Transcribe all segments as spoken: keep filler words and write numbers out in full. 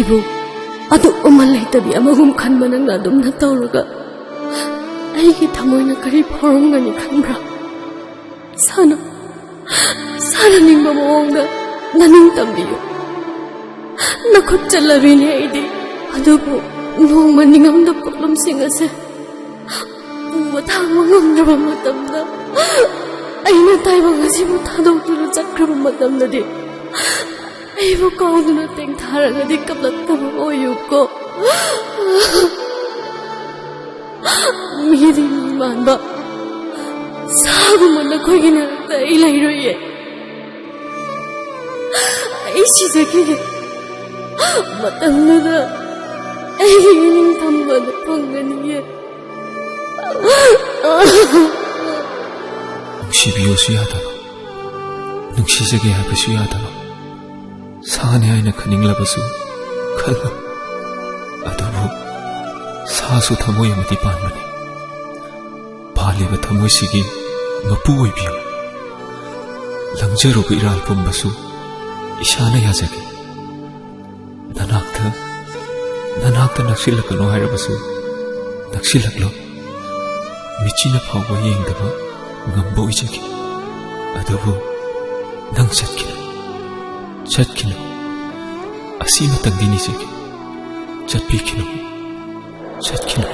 ꯑꯗꯨ ꯑꯃ ꯂꯩꯇꯕꯤ ꯑꯃꯒꯨꯝ ꯈꯟꯕ ꯅꯪꯅ ꯑꯗꯨꯝꯅ ꯇꯧꯔꯒ ꯑꯩꯒꯤ ꯊꯃꯣꯏꯅ ꯀꯔꯤ ꯐꯥꯎꯔꯝꯒꯅꯤ ꯈꯟꯕ꯭ꯔꯥ? ꯏꯁꯥꯅ, ꯏꯁꯥꯅ ꯅꯤꯡꯕ ꯃꯑꯣꯡꯗ ꯅꯅꯤꯡ ꯇꯝꯕꯤꯌꯨ꯫ ꯅꯈꯨꯠ ꯆꯠꯂꯕꯤꯅꯦ ꯑꯩꯗꯤ꯫ ꯑꯗꯨꯕꯨ ꯅꯣꯡꯃ ꯅꯤꯡꯉꯝꯗ ꯄꯣꯠꯂꯨꯝꯁꯤꯡ ꯑꯁꯦ ꯄꯨꯕ ꯊꯥꯡꯕ ꯉꯝꯗ꯭ꯔꯕ ꯃꯇꯝꯗ, ꯑꯩꯅ ꯇꯥꯏꯕꯪ ꯑꯁꯤꯕꯨ ꯊꯥꯗꯣꯛꯇꯨꯅ ꯆꯠꯈ꯭ꯔꯕ ꯃꯇꯝꯗꯗꯤ, ꯑꯩꯕꯨ ꯀꯥꯎꯗꯨꯅ ꯇꯦꯡꯊꯥꯔꯒꯗꯤ ꯀꯞꯂꯛꯇꯕ ꯑꯣꯏꯌꯨꯀꯣ꯫ ꯃꯤꯗꯤ ꯃꯤ ꯃꯥꯟꯕ ꯁꯥꯒꯨꯝꯕ ꯅꯈꯣꯏꯒꯤ ꯅꯥꯛꯇ ꯑꯩ ꯂꯩꯔꯣꯏꯌꯦ꯫ ꯑꯩ ꯁꯤꯖꯈꯤꯒꯦ꯫ ꯃꯇꯝꯗꯨꯗ ꯑꯩꯒꯤ ꯅꯤꯡꯊꯝꯕꯗ ꯐꯪꯒꯅꯤꯌꯦ꯫ ꯅꯨꯡꯁꯤꯕꯤꯌꯨꯁꯨ ꯌꯥꯗꯕ, ꯅꯨꯡꯁꯤꯖꯒꯦ ꯍꯥꯏꯕꯁꯨ ꯌꯥꯗꯕ, ꯁꯥꯅꯤ ꯍꯥꯏꯅ ꯈꯟꯅꯤꯡꯂꯕꯁꯨ ꯈꯜꯂꯨ꯫ ꯑꯗꯨꯕꯨ ꯁꯥꯁꯨ ꯊꯃꯣꯏ ꯑꯃꯗꯤ ꯄꯥꯟꯕꯅꯤ꯫ ꯄꯥꯜꯂꯤꯕ ꯊꯃꯣꯏꯁꯤꯒꯤ ꯃꯄꯨ ꯑꯣꯏꯕꯤꯌꯨ꯫ ꯂꯪꯖꯔꯨꯕ ꯏꯔꯥꯜ ꯄꯨꯝꯕꯁꯨ ꯏꯁꯥꯅ ꯌꯥꯖꯒꯦ꯫ ꯅꯅꯥꯛꯇ, ꯅꯅꯥꯛꯇ ꯅꯛꯁꯤꯜꯂꯛꯀꯅꯨ ꯍꯥꯏꯔꯕꯁꯨ ꯅꯛꯁꯤꯜꯂꯛꯂꯣ꯫ ꯃꯤꯠꯆꯤꯅ ꯐꯥꯎꯕ ꯌꯦꯡꯗꯕ ꯉꯝꯕ ꯑꯣꯏꯖꯒꯦ꯫ ꯑꯗꯨꯕꯨ ꯅꯪ ꯆꯠꯈꯤꯅꯨ, ꯆꯠꯈꯤꯅꯨ꯫ ꯑꯁꯤꯃꯇꯪꯗꯤ ꯅꯤꯖꯒꯦ, ꯆꯠꯄꯤꯈꯤꯅꯨ, ꯆꯠꯈꯤꯅꯨ꯫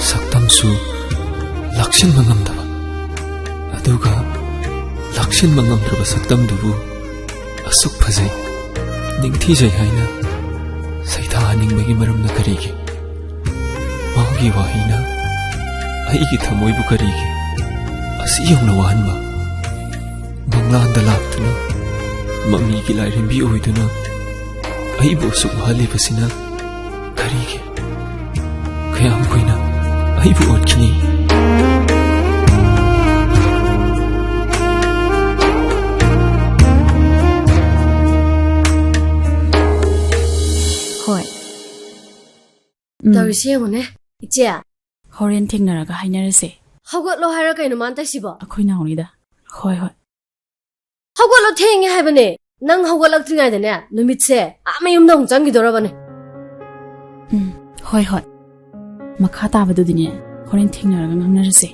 ꯁꯛꯇꯝꯁꯨ ꯂꯥꯛꯁꯤꯟꯕ ꯉꯝꯗꯕ, ꯑꯗꯨꯒ ꯂꯥꯛꯁꯤꯟꯕ ꯉꯝꯗ꯭ꯔꯕ ꯁꯛꯇꯝꯗꯨꯕꯨ ꯑꯁꯨꯛ ꯐꯖꯩ, ꯅꯤꯡꯊꯤꯖꯩ ꯍꯥꯏꯅ ꯁꯩꯊꯥꯍꯟꯅꯤꯡꯕꯒꯤ ꯃꯔꯝꯅ ꯀꯔꯤꯒꯤ? ꯃꯥꯒꯤ ꯋꯥꯍꯩꯅ ꯑꯩꯒꯤ ꯊꯃꯣꯏꯕꯨ ꯀꯔꯤꯒꯤ ꯑꯁꯤ ꯌꯧꯅ ꯋꯥꯍꯟꯕ? ꯃꯪꯂꯥꯟꯗ ꯂꯥꯛꯇꯨꯅ ꯃꯃꯤꯒꯤ ꯂꯥꯏꯔꯦꯝꯕꯤ ꯑꯣꯏꯗꯨꯅ ꯑꯩꯕꯨ ꯑꯁꯨꯛ ꯋꯥꯍꯜꯂꯤꯕꯁꯤꯅ ꯀꯔꯤꯒꯤ? ꯀꯌꯥꯝ ꯀꯨꯏꯅ ꯑꯩꯕꯨ ꯑꯣꯠꯈꯤꯅꯤ? ꯍꯣꯏ꯫ ꯎꯝ꯫ ꯇꯧꯔꯤꯁꯦ ꯌꯦꯡꯉꯨꯅꯦ, ꯏꯆꯦ꯫ ꯍꯣꯔꯦꯟ ꯊꯦꯡꯅꯔꯒ ꯍꯥꯏꯅꯔꯁꯦ꯫ ꯍꯧꯒꯠꯂꯣ ꯍꯥꯏꯔ ꯀꯩꯅꯣ ꯃꯥꯅ ꯇꯧꯏꯁꯤꯕꯣ? ꯑꯩꯈꯣꯏ ꯅꯥꯎꯅꯤꯗ꯫ ꯍꯣꯏ, ꯍꯣꯏ꯫ ꯍꯧꯒꯠꯂꯣ, ꯊꯦꯡꯉꯦ ꯍꯥꯏꯕꯅꯦ꯫ ꯅꯪ ꯍꯧꯒꯠꯂꯛꯇ꯭ꯔꯤꯉꯩꯗꯅꯦ, ꯅꯨꯃꯤꯠꯁꯦ ꯑꯥ ꯃꯌꯨꯝꯗ ꯑꯃꯨꯛ ꯆꯪꯈꯤꯗꯧꯔꯕꯅꯦ꯫ ꯎꯝ, ꯍꯣꯏ, ꯍꯣꯏ꯫ ꯃꯈꯥ ꯇꯥꯕꯗꯨꯗꯤꯅꯦ, ꯍꯣꯔꯦꯟ ꯊꯦꯡꯅꯔꯒ ꯉꯥꯡꯅꯔꯁꯦ꯫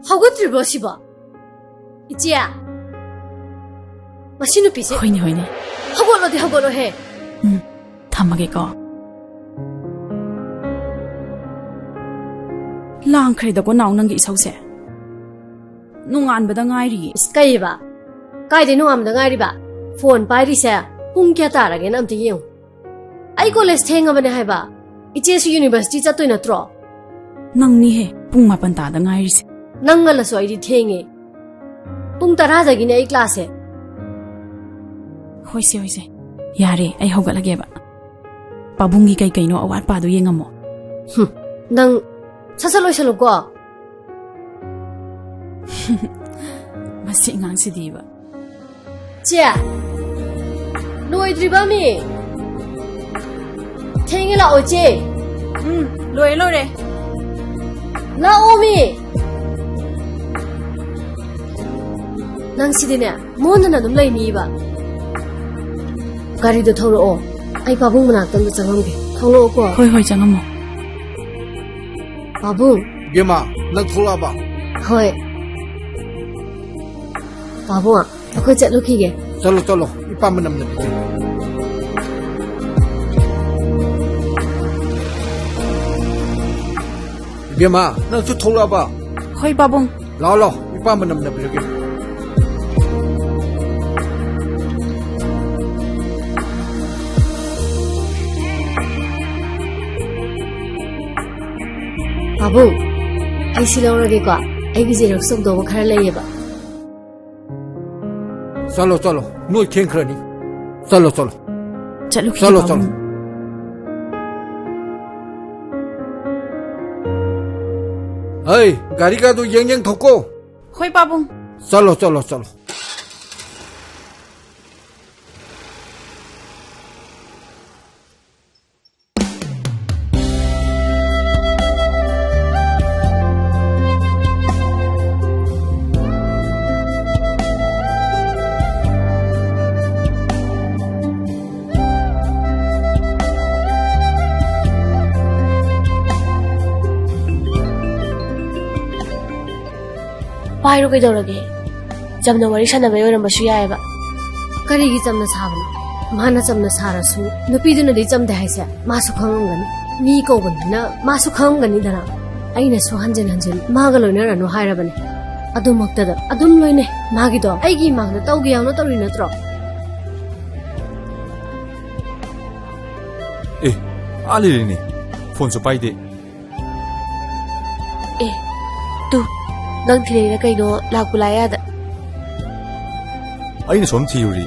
ꯍꯧꯒꯠꯇ꯭ꯔꯤꯕꯣ ꯁꯤꯕꯣ? ꯏꯆꯦ, ꯃꯁꯤ ꯅꯨꯄꯤꯁꯦ꯫ ꯍꯣꯏꯅꯦ, ꯍꯣꯏꯅꯦ꯫ ꯍꯧꯒꯠꯂꯣꯗꯤ ꯍꯧꯒꯠꯂꯣꯍꯦ꯫ ꯎꯝ, ꯊꯝꯃꯒꯦꯀꯣ꯫ ꯂꯥꯡꯈ꯭ꯔꯦꯗꯀꯣ ꯅꯥꯎ, ꯅꯪꯒꯤ ꯏꯁꯧꯁꯦ꯫ ꯅꯣꯡꯉꯥꯟꯕꯗ ꯉꯥꯏꯔꯤꯌꯦ꯫ ꯏꯁ, ꯀꯩꯕ? ꯀꯥꯏꯗꯩ ꯅꯣꯡꯉꯥꯟꯕꯗ ꯉꯥꯏꯔꯤꯕ? ꯐꯣꯟ ꯄꯥꯏꯔꯤꯁꯦ ꯄꯨꯡ ꯀꯌꯥ ꯇꯥꯔꯒꯦꯅ ꯑꯝꯇ ꯌꯦꯡꯉꯨ꯫ ꯑꯩ ꯀꯣꯂꯦꯖ ꯊꯦꯡꯉꯕꯅꯦ ꯍꯥꯏꯕ꯫ ꯏꯆꯦꯁꯨ ꯌꯨꯅꯤꯚꯔꯁꯤꯇꯤ ꯆꯠꯇꯣꯏ ꯅꯠꯇ꯭ꯔꯣ? ꯅꯪꯅꯤꯍꯦ, ꯄꯨꯡ ꯃꯥꯄꯟ ꯇꯥꯗ ꯉꯥꯏꯔꯤꯁꯦ꯫ ꯅꯪ ꯉꯜꯂꯁꯨ ꯑꯩꯗꯤ ꯊꯦꯡꯉꯦ꯫ ꯄꯨꯡ ꯇꯔꯥꯗꯒꯤꯅꯦ ꯑꯩ ꯀ꯭ꯂꯥꯁꯁꯦ꯫ ꯍꯣꯏꯁꯦ, ꯍꯣꯏꯁꯦ꯫ ꯌꯥꯔꯦ, ꯑꯩ ꯍꯧꯒꯠꯂꯒꯦꯕ꯫ ꯄꯥꯕꯨꯡꯒꯤ ꯀꯩ ꯀꯩꯅꯣ ꯑꯋꯥꯠꯄꯥꯗꯣ ꯌꯦꯡꯉꯝꯃꯣ꯫ ꯍꯨꯝ, ꯅꯪ ꯁꯠ ꯁꯠ ꯂꯣꯏꯁꯜꯂꯨꯀꯣ꯫ ꯃꯁꯤ ꯑꯉꯥꯡꯁꯤꯗꯤꯕ꯫ ꯆꯦ, ꯂꯣꯏꯗ꯭ꯔꯤꯕ ꯃꯤ? ꯊꯦꯡꯉꯦ, ꯂꯥꯛꯑꯣ, ꯆꯦ꯫ ꯎꯝ, ꯂꯣꯏꯔꯦ, ꯂꯣꯏꯔꯦ꯫ ꯂꯥꯛꯑꯣ, ꯃꯤ꯫ ꯅꯪ ꯁꯤꯗꯤꯅꯦ, ꯃꯣꯟꯗꯅ ꯑꯗꯨꯝ ꯂꯩꯅꯤꯕ꯫ ꯒꯥꯔꯤꯗꯣ ꯊꯧꯔꯛꯑꯣ, ꯑꯩ ꯄꯥꯕꯨꯡ ꯃꯅꯥꯛꯇ ꯑꯝꯇ ꯆꯪꯉꯝꯒꯦ꯫ ꯊꯣꯛꯂꯛꯑꯣꯀꯣ꯫ ꯍꯣꯏ, ꯍꯣꯏ, ꯆꯪꯉꯝꯃꯣ꯫ ꯄꯥꯕꯨꯡ꯫ ꯏꯕꯦꯝꯃ, ꯅꯪ ꯊꯣꯛꯂꯛꯑꯕ? ꯍꯣꯏ꯫ ꯄꯥꯕꯨꯡ, ꯑꯩꯈꯣꯏ ꯆꯠꯂꯨꯈꯤꯒꯦ꯫ ꯆꯠꯂꯣ, ꯆꯠꯂꯣ, ꯏꯄꯥ ꯃꯅꯝ ꯅꯝꯕꯤꯒꯦ꯫ ꯏꯕꯦꯝꯃ, ꯅꯪꯁꯨ ꯊꯣꯛꯂꯛꯑꯕ? ꯍꯣꯏ, ꯄꯥꯕꯨꯡ꯫ ꯂꯥꯛꯑꯣ, ꯂꯥꯛꯑꯣ, ꯏꯄꯥ ꯃꯅꯝ ꯅꯝꯕꯤꯔꯒꯦ꯫ ꯄꯥꯕꯨꯡ, ꯑꯩ ꯁꯤ ꯂꯧꯔꯒꯦꯀꯣ꯫ ꯑꯩꯒꯤ ꯖꯦꯔꯣꯛꯁ ꯇꯧꯗꯧꯕ ꯈꯔ ꯂꯩꯌꯦꯕ꯫ ꯆꯠꯂꯣ, ꯆꯠꯂꯣ, ꯅꯣꯏ ꯊꯦꯡꯈ꯭ꯔꯅꯤ꯫ ꯆꯠꯂꯣ, ꯆꯠꯂꯣ꯫ ꯆꯠꯂꯨꯈꯤꯒꯦ, ꯆꯠꯂꯣ, ꯄꯥꯕꯨꯡ꯫ ꯆꯠꯂꯣ꯫ ꯑꯩ, ꯒꯥꯔꯤꯒꯗꯨ ꯌꯦꯡ ꯌꯦꯡ ꯊꯧꯀꯣ꯫ ꯍꯣꯏ, ꯄꯥꯕꯨꯡ꯫ ꯆꯠꯂꯣ, ꯆꯠꯂꯣ, ꯆꯠꯂꯣ꯫ ꯄꯥꯏꯔꯣ, ꯀꯩꯗꯧꯔꯒꯦ? ꯆꯝꯅ ꯋꯥꯔꯤ ꯁꯥꯟꯅꯕꯩ ꯑꯣꯏꯔꯝꯕꯁꯨ ꯌꯥꯏꯑꯕ꯫ ꯀꯔꯤꯒꯤ ꯆꯝꯅ ꯁꯥꯕꯅꯣ? ꯃꯥꯅ ꯆꯝꯅ ꯁꯥꯔꯁꯨ, ꯅꯨꯄꯤꯗꯨꯅꯗꯤ ꯆꯝꯗꯦ ꯍꯥꯏꯁꯦ ꯃꯥꯁꯨ ꯈꯪꯉꯝꯒꯅꯤ꯫ ꯃꯤ ꯀꯧꯕꯅꯤꯅ ꯃꯥꯁꯨ ꯈꯪꯉꯝꯒꯅꯤꯗꯅ꯫ ꯑꯩꯅꯁꯨ ꯍꯟꯖꯤꯟ ꯍꯟꯖꯤꯟ ꯃꯥꯒ ꯂꯣꯏꯅꯔꯅꯨ ꯍꯥꯏꯔꯕꯅꯦ꯫ ꯑꯗꯨꯃꯛꯇꯗ ꯑꯗꯨꯝ ꯂꯣꯏꯅꯩ꯫ ꯃꯥꯒꯤꯗꯣ ꯑꯩꯒꯤ ꯏꯃꯥꯡꯗ ꯇꯧꯒꯦ ꯌꯥꯎꯅ ꯇꯧꯔꯤ ꯅꯠꯇ꯭ꯔꯣ? ꯑꯦ, ꯑꯥ ꯂꯩꯔꯦꯅꯦ꯫ ꯐꯣꯟꯁꯨ ꯄꯥꯏꯗꯦ꯫ ꯑꯦ, ꯇꯨ, ꯅꯪ ꯊꯤꯔꯛꯏꯔ ꯀꯩꯅꯣ, ꯂꯥꯛꯄꯨ ꯂꯥꯛꯑꯦ ꯑꯥꯗ꯫ ꯑꯩꯅ ꯁꯣꯝ ꯊꯤꯔꯨꯔꯤ,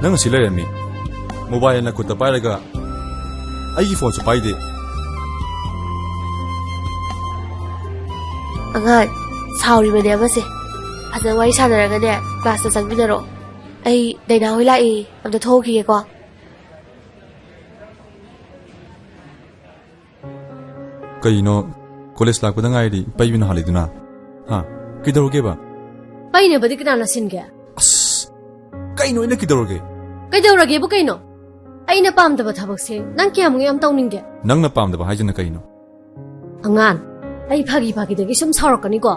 ꯅꯪ ꯑꯁꯤ ꯂꯩꯔꯝꯃꯤ꯫ ꯃꯣꯕꯥꯏꯜ ꯅꯈꯨꯠꯇ ꯄꯥꯏꯔꯒ ꯑꯩꯒꯤ ꯐꯣꯟꯁꯨ ꯄꯥꯏꯗꯦ꯫ ꯑꯉꯥꯡ, ꯁꯥꯎꯔꯤꯕꯅꯦ ꯑꯃꯁꯦ꯫ ꯐꯖꯅ ꯋꯥꯔꯤ ꯁꯥꯟꯅꯔꯒꯅꯦ, ꯀ꯭ꯂꯥꯁꯇ ꯆꯪꯃꯤꯟꯅꯔꯣ꯫ ꯑꯩ ꯗꯥꯏꯅꯥ ꯍꯣꯏ ꯂꯥꯛꯏ, ꯑꯝꯇ ꯊꯣꯛꯎꯈꯤꯒꯦꯀꯣ꯫ ꯀꯩꯅꯣ, ꯀꯣꯂꯦꯖ ꯂꯥꯛꯄꯗ ꯉꯥꯏꯔꯤ, ꯄꯩꯕꯅ ꯍꯥꯜꯂꯤꯗꯨꯅ? ꯍꯥ? ꯀꯩꯗꯧꯔꯒꯦꯕ? ꯄꯩꯅꯕꯗꯤ ꯀꯅꯥꯅ ꯁꯤꯟꯒꯦ? ꯑꯁ, ꯀꯩꯅꯣ ꯑꯩꯅ ꯀꯩꯗꯧꯔꯒꯦ? ꯀꯩꯗꯧꯔꯒꯦꯕꯨ ꯀꯩꯅꯣ? ꯑꯩꯅ ꯄꯥꯝꯗꯕ ꯊꯕꯛꯁꯦ ꯅꯪ ꯀꯌꯥꯃꯨꯛ ꯌꯥꯝ ꯇꯧꯅꯤꯡꯒꯦ? ꯅꯪꯅ ꯄꯥꯝꯗꯕ ꯍꯥꯏꯁꯤꯅ ꯀꯩꯅꯣ? ꯑꯉꯥꯡ, ꯑꯩ ꯐꯥꯒꯤ ꯐꯥꯒꯤꯗꯒꯤ ꯁꯨꯝ ꯁꯥꯎꯔꯛꯀꯅꯤꯀꯣ꯫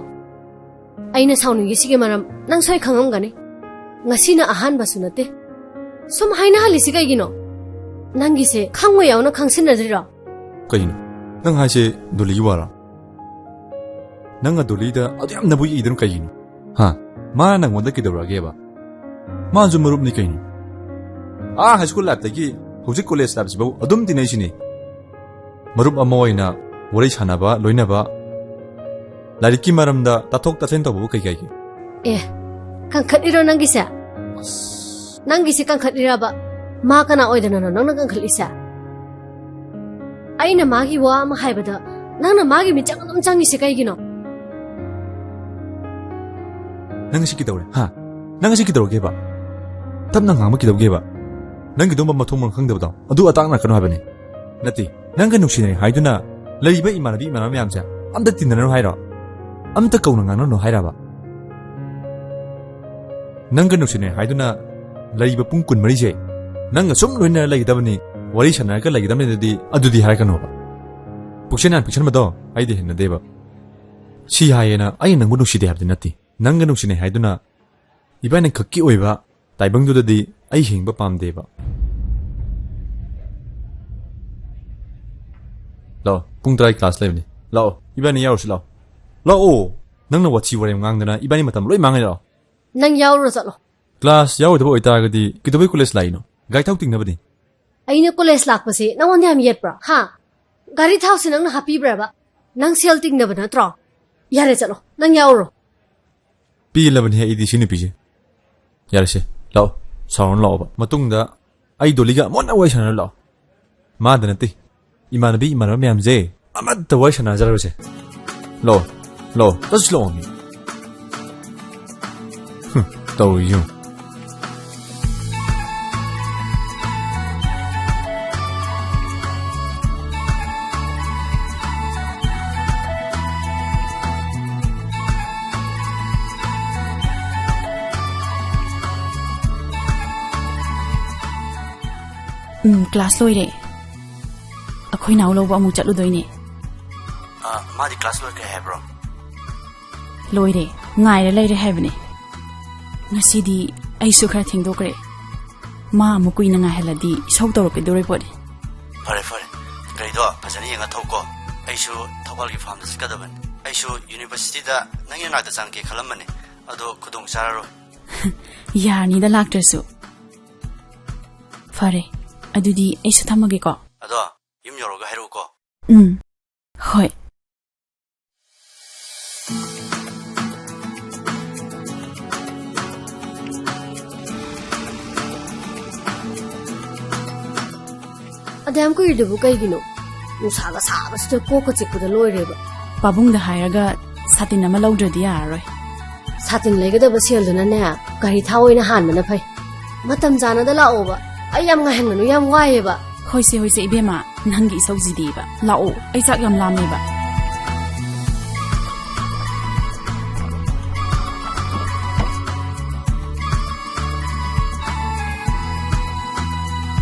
ꯑꯩꯅ ꯁꯥꯎꯅꯤꯡꯉꯤꯁꯤꯒꯤ ꯃꯔꯝ ꯅꯪ ꯁꯣꯏ ꯈꯪꯉꯝꯒꯅꯤ꯫ ꯉꯁꯤꯅ ꯑꯍꯥꯟꯕꯁꯨ ꯅꯠꯇꯦ꯫ ꯁꯨꯝ ꯍꯥꯏꯅꯍꯜꯂꯤꯁꯤ ꯀꯩꯒꯤꯅꯣ? ꯅꯪꯒꯤꯁꯦ ꯈꯪꯉꯣꯏ ꯌꯥꯎꯅ ꯈꯪꯁꯤꯟꯅꯗ꯭ꯔꯤꯔꯣ? ꯀꯩꯅꯣ? ꯅꯪ ꯍꯥꯏꯁꯦ ꯗꯣꯂꯤꯒꯤ ꯋꯥꯔꯣ? ꯅꯪ ꯑꯗꯨ ꯂꯤꯗ ꯑꯗꯨ ꯌꯥꯝ ꯅꯕꯨ ꯌꯦꯛꯏꯗꯨꯅ ꯀꯩꯒꯤꯅꯣ? ꯍꯥ? ꯃꯥ ꯅꯪꯉꯣꯟꯗ ꯀꯩꯗꯧꯔꯛꯑꯒꯦꯕ? ꯃꯥꯁꯨ ꯃꯔꯨꯞꯅꯤ ꯀꯩꯅꯣ꯫ ꯑꯥ ꯍꯥꯏ ꯁ꯭ꯀꯨꯜ ꯂꯥꯏꯐꯇꯒꯤ ꯍꯧꯖꯤꯛ ꯀꯣꯂꯦꯖ ꯂꯥꯏꯐꯁꯤꯐꯥꯎ ꯑꯗꯨꯝ ꯇꯤꯟꯅꯩꯁꯤꯅꯤ꯫ ꯃꯔꯨꯞ ꯑꯃ ꯑꯣꯏꯅ ꯋꯥꯔꯤ ꯁꯥꯟꯅꯕ, ꯂꯣꯏꯅꯕ, ꯂꯥꯏꯔꯤꯛꯀꯤ ꯃꯔꯝꯗ ꯇꯥꯊꯣꯛ ꯇꯥꯁꯤꯟ ꯇꯧꯕꯕꯨ ꯀꯩ ꯀꯥꯏꯒꯦ? ꯑꯦ, ꯀꯟꯈꯠꯂꯤꯔꯣ ꯅꯪꯒꯤꯁꯦ? ꯅꯪꯒꯤꯁꯦ ꯀꯟꯈꯠꯂꯤꯔꯕ? ꯃꯥ ꯀꯅꯥ ꯑꯣꯏꯗꯅꯅꯣ ꯅꯪꯅ ꯀꯟꯈꯠꯂꯤꯁꯦ? ꯑꯩꯅ ꯃꯥꯒꯤ ꯋꯥ ꯑꯃ ꯍꯥꯏꯕꯗ ꯅꯪꯅ ꯃꯥꯒꯤ ꯃꯤꯆꯪ ꯑꯗꯨꯝ ꯆꯪꯉꯤꯁꯦ ꯀꯩꯒꯤꯅꯣ? ꯅꯪ ꯉꯁꯤ ꯀꯩꯗꯧꯔꯦ? ꯍꯥ? ꯅꯪ ꯉꯁꯤ ꯀꯩꯗꯧꯔꯒꯦꯕ? ꯇꯞꯅ ꯉꯥꯡꯕ ꯀꯩꯗꯧꯒꯦꯕ? ꯅꯪꯒꯤꯗꯨꯝꯕ ꯃꯊꯣꯡ ꯃꯔꯝ ꯈꯪꯗꯕꯗꯣ ꯑꯗꯨ ꯑꯇꯥꯛꯅꯔꯛꯀꯅꯨ ꯍꯥꯏꯕꯅꯤ꯫ ꯅꯠꯇꯦ, ꯅꯪꯒ ꯅꯨꯡꯁꯤꯅꯩ ꯍꯥꯏꯗꯨꯅ ꯂꯩꯔꯤꯕ ꯏꯃꯥꯟꯅꯕꯤ ꯏꯃꯥꯟꯅꯕ ꯃꯌꯥꯝꯁꯦ ꯑꯝꯇ ꯇꯤꯟꯅꯔꯅꯨ ꯍꯥꯏꯔꯣ? ꯑꯝꯇ ꯀꯧꯅ ꯉꯥꯡꯅꯔꯅꯨ ꯍꯥꯏꯔꯕ? ꯅꯪꯒ ꯅꯨꯡꯁꯤꯅꯩ ꯍꯥꯏꯗꯨꯅ ꯂꯩꯔꯤꯕ ꯄꯨꯡ ꯀꯨꯟꯃꯔꯤꯁꯦ ꯅꯪꯒ ꯁꯨꯝ ꯂꯣꯏꯅꯔ ꯂꯩꯒꯗꯕꯅꯤ, ꯋꯥꯔꯤ ꯁꯥꯟꯅꯔꯒ ꯂꯩꯒꯗꯕꯅꯤꯗꯤ ꯑꯗꯨꯗꯤ ꯍꯥꯏꯔꯛꯀꯅꯣꯕ꯫ ꯄꯨꯛꯁꯦꯟ ꯌꯥꯝ ꯄꯤꯛꯁꯟꯕꯗꯣ ꯑꯩꯗꯤ ꯍꯩꯅꯗꯦꯕ꯫ ꯁꯤ ꯍꯥꯏꯌꯦꯅ ꯑꯩꯅ ꯅꯪꯕꯨ ꯅꯨꯡꯁꯤꯗꯦ ꯍꯥꯏꯕꯗꯤ ꯅꯠꯇꯦ꯫ ꯅꯪꯒ ꯅꯨꯡꯁꯤꯅꯩ ꯍꯥꯏꯗꯨꯅ ꯏꯕꯥꯅꯤ ꯈꯛꯀꯤ ꯑꯣꯏꯕ ꯇꯥꯏꯕꯪꯗꯨꯗꯗꯤ ꯑꯩ ꯍꯤꯡꯕ ꯄꯥꯝꯗꯦꯕ꯫ ꯂꯥꯛꯑꯣ, ꯄꯨꯡ ꯇꯔꯥꯒꯤ ꯀ꯭ꯂꯥꯁ ꯂꯩꯕꯅꯤ꯫ ꯂꯥꯛꯑꯣ, ꯏꯕꯥꯅꯤ ꯌꯥꯎꯔꯨꯁꯤ ꯂꯥꯛꯑꯣ꯫ ꯂꯥꯛꯑꯣ꯫ ꯅꯪꯅ ꯋꯥꯊꯤ ꯋꯥꯔꯦꯝ ꯉꯥꯡꯗꯅ ꯏꯕꯥꯅꯤ ꯃꯇꯝ ꯂꯣꯏ ꯃꯥꯡꯉꯦ ꯂꯥꯛꯑꯣ꯫ ꯅꯪ ꯌꯥꯎꯔꯨꯔꯣ ꯆꯠꯂꯣ꯫ ꯀ꯭ꯂꯥꯁ ꯌꯥꯎꯔꯣꯏꯗꯕ ꯑꯣꯏꯇꯥꯔꯒꯗꯤ ꯀꯩꯗꯧꯕꯩ ꯀꯣꯂꯦꯖ ꯂꯥꯛꯏꯅꯣ? ꯒꯥꯔꯤ ꯊꯥꯎ ꯇꯤꯡꯅꯕꯅꯤ꯫ ꯑꯩꯅ ꯀꯣꯂꯦꯖ ꯂꯥꯛꯄꯁꯦ ꯅꯪꯉꯣꯟꯗ ꯌꯥꯝ ꯌꯦꯠꯄ꯭ꯔꯣ? ꯍꯥ? ꯒꯥꯔꯤ ꯊꯥꯎꯁꯦ ꯅꯪꯅ ꯍꯥꯞꯄꯤꯕ꯭ꯔꯕ? ꯅꯪ ꯁꯦꯜ ꯇꯤꯡꯗꯕ ꯅꯠꯇ꯭ꯔꯣ? ꯌꯥꯔꯦ ꯆꯠꯂꯣ꯫ ꯅꯪ ꯌꯥꯎꯔꯨꯔꯣ꯫ ꯄꯦꯜꯂꯕꯅꯤ ꯑꯩꯗꯤ ꯁꯤ ꯅꯨꯄꯤꯁꯦ꯫ ꯌꯥꯔꯦꯁꯦ, ꯂꯥꯛꯑꯣ, ꯁꯥꯎꯔꯅꯨ ꯂꯥꯛꯑꯣꯕ꯫ ꯃꯇꯨꯡꯗ ꯑꯩ ꯗꯣꯂꯤꯒ ꯑꯃꯨꯛ ꯍꯟꯅ ꯋꯥꯔꯤ ꯁꯥꯟꯅꯔꯨ ꯂꯥꯛꯑꯣ꯫ ꯃꯥꯗ ꯅꯠꯇꯦ, ꯏꯃꯥꯟꯅꯕꯤ ꯏꯃꯥꯟꯅꯕ ꯃꯌꯥꯝꯁꯦ ꯑꯃꯠꯇ ꯋꯥꯔꯤ ꯁꯥꯟꯅꯖꯔꯣꯏꯁꯦ꯫ ꯂꯥꯛꯑꯣ, ꯂꯥꯛꯑꯣ, ꯆꯠꯁꯤ ꯂꯥꯛꯑꯣ ꯃꯤ꯫ ꯍꯨꯝ, ꯇꯧꯔꯤꯁꯤ ꯌꯦꯡꯉꯨ꯫ ꯎꯝ, ꯀ꯭ꯂꯥꯁ ꯂꯣꯏꯔꯦ꯫ ꯑꯩꯈꯣꯏ ꯅꯥꯎ ꯂꯧꯕ ꯑꯃꯨꯛ ꯆꯠꯂꯨꯗꯣꯏꯅꯦ꯫ ꯑ, ꯃꯥꯗꯤ ꯀ꯭ꯂꯥꯁ ꯂꯣꯏꯈ꯭ꯔꯦ ꯍꯥꯏꯕ꯭ꯔꯣ? ꯂꯣꯏꯔꯦ, ꯉꯥꯏꯔ ꯂꯩꯔꯦ ꯍꯥꯏꯕꯅꯦ꯫ ꯉꯁꯤꯗꯤ ꯑꯩꯁꯨ ꯈꯔ ꯊꯦꯡꯗꯣꯛꯈ꯭ꯔꯦ꯫ ꯃꯥ ꯑꯃꯨꯛ ꯀꯨꯏꯅ ꯉꯥꯏꯍꯜꯂꯗꯤ ꯏꯁꯧ ꯇꯧꯔꯛꯀꯗꯧꯔꯤ ꯄꯣꯠꯅꯤ꯫ ꯐꯔꯦ, ꯐꯔꯦ, ꯒꯥꯔꯤꯗꯣ ꯐꯖꯅ ꯌꯦꯡꯉ ꯊꯧꯀꯣ꯫ ꯑꯩꯁꯨ ꯊꯧꯕꯥꯜꯒꯤ ꯐꯥꯔꯝꯗ ꯆꯠꯀꯗꯕꯅꯤ꯫ ꯑꯩꯁꯨ ꯌꯨꯅꯤꯚꯔꯁꯤꯇꯤꯗ ꯅꯪꯒꯤ ꯅꯥꯛꯇ ꯆꯪꯉꯛꯀꯦ ꯈꯜꯂꯝꯕꯅꯦ, ꯑꯗꯣ ꯈꯨꯗꯣꯡ ꯆꯥꯔꯔꯣꯏ꯫ ꯌꯥꯔꯅꯤꯗ ꯂꯥꯛꯇ꯭ꯔꯁꯨ꯫ ꯐꯔꯦ, ꯑꯗꯨꯗꯤ ꯑꯩꯁꯨ ꯊꯝꯃꯒꯦꯀꯣ꯫ ꯑꯗꯣ ꯌꯨꯝ ꯌꯧꯔꯒ ꯍꯥꯏꯔꯛꯎꯀꯣ꯫ ꯎꯝ, ꯍꯣꯏ꯫ ꯑꯗꯨꯌꯥꯝ ꯀꯨꯏꯔꯤꯗꯨꯕꯨ ꯀꯩꯒꯤꯅꯣ? ꯅꯨꯡꯁꯥꯒ ꯁꯥꯕꯁꯤꯗ ꯀꯣꯛꯀ ꯆꯤꯛꯄꯗ ꯂꯣꯏꯔꯦꯕ꯫ ꯄꯥꯕꯨꯡꯗ ꯍꯥꯏꯔꯒ ꯁꯥꯇꯤꯟ ꯑꯃ ꯂꯧꯗ꯭ꯔꯗꯤ ꯌꯥꯔꯔꯣꯏ꯫ ꯁꯥꯇꯤꯟ ꯂꯩꯒꯗꯕ ꯁꯦꯜꯗꯨꯅꯅꯦ, ꯒꯥꯔꯤ ꯊꯥꯎ ꯑꯣꯏꯅ ꯍꯥꯟꯕꯅ ꯐꯩ꯫ ꯃꯇꯝ ꯆꯥꯅꯗ ꯂꯥꯛꯑꯣꯕ꯫ ꯑꯩ ꯌꯥꯝ ꯉꯥꯏꯍꯟꯒꯅꯨ, ꯌꯥꯝ ꯋꯥꯏꯌꯦꯕ꯫ ꯍꯣꯏꯁꯦ, ꯍꯣꯏꯁꯦ, ꯏꯕꯦꯝꯃ, ꯅꯪꯒꯤ ꯏꯁꯧꯁꯤꯗꯤꯕ꯫ ꯂꯥꯛꯑꯣ, ꯑꯩ ꯆꯥꯛ ꯌꯥꯝ ꯂꯥꯝꯃꯦꯕ꯫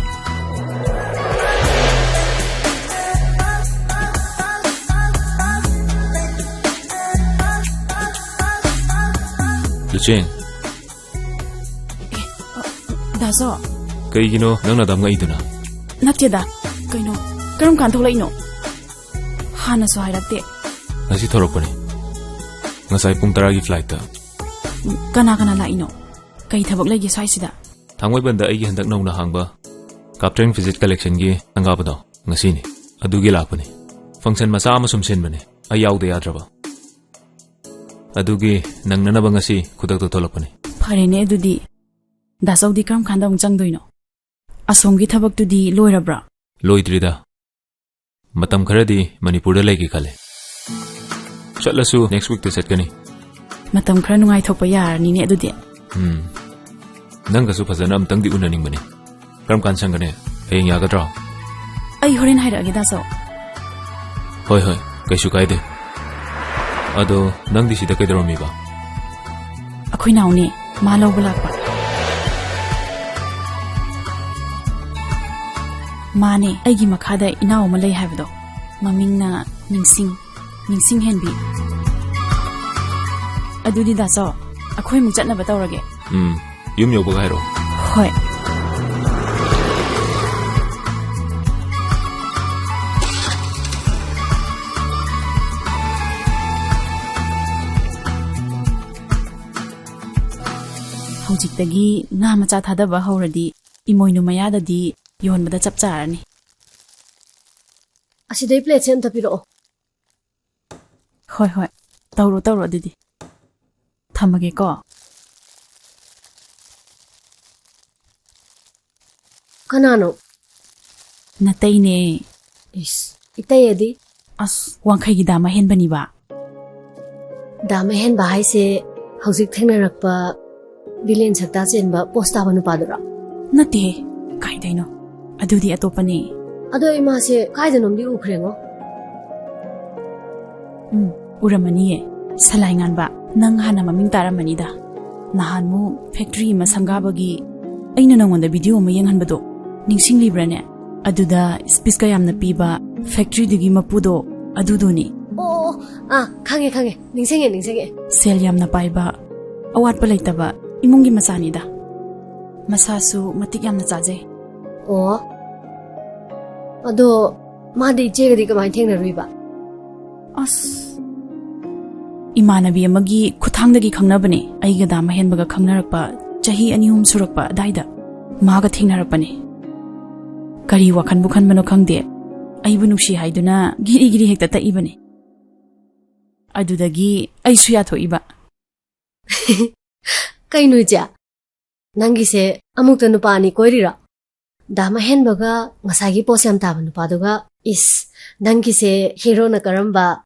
ꯂꯨꯆꯦꯡ꯫ ꯗꯥꯁꯣ꯫ ꯀꯩꯒꯤꯅꯣ ꯅꯪꯅ ꯑꯗꯥꯝ ꯉꯛꯏꯗꯨꯅ? ꯅꯠꯇꯦꯗ꯫ ꯀꯩꯅꯣ? ꯀꯔꯝ ꯀꯥꯟ ꯊꯣꯛꯂꯛꯏꯅꯣ? ꯍꯥꯟꯅꯁꯨ ꯍꯥꯏꯔꯛꯇꯦ꯫ ꯉꯁꯤ ꯊꯣꯔꯛꯄꯅꯤ꯫ ꯉꯁꯥꯏ ꯄꯨꯡ ꯇꯔꯥꯒꯤ flightꯇ꯫ ꯀꯅꯥ ꯀꯅꯥ ꯂꯥꯛꯏꯅꯣ? ꯀꯩ ꯊꯕꯛ ꯂꯩꯒꯦ ꯁ꯭ꯋꯥꯏꯁꯤꯗ? ꯊꯥꯡꯃꯩꯕꯟꯗ ꯑꯩꯒꯤ ꯍꯟꯗꯛ ꯅꯧꯅ ꯍꯥꯡꯕ ꯀꯥꯞꯇ꯭ꯔꯦꯡ ꯐꯤꯖꯤꯠ ꯀꯂꯦꯛꯁꯟꯒꯤ ꯁꯪꯒꯥꯕꯗꯣ ꯉꯁꯤꯅꯤ꯫ ꯑꯗꯨꯒꯤ ꯂꯥꯛꯄꯅꯤ꯫ ꯐꯪꯁꯟ ꯃꯆꯥ ꯑꯃ ꯁꯨꯝ ꯁꯤꯟꯕꯅꯤ꯫ ꯑꯩ ꯌꯥꯎꯗ ꯌꯥꯗ꯭ꯔꯕ꯫ ꯑꯗꯨꯒꯤ ꯅꯪꯅꯅꯕ ꯉꯁꯤ ꯈꯨꯗꯛꯇ ꯊꯣꯛꯂꯛꯄꯅꯤ꯫ ꯐꯔꯦꯅꯦ ꯑꯗꯨꯗꯤ꯫ ꯗꯥꯆꯧꯗꯤ ꯀꯔꯝ ꯀꯥꯟꯗ ꯑꯃꯨꯛ ꯆꯪꯗꯣꯏꯅꯣ? ꯑꯁꯣꯝꯒꯤ ꯊꯕꯛꯇꯨꯗꯤ ꯂꯣꯏꯔꯕ꯭ꯔꯥ? ꯂꯣꯏꯗ꯭ꯔꯤꯗ꯫ ꯃꯇꯝ ꯈꯔꯗꯤ ꯃꯅꯤꯄꯨꯔꯗ ꯂꯩꯒꯦ ꯈꯜꯂꯦ꯫ ꯆꯠꯂꯁꯨ next weekꯇ ꯆꯠꯀꯅꯤ꯫ ꯃꯇꯝ ꯈꯔ ꯅꯨꯡꯉꯥꯏꯊꯣꯛꯄ ꯌꯥꯔꯅꯤꯅꯦ ꯑꯗꯨꯗꯤ꯫ ꯎꯝ꯫ ꯅꯪꯒꯁꯨ ꯐꯖꯅ ꯑꯝꯇꯪꯗꯤ ꯎꯅꯅꯤꯡꯕꯅꯤ꯫ ꯀꯔꯝ ꯀꯥꯟ ꯁꯪꯒꯅꯤ? ꯍꯌꯦꯡ ꯌꯥꯒꯗ꯭ꯔꯣ? ꯑꯩ ꯍꯣꯔꯦꯟ ꯍꯥꯏꯔꯛꯑꯒꯦ, ꯗꯥꯆꯧ꯫ ꯍꯣꯏ, ꯍꯣꯏ, ꯀꯩꯁꯨ ꯀꯥꯏꯗꯦ꯫ ꯑꯗꯣ ꯅꯪꯗꯤ ꯁꯤꯗ ꯀꯩꯗꯧꯔꯝꯃꯤꯕ? ꯑꯩꯈꯣꯏ ꯅꯥꯎꯅꯦ, ꯃꯥ ꯂꯧꯕ ꯂꯥꯛꯄ꯫ ꯃꯥꯅꯦ, ꯑꯩꯒꯤ ꯃꯈꯥꯗ ꯏꯅꯥꯎ ꯑꯃ ꯂꯩ ꯍꯥꯏꯕꯗꯣ, ꯃꯃꯤꯡꯅ ꯅꯤꯡꯁꯤꯡ, ꯅꯤꯡꯁꯤꯡ ꯍꯦꯟꯕꯤ꯫ ꯑꯗꯨꯗꯤ ꯗꯥꯆꯧ, ꯑꯩꯈꯣꯏ ꯑꯃꯨꯛ ꯆꯠꯅꯕ ꯇꯧꯔꯒꯦ꯫ ꯎꯝ, ꯌꯨꯝ ꯌꯧꯕꯒ ꯍꯥꯏꯔꯛꯑꯣ꯫ ꯍꯣꯏ꯫ ꯍꯧꯖꯤꯛꯇꯒꯤ ꯉꯥ ꯃꯆꯥ ꯊꯥꯗꯕ ꯍꯧꯔꯗꯤ ꯏꯃꯣꯏꯅꯨ ꯃꯌꯥꯗꯗꯤ ꯌꯣꯟꯕꯗ ꯆꯞ ꯆꯥꯔꯅꯤ꯫ ꯑꯁꯤꯗꯩ plateꯁꯦ ꯑꯝꯇ ꯄꯤꯔꯛꯑꯣ꯫ ꯍꯣꯏ, ꯍꯣꯏ꯫ ꯇꯧꯔꯣ, ꯇꯧꯔꯣ ꯑꯗꯨꯗꯤ꯫ ꯊꯝꯃꯒꯦꯀꯣ꯫ ꯀꯅꯥꯅꯣ? ꯅꯇꯩꯅꯦ꯫ ꯏꯁ, ꯏꯇꯩ ꯑꯗꯤ? ꯑꯁ, ꯋꯥꯡꯈꯩꯒꯤ ꯗꯥꯝ ꯑꯍꯦꯟꯕꯅꯤꯕ꯫ ꯗꯥꯝ ꯑꯍꯦꯟꯕ ꯍꯥꯏꯁꯦ ꯍꯧꯖꯤꯛ ꯊꯦꯡꯅꯔꯛꯄ ꯚꯤꯂꯦꯟ ꯁꯛꯇꯥ ꯆꯦꯟꯕ ꯄꯣꯁ ꯇꯥꯕ ꯅꯨꯄꯥꯗꯨꯔꯣ? ꯅꯠꯇꯦ, ꯀꯥꯏꯗꯩꯅꯣ? ꯑꯗꯨꯗꯤ ꯑꯇꯣꯞꯄꯅꯦ꯫ ꯑꯗꯣ ꯑꯩ ꯃꯥꯁꯦ ꯀꯥꯏꯗꯅꯣꯝꯗꯤ ꯎꯈ꯭ꯔꯦꯉꯣ꯫ ꯎꯝ, ꯎꯔꯝꯃꯅꯤꯌꯦ꯫ ꯁꯂꯥꯏ ꯉꯥꯟꯕ, ꯅꯪ ꯍꯥꯟꯅ ꯃꯃꯤꯡ ꯇꯥꯔꯝꯃꯅꯤꯗ꯫ ꯅꯍꯥꯟꯃꯨꯛ ꯐꯦꯛꯇ꯭ꯔꯤ ꯑꯃ ꯁꯪꯒꯥꯕꯒꯤ ꯑꯩꯅ ꯅꯪꯉꯣꯟꯗ ꯚꯤꯗꯤꯑꯣ ꯑꯃ ꯌꯦꯡꯍꯟꯕꯗꯣ ꯅꯤꯡꯁꯤꯡꯂꯤꯕ꯭ꯔꯥꯅꯦ? ꯑꯗꯨꯗ ꯁ꯭ꯄꯤꯁꯀ ꯌꯥꯝꯅ ꯄꯤꯕ ꯐꯦꯛꯇ꯭ꯔꯤꯗꯨꯒꯤ ꯃꯄꯨꯗꯣ ꯑꯗꯨꯗꯨꯅꯤ꯫ ꯑꯣ, ꯑꯣ, ꯑꯥ, ꯈꯪꯉꯦ, ꯈꯪꯉꯦ꯫ ꯅꯤꯡꯁꯤꯡꯉꯦ, ꯅꯤꯡꯁꯤꯡꯉꯦ꯫ ꯁꯦꯜ ꯌꯥꯝꯅ ꯄꯥꯏꯕ, ꯑꯋꯥꯠꯄ ꯂꯩꯇꯕ ꯏꯃꯨꯡꯒꯤ ꯃꯆꯥꯅꯤꯗ꯫ ꯃꯁꯥꯁꯨ ꯃꯇꯤꯛ ꯌꯥꯝꯅ ꯆꯥꯖꯩ꯫ ꯑꯣ꯫ ꯑꯗꯣ ꯃꯥꯗꯤ ꯏꯆꯦꯒꯗꯤ ꯀꯃꯥꯏꯅ ꯊꯦꯡꯅꯔꯨꯏꯕ? ꯑꯁ꯫ ꯏꯃꯥꯟꯅꯕꯤ ꯑꯃꯒꯤ ꯈꯨꯠꯊꯥꯡꯗꯒꯤ ꯈꯪꯅꯕꯅꯦ꯫ ꯑꯩꯒ ꯗꯥꯝ ꯑꯍꯦꯟꯕꯒ ꯈꯪꯅꯔꯛꯄ ꯆꯍꯤ ꯑꯅꯤ ꯑꯍꯨꯝ ꯁꯨꯔꯛꯄ ꯑꯗꯥꯏꯗ ꯃꯥꯒ ꯊꯦꯡꯅꯔꯛꯄꯅꯦ꯫ ꯀꯔꯤ ꯋꯥꯈꯟꯕꯨ ꯈꯟꯕꯅꯣ ꯈꯪꯗꯦ, ꯑꯩꯕꯨ ꯅꯨꯡꯁꯤ ꯍꯥꯏꯗꯨꯅ ꯒꯤꯔꯤ ꯒꯤꯔꯤ ꯍꯦꯛꯇ ꯇꯛꯏꯕꯅꯦ꯫ ꯑꯗꯨꯗꯒꯤ ꯑꯩꯁꯨ ꯌꯥꯊꯣꯛꯏꯕ꯫ ꯀꯩꯅꯣ ꯏꯆꯦ? ꯅꯪꯒꯤꯁꯦ ꯑꯃꯨꯛꯇ ꯅꯨꯄꯥ ꯑꯅꯤ ꯀꯣꯏꯔꯤꯔꯣ? ꯗꯥꯝ ꯑꯍꯦꯟꯕꯒ ꯉꯁꯥꯏꯒꯤ ꯄꯣꯁ ꯌꯥꯝ ꯇꯥꯕ ꯅꯨꯄꯥꯗꯨꯒ? ꯏꯁ, ꯅꯪꯒꯤꯁꯦ ꯍꯦꯔꯣꯅ ꯀꯔꯝꯕ?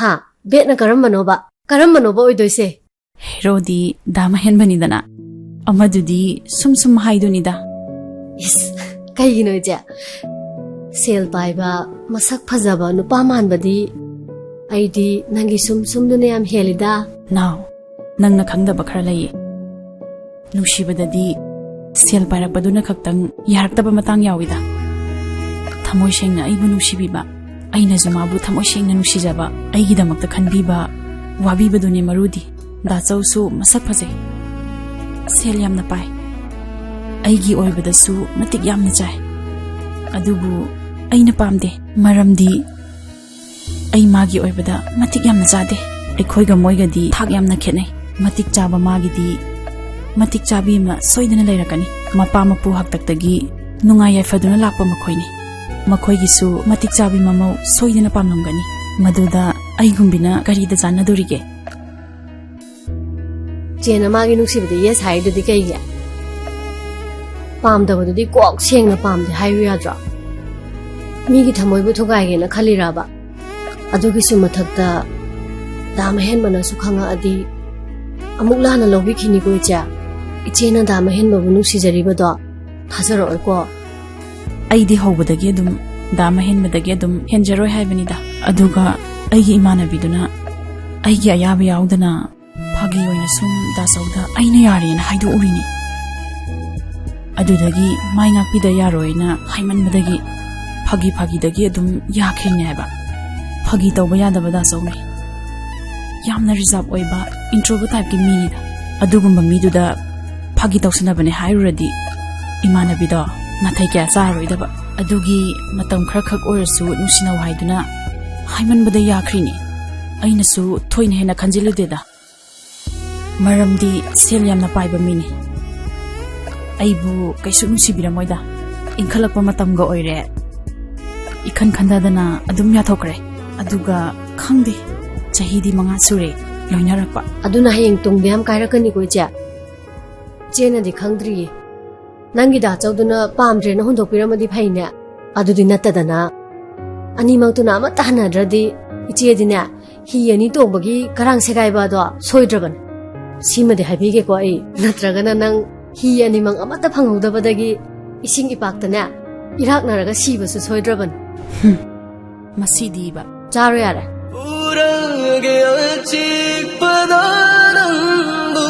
ꯍꯥ? ꯕꯦꯠꯅ ꯀꯔꯝꯕꯅꯣꯕ? ꯀꯔꯝꯕꯅꯣꯕ ꯑꯣꯏꯗꯣꯏꯁꯦ? ꯍꯦꯔꯣꯗꯤ ꯗꯥꯝ ꯑꯍꯦꯟꯕꯅꯤꯗꯅ, ꯑꯃꯗꯨꯗꯤ ꯁꯨꯝ ꯁꯨꯝ ꯍꯥꯏꯗꯨꯅꯤꯗ꯫ ꯏꯁ, ꯀꯩꯒꯤꯅꯣ ꯏꯆꯦ? ꯁꯦꯜ ꯄꯥꯏꯕ, ꯃꯁꯛ ꯐꯖꯕ ꯅꯨꯄꯥ ꯃꯥꯟꯕꯗꯤ ꯑꯩꯗꯤ ꯅꯪꯒꯤ ꯁꯨꯝ ꯁꯨꯝꯗꯨꯅ ꯌꯥꯝ ꯍꯦꯜꯂꯤꯗ꯫ ꯅꯥꯎ, ꯅꯪꯅ ꯈꯪꯗꯕ ꯈꯔ ꯂꯩꯌꯦ꯫ ꯅꯨꯡꯁꯤꯕꯗꯗꯤ ꯁꯦꯜ ꯄꯥꯏꯔꯛꯄꯗꯨꯅ ꯈꯛꯇꯪ ꯌꯥꯔꯛꯇꯕ ꯃꯇꯥꯡ ꯌꯥꯎꯏꯗ꯫ ꯊꯃꯣꯏ ꯁꯦꯡꯅ ꯑꯩꯕꯨ ꯅꯨꯡꯁꯤꯕꯤꯕ, ꯑꯩꯅꯁꯨ ꯃꯥꯕꯨ ꯊꯃꯣꯏ ꯁꯦꯡꯅ ꯅꯨꯡꯁꯤꯖꯕ, ꯑꯩꯒꯤꯗꯃꯛꯇ ꯈꯟꯕꯤꯕ, ꯋꯥꯕꯤꯕꯗꯨꯅꯦ ꯃꯔꯨꯗꯤ꯫ ꯗꯥꯆꯧꯁꯨ ꯃꯁꯛ ꯐꯖꯩ, ꯁꯦꯜ ꯌꯥꯝꯅ ꯄꯥꯏ, ꯑꯩꯒꯤ ꯑꯣꯏꯕꯗꯁꯨ ꯃꯇꯤꯛ ꯌꯥꯝꯅ ꯆꯥꯏ꯫ ꯑꯗꯨꯕꯨ ꯑꯩꯅ ꯄꯥꯝꯗꯦ, ꯃꯔꯝꯗꯤ ꯑꯩ ꯃꯥꯒꯤ ꯑꯣꯏꯕꯗ ꯃꯇꯤꯛ ꯌꯥꯝꯅ ꯆꯥꯗꯦ꯫ ꯑꯩꯈꯣꯏꯒ ꯃꯣꯏꯒꯗꯤ ꯊꯥꯛ ꯌꯥꯝꯅ ꯈꯦꯠꯅꯩ꯫ ꯃꯇꯤꯛ ꯆꯥꯕ ꯃꯥꯒꯤꯗꯤ ꯃꯇꯤꯛ ꯆꯥꯕꯤ ꯑꯃ ꯁꯣꯏꯗꯅ ꯂꯩꯔꯛꯀꯅꯤ꯫ ꯃꯄꯥ ꯃꯄꯨ ꯍꯥꯛꯇꯛꯇꯒꯤ ꯅꯨꯡꯉꯥꯏ ꯌꯥꯏꯐꯗꯨꯅ ꯂꯥꯛꯄ ꯃꯈꯣꯏꯅꯤ꯫ ꯃꯈꯣꯏꯒꯤꯁꯨ ꯃꯇꯤꯛ ꯆꯥꯕꯤ ꯃꯃꯧ ꯁꯣꯏꯗꯅ ꯄꯥꯝꯂꯝꯒꯅꯤ꯫ ꯃꯗꯨꯗ ꯑꯩꯒꯨꯝꯕꯤꯅ ꯀꯔꯤꯗ ꯆꯥꯟꯅꯗꯣꯔꯤꯒꯦ? ꯆꯦꯅ ꯃꯥꯒꯤ ꯅꯨꯡꯁꯤꯕꯗ ꯌꯦꯁ ꯍꯥꯏꯔꯤꯗꯨꯗꯤ ꯀꯩꯒꯤ? ꯄꯥꯝꯗꯕꯗꯨꯗꯤ ꯀꯣꯛ ꯁꯦꯡꯅ ꯄꯥꯝꯗꯦ ꯍꯥꯏꯌꯨ ꯌꯥꯗ꯭ꯔꯣ? ꯃꯤꯒꯤ ꯊꯃꯣꯏꯕꯨ ꯊꯨꯒꯥꯏꯒꯦꯅ ꯈꯜꯂꯤꯔꯕ? ꯑꯗꯨꯒꯤꯁꯨ ꯃꯊꯛꯇ ꯗꯥꯝ ꯑꯍꯦꯟꯕꯅꯁꯨ ꯈꯪꯉꯛꯑꯗꯤ ꯑꯃꯨꯛ ꯂꯥꯟꯅ ꯂꯧꯕꯤꯈꯤꯅꯤꯀꯣ ꯏꯆꯦ꯫ ꯏꯆꯦꯅ ꯗꯥꯝ ꯑꯍꯦꯟꯕꯕꯨ ꯅꯨꯡꯁꯤꯖꯔꯤꯕꯗꯣ ꯊꯥꯖꯔꯛꯑꯣꯏꯀꯣ꯫ ꯑꯩꯗꯤ ꯍꯧꯕꯗꯒꯤ ꯑꯗꯨꯝ ꯗꯥꯝ ꯑꯍꯦꯟꯕꯗꯒꯤ ꯑꯗꯨꯝ ꯍꯦꯟꯖꯔꯣꯏ ꯍꯥꯏꯕꯅꯤꯗ꯫ ꯑꯗꯨꯒ ꯑꯩꯒꯤ ꯏꯃꯥꯟꯅꯕꯤꯗꯨꯅ ꯑꯩꯒꯤ ꯑꯌꯥꯕ ꯌꯥꯎꯗꯅ ꯐꯥꯒꯤ ꯑꯣꯏꯅ ꯁꯨꯝ ꯗꯥꯆꯧꯗ ꯑꯩꯅ ꯌꯥꯔꯦꯅ ꯍꯥꯏꯗꯣꯛꯎꯔꯤꯅꯤ꯫ ꯑꯗꯨꯗꯒꯤ ꯃꯥꯏ ꯉꯥꯛꯄꯤꯗ ꯌꯥꯔꯣꯏꯅ ꯍꯥꯏꯃꯟꯕꯗꯒꯤ ꯐꯥꯒꯤ ꯐꯥꯒꯤꯗꯒꯤ ꯑꯗꯨꯝ ꯌꯥꯈ꯭ꯔꯤꯅꯦ ꯍꯥꯏꯕ꯫ ꯐꯥꯒꯤ ꯇꯧꯕ ꯌꯥꯗꯕ ꯗꯥꯆꯧꯅꯦ꯫ ꯌꯥꯝꯅ ꯔꯤꯖꯥꯔꯚ ꯑꯣꯏꯕ, ꯏꯟꯇ꯭ꯔꯣꯕꯔꯠ ꯇꯥꯏꯞꯀꯤ ꯃꯤꯅꯤꯗ꯫ ꯑꯗꯨꯒꯨꯝꯕ ꯃꯤꯗꯨꯗ ꯐꯥꯒꯤ ꯇꯧꯁꯟꯅꯕꯅꯦ ꯍꯥꯏꯔꯨꯔꯗꯤ ꯏꯃꯥꯟꯅꯕꯤꯗꯣ ꯅꯥꯊꯩ ꯀꯌꯥ ꯆꯥꯔꯔꯣꯏꯗꯕ꯫ ꯑꯗꯨꯒꯤ ꯃꯇꯝ ꯈꯔꯈꯛ ꯑꯣꯏꯔꯁꯨ ꯅꯨꯡꯁꯤꯅꯧ ꯍꯥꯏꯗꯨꯅ ꯍꯥꯏꯃꯟꯕꯗ ꯌꯥꯈ꯭ꯔꯤꯅꯤ꯫ ꯑꯩꯅꯁꯨ ꯊꯣꯏꯅ ꯍꯦꯟꯅ ꯈꯟꯖꯤꯜꯂꯨꯗꯦꯗ꯫ ꯃꯔꯝꯗꯤ ꯁꯦꯜ ꯌꯥꯝꯅ ꯄꯥꯏꯕ ꯃꯤꯅꯤ꯫ ꯑꯩꯕꯨ ꯀꯩꯁꯨ ꯅꯨꯡꯁꯤꯕꯤꯔꯝꯃꯣꯏꯗ꯫ ꯏꯟꯈꯠꯂꯛꯄ ꯃꯇꯝꯒ ꯑꯣꯏꯔꯦ꯫ ꯏꯈꯟ ꯈꯟꯊꯗꯅ ꯑꯗꯨꯝ ꯌꯥꯊꯣꯛꯈ꯭ꯔꯦ꯫ ꯑꯗꯨꯒ ꯈꯪꯗꯦ, ꯆꯍꯤꯗꯤ ꯃꯉꯥ ꯁꯨꯔꯦ ꯂꯣꯏꯅꯔꯛꯄ꯫ ꯑꯗꯨꯅ ꯍꯌꯦꯡ ꯇꯨꯡꯗ ꯌꯥꯝ ꯀꯥꯏꯔꯛꯀꯅꯤꯀꯣ ꯏꯆꯦ꯫ ꯏꯆꯦꯅꯗꯤ ꯈꯪꯗ꯭ꯔꯤꯌꯦ꯫ ꯅꯪꯒꯤ ꯗꯥꯆꯧꯗꯨꯅ ꯄꯥꯝꯗ꯭ꯔꯦꯅ ꯍꯨꯟꯗꯣꯛꯄꯤꯔꯝꯃꯗꯤ ꯐꯩꯅꯦ꯫ ꯑꯗꯨꯗꯤ ꯅꯠꯇꯗꯅ ꯑꯅꯤꯃꯛꯇꯨꯅ ꯑꯃꯠꯇ ꯍꯟꯅꯗ꯭ꯔꯗꯤ ꯏꯆꯦꯗꯤꯅꯦ ꯍꯤ ꯑꯅꯤ ꯇꯣꯡꯕꯒꯤ ꯀꯔꯥꯡ ꯁꯦꯒꯥꯏꯕ ꯑꯗꯣ ꯁꯣꯏꯗ꯭ꯔꯕꯅꯦ꯫ ꯁꯤꯃꯗꯤ ꯍꯥꯏꯕꯤꯒꯦꯀꯣ ꯑꯩ, ꯅꯠꯇ꯭ꯔꯒꯅ ꯅꯪ ꯍꯤ ꯑꯅꯤꯃꯛ ꯑꯃꯠꯇ ꯐꯪꯍꯧꯗꯕꯗꯒꯤ ꯏꯁꯤꯡ ꯏꯄꯥꯛꯇꯅꯦ ꯏꯔꯥꯛꯅꯔꯒ ꯁꯤꯕꯁꯨ ꯁꯣꯏꯗ꯭ꯔꯕꯅꯦ꯫ ꯍꯨꯝ, ꯃꯁꯤꯗꯤꯕ꯫ ꯆꯥꯔꯣ ꯌꯥꯔꯦ꯫ ꯎꯔꯒꯦ ꯑꯆꯤꯛꯄꯗ ꯅꯪꯕꯨ,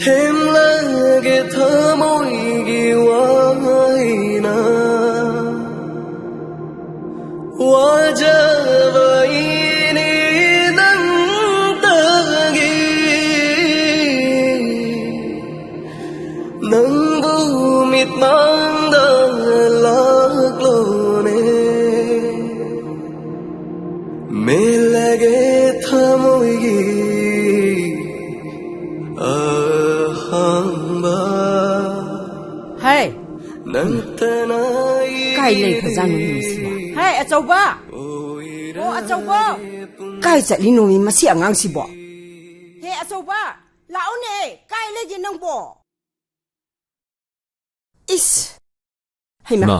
ꯊꯦꯝꯂꯒꯦ ꯊꯃꯣꯏꯒꯤ ꯋꯥꯍꯩꯅ꯫ ꯋꯥꯖꯕ ꯏꯅꯤ ꯅꯪꯇꯒꯤ, ꯅꯪꯕꯨ ꯃꯤꯠꯃꯥꯡꯗ ꯂꯥꯛꯂꯣꯅꯦ꯫ ꯃꯦꯠꯂꯒꯦ ꯊꯃꯣꯏꯒꯤ ꯑꯍꯥꯡꯕ꯫ ꯍꯥꯏ꯫ ꯅꯪꯇꯅ ꯀꯥꯏ ꯂꯩꯈ꯭ꯔꯖꯥꯠꯅꯣ ꯃꯤꯁꯤꯅ? ꯍꯥꯏ, ꯑꯆꯧꯕ! ꯑꯣ, ꯑꯆꯧꯕ! ꯀꯥꯏ ꯆꯠꯂꯤꯅꯣ ꯃꯤ ꯃꯁꯤ ꯑꯉꯥꯡꯁꯤꯕꯣ? ꯍꯦ, ꯑꯆꯧꯕ! ꯂꯥꯛꯎꯅꯦ! ꯀꯥꯏ ꯂꯩꯒꯦ ꯅꯪꯕꯣ? ꯏꯁ! ꯍꯩꯃꯥ! ꯏꯃꯥ,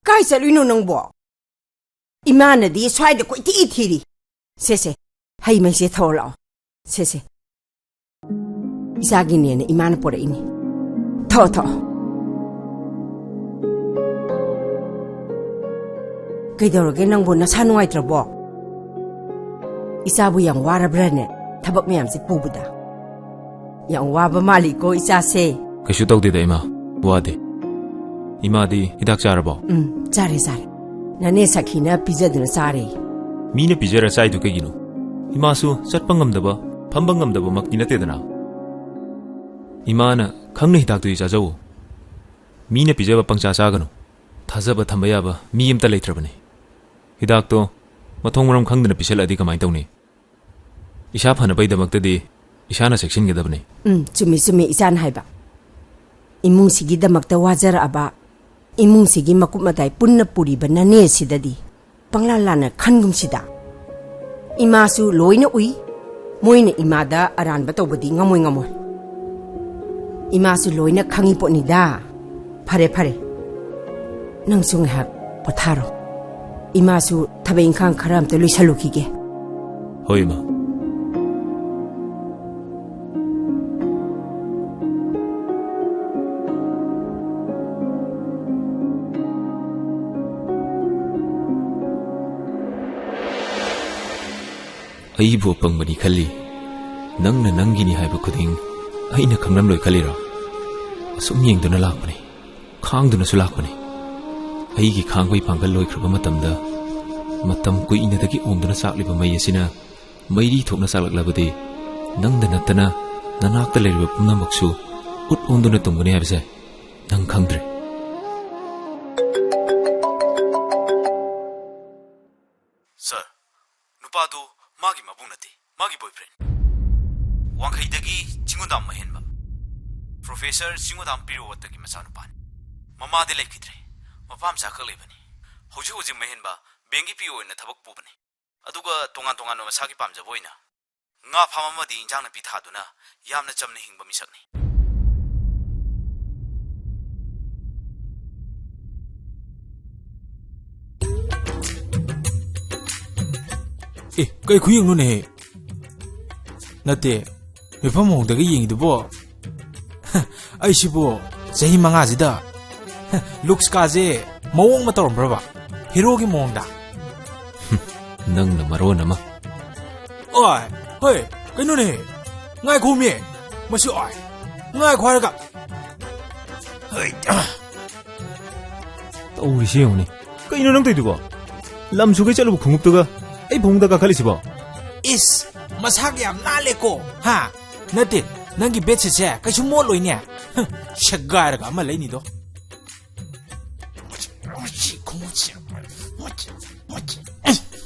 ꯀꯥꯏ ꯆꯠꯂꯨꯏꯅꯣ ꯅꯪꯕꯣ? ꯏꯃꯥꯅꯗꯤ ꯁ꯭ꯋꯥꯏꯗ ꯀꯣꯏꯊꯤ ꯊꯤꯔꯤ꯫ ꯁꯦ, ꯁꯦ, ꯍꯩ ꯃꯍꯤꯁꯦ ꯊꯛꯑꯣ ꯂꯥꯛꯑꯣ꯫ ꯁꯦ, ꯁꯦ꯫ ꯏꯆꯥꯒꯤꯅꯦꯅ ꯏꯃꯥꯅ ꯄꯣꯔꯛꯏꯅꯤ꯫ ꯊꯛꯑꯣ, ꯊꯛꯑꯣ꯫ ꯀꯩꯗꯧꯔꯒꯦ ꯅꯪꯕꯨ, ꯅꯁꯥ ꯅꯨꯡꯉꯥꯏꯇ꯭ꯔꯕꯣ? ꯏꯆꯥꯕꯨ ꯌꯥꯝ ꯋꯥꯔꯕ꯭ꯔꯥꯅꯦ, ꯊꯕꯛ ꯃꯌꯥꯝꯁꯦ ꯄꯨꯕꯗ? ꯌꯥꯝ ꯋꯥꯕ ꯃꯥꯜꯂꯤꯀꯣ ꯏꯆꯥꯁꯦ꯫ ꯀꯩꯁꯨ ꯇꯧꯗꯦꯗ ꯏꯃꯥ, ꯋꯥꯗꯦ꯫ ꯏꯃꯥꯗꯤ ꯍꯤꯗꯥꯛ ꯆꯥꯔꯕꯣ? ꯎꯝ, ꯆꯥꯔꯦ, ꯆꯥꯔꯦ꯫ ꯅꯅꯦ ꯁꯈꯤꯅ ꯄꯤꯖꯗꯨꯅ ꯆꯥꯔꯦ꯫ ꯃꯤꯅ ꯄꯤꯖꯔ ꯆꯥꯏꯗꯨ ꯀꯩꯒꯤꯅꯣ? ꯏꯃꯥꯁꯨ ꯆꯠꯄ ꯉꯝꯗꯕ, ꯐꯝꯕ ꯉꯝꯗꯕꯃꯛꯇꯤ ꯅꯠꯇꯦꯗꯅ꯫ ꯏꯃꯥꯅ ꯈꯪꯅ ꯍꯤꯗꯥꯛꯇꯨꯗꯤ ꯆꯥꯖꯧꯋꯣ꯫ ꯃꯤꯅ ꯄꯤꯖꯕ ꯄꯪꯆꯥ ꯆꯥꯒꯅꯨ꯫ ꯊꯥꯖꯕ ꯊꯝꯕ ꯌꯥꯕ ꯃꯤ ꯑꯃꯇ ꯂꯩꯇ꯭ꯔꯕꯅꯤ꯫ ꯍꯤꯗꯥꯛꯇꯣ ꯃꯊꯣꯡ ꯃꯔꯝ ꯈꯪꯗꯅ ꯄꯤꯁꯜꯂꯛꯑꯗꯤ ꯀꯃꯥꯏꯅ ꯇꯧꯅꯤ? ꯏꯁꯥ ꯐꯅꯕꯒꯤꯗꯃꯛꯇꯗꯤ ꯏꯁꯥꯅ ꯆꯦꯛꯁꯤꯟꯒꯗꯕꯅꯤ꯫ ꯎꯝ, ꯆꯨꯝꯃꯤ, ꯆꯨꯝꯃꯤ ꯏꯆꯥꯅ ꯍꯥꯏꯕ꯫ ꯏꯃꯨꯡꯁꯤꯒꯤꯗꯃꯛꯇ ꯋꯥꯖꯔꯛꯑꯕ, ꯏꯃꯨꯡꯁꯤꯒꯤ ꯃꯀꯨꯞ ꯃꯇꯥꯏ ꯄꯨꯟꯅ ꯄꯨꯔꯤꯕ ꯅꯅꯦꯁꯤꯗꯗꯤ ꯄꯪꯂꯥꯟ ꯂꯥꯟꯅ ꯈꯟꯒꯨꯝꯁꯤꯗ꯫ ꯏꯃꯥꯁꯨ ꯂꯣꯏꯅ ꯎꯏ, ꯃꯣꯏꯅ ꯏꯃꯥꯗ ꯑꯔꯥꯟꯕ ꯇꯧꯕꯗꯤ ꯉꯝꯃꯣꯏ, ꯉꯝꯃꯣꯏ꯫ ꯏꯃꯥꯁꯨ ꯂꯣꯏꯅ ꯈꯪꯉꯤ ꯄꯣꯠꯅꯤꯗ꯫ ꯐꯔꯦ, ꯐꯔꯦ꯫ ꯅꯪꯁꯨ ꯉꯥꯏꯍꯥꯛ ꯄꯣꯊꯥꯔꯣ꯫ ꯏꯃꯥꯁꯨ ꯊꯕꯛ ꯏꯪꯈꯥꯡ ꯈꯔ ꯑꯝꯇ ꯂꯣꯏꯁꯜꯂꯨꯈꯤꯒꯦ꯫ ꯍꯣꯏ, ꯏꯃꯥ꯫ ꯑꯩꯕꯨ ꯑꯄꯪꯕꯅꯤ ꯈꯜꯂꯤ꯫ ꯅꯪꯅ ꯅꯪꯒꯤꯅꯤ ꯍꯥꯏꯕ ꯈꯨꯗꯤꯡ ꯑꯩꯅ ꯈꯪꯂꯝꯂꯣꯏ ꯈꯜꯂꯤꯔꯣ? ꯑꯁꯨꯝ ꯌꯦꯡꯗꯨꯅ ꯂꯥꯛꯄꯅꯤ, ꯈꯥꯡꯗꯨꯅꯁꯨ ꯂꯥꯛꯄꯅꯤ꯫ ꯑꯩꯒꯤ ꯈꯥꯡꯕꯒꯤ ꯄꯥꯡꯒꯜ ꯂꯣꯏꯈ꯭ꯔꯕ ꯃꯇꯝꯗ, ꯃꯇꯝ ꯀꯨꯏꯅꯗꯒꯤ ꯑꯣꯝꯗꯨꯅ ꯆꯥꯛꯂꯤꯕ ꯃꯩ ꯑꯁꯤꯅ ꯃꯩꯔꯤ ꯊꯣꯛꯅ ꯆꯥꯛꯂꯛꯂꯕꯗꯤ, ꯅꯪꯗ ꯅꯠꯇꯅ ꯅꯅꯥꯛꯇ ꯂꯩꯔꯤꯕ ꯄꯨꯝꯅꯃꯛꯁꯨ ꯎꯠ ꯑꯣꯟꯗꯨꯅ ꯇꯨꯝꯒꯅꯤ ꯍꯥꯏꯕꯁꯦ ꯅꯪ ꯈꯪꯗ꯭ꯔꯦ꯫ ꯁꯥꯔ, ꯅꯨꯄꯥꯗꯨ ꯃꯥꯒꯤ ꯃꯕꯨꯡ ꯅꯠꯇꯦ, ꯃꯥꯒꯤ ꯕꯣꯏꯐ꯭ꯔꯦꯟ꯫ ꯋꯥꯡꯈꯩꯗꯒꯤ ꯆꯤꯡꯉꯨꯗꯥꯝ ꯃꯍꯦꯟꯕ, ꯄ꯭ꯔꯣꯐꯦꯁꯔ ꯆꯤꯡꯉꯨꯗꯥꯝ ꯄꯤꯔꯨꯋꯠꯇꯒꯤ ꯃꯆꯥꯅꯨꯄꯥꯅꯤ꯫ ꯃꯃꯥꯗꯤ ꯂꯩꯈꯤꯗ꯭ꯔꯦ, ꯃꯄꯥ ꯃꯆꯥ ꯈꯛ ꯂꯩꯕꯅꯤ꯫ ꯍꯧꯖꯤꯛ ꯍꯧꯖꯤꯛ ꯃꯍꯦꯟꯕ ꯕꯦꯡꯒꯤ ꯄꯤ ꯑꯣ ꯑꯣꯏꯅ ꯊꯕꯛ ꯄꯨꯕꯅꯤ꯫ ꯑꯗꯨꯒ ꯇꯣꯉꯥꯟ ꯇꯣꯉꯥꯟꯕ ꯃꯁꯥꯒꯤ ꯄꯥꯝꯖꯕ ꯑꯣꯏꯅ ꯉꯥ ꯐꯥꯝ ꯑꯃꯗꯤ ꯏꯟꯖꯥꯡ ꯅꯥꯄꯤ ꯊꯥꯗꯨꯅ ꯌꯥꯝꯅ ꯆꯝꯅ ꯍꯤꯡꯕ ꯃꯤꯁꯛꯅꯤ꯫ ꯑꯦ, ꯀꯩ ꯈꯨꯌꯦꯡꯅꯣꯅꯦꯍꯦ? ꯅꯠꯇꯦ, ꯃꯤꯐꯝ ꯍꯣꯡꯗꯒ ꯌꯦꯡꯉꯤꯗꯨꯕꯣ? ꯑꯩꯁꯤꯕꯨ ꯆꯍꯤ ꯃꯉꯥꯁꯤꯗ ꯂꯨꯛꯁꯀꯥꯁꯦ ꯃꯑꯣꯡ ꯑꯃ ꯇꯧꯔꯝꯕ꯭ꯔꯕ? ꯍꯤꯔꯣꯒꯤ ꯃꯑꯣꯡꯗ? ꯅꯪꯅ ꯃꯔꯣꯟ ꯑꯃ꯫ ꯑꯣꯏ, ꯍꯣꯏ, ꯀꯩꯅꯣꯅꯦ? ꯉꯥꯏꯈꯣꯃꯤ꯫ ꯃꯁꯤ, ꯑꯣꯏ, ꯉꯥꯏꯈꯣ ꯍꯥꯏꯔꯒ꯫ ꯍꯣꯏ, ꯑ꯫ ꯇꯧꯔꯤꯁꯤ ꯌꯦꯡꯉꯨꯅꯦ꯫ ꯀꯩꯅꯣ ꯅꯪ ꯇꯧꯏꯗꯨꯕꯣ? ꯂꯝ ꯁꯨꯒꯩ ꯆꯠꯂꯨꯕ ꯈꯣꯡꯎꯞꯇꯨꯒ ꯑꯩ ꯐꯃꯨꯡꯗ ꯀꯥꯈꯠꯂꯤꯁꯤꯕꯣ? ꯏꯁ, ꯃꯁꯥꯒ ꯌꯥꯝ ꯅꯥꯜꯂꯦꯀꯣ, ꯍꯥ? ꯅꯠꯇꯦ, ꯅꯪꯒꯤ ꯕꯦꯗꯁꯤꯠꯁꯦ ꯀꯩꯁꯨ ꯃꯣꯠꯂꯣꯏꯅꯦ꯫ ꯍꯨꯝ, ꯁꯦꯒꯥꯏꯔꯒ ꯑꯃ ꯂꯩꯅꯤꯗꯣ꯫ ꯃꯁꯤ ꯈꯣꯡꯎꯞꯁꯦ, ꯃꯁꯤ, ꯃꯁꯤ, ꯃꯁꯤ꯫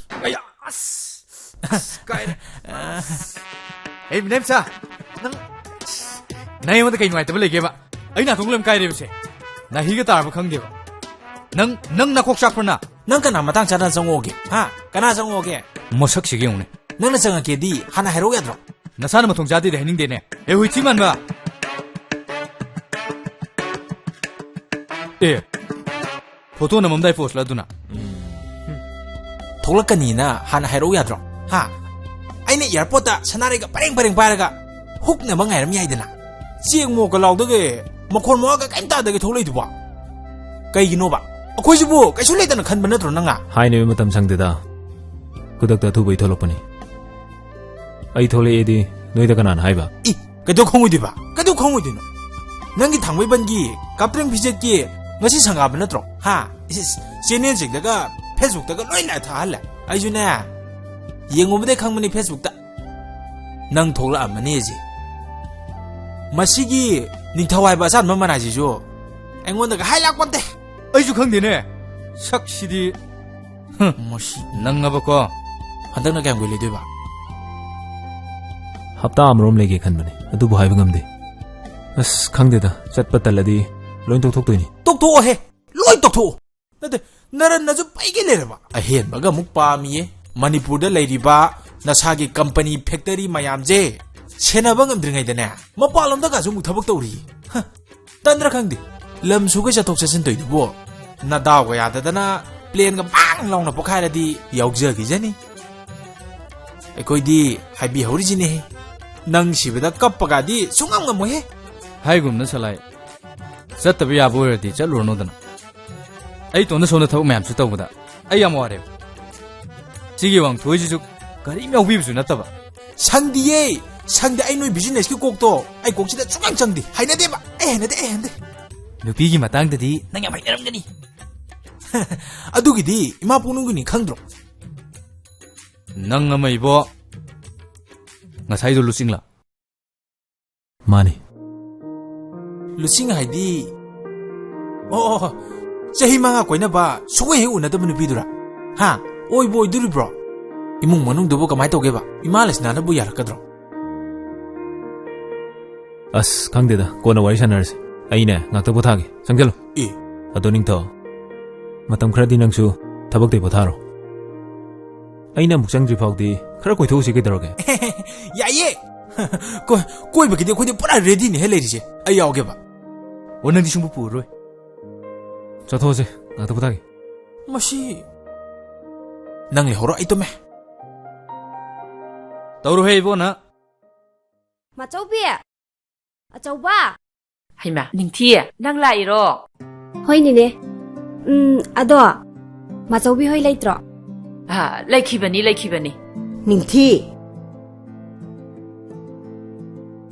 ꯑꯌꯥ, ꯑꯁ, ꯑꯁ, ꯀꯥꯏꯔꯦ꯫ ꯑꯦ, ꯃꯤꯅꯦꯝꯆꯥ, ꯅꯪ, ꯅꯪ ꯑꯩꯉꯣꯟꯗ ꯀꯩ ꯅꯨꯡꯉꯥꯏꯇꯕ ꯂꯩꯒꯦꯕ? ꯑꯩ ꯅꯥꯇꯣꯟ ꯂꯣꯏ ꯀꯥꯏꯔꯦꯕꯁꯦ꯫ ꯅꯥꯍꯤꯒ ꯇꯥꯔꯕ ꯈꯪꯗꯦꯕ꯫ ꯅꯪ, ꯅꯪ ꯅꯀꯣꯛ ꯆꯥꯛꯄ꯭ꯔꯣ ꯅ? ꯅꯪ ꯀꯅꯥ ꯃꯇꯥꯡ ꯆꯥꯗꯅ ꯆꯪꯉꯛꯑꯣꯒꯦ? ꯍꯥ? ꯀꯅꯥ ꯆꯪꯉꯛꯑꯣꯒꯦ? ꯃꯁꯛꯁꯤꯒ ꯌꯦꯡꯉꯨꯅꯦ꯫ ꯅꯪꯅ ꯆꯪꯉꯛꯀꯦꯗꯤ ꯍꯥꯟꯅ ꯍꯥꯏꯔꯛꯎ ꯌꯥꯗ꯭ꯔꯣ? ꯅꯁꯥꯅ ꯃꯊꯣꯡ ꯆꯥꯗꯦꯗꯤ ꯍꯥꯏꯅꯤꯡꯗꯦꯅꯦ꯫ ꯑꯦ, ꯍꯨꯏꯊꯤ ꯃꯥꯟꯕ꯫ ꯑꯦ, ꯐꯣꯇꯣ ꯅꯝꯃꯝꯗꯥꯏ ꯄꯣꯁꯂ ꯑꯗꯨꯅ? ꯊꯣꯛꯂꯛꯀꯅꯤꯅ ꯍꯥꯟꯅ ꯍꯥꯏꯔꯛꯎ ꯌꯥꯗ꯭ꯔꯣ? ꯍꯥ? ꯑꯩꯅ ꯑꯦꯌꯥꯔꯄꯣꯔꯠꯇ ꯁꯅꯥꯔꯩꯒ ꯄꯔꯦꯡ ꯄꯔꯦꯡ ꯄꯥꯏꯔꯒ ꯍꯨꯛꯅꯕ ꯉꯥꯏꯔꯝ ꯌꯥꯏꯗꯅ꯫ ꯆꯦꯡ ꯃꯣꯛꯀ ꯂꯥꯎꯗꯒꯩ, ꯃꯈꯣꯟ ꯃꯋꯥꯒ ꯀꯩꯝ ꯇꯥꯗꯒꯩ ꯊꯣꯛꯂꯛꯏꯗꯨꯕꯣ? ꯀꯩꯒꯤꯅꯣꯕ? ꯑꯩꯈꯣꯏꯁꯤꯕꯨ ꯀꯩꯁꯨ ꯂꯩꯇꯅ ꯈꯟꯕ ꯅꯠꯇ꯭ꯔꯣ ꯅꯪꯅ? ꯍꯥꯏꯅꯕ ꯃꯇꯝ ꯁꯪꯗꯦꯗ꯫ ꯈꯨꯗꯛꯇ ꯑꯊꯨꯕꯩ ꯊꯣꯛꯂꯛꯄꯅꯤ꯫ ꯑꯩ ꯊꯣꯛꯂꯛꯑꯦꯗꯤ ꯅꯣꯏꯗ ꯀꯅꯥꯅ ꯍꯥꯏꯕ? ꯏ, ꯀꯩꯗꯧ ꯈꯪꯉꯣꯏꯗꯣꯏꯕ? ꯀꯩꯗꯧ ꯈꯪꯉꯣꯏꯗꯣꯏꯅꯣ? ꯅꯪꯒꯤ ꯊꯥꯡꯃꯩꯕꯟꯒꯤ ꯀꯥꯞꯇ꯭ꯔꯤꯡ ꯐꯤꯖꯦꯠꯀꯤ ꯉꯁꯤ ꯁꯪꯒꯥꯕ ꯅꯠꯇ꯭ꯔꯣ? ꯍꯥ? ꯏꯁ, ꯏꯁ, ꯆꯦꯅꯦꯜꯁꯤꯡꯗꯒ, Facebookꯇꯒ ꯂꯣꯏ ꯂꯥꯏ ꯊꯥꯍꯜꯂꯦ꯫ ꯑꯩꯁꯨꯅꯦ, ꯌꯦꯡꯉꯨꯕꯗꯩ ꯈꯪꯕꯅꯤ Facebookꯇ꯫ ꯅꯪ ꯊꯣꯛꯂꯛꯑꯝꯃꯅꯤ ꯑꯁꯤ꯫ ꯃꯁꯤꯒꯤ ꯅꯤꯡꯊꯧ ꯍꯥꯏꯕ ꯑꯆꯥꯟꯕ ꯃꯅꯥꯏꯁꯤꯁꯨ ꯑꯩꯉꯣꯟꯗꯒ ꯍꯥꯏ ꯂꯥꯛꯄꯣꯟꯇꯦ꯫ ꯑꯩꯁꯨ ꯈꯪꯗꯦꯅꯦ꯫ ꯁꯛꯁꯤꯗꯤ꯫ ꯍꯨꯝ꯫ ꯃꯁꯤ ꯅꯪꯉꯕꯀꯣ? ꯍꯟꯗꯛꯅ ꯀꯌꯥꯝ ꯀꯨꯏ ꯂꯩꯗꯣꯏꯕ? ꯍꯞꯇꯥ ꯑꯃꯔꯣꯝ ꯂꯩꯒꯦ ꯈꯟꯕꯅꯦ, ꯑꯗꯨꯕꯨ ꯍꯥꯏꯕ ꯉꯝꯗꯦ꯫ ꯑꯁ, ꯈꯪꯗꯦꯗ, ꯆꯠꯄ ꯇꯜꯂꯗꯤ ꯂꯣꯏ ꯇꯣꯛꯊꯣꯛꯇꯣꯏꯅꯤ꯫ ꯇꯣꯛꯊꯣꯛꯑꯣꯍꯦ! ꯂꯣꯏ ꯇꯣꯛꯊꯣꯛꯑꯣ! ꯅꯠꯇꯦ, ꯅꯔꯟꯅꯁꯨ ꯄꯩꯒꯩ ꯂꯩꯔꯕ? ꯑꯍꯦꯟꯕꯒ ꯑꯃꯨꯛ ꯄꯥꯝꯃꯤꯌꯦ꯫ ꯃꯅꯤꯄꯨꯔꯗ ꯂꯩꯔꯤꯕ ꯅꯁꯥꯒꯤ ꯀꯝꯄꯅꯤ ꯐꯦꯛꯇꯔꯤ ꯃꯌꯥꯝꯁꯦ ꯁꯦꯟꯅꯕ ꯉꯝꯗ꯭ꯔꯤꯉꯩꯗꯅꯦ, ꯃꯄꯥꯟꯂꯣꯝꯗꯒꯁꯨ ꯑꯃꯨꯛ ꯊꯕꯛ ꯇꯧꯔꯤ꯫ ꯍ, ꯇꯟꯗ꯭ꯔꯥ ꯈꯪꯗꯦ꯫ ꯂꯝ ꯁꯨꯒꯩ ꯆꯠꯊꯣꯛ ꯆꯠꯁꯤꯟ ꯇꯧꯏꯗꯨꯕꯨ ꯅꯗꯥꯎꯒ ꯌꯥꯗꯗꯅ ꯄ꯭ꯂꯦꯟꯒ ꯕꯥꯡ ꯂꯥꯎꯅ ꯄꯣꯛꯈꯥꯏꯔꯗꯤ ꯌꯥꯎꯖꯈꯤꯖꯅꯤ꯫ ꯑꯩꯈꯣꯏꯗꯤ ꯍꯥꯏꯕꯤꯍꯧꯔꯤꯁꯤꯅꯦꯍꯦ꯫ ꯅꯪ ꯁꯤꯕꯗ ꯀꯞꯄꯒꯗꯤ ꯁꯨꯡꯉꯝ ꯉꯝꯃꯣꯏꯍꯦ꯫ ꯍꯥꯏꯒꯨꯝꯅ ꯁꯂꯥꯏ, ꯆꯠꯇꯕ ꯌꯥꯕ ꯑꯣꯏꯔꯗꯤ ꯆꯠꯂꯨꯔꯅꯨꯗꯅ꯫ ꯑꯩ ꯏꯇꯣꯝꯗ ꯁꯣꯝꯗ ꯊꯕꯛ ꯃꯌꯥꯝꯁꯨ ꯇꯧꯕꯗ ꯑꯩ ꯌꯥꯝ ꯋꯥꯔꯦꯕ꯫ ꯁꯤꯒꯤ ꯋꯥꯡꯊꯣꯏꯁꯤꯁꯨ ꯀꯔꯤꯝ ꯌꯥꯎꯕꯤꯕꯁꯨ ꯅꯠꯇꯕ꯫ ꯁꯪꯗꯤꯌꯦ, ꯁꯪꯗꯦ꯫ ꯑꯩ ꯅꯣꯏ businessꯀꯤ ꯀꯣꯛꯇꯣ ꯑꯩ ꯀꯣꯛꯁꯤꯗ ꯁꯨꯡꯆꯪ ꯆꯪꯗꯦ꯫ ꯍꯩꯅꯗꯦꯕ꯫ ꯑꯩ ꯍꯩꯅꯗꯦ, ꯑꯩ ꯍꯩꯅꯗꯦ꯫ ꯅꯨꯄꯤꯒꯤ ꯃꯇꯥꯡꯗꯗꯤ ꯅꯪ ꯌꯥꯝ ꯍꯩꯅꯔꯝꯒꯅꯤ꯫ ꯑꯗꯨꯒꯤꯗꯤ ꯏꯃꯥ ꯄꯣꯛꯅꯨꯡꯒꯤꯅꯤ, ꯈꯪꯗ꯭ꯔꯣ? ꯅꯪ ꯑꯃ ꯏꯕꯣ꯫ ꯉꯁꯥꯏꯗꯣ ꯂꯨꯆꯤꯡꯂꯥ? ꯃꯥꯅꯤ꯫ ꯂꯨꯆꯤꯡ ꯍꯥꯏꯗꯤ? ꯑꯣ, ꯑꯣ, ꯑꯣ꯫ ꯆꯍꯤ ꯃꯉꯥ ꯀꯣꯏꯅꯕ ꯁꯨꯡꯍꯦꯛ ꯍꯦꯛ ꯎꯅꯗꯕ ꯅꯨꯄꯤꯗꯨꯔꯥ? ꯍꯥ? ꯑꯣꯏꯕꯨ ꯑꯣꯏꯗꯣꯔꯤꯕ꯭ꯔꯣ? ꯏꯃꯨꯡ ꯃꯅꯨꯡꯗꯨꯕꯨ ꯀꯃꯥꯏꯅ ꯇꯧꯒꯦꯕ? ꯏꯃꯥ ꯂꯩꯁꯅꯥꯅꯕꯨ ꯌꯥꯔꯛꯀꯗ꯭ꯔꯣ? ꯑꯁ, ꯈꯪꯗꯦꯗ, ꯀꯣꯟꯅ ꯋꯥꯔꯤ ꯁꯥꯟꯅꯔꯁꯤ꯫ ꯑꯩꯅꯦ ꯉꯥꯛꯇ ꯄꯣꯊꯥꯒꯦ, ꯆꯪꯁꯤꯜꯂꯨ꯫ ꯑꯦ꯫ ꯑꯗꯣ ꯅꯤꯡꯊꯧ, ꯃꯇꯝ ꯈꯔꯗꯤ ꯅꯪꯁꯨ ꯊꯕꯛꯇꯩ ꯄꯣꯊꯥꯔꯣ꯫ ꯑꯩꯅ ꯑꯃꯨꯛ ꯆꯪꯗ꯭ꯔꯤ ꯐꯥꯎꯗꯤ ꯈꯔ ꯀꯣꯏꯊꯣꯛꯎꯁꯤ, ꯀꯩꯗꯧꯔꯒꯦ? ꯌꯥꯏꯌꯦ꯫ ꯀꯣꯏ-, ꯀꯣꯏꯕꯒꯤꯗꯤ ꯑꯩꯈꯣꯏꯗꯤ ꯄꯨꯔꯥ readyꯅꯦꯍꯦ ꯂꯩꯔꯤꯁꯦ꯫ ꯑꯩ ꯌꯥꯎꯒꯦꯕ꯫ ꯑꯣ, ꯅꯪꯗꯤ ꯁꯨꯡꯄꯨ ꯄꯨꯔꯔꯣꯏ꯫ ꯆꯠꯊꯣꯛꯑꯁꯦ, ꯉꯥꯛꯇ ꯄꯣꯊꯥꯒꯦ꯫ ꯃꯁꯤ꯫ ꯅꯪ ꯂꯩꯍꯧꯔꯣ, ꯑꯩ ꯇꯨꯝꯃꯦ꯫ ꯇꯧꯔꯣꯍꯦ ꯏꯕꯣ ꯅꯪ꯫ ꯃꯥꯆꯧꯕꯤ! ꯑꯆꯧꯕ! ꯍꯩꯃꯥ, ꯅꯤꯡꯊꯤ, ꯅꯪ ꯂꯥꯛꯏꯔꯣ? ꯍꯣꯏ, ꯅꯦꯅꯦ꯫ ꯎꯝ, ꯑꯗꯣ, ꯃꯥꯆꯧꯕꯤ ꯍꯣꯏ ꯂꯩꯇ꯭ꯔꯣ? ꯑꯥ, ꯂꯩꯈꯤꯕꯅꯤ, ꯂꯩꯈꯤꯕꯅꯤ꯫ ꯅꯤꯡꯊꯤ!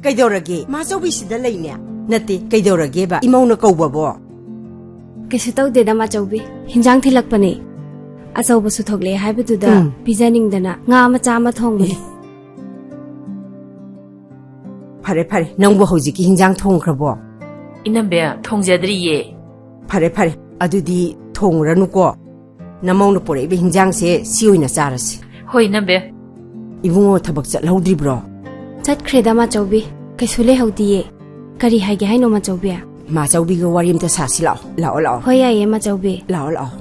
ꯀꯩꯗꯧꯔꯒꯦ? ꯃꯥꯆꯧꯕꯤꯁꯤꯗ ꯂꯩꯅꯦ꯫ ꯅꯠꯇꯦ, ꯀꯩꯗꯧꯔꯒꯦꯕ? ꯏꯃꯧꯅ ꯀꯧꯕꯕꯣ? ꯀꯩꯁꯨ ꯇꯧꯗꯦꯗ, ꯃꯥꯆꯧꯕꯤ꯫ ꯍꯤꯟꯖꯥꯡ ꯊꯤꯜꯂꯛꯄꯅꯦ꯫ ꯑꯆꯧꯕꯁꯨ ꯊꯣꯛꯂꯛꯑꯦ ꯍꯥꯏꯕꯗꯨꯗ ꯎꯝ꯫ ꯄꯤꯖꯅꯤꯡꯗꯅ ꯉꯥ ꯃꯆꯥ ꯑꯃ ꯊꯣꯡꯕꯅꯦ꯫ ꯐꯔꯦ, ꯐꯔꯦ, ꯅꯪꯕꯨ ꯍꯧꯖꯤꯛꯀꯤ ꯍꯤꯟꯖꯥꯡ ꯊꯣꯡꯈ꯭ꯔꯕꯣ? ꯏꯅꯝꯕꯦ, ꯊꯣꯡꯖꯗ꯭ꯔꯤꯌꯦ꯫ ꯐꯔꯦ, ꯐꯔꯦ, ꯑꯗꯨꯗꯤ ꯊꯣꯡꯉꯨꯔꯅꯨꯀꯣ꯫ ꯅꯃꯧꯅ ꯄꯨꯔꯛꯏꯕ ꯍꯤꯟꯖꯥꯡꯁꯦ ꯁꯤ ꯑꯣꯏꯅ ꯆꯥꯔꯁꯤ꯫ ꯍꯣꯏ, ꯏꯅꯝꯕꯦ꯫ ꯏꯕꯨꯡꯉꯣ ꯊꯕꯛ ꯆꯠꯍꯧꯗ꯭ꯔꯤꯕ꯭ꯔꯣ? ꯆꯠꯈ꯭ꯔꯦꯗ, ꯃꯥꯆꯧꯕꯤ꯫ ꯀꯩꯁꯨ ꯂꯩꯍꯧꯗꯤꯌꯦ꯫ ꯀꯔꯤ ꯍꯥꯏꯒꯦ ꯍꯥꯏꯅꯣ, ꯃꯥꯆꯧꯕꯤ? ꯃꯥꯆꯧꯕꯤꯒ ꯋꯥꯔꯤ ꯑꯝꯇ ꯁꯥꯁꯤ ꯂꯥꯛꯑꯣ꯫ ꯂꯥꯛꯑꯣ, ꯂꯥꯛꯑꯣ꯫ ꯍꯣꯏ, ꯌꯥꯏꯌꯦ, ꯃꯥꯆꯧꯕꯤ꯫ ꯂꯥꯛꯑꯣ, ꯂꯥꯛꯑꯣ꯫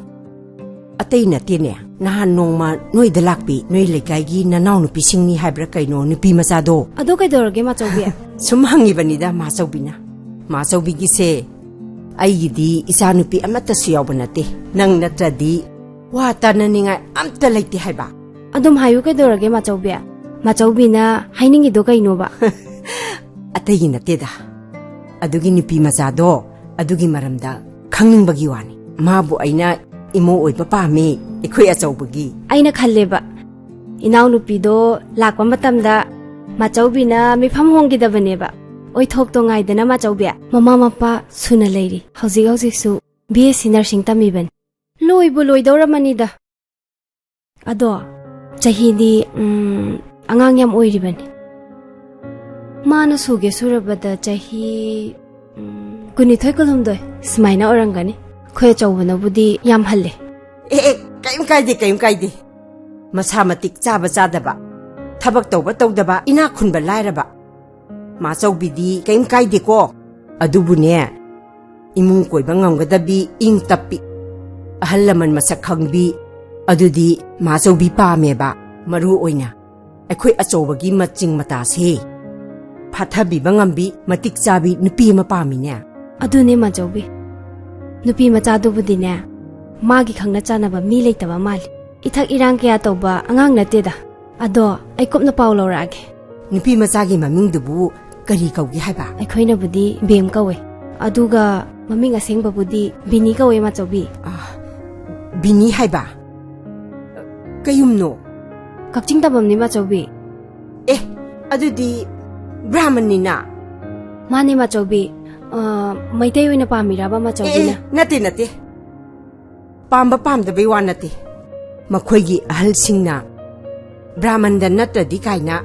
ꯑꯇꯩ ꯅꯠꯇꯦꯅꯦ, ꯅꯍꯥꯟ ꯅꯣꯡꯃ ꯅꯣꯏꯗ ꯂꯥꯛꯄꯤ, ꯅꯣꯏ ꯂꯩꯀꯥꯏꯒꯤ ꯅꯅꯥꯎ ꯅꯨꯄꯤꯁꯤꯡꯅꯤ ꯍꯥꯏꯕ꯭ꯔꯥ ꯀꯩꯅꯣ, ꯅꯨꯄꯤ ꯃꯆꯥꯗꯣ꯫ ꯑꯗꯣ ꯀꯩꯗꯧꯔꯒꯦ, ꯃꯥꯆꯧꯕꯤ? ꯁꯨꯝ ꯍꯪꯉꯤꯕꯅꯤꯗ, ꯃꯥꯆꯧꯕꯤꯅ꯫ ꯃꯥꯆꯧꯕꯤꯒꯤꯁꯦ, ꯑꯩꯒꯤꯗꯤ ꯏꯆꯥ ꯅꯨꯄꯤ ꯑꯃꯠꯇꯁꯨ ꯌꯥꯎꯕ ꯅꯠꯇꯦ꯫ ꯅꯪ ꯅꯠꯇ꯭ꯔꯗꯤ ꯋꯥ ꯇꯥꯅꯅꯤꯡꯉꯥꯏ ꯑꯝꯇ ꯂꯩꯇꯦ ꯍꯥꯏꯕ꯫ ꯑꯗꯨꯝ ꯍꯥꯏꯌꯨ ꯀꯩꯗꯧꯔꯒꯦ, ꯃꯥꯆꯧꯕꯤ? ꯃꯥꯆꯧꯕꯤꯅ ꯍꯥꯏꯅꯤꯡꯉꯤꯗꯣ ꯀꯩꯅꯣꯕ? ꯑꯇꯩꯒꯤ ꯅꯠꯇꯦꯗ꯫ ꯑꯗꯨꯒꯤ ꯅꯨꯄꯤ ꯃꯆꯥꯗꯣ, ꯑꯗꯨꯒꯤ ꯃꯔꯝꯗ ꯈꯪꯅꯤꯡꯕꯒꯤ ꯋꯥꯅꯤ꯫ ꯃꯥꯕꯨ ꯑꯩꯅ ꯏꯃꯧ ꯑꯣꯏꯕ ꯄꯥꯝꯃꯤ, ꯑꯩꯈꯣꯏ ꯑꯆꯧꯕꯒꯤ꯫ ꯑꯩꯅ ꯈꯜꯂꯦꯕ, ꯏꯅꯥꯎꯅꯨꯄꯤꯗꯣ ꯂꯥꯛꯄ ꯃꯇꯝꯗ ꯃꯥꯆꯧꯕꯤꯅ ꯃꯤꯐꯝ ꯍꯣꯡꯈꯤꯗꯕꯅꯦꯕ꯫ ꯑꯣꯏꯊꯣꯛꯇꯣ ꯉꯥꯏꯗꯅ, ꯃꯥꯆꯧꯕꯤ꯫ ꯃꯃꯥ ꯃꯄꯥ ꯁꯨꯅ ꯂꯩꯔꯤ꯫ ꯍꯧꯖꯤꯛ ꯍꯧꯖꯤꯛꯁꯨ ꯕꯤ ꯑꯦꯁ ꯁꯤ ꯅꯔꯁꯤꯡ ꯇꯝꯃꯤꯕꯅꯤ꯫ ꯂꯣꯏꯕꯨ ꯂꯣꯏꯗꯧꯔꯝꯃꯅꯤꯗ꯫ ꯑꯗꯣ, ꯆꯍꯤꯗꯤ, ꯎꯝ, ꯑꯉꯥꯡ ꯌꯥꯝ ꯑꯣꯏꯔꯤꯕꯅꯤ꯫ ꯃꯥꯅ ꯁꯨꯒꯦ ꯁꯨꯔꯕꯗ ꯆꯍꯤ, ꯎꯝ, ꯀꯨꯟꯅꯤꯊꯣꯏ, ꯀꯨꯟꯍꯨꯝꯗꯣꯏ ꯁꯨꯃꯥꯏꯅ ꯑꯣꯏꯔꯝꯒꯅꯤ꯫ ꯑꯩꯈꯣꯏ ꯑꯆꯧꯕꯅꯕꯨꯗꯤ ꯌꯥꯝ ꯍꯜꯂꯦ꯫ ꯑꯦ, ꯑꯦ, ꯀꯩꯝ ꯀꯥꯏꯗꯦ, ꯀꯩꯝ ꯀꯥꯏꯗꯦ꯫ ꯃꯁꯥ ꯃꯇꯤꯛ ꯆꯥꯕ ꯆꯥꯗꯕ, ꯊꯕꯛ ꯇꯧꯕ ꯇꯧꯗꯕ, ꯏꯅꯥꯛ ꯈꯨꯟꯕ ꯂꯥꯏꯔꯕ, ꯃꯥꯆꯧꯕꯤꯗꯤ ꯀꯩꯝ ꯀꯥꯏꯗꯦꯀꯣ꯫ ꯑꯗꯨꯕꯨꯅꯦ, ꯏꯃꯨꯡ ꯀꯣꯏꯕ ꯉꯝꯒꯗꯕꯤ, ꯏꯪ ꯇꯞꯄꯤ, ꯑꯍꯜ ꯂꯃꯟ ꯃꯁꯛ ꯈꯪꯕꯤ, ꯑꯗꯨꯗꯤ ꯃꯥꯆꯧꯕꯤ ꯄꯥꯝꯃꯦꯕ꯫ ꯃꯔꯨ ꯑꯣꯏꯅ ꯑꯩꯈꯣꯏ ꯑꯆꯧꯕꯒꯤ ꯃꯆꯤꯡ ꯃꯇꯥꯁꯦ ꯐꯥꯊꯕꯤꯕ ꯉꯝꯕꯤ, ꯃꯇꯤꯛ ꯆꯥꯕꯤ ꯅꯨꯄꯤ ꯑꯃ ꯄꯥꯝꯃꯤꯅꯦ꯫ ꯑꯗꯨꯅꯦ, ꯃꯥꯆꯧꯕꯤ꯫ ꯅꯨꯄꯤ ꯃꯆꯥꯗꯨꯕꯨꯗꯤꯅꯦ, ꯃꯥꯒꯤ ꯈꯪꯅ ꯆꯥꯟꯅꯕ ꯃꯤ ꯂꯩꯇꯕ ꯃꯥꯜꯂꯤ꯫ ꯏꯊꯛ ꯏꯔꯥꯡ ꯀꯌꯥ ꯇꯧꯕ ꯑꯉꯥꯡ ꯅꯠꯇꯦꯗ꯫ ꯑꯗꯣ, ꯑꯩ ꯀꯨꯞꯅ ꯄꯥꯎ ꯂꯧꯔꯛꯑꯒꯦ꯫ ꯅꯨꯄꯤ ꯃꯆꯥꯒꯤ ꯃꯃꯤꯡꯗꯨꯕꯨ ꯀꯔꯤ ꯀꯧꯒꯦ ꯍꯥꯏꯕ? ꯑꯩꯈꯣꯏꯅꯕꯨꯗꯤ ꯕꯦꯝ ꯀꯧꯋꯦ, ꯑꯗꯨꯒ ꯃꯃꯤꯡ ꯑꯁꯦꯡꯕꯕꯨꯗꯤ ꯕꯤꯅꯤ ꯀꯧꯋꯦ, ꯃꯥꯆꯧꯕꯤ꯫ ꯑ, ꯕꯤꯅꯤ ꯍꯥꯏꯕ? ꯀꯌꯨꯝꯅꯣ? ꯀꯛꯆꯤꯡ ꯇꯝꯕꯝꯅꯤ, ꯃꯥꯆꯧꯕꯤ꯫ ꯑꯦ, ꯑꯗꯨꯗꯤ ꯕ꯭ꯔꯥꯍꯃꯟꯅꯤꯅ? ꯃꯥꯅꯦ, ꯃꯥꯆꯧꯕꯤ꯫ ꯑ, ꯃꯩꯇꯩ ꯑꯣꯏꯅ ꯄꯥꯝꯃꯤꯔꯕ, ꯑꯦ, ꯃꯥꯆꯧꯕꯤꯅ? ꯑꯦ, ꯅꯠꯇꯦ, ꯅꯠꯇꯦ꯫ ꯄꯥꯝꯕ ꯄꯥꯝꯗꯕꯩ ꯋꯥ ꯅꯠꯇꯦ꯫ ꯃꯈꯣꯏꯒꯤ ꯑꯍꯜꯁꯤꯡꯅ ꯕ꯭ꯔꯥꯍꯃꯟꯗ ꯅꯠꯇ꯭ꯔꯗꯤ ꯀꯥꯏꯅ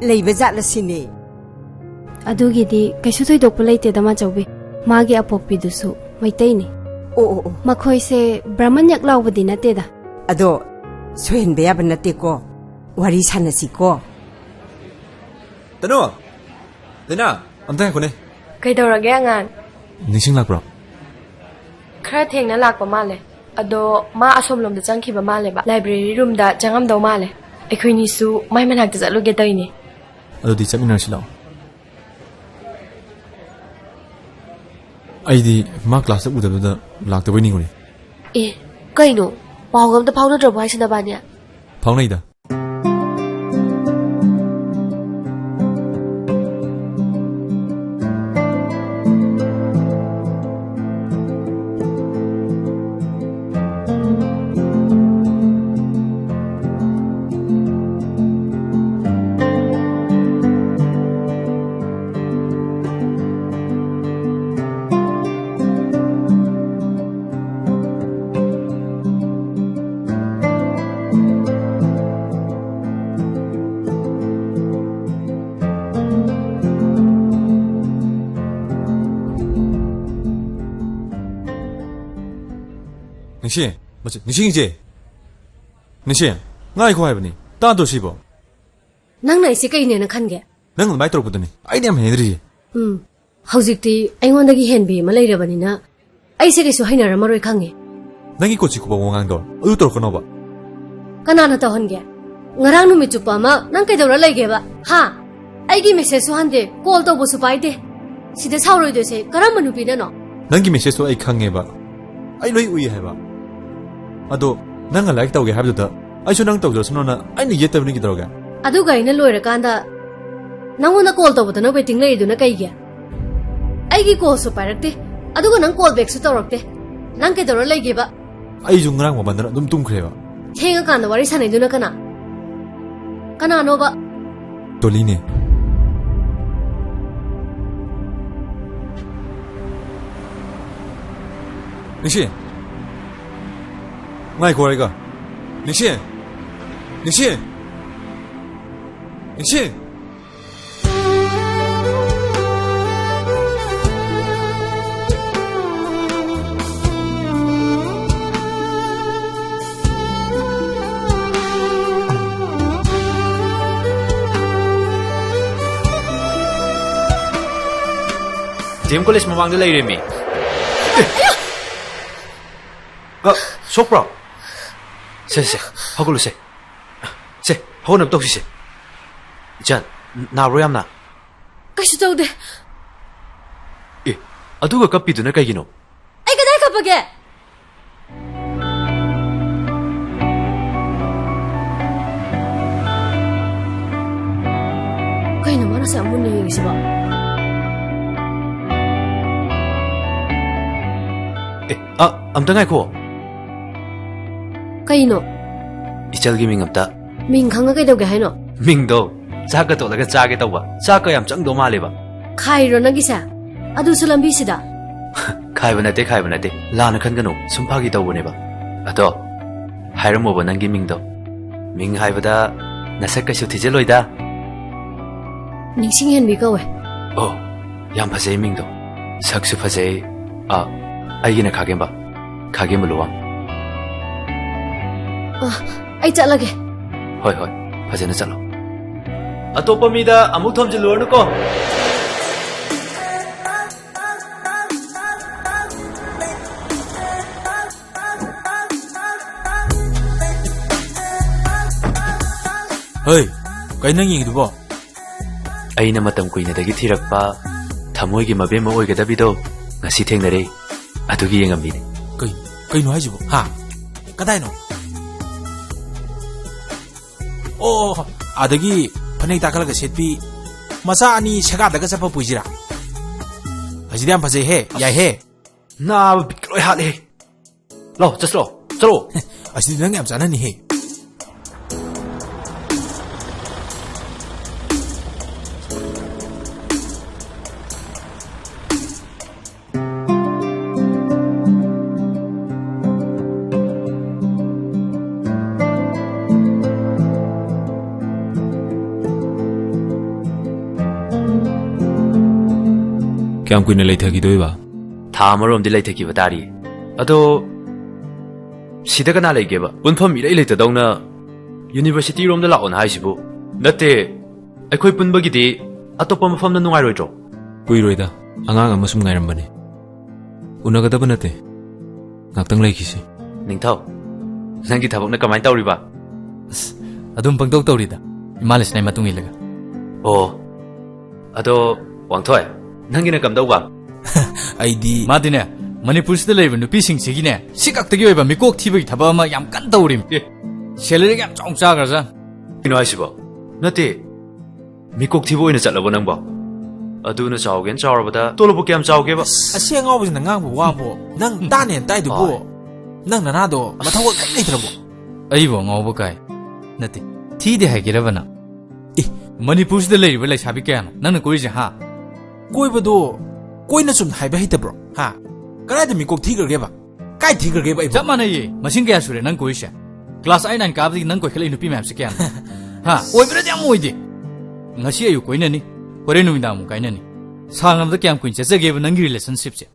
ꯂꯩꯕ ꯖꯥꯠꯂ ꯁꯤꯅꯦ꯫ ꯑꯗꯨꯒꯤꯗꯤ ꯀꯩꯁꯨ ꯊꯣꯏꯗꯣꯛꯄ ꯂꯩꯇꯦꯗ, ꯃꯥꯆꯧꯕꯤ꯫ ꯃꯥꯒꯤ ꯑꯄꯣꯛꯄꯤꯗꯨꯁꯨ ꯃꯩꯇꯩꯅꯤ꯫ ꯑꯣ, ꯑꯣ, ꯑꯣ꯫ ꯃꯈꯣꯏꯁꯦ ꯕ꯭ꯔꯥꯍꯃꯟ ꯌꯥꯛ ꯂꯥꯎꯕꯗꯤ ꯅꯠꯇꯦꯗ꯫ ꯑꯗꯣ ꯁꯣꯏꯍꯟꯕ ꯌꯥꯕ ꯅꯠꯇꯦꯀꯣ꯫ ꯋꯥꯔꯤ ꯁꯥꯟꯅꯁꯤꯀꯣ꯫ ꯇꯅꯨ! ꯗꯥꯏꯅꯥ, ꯑꯝꯇ ꯉꯥꯏꯈꯣꯅꯦ꯫ ꯀꯩꯗꯧꯔꯒꯦ, ꯑꯉꯥꯡ? ꯅꯤꯡꯁꯤꯡꯂꯛꯄ꯭ꯔꯣ? ꯈꯔ ꯊꯦꯡꯅ ꯂꯥꯛꯄ ꯃꯥꯜꯂꯦ꯫ ꯑꯗꯣ ꯃꯥ ꯑꯁꯣꯝꯂꯣꯝꯗ ꯆꯪꯈꯤꯕ ꯃꯥꯜꯂꯦꯕ꯫ ꯂꯥꯏꯕ꯭ꯔꯦꯔꯤ ꯔꯨꯝꯗ ꯆꯪꯉꯝꯗꯧ ꯃꯥꯜꯂꯦ꯫ ꯑꯩꯈꯣꯏꯅꯤꯁꯨ ꯃꯥꯏ ꯃꯅꯥꯛꯇ ꯆꯠꯂꯨꯒꯦ ꯇꯧꯔꯤꯅꯦ꯫ ꯑꯗꯨꯗꯤ ꯆꯠꯃꯤꯟꯅꯔꯁꯤ ꯂꯥꯛꯑꯣ꯫ ꯑꯩꯗꯤ ꯃꯥ ꯀ꯭ꯂꯥꯁꯇ ꯎꯗꯕꯗ ꯂꯥꯛꯇꯕꯣꯏ ꯅꯤꯡꯉꯨꯔꯦ꯫ ꯑꯦ, ꯀꯩꯅꯣ? ꯄꯥꯎꯒ ꯑꯝꯇ ꯐꯥꯎꯅꯗ꯭ꯔꯕꯣ ꯍꯥꯏꯁꯦ ꯅꯕꯥꯅꯤ? ꯐꯥꯎꯅꯩꯗ꯫ ꯅꯤꯡꯁꯤꯡ, ꯃꯁꯤ, ꯅꯤꯡꯁꯤꯡ ꯏꯆꯦ꯫ ꯅꯤꯡꯁꯤꯡ, ꯉꯥꯏꯈꯣ ꯍꯥꯏꯕꯅꯤ꯫ ꯇꯥꯗ꯭ꯔꯣ ꯁꯤꯕꯣ? ꯅꯪꯅ ꯑꯩꯁꯦ ꯀꯩꯅꯦꯅ ꯈꯟꯒꯦ? ꯅꯪ ꯑꯗꯨꯃꯥꯏꯅ ꯇꯧꯔꯛꯄꯗꯨꯅꯤ ꯑꯩꯅ ꯌꯥꯝ ꯍꯩꯅꯗ꯭ꯔꯤꯁꯦ꯫ ꯎꯝ, ꯍꯧꯖꯤꯛꯇꯤ ꯑꯩꯉꯣꯟꯗꯒꯤ ꯍꯦꯟꯕꯤ ꯑꯃ ꯂꯩꯔꯕꯅꯤꯅ ꯑꯩꯁꯦ ꯀꯩꯁꯨ ꯍꯩꯅꯔꯝꯃꯔꯣꯏ ꯈꯪꯉꯦ꯫ ꯅꯪꯒꯤ ꯀꯣꯆꯤ ꯀꯣꯕ ꯋꯥꯉꯥꯡꯗꯣ ꯑꯗꯨ ꯇꯧꯔꯛꯀꯅꯣꯕ꯫ ꯀꯅꯥꯅ ꯇꯧꯍꯟꯒꯦ? ꯉꯔꯥꯡ ꯅꯨꯃꯤꯠ ꯆꯨꯞꯄ ꯑꯃ ꯅꯪ ꯀꯩꯗꯧꯔ ꯂꯩꯒꯦꯕ? ꯍꯥ? ꯑꯩꯒꯤ ꯃꯦꯁꯦꯖꯁꯨ ꯍꯟꯗꯦ, ꯀꯣꯜ ꯇꯧꯕꯁꯨ ꯄꯥꯏꯗꯦ꯫ ꯁꯤꯗ ꯁꯥꯎꯔꯣꯏꯗꯣꯏꯁꯦ ꯀꯔꯝꯕ ꯅꯨꯄꯤꯅꯅꯣ? ꯅꯪꯒꯤ ꯃꯦꯁꯦꯖꯇꯣ ꯑꯩ ꯈꯪꯉꯦꯕ꯫ ꯑꯩ ꯂꯣꯏ ꯎꯏ ꯍꯥꯏꯕ꯫ ꯑꯗꯣ ꯅꯪꯅ ꯂꯥꯏꯛ ꯇꯧꯒꯦ ꯍꯥꯏꯕꯗꯨꯗ ꯑꯩꯁꯨ ꯅꯪ ꯇꯧꯖꯔꯁꯅꯨꯅ ꯑꯩꯅ ꯌꯦꯠꯇꯕꯅꯤ ꯀꯩꯗꯧꯔꯒꯦ? ꯑꯗꯨꯒ ꯑꯩꯅ ꯂꯣꯏꯔꯀꯥꯟꯗ ꯅꯪꯉꯣꯟꯗ ꯀꯣꯜ ꯇꯧꯕꯗ ꯅꯪ ꯋꯦꯇꯤꯡ ꯂꯩꯔꯤꯗꯨꯅ ꯀꯩꯒꯤ? ꯑꯩꯒꯤ ꯀꯣꯜꯁꯨ ꯄꯥꯏꯔꯛꯇꯦ, ꯑꯗꯨꯒ ꯅꯪ ꯀꯣꯜ ꯕꯦꯛꯁꯨ ꯇꯧꯔꯛꯇꯦ꯫ ꯅꯪ ꯀꯩꯗꯧꯔ ꯂꯩꯒꯦꯕ? ꯑꯩꯁꯨ ꯉꯔꯥꯡ ꯃꯃꯟꯗꯅ ꯑꯗꯨꯝ ꯇꯨꯝꯈ꯭ꯔꯦꯕ꯫ ꯊꯦꯡꯉꯀꯥꯟꯗ ꯋꯥꯔꯤ ꯁꯥꯟꯅꯩꯗꯨꯅ ꯀꯅꯥ? ꯀꯅꯥꯅꯣꯕ? ꯇꯣꯂꯤꯅꯦ꯫ ꯅꯤꯡꯁꯤ! ꯉꯥꯏꯈꯣ ꯍꯥꯏꯔꯒ꯫ ꯅꯤꯡꯁꯤ! ꯅꯤꯡꯁꯤ! ꯅꯤꯡꯁꯤ! ꯗꯤ ꯑꯦꯝ ꯀꯣꯂꯦꯖ ꯃꯃꯥꯡꯗ ꯂꯩꯔꯦꯃꯤ꯫ ꯑ, ꯁꯣꯛꯄ꯭ꯔꯣ? ꯁꯦ, ꯁꯦ, ꯍꯧꯒꯠꯂꯨꯁꯦ꯫ ꯁꯦ, ꯍꯧꯒꯠꯅꯕ ꯇꯧꯁꯤꯁꯦ꯫ ꯏꯆꯥꯟ, ꯅꯥꯕ꯭ꯔꯣ ꯌꯥꯝꯅ? ꯀꯩꯁꯨ ꯇꯧꯗꯦ꯫ ꯑꯦ, ꯑꯗꯨꯒ ꯀꯞꯄꯤꯗꯨꯅ ꯀꯩꯒꯤꯅꯣ? ꯑꯩ ꯀꯗꯥꯏ ꯀꯞꯄꯒꯦ? ꯌꯥꯝ ꯃꯨꯟꯅ ꯌꯦꯡꯉꯤꯁꯤꯕꯣ? ꯑꯦ, ꯑ, ꯑꯝꯇ ꯉꯥꯏꯈꯣ꯫ ꯀꯩꯅꯣ? ꯏꯆꯜꯒꯤ ꯃꯤꯡ ꯑꯝꯇ꯫ ꯃꯤꯡ ꯈꯪꯉ ꯀꯩꯗꯧꯒꯦ ꯍꯥꯏꯅꯣ? ꯃꯤꯡꯗꯣ ꯆꯥꯛꯀ ꯇꯣꯠꯂꯒ ꯆꯥꯒꯦ ꯇꯧꯕ꯫ ꯆꯥꯛꯀ ꯌꯥꯝ ꯆꯪꯗꯧ ꯃꯥꯜꯂꯦꯕ꯫ ꯈꯥꯏꯔꯣ ꯅꯪꯒꯤꯁꯦ? ꯑꯗꯨꯁꯨ ꯂꯝꯕꯤꯁꯤꯗ? ꯈꯥꯏꯕ ꯅꯠꯇꯦ, ꯈꯥꯏꯕ ꯅꯠꯇꯦ꯫ ꯂꯥꯟꯅ ꯈꯟꯒꯅꯨ꯫ ꯁꯨꯝ ꯐꯥꯒꯤ ꯇꯧꯕꯅꯦꯕ꯫ ꯑꯗꯣ, ꯍꯥꯏꯔꯝꯃꯣꯕ ꯅꯪꯒꯤ ꯃꯤꯡꯗꯣ꯫ ꯃꯤꯡ ꯍꯥꯏꯕꯗ ꯅꯁꯛ ꯀꯩꯁꯨ ꯊꯤꯖꯤꯜꯂꯣꯏꯗ꯫ ꯅꯤꯡꯁꯤꯡꯍꯦꯟꯕꯤ ꯀꯧꯋꯦ꯫ ꯑꯣ, ꯌꯥꯝ ꯐꯖꯩ ꯃꯤꯡꯗꯣ꯫ ꯁꯛꯁꯨ ꯐꯖꯩ꯫ ꯑ, ꯑꯩꯒꯤꯅ ꯈꯥꯒꯦꯝꯕ꯫ ꯈꯥꯒꯦꯝꯕ ꯂꯨꯋꯥꯡ꯫ ꯑ, ꯑꯩ ꯆꯠꯂꯒꯦ꯫ ꯍꯣꯏ, ꯍꯣꯏ, ꯐꯖꯅ ꯆꯠꯂꯣ꯫ ꯑꯇꯣꯞꯄ ꯃꯤꯗ ꯑꯃꯨꯛ ꯊꯣꯝꯖꯤꯜꯂꯨꯔꯅꯨꯀꯣ꯫ ꯍꯩ, ꯀꯩ ꯅꯪ ꯌꯦꯡꯉꯤꯗꯨꯕꯣ? ꯑꯩꯅ ꯃꯇꯝ ꯀꯨꯏꯅꯗꯒꯤ ꯊꯤꯔꯛꯄ ꯊꯃꯣꯏꯒꯤ ꯃꯕꯦꯝꯃ ꯑꯣꯏꯒꯗꯕꯤꯗꯣ ꯉꯁꯤ ꯊꯦꯡꯅꯔꯦ꯫ ꯑꯗꯨꯒꯤ ꯌꯦꯡꯉꯝꯃꯤꯅꯦ꯫ ꯀꯩ-, ꯀꯩꯅꯣ ꯍꯥꯏꯁꯤꯕꯣ? ꯍꯥ? ꯀꯗꯥꯏꯅꯣ? ꯑꯣ, ꯑꯗꯒꯤ ꯐꯅꯦꯛ ꯇꯥꯈꯠꯂꯒ ꯁꯦꯠꯄꯤ ꯃꯆꯥ ꯑꯅꯤ ꯁꯦꯒꯥꯗꯒ ꯆꯠꯄ ꯄꯨꯏꯁꯤꯔꯥ? ꯑꯁꯤꯗꯤ ꯌꯥꯝ ꯐꯖꯩꯍꯦ, ꯌꯥꯏꯍꯦ꯫ ꯅꯥꯕ ꯕꯤꯠꯀ ꯂꯣꯏ ꯍꯥꯠꯂꯦꯍꯦ꯫ ꯂꯥꯎ, ꯆꯠꯁꯤ ꯂꯥꯎ, ꯆꯠꯂꯣ꯫ ꯑꯁꯤꯗꯤ ꯅꯪ ꯌꯥꯝ ꯆꯥꯅꯅꯤꯍꯦ꯫ ꯀꯌꯥꯝ ꯀꯨꯏꯅ ꯂꯩꯊꯈꯤꯗꯣꯏꯕ? ꯊꯥ ꯑꯃꯔꯣꯝꯗꯤ ꯂꯩꯊꯈꯤꯕ ꯇꯥꯔꯤ꯫ ꯑꯗꯣ, ꯁꯤꯗ ꯀꯅꯥ ꯂꯩꯒꯦꯕ? ꯄꯨꯟꯐꯝ ꯏꯔꯩ ꯂꯩꯇꯗꯧꯅ ꯌꯨꯅꯤꯚꯔꯁꯤꯇꯤ ꯔꯣꯝꯗ ꯂꯥꯛꯑꯣꯅ ꯍꯥꯏꯁꯤꯕꯨ? ꯅꯠꯇꯦ, ꯑꯩꯈꯣꯏ ꯄꯨꯟꯕꯒꯤꯗꯤ ꯑꯇꯣꯞꯄ ꯃꯐꯝꯗ ꯅꯨꯡꯉꯥꯏꯔꯣꯏꯗ꯭ꯔꯣ? ꯀꯨꯏꯔꯣꯏꯗ, ꯑꯉꯥꯡ ꯑꯃ ꯁꯨꯝ ꯉꯥꯏꯔꯝꯕꯅꯦ꯫ ꯎꯅꯒꯗꯕ ꯅꯠꯇꯦ, ꯉꯥꯛꯇꯪ ꯂꯩꯈꯤꯁꯤ꯫ ꯅꯤꯡꯊꯧ, ꯅꯪꯒꯤ ꯊꯕꯛꯅ ꯀꯃꯥꯏꯅ ꯇꯧꯔꯤꯕ? ꯑꯁ, ꯑꯗꯨꯝ ꯄꯪꯇꯧ ꯇꯧꯔꯤꯗ, ꯏꯃꯥ ꯂꯩꯁꯅꯥꯏ ꯃꯇꯨꯡ ꯏꯜꯂꯒ꯫ ꯑꯣ, ꯑꯗꯣ, ꯋꯥꯡꯊꯣꯏ, ꯅꯪꯒꯤꯅ ꯀꯝꯗꯧꯕ? ꯑꯩꯗꯤ ꯃꯥꯗꯤꯅꯦ, ꯃꯅꯤꯄꯨꯔꯁꯤꯗ ꯂꯩꯔꯤꯕ ꯅꯨꯄꯤꯁꯤꯡꯁꯤꯒꯤꯅꯦ, ꯁꯤ ꯈꯛꯇꯒꯤ ꯑꯣꯏꯕ ꯃꯤꯀꯣꯛ ꯊꯤꯕꯒꯤ ꯊꯕꯛ ꯑꯃ ꯌꯥꯝ ꯀꯟꯅ ꯇꯧꯔꯤꯝ꯫ ꯑꯦ꯫ ꯁꯦꯂꯔꯤꯒ ꯌꯥꯝ ꯆꯥꯎꯅ ꯆꯥꯈ꯭ꯔꯖꯥꯠꯅꯤ꯫ ꯀꯩꯅꯣ ꯍꯥꯏꯁꯤꯕꯣ? ꯅꯠꯇꯦ, ꯃꯤꯀꯣꯛ ꯊꯤꯕ ꯑꯣꯏꯅ ꯆꯠꯂꯕꯣ ꯅꯪꯕꯣ? ꯑꯗꯨꯅ ꯆꯥꯎꯒꯦꯅ ꯆꯥꯎꯔꯕꯗ ꯇꯣꯂꯣꯞꯄꯨ ꯀꯌꯥꯝ ꯆꯥꯎꯒꯦꯕ? ꯑꯁꯤ ꯑꯉꯥꯎꯕꯁꯤꯅ ꯉꯥꯡꯕ ꯋꯥꯕꯨ ꯅꯪ ꯇꯥꯅꯦꯅ ꯇꯥꯏꯗꯨꯕꯨ? ꯍꯣꯏ꯫ ꯅꯪ ꯅꯅꯥꯗꯣ ꯃꯊꯧ ꯀꯔꯤꯝ ꯂꯩꯇ꯭ꯔꯕꯣ? ꯑꯩꯕꯨ ꯑꯉꯥꯎꯕ ꯀꯥꯏ? ꯅꯠꯇꯦ, ꯊꯤꯗꯦ ꯍꯥꯏꯒꯦꯔꯕ ꯅꯪ? ꯑꯦ꯫ ꯃꯅꯤꯄꯨꯔꯁꯤꯗ ꯂꯩꯔꯤꯕ ꯂꯩꯁꯥꯕꯤ ꯀꯌꯥꯅꯣ ꯅꯪꯅ ꯀꯣꯏꯔꯤꯁꯦ, ꯍꯥ? ꯀꯣꯏꯕꯗꯣ ꯀꯣꯏꯅ ꯆꯨꯝꯅ ꯍꯥꯏꯕ ꯍꯩꯇꯕ꯭ꯔꯣ? ꯍꯥ? ꯀꯗꯥꯏꯗ ꯃꯤꯀꯣꯛ ꯊꯤꯈ꯭ꯔꯒꯦꯕ? ꯀꯥꯏ ꯊꯤꯈ꯭ꯔꯒꯦꯕ ꯑꯩꯕꯣ? ꯆꯞ ꯃꯥꯟꯅꯩꯌꯦ꯫ ꯃꯁꯤꯡ ꯀꯌꯥ ꯁꯨꯔꯦ ꯅꯪ ꯀꯣꯏꯔꯤꯁꯦ? Class eight nine ꯀꯥꯕꯗꯒꯤ ꯅꯪ ꯀꯣꯏꯈꯠꯂꯛꯏ ꯅꯨꯄꯤ ꯃꯌꯥꯝꯁꯦ ꯀꯌꯥꯅꯣ? ꯍꯥ? ꯑꯣꯏꯕ꯭ꯔꯗꯤ ꯌꯥꯝ ꯑꯣꯏꯗꯦ꯫ ꯉꯁꯤ ꯑꯌꯨꯛ ꯀꯣꯏꯅꯅꯤ, ꯍꯣꯔꯦꯟ ꯅꯨꯃꯤꯗꯥꯡ ꯑꯃꯨꯛ ꯀꯥꯏꯅꯅꯤ꯫ ꯁꯥꯡꯉꯕꯗ ꯀꯌꯥꯝ ꯀꯨꯏꯅ ꯆꯠꯆꯒꯦꯕ ꯅꯪꯒꯤ relationshipꯁꯦ?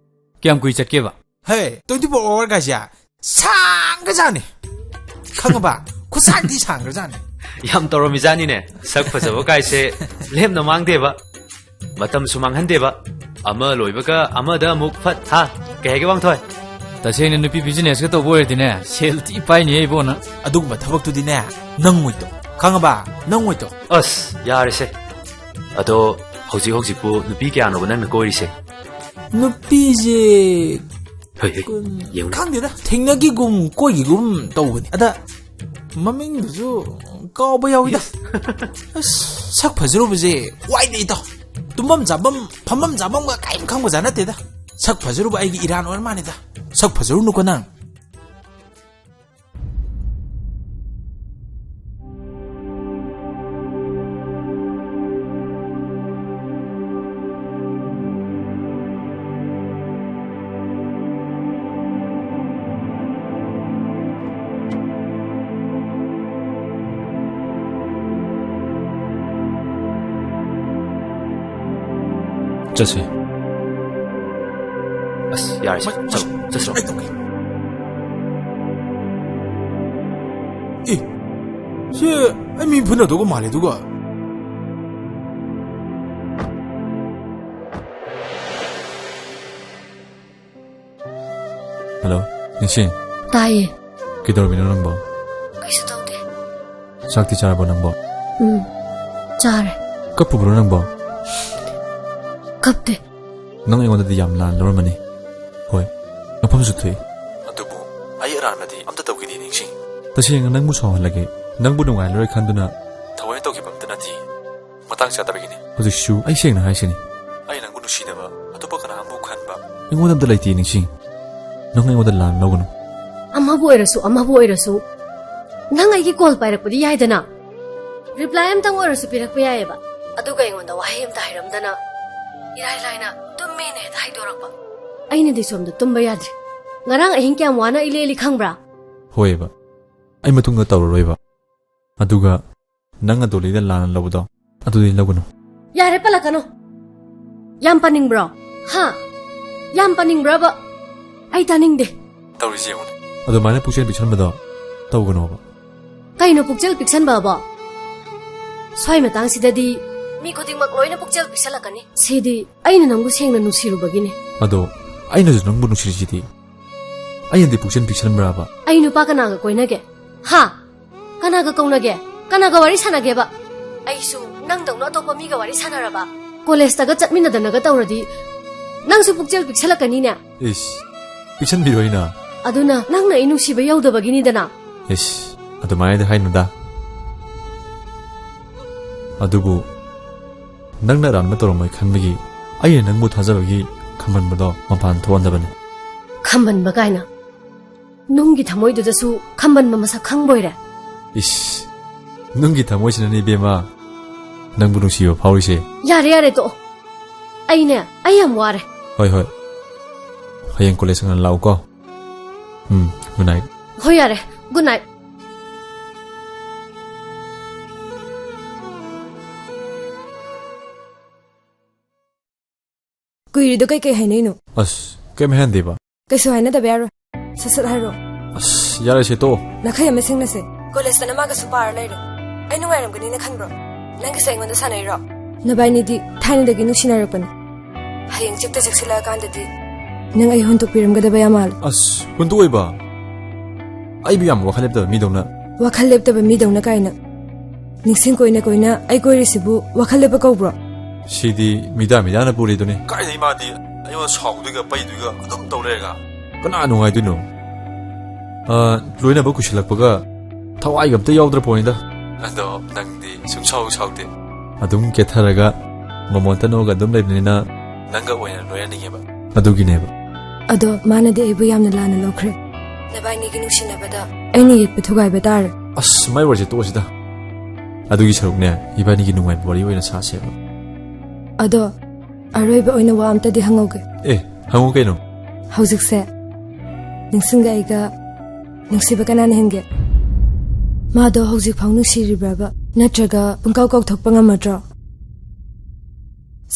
ꯀꯌꯥꯝ ꯀꯨꯏ ꯆꯠꯀꯦꯕ? ꯍꯦ, twenty four hour ꯒꯥꯏꯁꯦ ꯁꯥꯡꯒ꯭ꯔꯖꯥꯠꯅꯤ꯫ ꯈꯪꯉꯕ? ꯈꯨꯠꯁꯥꯡꯗꯤ ꯁꯥꯡꯒ꯭ꯔꯖꯥꯠꯅꯤ꯫ ꯌꯥꯝ ꯇꯧꯔꯝꯃꯤꯖꯥꯠꯅꯤꯅꯦ꯫ ꯁꯛ ꯐꯖꯕ ꯀꯥꯏꯁꯦ ꯂꯦꯝꯅ ꯃꯥꯡꯗꯦꯕ, ꯃꯇꯝꯁꯨ ꯃꯥꯡꯍꯟꯗꯦꯕ꯫ ꯑꯃ ꯂꯣꯏꯕꯒ ꯑꯃꯗ ꯑꯃꯨꯛ ꯐꯠ, ꯍꯥ? ꯀꯩ ꯍꯥꯏꯒꯦ, ꯋꯥꯡꯊꯣꯏ? ꯇꯁꯦꯡꯅ ꯅꯨꯄꯤ businessꯀ ꯇꯧꯕ ꯑꯣꯏꯔꯗꯤꯅꯦ, ꯁꯦꯜ ꯊꯤ ꯄꯥꯏꯅꯤꯍꯦ ꯏꯕꯣ ꯅꯪ꯫ ꯑꯗꯨꯒꯨꯝꯕ ꯊꯕꯛꯇꯨꯗꯤꯅꯦ, ꯅꯪꯉꯣꯏꯗꯣ꯫ ꯈꯪꯉꯕ? ꯅꯪꯉꯣꯏꯗꯣ꯫ ꯑꯁ, ꯌꯥꯔꯦꯁꯦ꯫ ꯑꯗꯣ ꯍꯧꯖꯤꯛ ꯍꯧꯖꯤꯛꯄꯨ ꯅꯨꯄꯤ ꯀꯌꯥꯅꯣꯕ ꯅꯪꯅ ꯀꯣꯏꯔꯤꯁꯦ? ꯅꯨꯄꯤꯁꯦ ꯍꯣꯏ, ꯍꯣꯏ꯫ ꯀꯨꯟ-, ꯌꯦꯡꯉꯨꯅꯦ꯫ ꯈꯪꯗꯦꯗ, ꯊꯦꯡꯅꯈꯤꯒꯨꯝ ꯀꯣꯏꯈꯤꯒꯨꯝ ꯇꯧꯕꯅꯤ꯫ ꯑꯗ ꯃꯃꯤꯡꯗꯨꯁꯨ ꯀꯥꯎꯕ ꯌꯥꯎꯋꯤꯗ꯫ ꯑꯁ, ꯁꯛ ꯐꯖꯔꯨꯕꯁꯦ ꯋꯥꯏꯗ ꯏꯇꯥꯎ꯫ ꯇꯨꯝꯐꯝ ꯆꯥꯐꯝ, ꯐꯝꯐꯝ ꯆꯥꯐꯝꯒ ꯀꯔꯤꯝ ꯈꯪꯕꯖꯥꯠ ꯅꯠꯇꯦꯗ꯫ ꯁꯛ ꯐꯖꯔꯨꯕ ꯑꯩꯒꯤ ꯏꯔꯥꯟ ꯑꯣꯏꯔ ꯃꯥꯜꯂꯦꯗ꯫ ꯁꯛ ꯐꯖꯔꯨꯅꯨꯀꯣ ꯅꯪ꯫ ꯆꯠꯁꯦ꯫ ꯑꯁ, ꯌꯥꯔꯦꯁꯦ꯫ ꯃ-, ꯆꯠꯂꯣ, ꯃ-, ꯆꯠꯁꯤꯔꯣ? ꯑꯩ ꯇꯧꯒꯦ꯫ ꯑꯦ, ꯁꯤ ꯑꯩ ꯃꯤ ꯐꯨꯅꯗꯧꯒ ꯃꯥꯜꯂꯦ, ꯑꯗꯨꯒ꯫ ꯍꯜꯂꯣ, ꯅꯤꯡꯁꯤꯡ꯫ ꯇꯥꯏꯌꯦ꯫ ꯀꯩꯗꯧꯔꯝꯃꯤꯅꯣ ꯅꯪꯕꯣ? ꯀꯩꯁꯨ ꯇꯧꯗꯦ꯫ ꯆꯥꯛꯇꯤ ꯆꯥꯔꯕꯣ ꯅꯪꯕꯣ? ꯎꯝ, ꯆꯥꯔꯦ꯫ ꯀꯞꯄꯨꯕ꯭ꯔꯣ ꯅꯪꯕꯣ? ꯀꯞꯇꯦ꯫ ꯅꯪ ꯑꯩꯉꯣꯟꯗꯗꯤ ꯌꯥꯝ ꯂꯥꯟ ꯂꯧꯔꯝꯃꯅꯤ꯫ ꯍꯣꯏ, ꯃꯐꯝꯁꯨ ꯊꯣꯛꯏ꯫ ꯑꯗꯨꯕꯨ ꯑꯩ ꯑꯔꯥꯟꯕꯗꯤ ꯑꯝꯇ ꯇꯧꯈꯤꯗꯦ, ꯅꯤꯡꯁꯤꯡ꯫ ꯇꯁꯦꯡꯅ ꯅꯪꯕꯨ ꯁꯥꯎꯍꯜꯂꯒꯦ, ꯅꯪꯕꯨ ꯅꯨꯡꯉꯥꯏꯍꯜꯂꯔꯣꯏ ꯈꯟꯗꯨꯅ ꯊꯑꯣꯏꯅ ꯇꯧꯈꯤꯕ ꯑꯝꯇ ꯅꯠꯇꯦ꯫ ꯃꯇꯥꯡ ꯆꯥꯗꯕꯒꯤꯅꯤ꯫ ꯍꯧꯖꯤꯛꯁꯨ ꯑꯩ ꯁꯦꯡꯅ ꯍꯥꯏꯁꯤꯅꯤ, ꯑꯩ ꯅꯪꯕꯨ ꯅꯨꯡꯁꯤꯗꯕ ꯑꯇꯣꯞꯄ ꯀꯅꯥ ꯑꯃꯕꯨ ꯈꯟꯕ ꯑꯩꯉꯣꯟꯗ ꯑꯝꯇ ꯂꯩꯇꯦ, ꯅꯤꯡꯁꯤꯡ꯫ ꯅꯪ ꯑꯩꯉꯣꯟꯗ ꯂꯥꯟ ꯂꯧꯒꯅꯨ꯫ ꯑꯃꯕꯨ ꯑꯣꯏꯔꯁꯨ, ꯑꯃꯕꯨ ꯑꯣꯏꯔꯁꯨ, ꯅꯪ ꯑꯩꯒꯤ ꯀꯣꯜ ꯄꯥꯏꯔꯛꯄꯗꯤ ꯌꯥꯏꯗꯅ, ꯔꯤꯄ꯭ꯂꯥꯏ ꯑꯝꯇꯪ ꯑꯣꯏꯔꯁꯨ ꯄꯤꯔꯛꯄ ꯌꯥꯏꯌꯦꯕ꯫ ꯑꯗꯨꯒ ꯑꯩꯉꯣꯟꯗ ꯋꯥꯍꯩ ꯑꯝꯇ ꯍꯥꯏꯔꯝꯗꯅ ꯏꯔꯥꯏ ꯂꯥꯏꯅ "ꯇꯨꯝꯃꯦꯅ" ꯍꯦꯛꯇ ꯍꯥꯏꯗꯣꯔꯛꯄ꯫ ꯑꯩꯅꯗꯤ ꯁꯣꯝꯗ ꯇꯨꯝꯕ ꯌꯥꯗ꯭ꯔꯤ꯫ ꯉꯔꯥꯡ ꯑꯍꯤꯡ ꯀꯌꯥꯝ ꯋꯥꯅ ꯑꯩ ꯂꯦꯜꯂꯤ ꯈꯪꯕ꯭ꯔꯥ? ꯍꯣꯏꯕ, ꯑꯩ ꯃꯇꯨꯡꯗ ꯇꯧꯔꯔꯣꯏꯕ꯫ ꯑꯗꯨꯒ ꯅꯪꯅ ꯗꯣꯂꯤꯗ ꯂꯥꯟꯅ ꯂꯧꯕꯗꯣ, ꯑꯗꯨꯗꯤ ꯂꯧꯒꯅꯨ꯫ ꯌꯥꯔꯦ, ꯄꯜꯂꯛꯀꯅꯨ꯫ ꯌꯥꯝ ꯄꯟꯅꯤꯡꯕ꯭ꯔꯣ? ꯍꯥ? ꯌꯥꯝ ꯄꯟꯅꯤꯡꯕ꯭ꯔꯕ? ꯑꯩ ꯇꯥꯅꯤꯡꯗꯦ꯫ ꯇꯧꯔꯤꯁꯦ ꯌꯦꯡꯉꯨꯅꯦ꯫ ꯑꯗꯨꯃꯥꯏꯅ ꯄꯨꯛꯆꯦꯜ ꯄꯤꯛꯁꯟꯕꯗꯣ ꯇꯧꯒꯅꯣꯕ꯫ ꯀꯩꯅꯣ ꯄꯨꯛꯆꯦꯜ ꯄꯤꯛꯁꯟꯕ ꯑꯕꯣ? ꯁ꯭ꯋꯥꯏ ꯃꯇꯥꯡꯁꯤꯗꯗꯤ ꯃꯤ ꯈꯨꯗꯤꯡꯃꯛ ꯂꯣꯏꯅ ꯄꯨꯛꯆꯦꯜ ꯄꯤꯛꯁꯜꯂꯛꯀꯅꯤ꯫ ꯁꯤꯗꯤ ꯑꯩꯅ ꯅꯪꯕꯨ ꯁꯦꯡꯅ ꯅꯨꯡꯁꯤꯔꯨꯕꯒꯤꯅꯦ꯫ ꯑꯗꯣ ꯑꯩꯅꯁꯨ ꯅꯪꯕꯨ ꯅꯨꯡꯁꯤꯔꯤꯁꯤꯗꯤ꯫ ꯑꯩꯅꯗꯤ ꯄꯨꯛꯆꯦꯜ ꯄꯤꯛꯁꯟꯕ꯭ꯔꯥꯕ? ꯑꯩ ꯅꯨꯄꯥ ꯀꯅꯥꯒ ꯀꯣꯏꯅꯒꯦ? ꯍꯥ? ꯀꯅꯥꯒ ꯀꯧꯅꯒꯦ? ꯀꯅꯥꯒ ꯋꯥꯔꯤ ꯁꯥꯟꯅꯒꯦꯕ? ꯑꯩꯁꯨ ꯅꯪꯗꯧꯅ ꯑꯇꯣꯞꯄ ꯃꯤꯒ ꯋꯥꯔꯤ ꯁꯥꯟꯅꯔꯕ? ꯀꯣꯂꯦꯖꯇꯒ ꯆꯠꯃꯤꯟꯅꯗꯅꯒ ꯇꯧꯔꯗꯤ ꯅꯪꯁꯨ ꯄꯨꯛꯆꯦꯜ ꯄꯤꯛꯁꯜꯂꯛꯀꯅꯤꯅꯦ꯫ ꯏꯁ, ꯄꯤꯛꯁꯟꯕꯤꯔꯣꯏꯅ꯫ ꯑꯗꯨꯅ ꯅꯪꯅ ꯑꯩ ꯅꯨꯡꯁꯤꯕ ꯌꯧꯗꯕꯒꯤꯅꯤꯗꯅ꯫ ꯏꯁ, ꯑꯗꯨꯃꯥꯏꯅꯗꯤ ꯍꯥꯏꯅꯨꯗ꯫ ꯑꯗꯨꯕꯨ ꯅꯪꯅ ꯑꯔꯥꯟꯕ ꯇꯧꯔꯝꯃꯣꯏ ꯈꯟꯕꯒꯤ ꯑꯩꯅ ꯅꯪꯕꯨ ꯊꯥꯖꯕꯒꯤ ꯈꯝꯕꯟꯕꯗꯣ ꯃꯄꯥꯟ ꯊꯣꯛꯍꯟꯗꯕꯅꯤ꯫ ꯈꯝꯕꯟꯕ ꯀꯥꯏꯅ? ꯅꯨꯡꯒꯤ ꯊꯃꯣꯏꯗꯨꯗꯁꯨ ꯈꯝꯕꯟꯕ ꯃꯁꯛ ꯈꯪꯕꯣꯏꯔꯦ꯫ ꯏꯁ, ꯅꯨꯡꯒꯤ ꯊꯃꯣꯏꯁꯤꯅꯅꯦ ꯏꯕꯦꯝꯃ ꯅꯪꯕꯨ ꯅꯨꯡꯁꯤꯕ ꯐꯥꯎꯔꯤꯁꯦ꯫ ꯌꯥꯔꯦ, ꯌꯥꯔꯦ, ꯇꯣꯛꯑꯣ꯫ ꯑꯩꯅꯦ, ꯑꯩ ꯌꯥꯝ ꯋꯥꯔꯦ꯫ ꯍꯣꯏ, ꯍꯣꯏ꯫ ꯍꯌꯦꯡ ꯀꯣꯂꯦꯖ ꯉꯟꯅ ꯂꯥꯛꯎꯀꯣ꯫ ꯎꯝ, good night꯫ ꯍꯣꯏ, ꯌꯥꯔꯦ꯫ Good night꯫ ꯀꯨꯏꯔꯤꯗꯣ ꯀꯩꯀꯩ ꯍꯥꯏꯅꯩꯅꯣ? ꯑꯁ, ꯀꯩꯝ ꯍꯥꯏꯍꯟꯗꯦꯕ꯫ ꯀꯩꯁꯨ ꯍꯥꯏꯅꯗꯕ ꯌꯥꯔꯣꯏ꯫ ꯁꯠ ꯁꯠ ꯍꯥꯏꯔꯣ꯫ ꯑꯁ, ꯌꯥꯔꯦꯁꯦ, ꯇꯣꯛꯑꯣ꯫ ꯅꯈꯩ ꯑꯃ ꯁꯤꯡꯅꯁꯦ꯫ ꯀꯣꯂꯦꯖꯇꯅ ꯃꯥꯒꯁꯨ ꯄꯥꯔ ꯂꯩꯔꯦ꯫ ꯑꯩ ꯅꯨꯡꯉꯥꯏꯔꯝꯒꯅꯤꯅ ꯈꯟꯕ꯭ꯔꯣ? ꯅꯪꯒꯤꯁꯦ ꯑꯩꯉꯣꯟꯗ ꯁꯥꯟꯅꯩꯔꯣ? ꯅꯕꯥꯏꯅꯤꯗꯤ ꯊꯥꯏꯅꯗꯒꯤ ꯅꯨꯡꯁꯤꯅꯔꯛꯄꯅꯤ꯫ ꯍꯌꯦꯡ ꯆꯤꯛꯇ ꯆꯤꯛꯁꯤꯜꯂꯛꯑꯀꯥꯟꯗꯗꯤ ꯅꯪ ꯑꯩ ꯍꯨꯟꯗꯣꯛꯄꯤꯔꯝꯒꯗꯕ ꯌꯥꯝ ꯃꯥꯜꯂꯦ꯫ ꯑꯁ, ꯍꯨꯟꯗꯣꯛꯑꯣꯏꯕ? ꯑꯩꯕꯨ ꯌꯥꯝ ꯋꯥꯈꯜ ꯂꯦꯞꯇꯕ ꯃꯤꯗꯧꯅ꯫ ꯋꯥꯈꯜ ꯂꯦꯞꯇꯕ ꯃꯤꯗꯧꯅ ꯀꯥꯏꯅ? ꯅꯤꯡꯁꯤꯡ ꯀꯣꯏꯅ ꯀꯣꯏꯅ ꯑꯩ ꯀꯣꯏꯔꯤꯁꯤꯕꯨ ꯋꯥꯈꯜ ꯂꯦꯞꯄ ꯀꯧꯕ꯭ꯔꯣ? ꯁꯤꯗꯤ ꯃꯤꯗꯥ ꯃꯤꯗꯥꯅ ꯄꯨꯔꯤꯗꯨꯅꯤ꯫ ꯀꯥꯏꯗꯩ ꯃꯥꯗꯤ ꯑꯩꯉꯣꯟꯗ ꯁꯥꯎꯗꯣꯏꯒ ꯄꯩꯗꯣꯏꯒ ꯑꯗꯨꯝ ꯇꯧ ꯂꯩꯔꯒ? ꯀꯅꯥ ꯅꯨꯡꯉꯥꯏꯗꯣꯏꯅꯣ? ꯑ, ꯂꯣꯏꯅꯕ ꯀꯨꯏꯁꯤꯜꯂꯛꯄꯒ ꯊꯋꯥꯏꯒ ꯑꯝꯇ ꯌꯥꯎꯗ꯭ꯔ ꯄꯣꯠꯅꯤꯗ꯫ ꯑꯗꯣ ꯅꯪꯗꯤ ꯁꯨꯡꯁꯥꯎ ꯁꯥꯎꯗꯦ꯫ ꯑꯗꯨꯝ ꯀꯦꯊꯔꯒ ꯃꯃꯣꯟꯇ ꯅꯣꯛꯑꯒ ꯑꯗꯨꯝ ꯂꯩꯕꯅꯤꯅ ꯅꯪꯒ ꯑꯣꯏꯅ ꯂꯣꯏꯅꯅꯤꯡꯉꯦꯕ꯫ ꯑꯗꯨꯒꯤꯅꯦꯕ꯫ ꯑꯗꯣ ꯃꯥꯅꯗꯤ ꯑꯩꯕꯨ ꯌꯥꯝꯅ ꯂꯥꯟꯅ ꯂꯧꯈ꯭ꯔꯦ꯫ ꯅꯕꯥꯏꯅꯤꯒꯤ ꯅꯨꯡꯁꯤꯅꯕꯗ ꯑꯩꯅ ꯌꯦꯠꯄ ꯊꯨꯒꯥꯏꯕ ꯇꯥꯔꯦ꯫ ꯑꯁ, ꯃꯥꯏ ꯋꯥꯔꯤꯁꯦ ꯇꯣꯛꯑꯁꯤꯗ꯫ ꯑꯗꯨꯒꯤ ꯁꯔꯨꯛꯅꯦ, ꯏꯕꯥꯅꯤꯒꯤ ꯅꯨꯡꯉꯥꯏꯕ ꯋꯥꯔꯤ ꯑꯣꯏꯅ ꯁꯥꯁꯦꯕ꯫ ꯑꯗꯣ ꯑꯔꯣꯏꯕ ꯑꯣꯏꯅ ꯋꯥ ꯑꯝꯇꯗꯤ ꯍꯪꯍꯧꯒꯦ꯫ ꯑꯦ, ꯍꯪꯉꯨ ꯀꯩꯅꯣ꯫ ꯍꯧꯖꯤꯛꯁꯦ ꯅꯤꯡꯁꯤꯡꯒ ꯑꯩꯒ ꯅꯨꯡꯁꯤꯕ ꯀꯅꯥꯅ ꯍꯦꯟꯒꯦ? ꯃꯥꯗꯣ ꯍꯧꯖꯤꯛꯐꯥꯎ ꯅꯨꯡꯁꯤꯔꯤꯕ꯭ꯔꯕ? ꯅꯠꯇ꯭ꯔꯒ ꯄꯨꯡꯀꯥꯎ ꯀꯥꯎꯊꯣꯛꯄ ꯉꯝꯃꯗ꯭ꯔꯣ?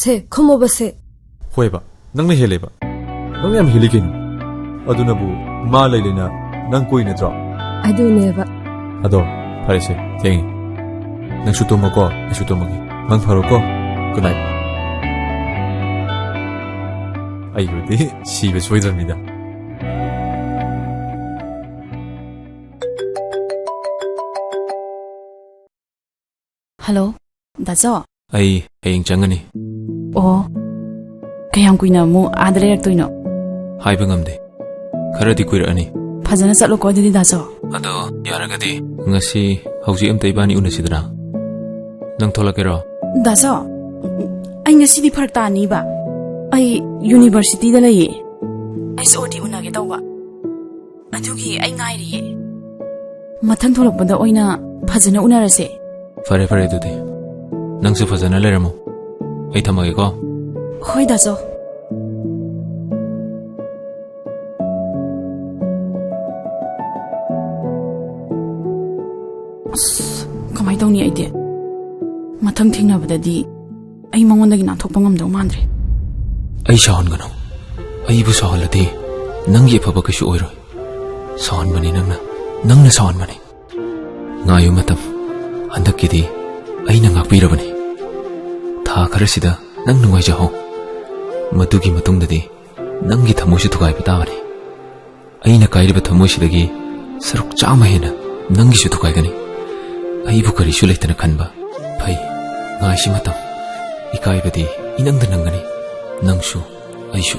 ꯁꯦ, ꯈꯨꯝꯃꯣꯕ ꯁꯦ꯫ ꯍꯣꯏꯕ, ꯅꯪꯅ ꯍꯦꯜꯂꯦꯕ꯫ ꯅꯪ ꯌꯥꯝ ꯍꯦꯜꯂꯤ ꯀꯩꯅꯣ꯫ ꯑꯗꯨꯅꯕꯨ ꯃꯥ ꯂꯩ ꯂꯩꯅ ꯅꯪ ꯀꯣꯏ ꯅꯠꯇ꯭ꯔꯣ? ꯑꯗꯨꯅꯦꯕ꯫ ꯑꯗꯣ, ꯐꯔꯦꯁꯦ, ꯊꯦꯡꯉꯦ꯫ ꯅꯪꯁꯨ ꯇꯨꯝꯃꯣꯀꯣ, ꯑꯩꯁꯨ ꯇꯨꯝꯃꯒꯦ꯫ ꯃꯪ ꯐꯔꯣꯀꯣ꯫ Good night꯫ ꯑꯩꯕꯨꯗꯤ ꯁꯤꯕ ꯁꯣꯏꯗ꯭ꯔꯕꯅꯤꯗ꯫ ꯍꯜꯂꯣ, ꯗꯥꯆꯣ꯫ ꯑꯩ ꯍꯌꯦꯡ ꯆꯪꯒꯅꯤ꯫ ꯑꯣ, ꯀꯌꯥꯝ ꯀꯨꯏꯅ ꯑꯃꯨꯛ ꯑꯥꯗ ꯂꯩꯔꯛꯇꯣꯏꯅꯣ? ꯍꯥꯏꯕ ꯉꯝꯗꯦ꯫ ꯈꯔꯗꯤ ꯀꯨꯏꯔꯛꯑꯅꯤ꯫ ꯐꯖꯅ ꯆꯠꯂꯣꯀꯣ ꯑꯗꯨꯗꯤ, ꯗꯥꯆꯣ꯫ ꯑꯗꯣ ꯌꯥꯔꯒꯗꯤ ꯉꯁꯤ ꯍꯧꯖꯤꯛ ꯑꯝꯇ ꯏꯕꯥꯅꯤ ꯎꯅꯁꯤꯗꯅ꯫ ꯅꯪ ꯊꯣꯛꯂꯛꯀꯦꯔꯣ? ꯗꯥꯆꯣ, ꯑꯩ ꯉꯁꯤꯗꯤ ꯐꯔꯛ ꯇꯥꯅꯤꯕ꯫ ꯑꯩ ꯌꯨꯅꯤꯚꯔꯁꯤꯇꯤꯗ ꯂꯩꯌꯦ꯫ ꯑꯩꯁ ꯑꯣ ꯗꯤ ꯎꯅꯒꯦ ꯇꯧꯕ꯫ ꯑꯗꯨꯒꯤ ꯑꯩ ꯉꯥꯏꯔꯤꯌꯦ꯫ ꯃꯊꯪ ꯊꯣꯛꯂꯛꯄꯗ ꯑꯣꯏꯅ ꯐꯖꯅ ꯎꯅꯔꯁꯦ꯫ ꯐꯔꯦ, ꯐꯔꯦ ꯑꯗꯨꯗꯤ꯫ ꯅꯪꯁꯨ ꯐꯖꯅ ꯂꯩꯔꯝꯃꯣ꯫ ꯑꯩ ꯊꯝꯃꯒꯦꯀꯣ꯫ ꯍꯣꯏ, ꯗꯥꯆꯣ꯫ ꯑꯁ, ꯀꯃꯥꯏ ꯇꯧꯅꯤ ꯑꯩꯗꯤ? ꯃꯊꯪ ꯊꯦꯡꯅꯕꯗꯗꯤ ꯑꯩ ꯃꯉꯣꯟꯗꯒꯤ ꯅꯥꯟꯊꯣꯛꯄ ꯉꯝꯗꯧ ꯃꯥꯟꯗ꯭ꯔꯦ꯫ ꯑꯩ ꯁꯥꯎꯍꯟꯒꯅꯨ꯫ ꯑꯩꯕꯨ ꯁꯥꯎꯍꯜꯂꯗꯤ ꯅꯪꯒꯤ ꯑꯐꯕ ꯀꯩꯁꯨ ꯑꯣꯏꯔꯣꯏ꯫ ꯁꯥꯎꯍꯟꯕꯅꯤ ꯅꯪꯅ, ꯅꯪꯅ ꯁꯥꯎꯍꯟꯕꯅꯤ꯫ ꯉꯥꯏꯌꯨ ꯃꯇꯝ, ꯍꯟꯗꯛꯀꯤꯗꯤ ꯑꯩꯅ ꯉꯥꯛꯄꯤꯔꯕꯅꯤ꯫ ꯊꯥ ꯈꯔꯁꯤꯗ ꯅꯪ ꯅꯨꯡꯉꯥꯏꯖꯍꯧ꯫ ꯃꯗꯨꯒꯤ ꯃꯇꯨꯡꯗꯗꯤ ꯅꯪꯒꯤ ꯊꯃꯣꯏꯁꯨ ꯊꯨꯒꯥꯏꯕ ꯇꯥꯕꯅꯤ꯫ ꯑꯩꯅ ꯀꯥꯏꯔꯤꯕ ꯊꯃꯣꯏꯁꯤꯗꯒꯤ ꯁꯔꯨꯛ ꯆꯥꯝꯃ ꯍꯦꯟꯅ ꯅꯪꯒꯤꯁꯨ ꯊꯨꯒꯥꯏꯒꯅꯤ꯫ ꯑꯩꯕꯨ ꯀꯔꯤꯁꯨ ꯂꯩꯇꯅ ꯈꯟꯕ ꯐꯩ꯫ ꯉꯥꯏꯁꯤ ꯃꯇꯝ, ꯏꯀꯥꯏꯕꯗꯤ ꯏꯅꯪꯗ ꯅꯪꯒꯅꯤ꯫ ꯅꯪꯁꯨ, ꯑꯩꯁꯨ꯫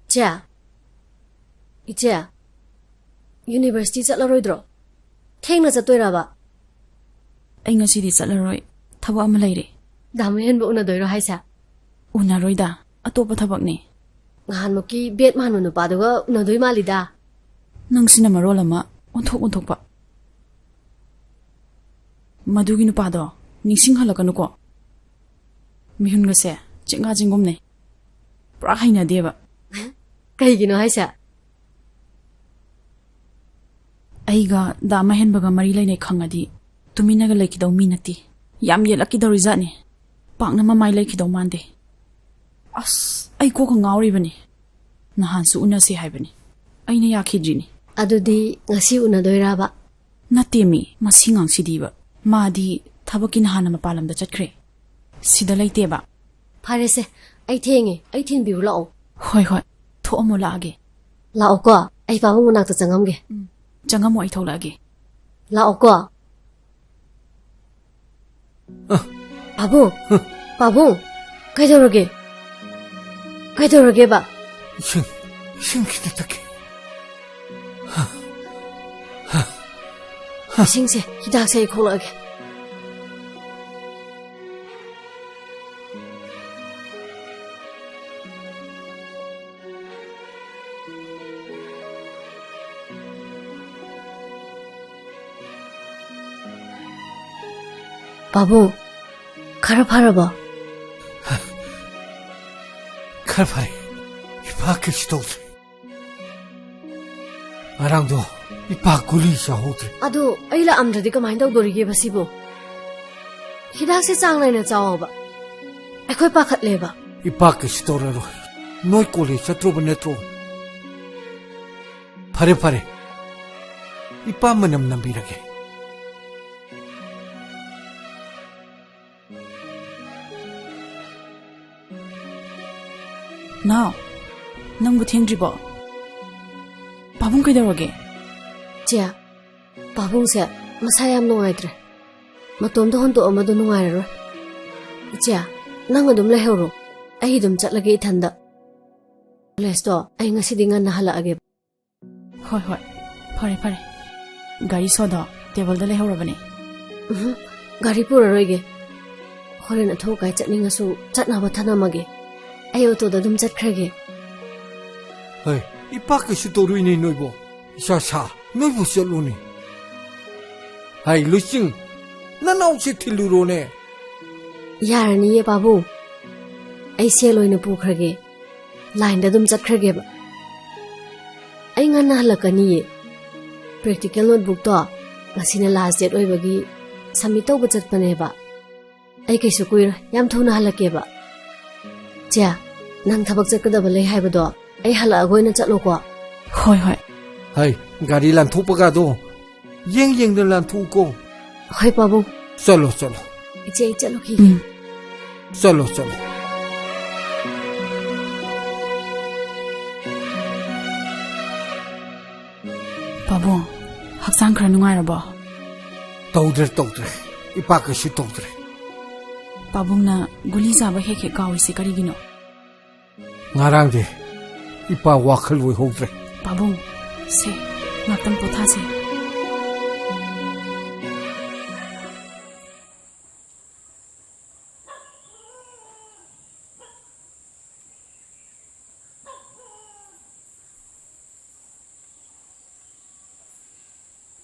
ꯆꯦ, ꯏꯆꯦ, ꯌꯨꯅꯤꯚꯔꯁꯤꯇꯤ ꯆꯠꯂꯔꯣꯏꯗ꯭ꯔꯣ? ꯊꯦꯡꯅ ꯆꯠꯇꯣꯏꯔꯕ? ꯑꯩ ꯉꯁꯤꯗꯤ ꯆꯠꯂꯔꯣꯏ, ꯊꯕꯛ ꯑꯃ ꯂꯩꯔꯦ꯫ ꯗꯥ ꯃꯍꯦꯟꯕ ꯎꯅꯗꯣꯏꯔꯣ ꯍꯥꯏꯁꯦ? ꯎꯅꯔꯣꯏꯗ, ꯑꯇꯣꯞꯄ ꯊꯕꯛꯅꯦ꯫ ꯅꯍꯥꯟꯃꯨꯛꯀꯤ ꯕꯦꯠ ꯃꯥꯟꯕ ꯅꯨꯄꯥꯗꯨꯒ ꯎꯅꯗꯣꯏ ꯃꯥꯜꯂꯤꯗ꯫ ꯅꯪꯁꯤꯅ ꯃꯔꯣꯜ ꯑꯃ ꯑꯣꯟꯊꯣꯛ ꯑꯣꯟꯊꯣꯛꯄ꯫ ꯃꯗꯨꯒꯤ ꯅꯨꯄꯥꯗꯣ ꯅꯤꯡꯁꯤꯡꯍꯜꯂꯛꯀꯅꯨꯀꯣ꯫ ꯃꯤꯍꯨꯟꯒꯁꯦ ꯆꯤꯡꯉꯥ ꯆꯤꯡꯒꯨꯝꯅꯦ꯫ ꯄꯨꯔꯥ ꯍꯩꯅꯗꯦꯕ꯫ ꯀꯩꯒꯤꯅꯣ ꯍꯥꯏꯁꯦ? ꯑꯩꯒ ꯗꯥ ꯃꯍꯦꯟꯕꯒ ꯃꯔꯤ ꯂꯩꯅꯩ ꯈꯪꯉꯗꯤ ꯇꯨꯃꯤꯟꯅꯒ ꯂꯩꯈꯤꯗꯧ ꯃꯤ ꯅꯠꯇꯦ꯫ ꯌꯥꯝ ꯌꯦꯠꯂꯛꯈꯤꯗꯧꯔꯤꯖꯥꯠꯅꯤ꯫ ꯄꯥꯛꯅ ꯃꯃꯥꯏ ꯂꯩꯈꯤꯗꯧ ꯃꯥꯟꯗꯦ꯫ ꯑꯁ, ꯑꯩ ꯀꯣꯛꯀ ꯉꯥꯎꯔꯤꯕꯅꯤ꯫ ꯅꯍꯥꯟꯁꯨ ꯎꯅꯁꯦ ꯍꯥꯏꯕꯅꯤ, ꯑꯩꯅ ꯌꯥꯈꯤꯗ꯭ꯔꯤꯅꯤ꯫ ꯑꯗꯨꯗꯤ ꯉꯁꯤ ꯎꯅꯗꯣꯏꯔꯕ? ꯅꯠꯇꯦꯃꯤ, ꯃꯁꯤ ꯉꯥꯡꯁꯤꯗꯤꯕ꯫ ꯃꯥꯗꯤ ꯊꯕꯛꯀꯤ ꯅꯍꯥꯟꯅ ꯃꯄꯥꯟ ꯂꯝꯗ ꯆꯠꯈ꯭ꯔꯦ꯫ ꯁꯤꯗ ꯂꯩꯇꯦꯕ꯫ ꯐꯔꯦꯁꯦ, ꯑꯩ ꯊꯦꯡꯉꯦ, ꯑꯩ ꯊꯤꯟꯕꯤꯔꯨ ꯂꯥꯛꯑꯣ꯫ ꯍꯣꯏ, ꯍꯣꯏ, ꯊꯣꯛꯑꯝꯃꯣ ꯂꯥꯛꯑꯒꯦ꯫ ꯂꯥꯛꯑꯣꯀꯣ, ꯑꯩ ꯄꯥꯕꯨꯡ ꯃꯅꯥꯛꯇ ꯆꯪꯉꯝꯒꯦ꯫ ꯎꯝ, ꯆꯪꯉꯝꯃꯣ, ꯑꯩ ꯊꯣꯛꯂꯛꯑꯒꯦ꯫ ꯂꯥꯛꯑꯣꯀꯣ꯫ ꯑ꯫ ꯄꯥꯕꯨꯡ, ꯄꯥꯕꯨꯡ, ꯀꯩꯗꯧꯔꯒꯦ? ꯀꯩꯗꯧꯔꯒꯦꯕ? ꯏꯁꯤꯡ, ꯏꯁꯤꯡ ꯈꯤꯇ ꯊꯛꯀꯦ꯫ ꯏꯁꯤꯡꯁꯦ, ꯍꯤꯗꯥꯛꯁꯦ ꯑꯩ ꯈꯣꯛꯂꯛꯑꯒꯦ꯫ ꯄꯥꯕꯨꯡ, ꯈꯔ ꯐꯔꯕꯣ? ꯈꯔ ꯐꯔꯦ꯫ ꯏꯄꯥ ꯀꯩꯁꯨ ꯇꯧꯗ꯭ꯔꯦ꯫ ꯉꯔꯥꯡꯗꯣ ꯏꯄꯥ ꯒꯨꯂꯤ ꯆꯥꯍꯧꯗ꯭ꯔꯦ꯫ ꯑꯗꯣ ꯑꯩ ꯂꯥꯛꯑꯝꯗ꯭ꯔꯗꯤ ꯀꯃꯥꯏꯅ ꯇꯧꯗꯣꯔꯤꯒꯦꯕ ꯁꯤꯕꯨ? ꯍꯤꯗꯥꯛꯁꯦ ꯆꯥꯡ ꯅꯥꯏꯅ ꯆꯥꯎꯑꯣꯕ꯫ ꯑꯩꯈꯣꯏ ꯄꯥꯈꯠꯂꯦꯕ꯫ ꯏꯄꯥ ꯀꯩꯁꯨ ꯇꯧꯔꯔꯣꯏ꯫ ꯅꯣꯏ ꯀꯣꯂꯦꯖ ꯆꯠꯇ꯭ꯔꯣꯕ ꯅꯠꯇ꯭ꯔꯣ? ꯐꯔꯦ, ꯐꯔꯦ꯫ ꯏꯄꯥ ꯃꯅꯝ ꯅꯝꯕꯤꯔꯒꯦ꯫ ꯅꯥꯎ, ꯅꯪꯕꯨ ꯊꯦꯡꯗ꯭ꯔꯤꯕꯣ? ꯄꯥꯕꯨꯡ ꯀꯩꯗꯧꯔꯒꯦ? ꯆꯦ, ꯄꯥꯕꯨꯡꯁꯦ ꯃꯁꯥ ꯌꯥꯝ ꯅꯨꯡꯉꯥꯏꯇ꯭ꯔꯦ꯫ ꯃꯇꯣꯝꯇ ꯍꯨꯟꯗꯣꯛꯑꯝꯃꯗꯣ ꯅꯨꯡꯉꯥꯏꯔꯔꯣꯏ꯫ ꯏꯆꯦ, ꯅꯪ ꯑꯗꯨꯝ ꯂꯩꯍꯧꯔꯣ꯫ ꯑꯩ ꯑꯗꯨꯝ ꯆꯠꯂꯒꯦ ꯏꯊꯟꯗ꯫ ꯀꯣꯂꯦꯖꯇꯣ ꯑꯩ ꯉꯁꯤꯗꯤ ꯉꯟꯅ ꯍꯜꯂꯛꯑꯒꯦ꯫ ꯍꯣꯏ, ꯍꯣꯏ꯫ ꯐꯔꯦ, ꯐꯔꯦ꯫ ꯒꯥꯔꯤ ꯁꯣꯗꯣ ꯇꯦꯕꯜꯗ ꯂꯩꯍꯧꯔꯕꯅꯦ꯫ ꯎꯝꯍꯨꯝ, ꯒꯥꯔꯤ ꯄꯨꯔꯔꯣꯏꯒꯦ꯫ ꯍꯣꯔꯦꯟ ꯑꯊꯨ ꯑꯀꯥꯏ ꯆꯠꯅꯤꯡꯉꯁꯨ ꯆꯠꯅꯕ ꯊꯅꯝꯃꯒꯦ꯫ ꯑꯩ ꯑꯣꯇꯣꯗ ꯑꯗꯨꯝ ꯆꯠꯈ꯭ꯔꯒꯦ꯫ ꯍꯩ, ꯏꯄꯥ ꯀꯩꯁꯨ ꯇꯧꯔꯣꯏꯅꯦ ꯅꯣꯏꯕꯣ꯫ ꯏꯁꯥ ꯁꯥ, ꯅꯣꯏꯕꯨ ꯆꯠꯂꯨꯅꯦ꯫ ꯍꯩ, ꯂꯨꯆꯤꯡ, ꯅꯅꯥꯎꯁꯦ ꯊꯤꯜꯂꯨꯔꯣꯅꯦ꯫ ꯌꯥꯔꯅꯤꯌꯦ ꯄꯥꯕꯨꯡ꯫ ꯑꯩ ꯁꯦꯜ ꯑꯣꯏꯅ ꯄꯨꯈ꯭ꯔꯒꯦ꯫ ꯂꯥꯏꯟꯗ ꯑꯗꯨꯝ ꯆꯠꯈ꯭ꯔꯒꯦꯕ꯫ ꯑꯩ ꯉꯟꯅ ꯍꯜꯂꯛꯀꯅꯤꯌꯦ꯫ ꯄ꯭ꯔꯦꯛꯇꯤꯀꯦꯜ ꯅꯣꯠꯕꯨꯛꯇꯣ ꯉꯁꯤꯅ ꯂꯥꯁ ꯗꯦꯠ ꯑꯣꯏꯕꯒꯤ ꯁꯕꯃꯤꯠ ꯇꯧꯕ ꯆꯠꯄꯅꯦꯕ꯫ ꯑꯩ ꯀꯩꯁꯨ ꯀꯨꯏꯔꯣꯏ, ꯌꯥꯝ ꯊꯨꯅ ꯍꯜꯂꯛꯀꯦꯕ꯫ ꯆꯦ, ꯅꯪ ꯊꯕꯛ ꯆꯠꯀꯗꯕ ꯂꯩ ꯍꯥꯏꯕꯗꯣ ꯑꯩ ꯍꯜꯂꯛꯑꯒ ꯑꯣꯏꯅ ꯆꯠꯂꯣꯀꯣ꯫ ꯍꯣꯏ, ꯍꯣꯏ꯫ ꯍꯩ, ꯒꯥꯔꯤ ꯂꯥꯟꯊꯣꯛꯄꯒꯗꯣ ꯌꯦꯡ ꯌꯦꯡꯗ ꯂꯥꯟꯊꯣꯛꯎꯀꯣ꯫ ꯍꯣꯏ ꯄꯥꯕꯨꯡ꯫ ꯆꯠꯂꯣ, ꯆꯠꯂꯣ꯫ ꯏꯆꯦ, ꯑꯩ ꯆꯠꯂꯨꯈꯤꯒꯦ꯫ ꯎꯝ꯫ ꯆꯠꯂꯣ, ꯆꯠꯂꯣ꯫ ꯄꯥꯕꯨꯡ, ꯍꯛꯆꯥꯡ ꯈꯔ ꯅꯨꯡꯉꯥꯏꯔꯕꯣ? ꯇꯧꯗ꯭ꯔꯦ, ꯇꯧꯗ꯭ꯔꯦ꯫ ꯏꯄꯥ ꯀꯩꯁꯨ ꯇꯧꯗ꯭ꯔꯦ꯫ ꯄꯥꯕꯨꯡꯅ ꯒꯨꯂꯤ ꯆꯥꯕ ꯍꯦꯛ ꯍꯦꯛ ꯀꯥꯎꯔꯤꯁꯦ ꯀꯔꯤꯒꯤꯅꯣ? ꯉꯔꯥꯡꯗꯤ ꯏꯄꯥ ꯋꯥꯈꯜ ꯑꯣꯏꯍꯧꯗ꯭ꯔꯦ꯫ ꯄꯥꯕꯨꯡ, ꯁꯦ, ꯉꯥꯛꯇꯪ ꯄꯣꯊꯥꯁꯦ꯫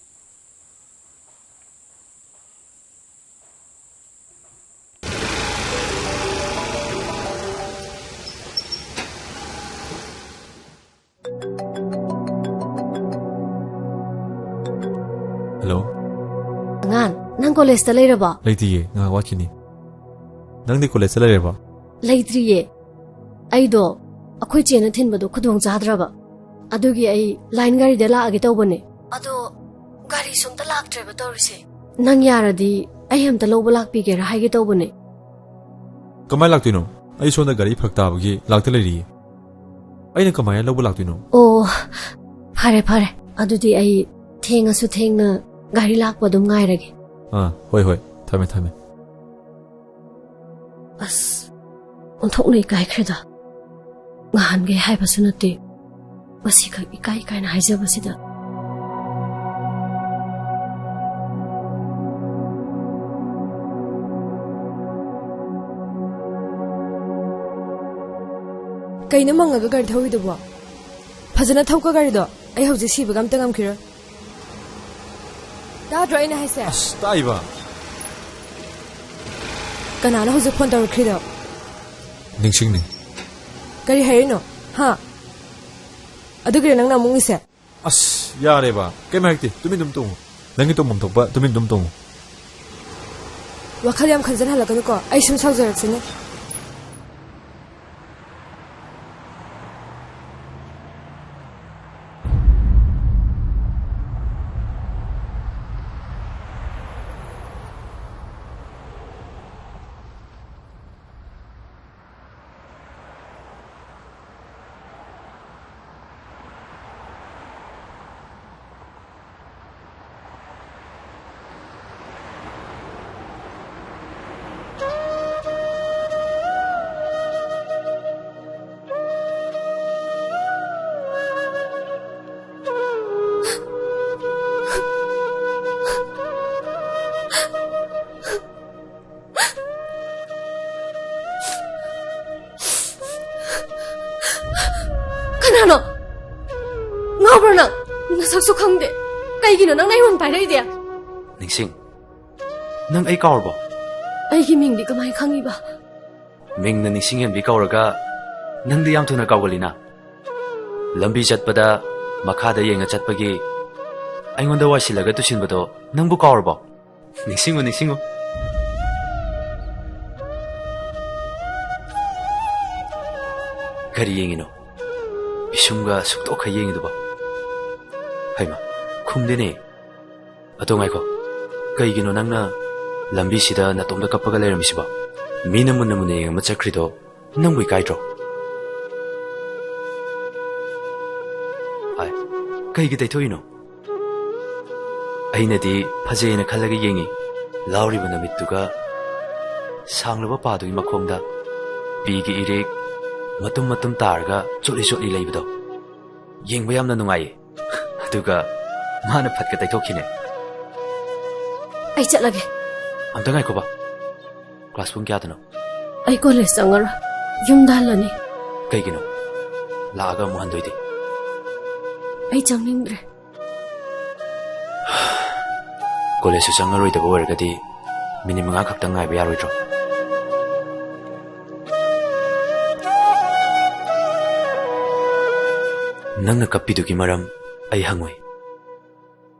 ꯍꯜꯂꯣ꯫ ꯑꯉꯥꯟ, ꯅꯪ ꯀꯣꯂꯦꯖꯇ ꯂꯩꯔꯕꯣ? ꯂꯩꯇꯤꯌꯦ, ꯉꯥꯏꯍꯥꯛ ꯋꯥꯠꯈꯤꯅꯤ꯫ ꯅꯪꯗꯤ ꯀꯣꯂꯦꯖꯇ ꯂꯩꯔꯕꯣ? ꯂꯩꯇ꯭ꯔꯤꯌꯦ꯫ ꯑꯩꯗꯣ ꯑꯩꯈꯣꯏ ꯆꯦꯅ ꯊꯤꯟꯕꯗꯣ ꯈꯨꯗꯣꯡ ꯆꯥꯗ꯭ꯔꯕ, ꯑꯗꯨꯒꯤ ꯑꯩ ꯂꯥꯏꯟ ꯒꯥꯔꯤꯗ ꯂꯥꯛꯑꯒꯦ ꯇꯧꯕꯅꯦ꯫ ꯑꯗꯣ ꯒꯥꯔꯤꯁꯨ ꯑꯝꯇ ꯂꯥꯛꯇ꯭ꯔꯦꯕ ꯇꯧꯔꯤꯁꯦ꯫ ꯅꯪ ꯌꯥꯔꯗꯤ ꯑꯩ ꯑꯝꯇ ꯂꯧꯕ ꯂꯥꯛꯄꯤꯒꯦꯔꯥ ꯍꯥꯏꯒꯦ ꯇꯧꯕꯅꯦ꯫ ꯀꯃꯥꯏ ꯂꯥꯛꯇꯣꯏꯅꯣ? ꯑꯩ ꯁꯣꯝꯗ ꯒꯥꯔꯤ ꯐꯔꯛ ꯇꯥꯕꯒꯤ ꯂꯥꯛꯇ ꯂꯩꯔꯤꯌꯦ꯫ ꯑꯩꯅ ꯀꯃꯥꯏꯅ ꯂꯧꯕ ꯂꯥꯛꯇꯣꯏꯅꯣ? ꯑꯣ, ꯐꯔꯦ, ꯐꯔꯦ꯫ ꯑꯗꯨꯗꯤ ꯑꯩ ꯊꯦꯡꯉꯁꯨ ꯊꯦꯡꯅ ꯒꯥꯔꯤ ꯂꯥꯛꯄ ꯑꯗꯨꯝ ꯉꯥꯏꯔꯒꯦ꯫ ꯑꯥ, ꯍꯣꯏ, ꯍꯣꯏ꯫ ꯊꯝꯃꯦ, ꯊꯝꯃꯦ꯫ ꯑꯁ, ꯑꯣꯟꯊꯣꯛꯅ ꯏꯀꯥꯏꯈ꯭ꯔꯦꯗ꯫ ꯉꯍꯥꯟꯈꯩ ꯍꯥꯏꯕꯁꯨ ꯅꯠꯇꯦ꯫ ꯃꯁꯤꯈꯛ ꯏꯀꯥꯏ ꯏꯀꯥꯏꯅ ꯍꯥꯏꯖꯕꯁꯤꯗ꯫ ꯀꯩꯅꯣ ꯃꯪꯉꯒ ꯒꯥꯔꯤ ꯊꯧꯔꯤꯗꯨꯕꯣ? ꯐꯖꯅ ꯊꯧꯀꯣ ꯒꯥꯔꯤꯗꯣ꯫ ꯑꯩ ꯍꯧꯖꯤꯛ ꯁꯤꯕꯒ ꯑꯝꯇ ꯉꯝꯈꯤꯔꯣꯏ꯫ ꯇꯥꯗ꯭ꯔꯣ ꯑꯩꯅ ꯍꯥꯏꯁꯦ? ꯑꯁ, ꯇꯥꯏꯕ꯫ ꯀꯅꯥꯅꯣ ꯍꯧꯖꯤꯛ ꯐꯣꯟ ꯇꯧꯔꯛꯈ꯭ꯔꯤꯗꯣ? ꯅꯤꯡꯁꯤꯡꯅꯤ꯫ ꯀꯔꯤ ꯍꯥꯏꯔꯤꯅꯣ? ꯍꯥ? ꯑꯗꯨꯒꯤꯔ ꯅꯪꯅ ꯑꯃꯨꯛ ꯉꯤꯁꯦ? ꯑꯁ, ꯌꯥꯔꯦꯕ꯫ ꯀꯩꯝ ꯍꯥꯏꯔꯛꯇꯦ꯫ ꯇꯨꯃꯤꯟ ꯑꯗꯨꯝ ꯇꯣꯡꯉꯨ꯫ ꯅꯪꯒꯤ ꯇꯣꯡꯐꯝ ꯊꯣꯛꯄ ꯇꯨꯃꯤꯟ ꯑꯗꯨꯝ ꯇꯣꯡꯉꯨ꯫ ꯋꯥꯈꯜ ꯌꯥꯝ ꯈꯟꯖꯟꯍꯜꯂꯛꯀꯅꯨꯀꯣ꯫ ꯑꯩ ꯁꯨꯝ ꯁꯥꯎꯖꯔꯛꯁꯤꯅꯦ꯫ ꯀꯅꯥꯅꯣ? ꯉꯥꯎꯕ꯭ꯔꯣ ꯅꯪ? ꯅꯁꯛꯁꯨ ꯈꯪꯗꯦ꯫ ꯀꯩꯒꯤꯅꯣ ꯅꯪꯅ ꯑꯩꯉꯣꯟꯗ ꯄꯥꯏꯔꯛꯏꯗꯤ? ꯅꯤꯡꯁꯤꯡ, ꯅꯪ ꯑꯩ ꯀꯥꯎꯔꯕꯣ? ꯑꯩꯒꯤ ꯃꯤꯡꯗꯤ ꯀꯃꯥꯏꯅ ꯈꯪꯉꯤꯕ? ꯃꯤꯡꯅ ꯅꯤꯡꯁꯤꯡ ꯍꯦꯟꯕꯤ ꯀꯧꯔꯒ ꯅꯪꯗꯤ ꯌꯥꯝ ꯊꯨꯅ ꯀꯥꯎꯒꯜꯂꯤꯅ꯫ ꯂꯝꯕꯤ ꯆꯠꯄꯗ ꯃꯈꯥꯗ ꯌꯦꯡꯉ ꯆꯠꯄꯒꯤ ꯑꯩꯉꯣꯟꯗ ꯋꯥꯏꯁꯤꯜꯂꯒ ꯇꯨꯁꯤꯟꯕꯗꯣ ꯅꯪꯕꯨ ꯀꯥꯎꯔꯕꯣ? ꯅꯤꯡꯁꯤꯡꯉꯨ, ꯅꯤꯡꯁꯤꯡꯉꯨ꯫ ꯀꯔꯤ ꯌꯦꯡꯉꯤꯅꯣ? ꯄꯤꯁꯨꯝꯒ ꯁꯨꯛꯇꯣꯛꯈ ꯌꯦꯡꯉꯤꯗꯨꯕꯣ? ꯍꯩꯃ, ꯈꯨꯝꯗꯦꯅꯦ꯫ ꯑꯗꯣ ꯉꯥꯏꯈꯣ, ꯀꯩꯒꯤꯅꯣ ꯅꯪꯅ ꯂꯝꯕꯤꯁꯤꯗ ꯅꯇꯣꯝꯇ ꯀꯞꯄꯒ ꯂꯩꯔꯝꯃꯤꯁꯤꯕꯣ? ꯃꯤꯅ ꯃꯨꯟꯅ ꯃꯨꯟꯅ ꯌꯦꯡꯉꯝꯃ ꯆꯠꯈ꯭ꯔꯤꯗꯣ ꯅꯪꯕꯨ ꯏꯀꯥꯏꯗ꯭ꯔꯣ? ꯑꯥꯏ, ꯀꯩꯒꯤ ꯇꯩꯊꯣꯛꯏꯅꯣ? ꯑꯩꯅꯗꯤ ꯐꯖꯩꯅ ꯈꯜꯂꯒ ꯌꯦꯡꯉꯤ꯫ ꯂꯥꯎꯔꯤꯕ ꯅꯨꯃꯤꯠꯇꯨꯒ ꯁꯥꯡꯂꯕ ꯄꯥꯗꯨꯒꯤ ꯃꯈꯣꯡꯗ ꯄꯤꯒꯤ ꯏꯔꯤꯛ ꯃꯇꯨꯝ ꯃꯇꯨꯝ ꯇꯥꯔꯒ ꯆꯣꯠꯂꯤ ꯆꯣꯠꯂꯤ ꯂꯩꯕꯗꯣ꯫ ꯌꯦꯡꯕ ꯌꯥꯝꯅ ꯅꯨꯡꯉꯥꯏꯌꯦ꯫ ꯑꯗꯨꯒ ꯃꯥꯅ ꯐꯠꯀ ꯇꯩꯊꯣꯛꯈꯤꯅꯦ꯫ ꯑꯩ ꯆꯠꯂꯒꯦ꯫ ꯑꯝꯇ ꯉꯥꯏꯈꯣꯕ꯫ ꯀ꯭ꯂꯥꯁ ꯄꯨꯡ ꯀꯌꯥꯗꯅꯣ? ꯑꯩ ꯀꯣꯂꯦꯖ ꯆꯪꯉꯔꯣꯏ꯫ ꯌꯨꯝꯗ ꯍꯜꯂꯅꯤ꯫ ꯀꯩꯒꯤꯅꯣ? ꯂꯥꯛꯑꯒ ꯑꯃꯨꯛ ꯍꯟꯗꯣꯏꯗꯤ? ꯑꯩ ꯆꯪꯅꯤꯡꯗ꯭ꯔꯦ꯫ ꯀꯣꯂꯦꯖꯁꯨ ꯆꯪꯉꯔꯣꯏꯗꯕ ꯑꯣꯏꯔꯒꯗꯤ ꯃꯤꯅꯤꯠ ꯃꯉꯥ ꯈꯛꯇꯪ ꯉꯥꯏꯕ ꯌꯥꯔꯣꯏꯗ꯭ꯔꯣ? ꯅꯪꯅ ꯀꯞꯄꯤꯗꯨꯒꯤ ꯃꯔꯝ ꯑꯩ ꯍꯪꯉꯨꯏ꯫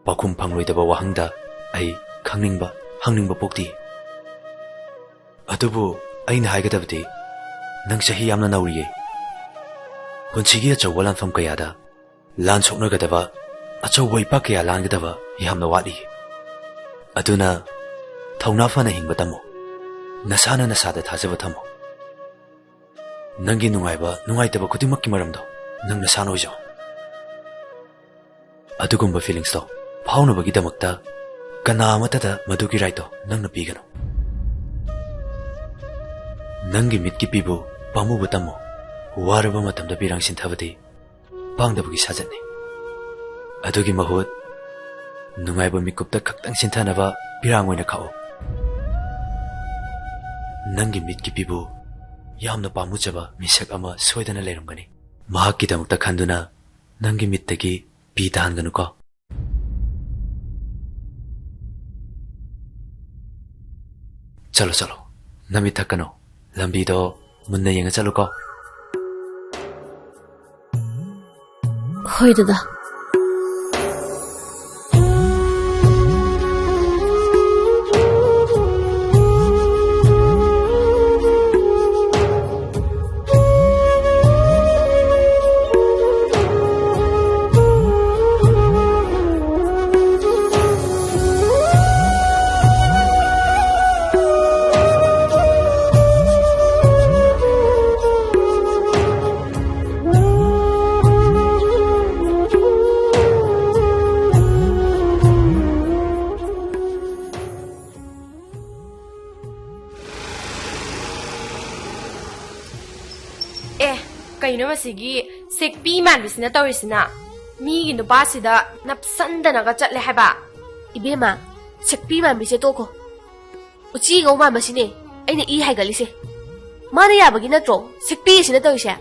ꯄꯥꯎꯈꯨꯝ ꯐꯪꯂꯣꯏꯗꯕ ꯋꯥꯍꯪꯗ ꯑꯩ ꯈꯪꯅꯤꯡꯕ, ꯍꯪꯅꯤꯡꯕ ꯄꯣꯛꯇꯦ꯫ ꯑꯗꯨꯕꯨ ꯑꯩꯅ ꯍꯥꯏꯒꯗꯕꯗꯤ, ꯅꯪ ꯆꯍꯤ ꯌꯥꯝꯅ ꯅꯧꯔꯤꯌꯦ꯫ ꯄꯨꯟꯁꯤꯒꯤ ꯑꯆꯧꯕ ꯂꯥꯟꯐꯝ ꯀꯌꯥꯗ ꯂꯥꯟ ꯁꯣꯛꯅꯒꯗꯕ, ꯑꯆꯧꯕ ꯏꯄꯥꯛ ꯀꯌꯥ ꯂꯥꯟꯒꯗꯕ ꯌꯥꯝꯅ ꯋꯥꯠꯂꯤ꯫ ꯑꯗꯨꯅ ꯊꯧꯅꯥ ꯐꯅ ꯍꯤꯡꯕ ꯇꯝꯃꯨ꯫ ꯅꯁꯥꯅ ꯅꯁꯥꯗ ꯊꯥꯖꯕ ꯊꯝꯃꯨ꯫ ꯅꯪꯒꯤ ꯅꯨꯡꯉꯥꯏꯕ, ꯅꯨꯡꯉꯥꯏꯇꯕ ꯈꯨꯗꯤꯡꯃꯛꯀꯤ ꯃꯔꯝꯗꯣ ꯅꯪ ꯅꯁꯥꯅ ꯑꯣꯏꯖꯧ꯫ ꯑꯗꯨꯒꯨꯝꯕ ꯐꯤꯂꯤꯡꯁꯇꯣ ꯐꯥꯎꯅꯕꯒꯤꯗꯃꯛꯇ ꯀꯅꯥ ꯑꯃꯠꯇꯗ ꯃꯗꯨꯒꯤ ꯔꯥꯏꯠꯇꯣ ꯅꯪꯅ ꯄꯤꯒꯅꯨ꯫ ꯅꯪꯒꯤ ꯃꯤꯠꯀꯤ ꯄꯤꯕꯨ ꯄꯥꯝꯃꯨꯕ ꯇꯝꯃꯨ꯫ ꯋꯥꯔꯕ ꯃꯇꯝꯗ ꯄꯤꯔꯥꯡ ꯁꯤꯟꯊꯕꯗꯤ ꯄꯥꯡꯗꯕꯒꯤ ꯁꯥꯖꯠꯅꯤ꯫ ꯑꯗꯨꯒꯤ ꯃꯍꯨꯠ ꯅꯨꯡꯉꯥꯏꯕ ꯃꯤꯀꯨꯞꯇ ꯈꯛꯇꯪ ꯁꯤꯟꯊꯅꯕ ꯄꯤꯔꯥꯡ ꯑꯣꯏꯅ ꯈꯥꯛꯎ꯫ ꯅꯪꯒꯤ ꯃꯤꯠꯀꯤ ꯄꯤꯕꯨ ꯌꯥꯝꯅ ꯄꯥꯝꯃꯨꯖꯕ ꯃꯤꯁꯛ ꯑꯃ ꯁꯣꯏꯗꯅ ꯂꯩꯔꯝꯒꯅꯤ꯫ ꯃꯍꯥꯛꯀꯤꯗꯃꯛꯇ ꯈꯟꯗꯨꯅ ꯅꯪꯒꯤ ꯃꯤꯠꯇꯒꯤ ꯄꯤ ꯇꯥꯍꯟꯒꯅꯨꯀꯣ꯫ ꯆꯠꯂꯣ, ꯆꯠꯂꯣ꯫ ꯅꯃꯤꯠ ꯊꯛꯀꯅꯨ꯫ ꯂꯝꯕꯤꯗꯣ ꯃꯨꯟꯅ ꯌꯦꯡꯉ ꯆꯠꯂꯨꯀꯣ꯫ ꯍꯣꯏ, ꯗꯗꯥ꯫ ꯑꯦ, ꯀꯩꯅꯣ ꯃꯁꯤꯒꯤ ꯁꯦꯛꯄꯤ ꯃꯥꯟꯕꯤꯁꯤꯅ ꯇꯧꯔꯤꯁꯤꯅ꯫ ꯃꯤꯒꯤ ꯅꯨꯄꯥꯁꯤꯗ ꯅꯞꯁꯟꯗꯅꯒ ꯆꯠꯂꯦ ꯍꯥꯏꯕ꯫ ꯏꯕꯦꯝꯃ, ꯁꯦꯛꯄꯤ ꯃꯥꯟꯕꯤꯁꯦ ꯇꯣꯛꯈꯣ꯫ ꯎꯆꯤ ꯉꯧ ꯃꯥꯟꯕꯁꯤꯅꯦ ꯑꯩꯅ ꯏ ꯍꯥꯏꯒꯠꯂꯤꯁꯦ꯫ ꯃꯥꯅ ꯌꯥꯕꯒꯤ ꯅꯠꯇ꯭ꯔꯣ ꯁꯦꯛꯄꯤꯁꯤꯅ ꯇꯧꯔꯤꯁꯦ?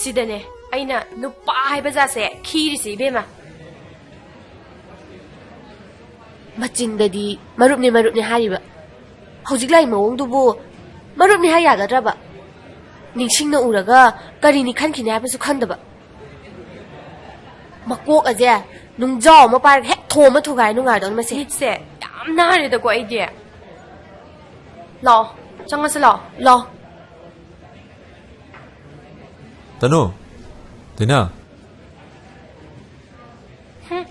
ꯁꯤꯗꯅꯦ ꯑꯩꯅ ꯅꯨꯄꯥ ꯍꯥꯏꯕ ꯖꯥꯠꯁꯦ ꯈꯤꯔꯤꯁꯦ, ꯏꯕꯦꯝꯃ꯫ ꯃꯆꯤꯟꯗꯗꯤ ꯃꯔꯨꯞꯅꯦ, ꯃꯔꯨꯞꯅꯦ ꯍꯥꯏꯔꯤꯕ꯫ ꯍꯧꯖꯤꯛ ꯂꯥꯛꯏ ꯃꯑꯣꯡꯗꯨꯕꯨ ꯃꯔꯨꯞꯅꯦ ꯍꯥꯏ ꯌꯥꯒꯗ꯭ꯔꯕ? ꯅꯤꯡꯁꯤꯡꯅ ꯎꯔꯒ ꯀꯔꯤꯅꯤ ꯈꯟꯈꯤꯅꯤ ꯍꯥꯏꯕꯁꯨ ꯈꯟꯗꯕ꯫ ꯃꯀꯣꯛ ꯑꯁꯦ ꯅꯨꯡꯖꯥꯎ ꯑꯃ ꯄꯥꯏꯔꯒ ꯍꯦꯛ ꯊꯣꯝꯃ ꯊꯨꯒꯥꯏ ꯅꯨꯡꯉꯥꯏꯗꯧꯅꯤ ꯃꯁꯦ꯫ ꯃꯤꯠꯁꯦ ꯌꯥꯝ ꯅꯥꯔꯦꯗꯀꯣ ꯑꯩꯗꯤ꯫ ꯂꯥꯛꯑꯣ, ꯆꯪꯉꯁꯤ ꯂꯥꯛꯑꯣ꯫ ꯂꯥꯛꯑꯣ꯫ ꯇꯅꯨ, ꯇꯤꯅꯥ꯫ ꯍꯨꯝ꯫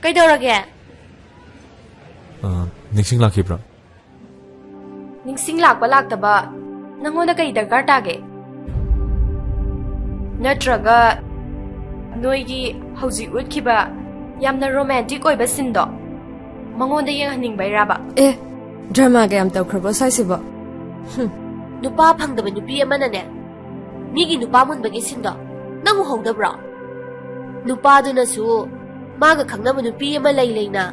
ꯀꯩꯗꯧꯔꯒꯦ? ꯑ, ꯅꯤꯡꯁꯤꯡ ꯂꯥꯛꯈꯤꯕ꯭ꯔꯣ? ꯅꯤꯡꯁꯤꯡ ꯂꯥꯛꯄ ꯂꯥꯛꯇꯕ ꯅꯪꯉꯣꯟꯗ ꯀꯩ ꯗꯔꯀꯥꯔ ꯇꯥꯒꯦ? ꯅꯠꯇ꯭ꯔꯒ ꯅꯣꯏꯒꯤ ꯍꯧꯖꯤꯛ ꯎꯠꯈꯤꯕ ꯌꯥꯝꯅ ꯔꯣꯃꯥꯟꯇꯤꯛ ꯑꯣꯏꯕ ꯁꯤꯟꯗꯣ ꯃꯉꯣꯟꯗ ꯌꯦꯡꯍꯟꯅꯤꯡꯕꯩꯔꯕ? ꯑꯦ, ꯗ꯭ꯔꯃꯥꯒ ꯌꯥꯝ ꯇꯧꯈ꯭ꯔꯕꯣ ꯁ꯭ꯋꯥꯏꯁꯤꯕꯣ? ꯍꯨꯝ꯫ ꯅꯨꯄꯥ ꯐꯪꯗꯕ ꯅꯨꯄꯤ ꯑꯃꯅꯅꯦ, ꯃꯤꯒꯤ ꯅꯨꯄꯥ ꯃꯨꯟꯕꯒꯤ ꯁꯤꯟꯗꯣ ꯅꯪ ꯎꯍꯧꯗꯕ꯭ꯔꯣ? ꯅꯨꯄꯥꯗꯨꯅꯁꯨ ꯃꯥꯒ ꯈꯪꯅꯕ ꯅꯨꯄꯤ ꯑꯃ ꯂꯩ ꯂꯩꯅ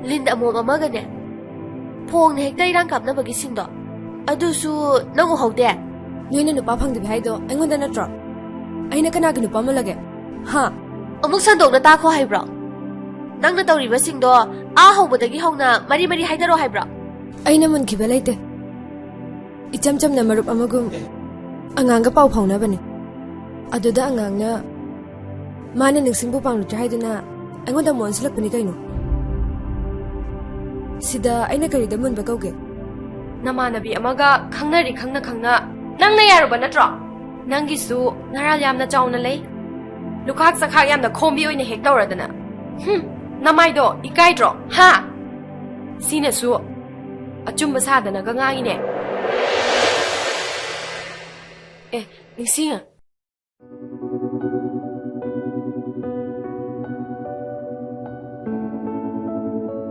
ꯂꯤꯟ ꯑꯃꯣꯝ ꯑꯃꯒꯅꯦ, ꯐꯣꯡꯅ ꯍꯦꯛꯇ ꯏꯔꯥꯡ ꯀꯥꯞꯅꯕꯒꯤ ꯁꯤꯟꯗꯣ, ꯑꯗꯨꯁꯨ ꯅꯪ ꯎꯍꯧꯗꯦ? ꯅꯣꯏꯅ ꯅꯨꯄꯥ ꯐꯪꯗꯕꯤ ꯍꯥꯏꯗꯣ ꯑꯩꯉꯣꯟꯗ ꯅꯠꯇ꯭ꯔꯣ? ꯑꯩꯅ ꯀꯅꯥꯒꯤ ꯅꯨꯄꯥ ꯃꯨꯜꯂꯒꯦ? ꯍꯥ? ꯑꯃꯨꯛ ꯁꯟꯗꯣꯛꯅ ꯇꯥꯈꯣ ꯍꯥꯏꯕ꯭ꯔꯣ? ꯅꯪꯅ ꯇꯧꯔꯤꯕꯁꯤꯡꯗꯣ ꯑꯥ ꯍꯧꯕꯗꯒꯤ ꯍꯧꯅ ꯃꯔꯤ ꯃꯔꯤ ꯍꯥꯏꯗꯔꯣ ꯍꯥꯏꯕ꯭ꯔꯣ? ꯑꯩꯅ ꯃꯨꯟꯈꯤꯕ ꯂꯩꯇꯦ꯫ ꯏꯆꯝ ꯆꯝꯅ ꯃꯔꯨꯞ ꯑꯃꯒꯨꯝ ꯑꯉꯥꯡꯒ ꯄꯥꯎ ꯐꯥꯎꯅꯕꯅꯤ꯫ ꯑꯗꯨꯗ ꯑꯉꯥꯡꯅ ꯃꯥꯅ ꯅꯤꯡꯁꯤꯡꯕꯨ ꯄꯥꯝꯂꯛꯇ꯭ꯔꯦ ꯍꯥꯏꯗꯨꯅ ꯑꯩꯉꯣꯟꯗ ꯑꯃꯨꯛ ꯑꯣꯟꯁꯤꯜꯂꯛꯄꯅꯤ ꯀꯩꯅꯣ꯫ ꯁꯤꯗ ꯑꯩꯅ ꯀꯔꯤꯗ ꯃꯨꯟꯕ ꯀꯧꯒꯦ? ꯅꯃꯥꯟꯅꯕꯤ ꯑꯃꯒ ꯈꯪꯅꯔꯤ ꯈꯪꯅ ꯈꯪꯅ ꯅꯪꯅ ꯌꯥꯔꯨꯕ ꯅꯠꯇ꯭ꯔꯣ? ꯅꯪꯒꯤꯁꯨ ꯅꯔꯥꯜ ꯌꯥꯝꯅ ꯆꯥꯎꯅ ꯂꯩ꯫ ꯂꯨꯈꯥꯛ ꯆꯈꯥꯛ ꯌꯥꯝꯅ ꯈꯣꯝꯕꯤ ꯑꯣꯏꯅ ꯍꯦꯛ ꯇꯧꯔꯗꯅ꯫ ꯍꯨꯝ, ꯅꯃꯥꯏꯗꯣ ꯏꯀꯥꯏꯗ꯭ꯔꯣ? ꯍꯥ? ꯁꯤꯅꯁꯨ ꯑꯆꯨꯝꯕ ꯁꯥꯗꯅꯒ ꯉꯥꯡꯉꯤꯅꯦ꯫ ꯑꯦ, ꯅꯤꯡꯁꯤꯡꯉ꯫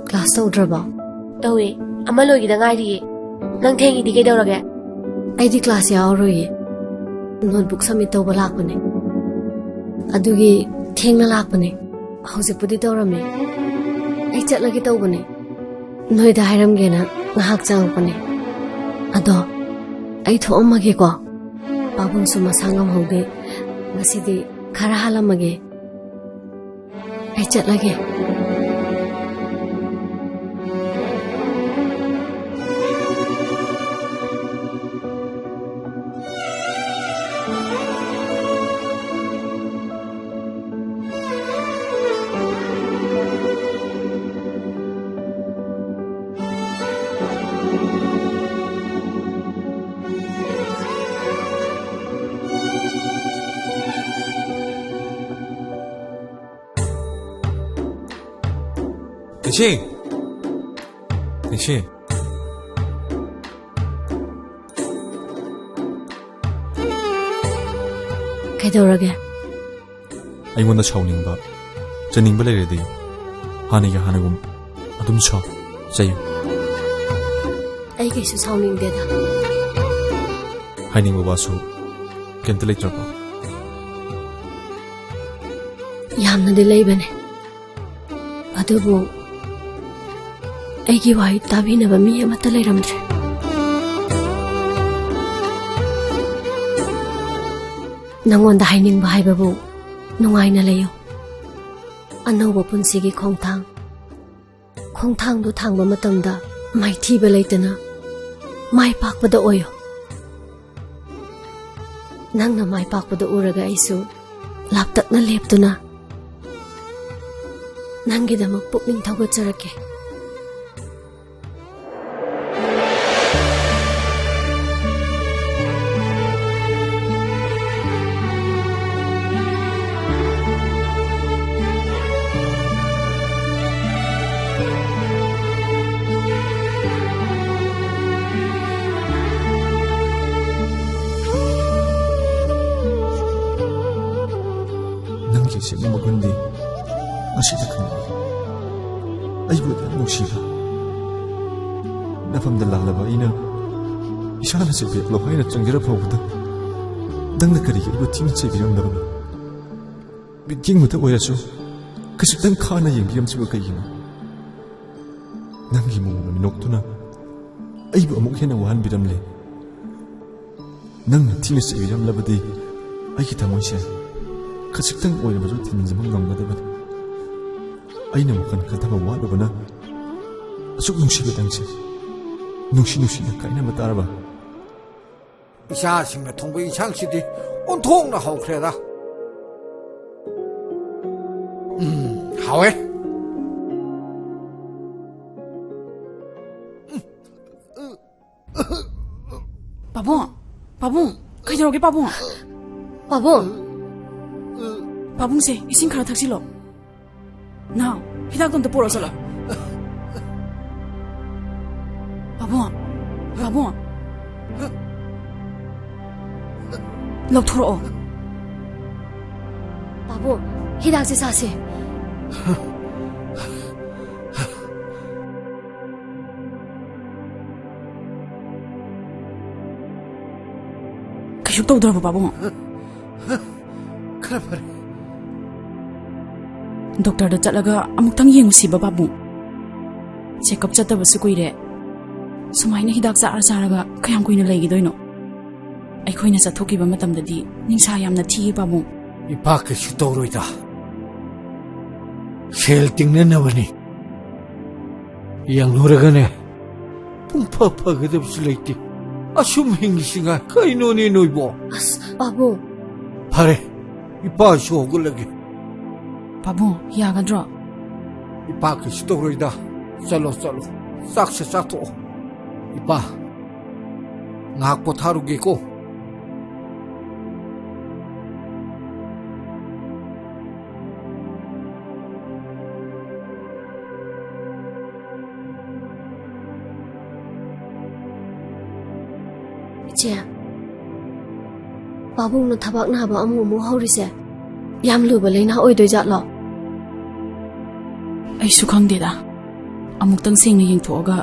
ꯀ꯭ꯂꯥꯁ ꯇꯧꯗ꯭ꯔꯕꯣ? ꯇꯧꯏ꯫ ꯑꯃ ꯂꯣꯏꯒꯤꯗ ꯉꯥꯏꯔꯤꯌꯦ꯫ ꯅꯪ ꯊꯦꯡꯉꯤꯗꯤ ꯀꯩꯗꯧꯔꯒꯦ? ꯑꯩꯗꯤ ꯀ꯭ꯂꯥꯁ ꯌꯥꯎꯔꯣꯏꯌꯦ꯫ ꯅꯣꯠꯕꯨꯛ ꯁꯕꯃꯤꯠ ꯇꯧꯕ ꯂꯥꯛꯄꯅꯦ꯫ ꯑꯗꯨꯒꯤ ꯊꯦꯡꯅ ꯂꯥꯛꯄꯅꯦ꯫ ꯍꯧꯖꯤꯛꯄꯨꯗꯤ ꯇꯧꯔꯝꯃꯦ꯫ ꯑꯩ ꯆꯠꯂꯒꯦ ꯇꯧꯕꯅꯦ꯫ ꯅꯣꯏꯗ ꯍꯥꯏꯔꯝꯒꯦꯅ ꯉꯥꯏꯍꯥꯛ ꯆꯪꯉꯛꯄꯅꯦ꯫ ꯑꯗꯣ ꯑꯩ ꯊꯣꯛꯑꯝꯃꯒꯦꯀꯣ꯫ ꯄꯥꯕꯨꯡꯁꯨ ꯃꯁꯥ ꯉꯝꯍꯧꯗꯦ꯫ ꯉꯁꯤꯗꯤ ꯈꯔ ꯍꯥꯜꯂꯝꯃꯒꯦ꯫ ꯑꯩ ꯆꯠꯂꯒꯦ꯫ ꯏꯆꯦ! ꯏꯆꯦ! ꯀꯩꯗꯧꯔꯒꯦ? ꯑꯩꯉꯣꯟꯗ ꯁꯥꯎꯅꯤꯡꯕ, ꯆꯩꯅꯤꯡꯕ ꯂꯩꯔꯗꯤ ꯍꯥꯟꯅꯒꯤ ꯍꯥꯟꯅꯒꯨꯝ ꯑꯗꯨꯝ ꯁꯥꯎ, ꯆꯩꯌꯨ꯫ ꯑꯩ ꯀꯩꯁꯨ ꯁꯥꯎꯅꯤꯡꯗꯦꯗ꯫ ꯍꯥꯏꯅꯤꯡꯕ ꯋꯥꯁꯨ ꯀꯩꯝꯇ ꯂꯩꯇ꯭ꯔꯕꯣ? ꯌꯥꯝꯅꯗꯤ ꯂꯩꯕꯅꯦ꯫ ꯑꯗꯨꯕꯨ ꯑꯩꯒꯤ ꯋꯥꯍꯩ ꯇꯥꯕꯤꯅꯕ ꯃꯤ ꯑꯃꯠꯇ ꯂꯩꯔꯝꯗ꯭ꯔꯦ꯫ ꯅꯉꯣꯟꯗ ꯍꯥꯏꯅꯤꯡꯕ ꯍꯥꯏꯕꯕꯨ ꯅꯨꯡꯉꯥꯏꯅ ꯂꯩꯌꯨ꯫ ꯑꯅꯧꯕ ꯄꯨꯟꯁꯤꯒꯤ ꯈꯣꯡꯊꯥꯡ, ꯈꯣꯡꯊꯥꯡꯗꯨ ꯊꯥꯡꯕ ꯃꯇꯝꯗ ꯃꯥꯏꯊꯤꯕ ꯂꯩꯇꯅ ꯃꯥꯏ ꯄꯥꯛꯄꯗ ꯑꯣꯏꯌꯨ꯫ ꯅꯪꯅ ꯃꯥꯏ ꯄꯥꯛꯄꯗ ꯎꯔꯒ ꯑꯩꯁꯨ ꯂꯥꯞꯇꯛꯅ ꯂꯦꯞꯇꯨꯅ ꯅꯪꯒꯤꯗꯃꯛ ꯄꯨꯛꯅꯤꯡ ꯊꯧꯒꯠꯆꯔꯛꯀꯦ꯫ ꯅꯪꯒꯤ ꯑꯁꯦꯡꯕ ꯃꯒꯨꯟꯗꯤ ꯉꯁꯤꯗ ꯈꯪꯂꯛꯏ꯫ ꯑꯩꯕꯨ ꯑꯗꯨꯛ ꯅꯨꯡꯁꯤꯕ ꯅꯐꯝꯗ ꯂꯥꯜꯂꯕ ꯑꯩꯅ ꯏꯁꯥꯅ ꯆꯦꯕꯦꯠꯂꯣ ꯍꯥꯏꯅ ꯆꯪꯖꯔ ꯐꯥꯎꯕꯗ ꯅꯪꯅ ꯀꯔꯤꯒꯤ ꯑꯩꯕꯨ ꯊꯤꯅ ꯆꯩꯕꯤꯔꯝꯗꯕꯅꯣ? ꯃꯤꯠꯌꯦꯡꯕꯗ ꯑꯣꯏꯔꯁꯨ ꯈꯖꯤꯛꯇꯪ ꯈꯥꯅ ꯌꯦꯡꯕꯤꯔꯝꯁꯤꯕ ꯀꯩꯒꯤꯅꯣ? ꯅꯪꯒꯤ ꯃꯑꯣꯡ ꯃꯤꯅꯣꯛꯇꯨꯅ ꯑꯩꯕꯨ ꯑꯃꯨꯛ ꯍꯦꯟꯅ ꯋꯥꯍꯟꯕꯤꯔꯝꯂꯦ꯫ ꯅꯪꯅ ꯊꯤꯅ ꯆꯩꯕꯤꯔꯝꯂꯕꯗꯤ ꯑꯩꯒꯤ ꯊꯃꯣꯏꯁꯦ ꯈꯖꯤꯛꯇꯪ ꯑꯣꯏꯔꯕꯁꯨ ꯊꯤꯟꯖꯤꯟꯕ ꯉꯝꯒꯗꯕꯅꯤ꯫ ꯑꯩꯅ ꯋꯥꯈꯜ ꯈꯟꯊꯕ ꯋꯥꯠꯂꯨꯕꯅ ꯑꯁꯨꯛ ꯅꯨꯡꯁꯤꯕ ꯅꯪꯁꯦ ꯅꯨꯡꯁꯤ ꯅꯨꯡꯁꯤꯅ ꯀꯥꯏꯅꯕ ꯇꯥꯔꯕ? ꯏꯆꯥꯁꯤꯡꯅ ꯊꯣꯡꯕ ꯏꯟꯁꯥꯡꯁꯤꯗꯤ ꯑꯣꯟꯊꯣꯛꯅ ꯍꯧꯈ꯭ꯔꯦꯗ꯫ ꯎꯝ, ꯍꯥꯎꯋꯦ꯫ ꯄꯥꯕꯨꯡ, ꯄꯥꯕꯨꯡ, ꯀꯩꯗꯧꯔꯒꯦ ꯄꯥꯕꯨꯡ? ꯄꯥꯕꯨꯡ! ꯄꯥꯕꯨꯡꯁꯦ ꯏꯁꯤꯡ ꯈꯔ ꯊꯛꯆꯤꯜꯂꯣ꯫ ꯅꯥꯎ, ꯍꯤꯗꯥꯛꯇꯣ ꯑꯝꯇ ꯄꯨꯔꯛꯑꯣ ꯆꯠꯂꯣ꯫ ꯄꯥꯕꯨꯡ, ꯄꯥꯕꯨꯡ, ꯂꯧꯊꯣꯔꯛꯑꯣ꯫ ꯄꯥꯕꯨꯡ, ꯍꯤꯗꯥꯛꯁꯦ ꯆꯥꯁꯦ꯫ ꯀꯩꯁꯨ ꯇꯧꯗ꯭ꯔꯕꯣ ꯄꯥꯕꯨꯡ? ꯈꯔ ꯐꯔꯦ꯫ ꯗꯣꯛꯇꯔꯗ ꯆꯠꯂꯒ ꯑꯃꯨꯛꯇꯪ ꯌꯦꯡꯉꯨꯁꯤꯕ ꯄꯥꯕꯨꯡ꯫ ꯆꯦꯛꯑꯞ ꯆꯠꯇꯕꯁꯨ ꯀꯨꯏꯔꯦ꯫ ꯁꯨꯃꯥꯏꯅ ꯍꯤꯗꯥꯛ ꯆꯥꯔ ꯆꯥꯔꯒ ꯀꯌꯥꯝ ꯀꯨꯏꯅ ꯂꯩꯈꯤꯗꯣꯏꯅꯣ? ꯑꯩꯈꯣꯏꯅ ꯆꯠꯊꯣꯛꯈꯤꯕ ꯃꯇꯝꯗꯗꯤ ꯅꯤꯡꯁꯥ ꯌꯥꯝꯅ ꯊꯤꯌꯦ ꯄꯥꯕꯨꯡ꯫ ꯏꯄꯥ ꯀꯩꯁꯨ ꯇꯧꯔꯣꯏꯗ꯫ ꯁꯦꯜ ꯇꯤꯡꯅꯅꯕꯅꯤ꯫ ꯌꯦꯡꯂꯨꯔꯒꯅꯦ, ꯄꯨꯡ ꯐ ꯐꯒꯗꯕꯁꯨ ꯂꯩꯇꯦ꯫ ꯑꯁꯨꯝ ꯍꯤꯡꯉꯤꯁꯤ ꯉꯥꯏ꯫ ꯀꯩꯅꯣꯅꯦ ꯅꯣꯏꯕꯣ? ꯑꯁ, ꯄꯥꯕꯨꯡ꯫ ꯐꯔꯦ, ꯏꯄꯥꯁꯨ ꯍꯧꯒꯠꯂꯒꯦ꯫ ꯄꯥꯕꯨꯡ, ꯌꯥꯒꯗ꯭ꯔꯣ? ꯏꯄꯥ ꯀꯩꯁꯨ ꯇꯧꯔꯣꯏꯗ꯫ ꯆꯠꯂꯣ, ꯆꯠꯂꯣ꯫ ꯆꯥꯛꯁꯦ ꯆꯥꯊꯣꯛꯑꯣ꯫ ꯏꯄꯥ, ꯉꯥꯏꯍꯥꯛ ꯄꯣꯊꯥꯔꯨꯒꯦꯀꯣ꯫ ꯏꯆꯦ, ꯄꯥꯕꯨꯡꯅ ꯊꯕꯥꯛ ꯅꯥꯕ ꯑꯃꯨꯛ ꯑꯃꯨꯛ ꯍꯧꯔꯤꯁꯦ ꯌꯥꯝ ꯂꯨꯕ ꯂꯩꯅꯥ ꯑꯣꯏꯗꯣꯏꯖꯥꯠꯂꯣ? ꯑꯩꯁꯨ ꯈꯪꯗꯦꯗ꯫ ꯑꯃꯨꯛꯇꯪ ꯁꯦꯡꯅ ꯌꯦꯡꯊꯣꯛꯑꯒ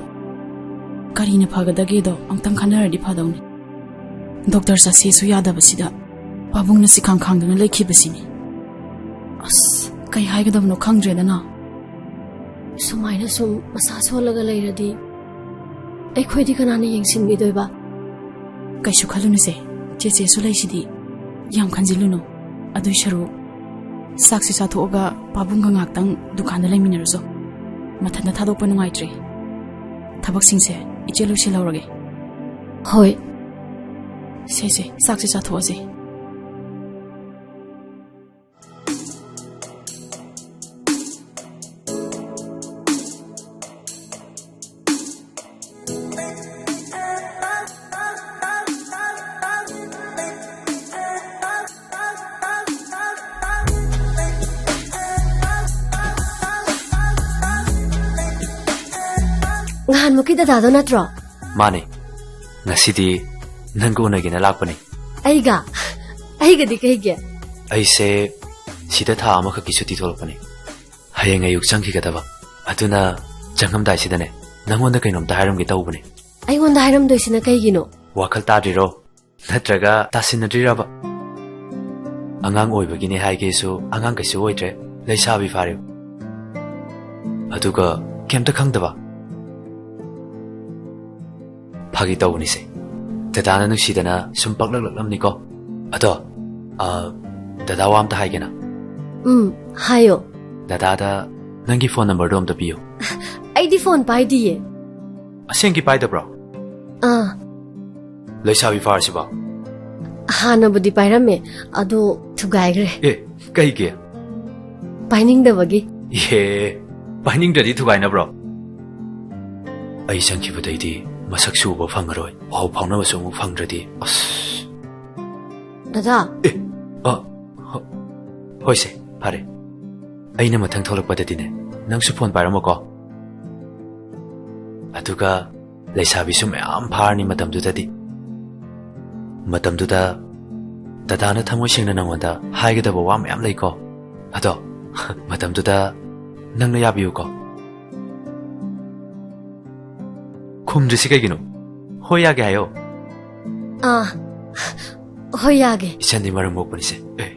ꯀꯔꯤꯅ ꯐꯒꯗꯒꯦꯗꯣ ꯑꯝꯇꯪ ꯈꯟꯅꯔꯗꯤ ꯐꯗꯧꯅꯤ꯫ ꯗꯣꯛꯇꯔ ꯆꯠꯁꯦꯁꯨ ꯌꯥꯗꯕꯁꯤꯗ ꯄꯥꯕꯨꯡꯅ ꯁꯤꯈꯥꯡ ꯈꯥꯡꯗꯨꯅ ꯂꯩꯈꯤꯕꯁꯤꯅꯤ꯫ ꯑꯁ, ꯀꯩ ꯍꯥꯏꯒꯗꯕꯅꯣ ꯈꯪꯗ꯭ꯔꯦꯗꯅ꯫ ꯁꯨꯃꯥꯏꯅ ꯁꯨꯝ ꯃꯁꯥ ꯁꯣꯜꯂꯒ ꯂꯩꯔꯗꯤ ꯑꯩꯈꯣꯏꯗꯤ ꯀꯅꯥꯅ ꯌꯦꯡꯁꯤꯟꯕꯤꯗꯣꯏꯕ? ꯀꯩꯁꯨ ꯈꯜꯂꯨꯅꯨꯁꯦ, ꯆꯦꯆꯦꯁꯨ ꯂꯩꯁꯤꯗꯤ꯫ ꯌꯥꯝ ꯈꯟꯖꯤꯜꯂꯨꯅꯨ꯫ ꯑꯗꯨꯏ ꯁꯔꯨꯛ ꯆꯥꯛꯁꯦ ꯆꯥꯊꯣꯛꯑꯒ ꯄꯥꯕꯨꯡꯒ ꯉꯥꯛꯇꯪ ꯗꯨꯀꯥꯟꯗ ꯂꯩꯃꯤꯟꯅꯔꯨꯆꯣ꯫ ꯃꯊꯟꯇ ꯊꯥꯗꯣꯛꯄ ꯅꯨꯡꯉꯥꯏꯇ꯭ꯔꯦ꯫ ꯊꯕꯛꯁꯤꯡꯁꯦ ꯏꯆꯦ ꯂꯣꯏꯁꯤꯜꯍꯧꯔꯒꯦ꯫ ꯍꯣꯏ꯫ ꯁꯦ, ꯁꯦ, ꯆꯥꯛꯁꯦ ꯆꯥꯊꯣꯛꯑꯁꯦ꯫ ꯅꯍꯥꯟꯃꯨꯛꯀꯤ ꯗꯗꯥꯗꯣ ꯅꯠꯇ꯭ꯔꯣ? ꯃꯥꯅꯦ꯫ ꯉꯁꯤꯗꯤ ꯅꯪꯒ ꯎꯅꯒꯦꯅ ꯂꯥꯛꯄꯅꯦ꯫ ꯑꯩꯒ? ꯑꯩꯒꯗꯤ ꯀꯩꯒꯤ? ꯑꯩꯁꯦ ꯁꯤꯗ ꯊꯥ ꯑꯃꯈꯛꯀꯤ ꯁꯨꯇꯤ ꯊꯣꯛꯂꯛꯄꯅꯦ꯫ ꯍꯌꯦꯡ ꯑꯌꯨꯛ ꯆꯪꯈꯤꯒꯗꯕ꯫ ꯑꯗꯨꯅ ꯆꯪꯉꯝꯗꯥꯏꯁꯤꯗꯅꯦ, ꯅꯪꯉꯣꯟꯗ ꯀꯩꯅꯣꯝꯇ ꯍꯥꯏꯔꯝꯒꯦ ꯇꯧꯕꯅꯦ꯫ ꯑꯩꯉꯣꯟꯗ ꯍꯥꯏꯔꯝꯗꯣꯏꯁꯤꯅ ꯀꯩꯒꯤꯅꯣ? ꯋꯥꯈꯜ ꯇꯥꯗ꯭ꯔꯤꯔꯣ? ꯅꯠꯇ꯭ꯔꯒ ꯇꯥꯁꯤꯟꯅꯗ꯭ꯔꯤꯔꯕ? ꯑꯉꯥꯡ ꯑꯣꯏꯕꯒꯤꯅꯦ ꯍꯥꯏꯒꯦꯁꯨ ꯑꯉꯥꯡ ꯀꯩꯁꯨ ꯑꯣꯏꯗ꯭ꯔꯦ, ꯂꯩꯁꯥꯕꯤ ꯐꯥꯔꯦ꯫ ꯑꯗꯨꯒ ꯀꯩꯝꯇ ꯈꯪꯗꯕ? ꯐꯥꯒꯤ ꯇꯧꯕꯅꯤꯁꯦ꯫ ꯗꯗꯥꯅ ꯅꯨꯡꯁꯤꯗꯅ ꯁꯨꯝ ꯄꯛꯂꯛꯂꯛꯂꯝꯅꯤꯀꯣ꯫ ꯑꯗꯣ, ꯑ, ꯗꯗꯥ ꯋꯥ ꯑꯝꯇ ꯍꯥꯏꯒꯦꯅ꯫ ꯎꯝ, ꯍꯥꯏꯌꯣ꯫ ꯗꯗꯥꯗ ꯅꯪꯒꯤ ꯐꯣꯟ ꯅꯝꯕꯔꯗꯣ ꯑꯝꯇ ꯄꯤꯌꯨ꯫ ꯑꯩꯗꯤ ꯐꯣꯟ ꯄꯥꯏꯗꯤꯌꯦ꯫ ꯑꯁꯦꯡꯀꯤ ꯄꯥꯏꯗꯕ꯭ꯔꯣ? ꯑꯥ꯫ ꯂꯩꯁꯥꯕꯤ ꯐꯥꯔꯁꯤꯕꯣ? ꯍꯥꯟꯅꯕꯨꯗꯤ ꯄꯥꯏꯔꯝꯃꯦ, ꯑꯗꯣ ꯊꯨꯒꯥꯏꯈ꯭ꯔꯦ꯫ ꯑꯦ, ꯀꯩꯒꯤ? ꯄꯥꯏꯅꯤꯡꯗꯕꯒꯤ꯫ ꯑꯦ, ꯄꯥꯏꯅꯤꯡꯗ꯭ꯔꯗꯤ ꯊꯨꯒꯥꯏꯅꯕ꯭ꯔꯣ? ꯑꯩ ꯆꯪꯈꯤꯕꯗꯩꯗꯤ ꯃꯁꯛꯁꯨ ꯎꯕ ꯐꯪꯉꯔꯣꯏ, ꯄꯥꯎ ꯐꯥꯎꯅꯕꯁꯨ ꯑꯃꯨꯛ ꯐꯪꯗ꯭ꯔꯗꯤ, ꯑꯁ꯫ ꯗꯗꯥ꯫ ꯑꯦ, ꯑ, ꯍ-, ꯍꯣꯏꯁꯦ, ꯐꯔꯦ꯫ ꯑꯩꯅ ꯃꯊꯪ ꯊꯣꯛꯂꯛꯄꯗꯗꯤꯅꯦ, ꯅꯪꯁꯨ ꯐꯣꯟ ꯄꯥꯏꯔꯝꯃꯣꯀꯣ꯫ ꯑꯗꯨꯒ ꯂꯩꯁꯥꯕꯤꯁꯨ ꯃꯌꯥꯝ ꯐꯥꯔꯅꯤ ꯃꯇꯝꯗꯨꯗꯗꯤ꯫ ꯃꯇꯝꯗꯨꯗ ꯗꯗꯥꯅ ꯊꯃꯣꯏ ꯁꯦꯡꯅ ꯅꯪꯉꯣꯟꯗ ꯍꯥꯏꯒꯗꯕ ꯋꯥ ꯃꯌꯥꯝ ꯂꯩꯀꯣ꯫ ꯑꯗꯣ, ꯃꯇꯝꯗꯨꯗ ꯅꯪꯅ ꯌꯥꯕꯤꯌꯨꯀꯣ꯫ ꯈꯨꯝꯗ꯭ꯔꯤꯁꯤ ꯀꯩꯒꯤꯅꯣ? ꯍꯣꯏ ꯌꯥꯒꯦ ꯍꯥꯏꯌꯣ꯫ ꯑꯥ, ꯍꯣꯏ ꯌꯥꯒꯦ꯫ ꯏꯆꯟꯗꯤ ꯃꯔꯝ ꯃꯣꯛꯄꯅꯤꯁꯦ꯫ ꯑꯦ꯫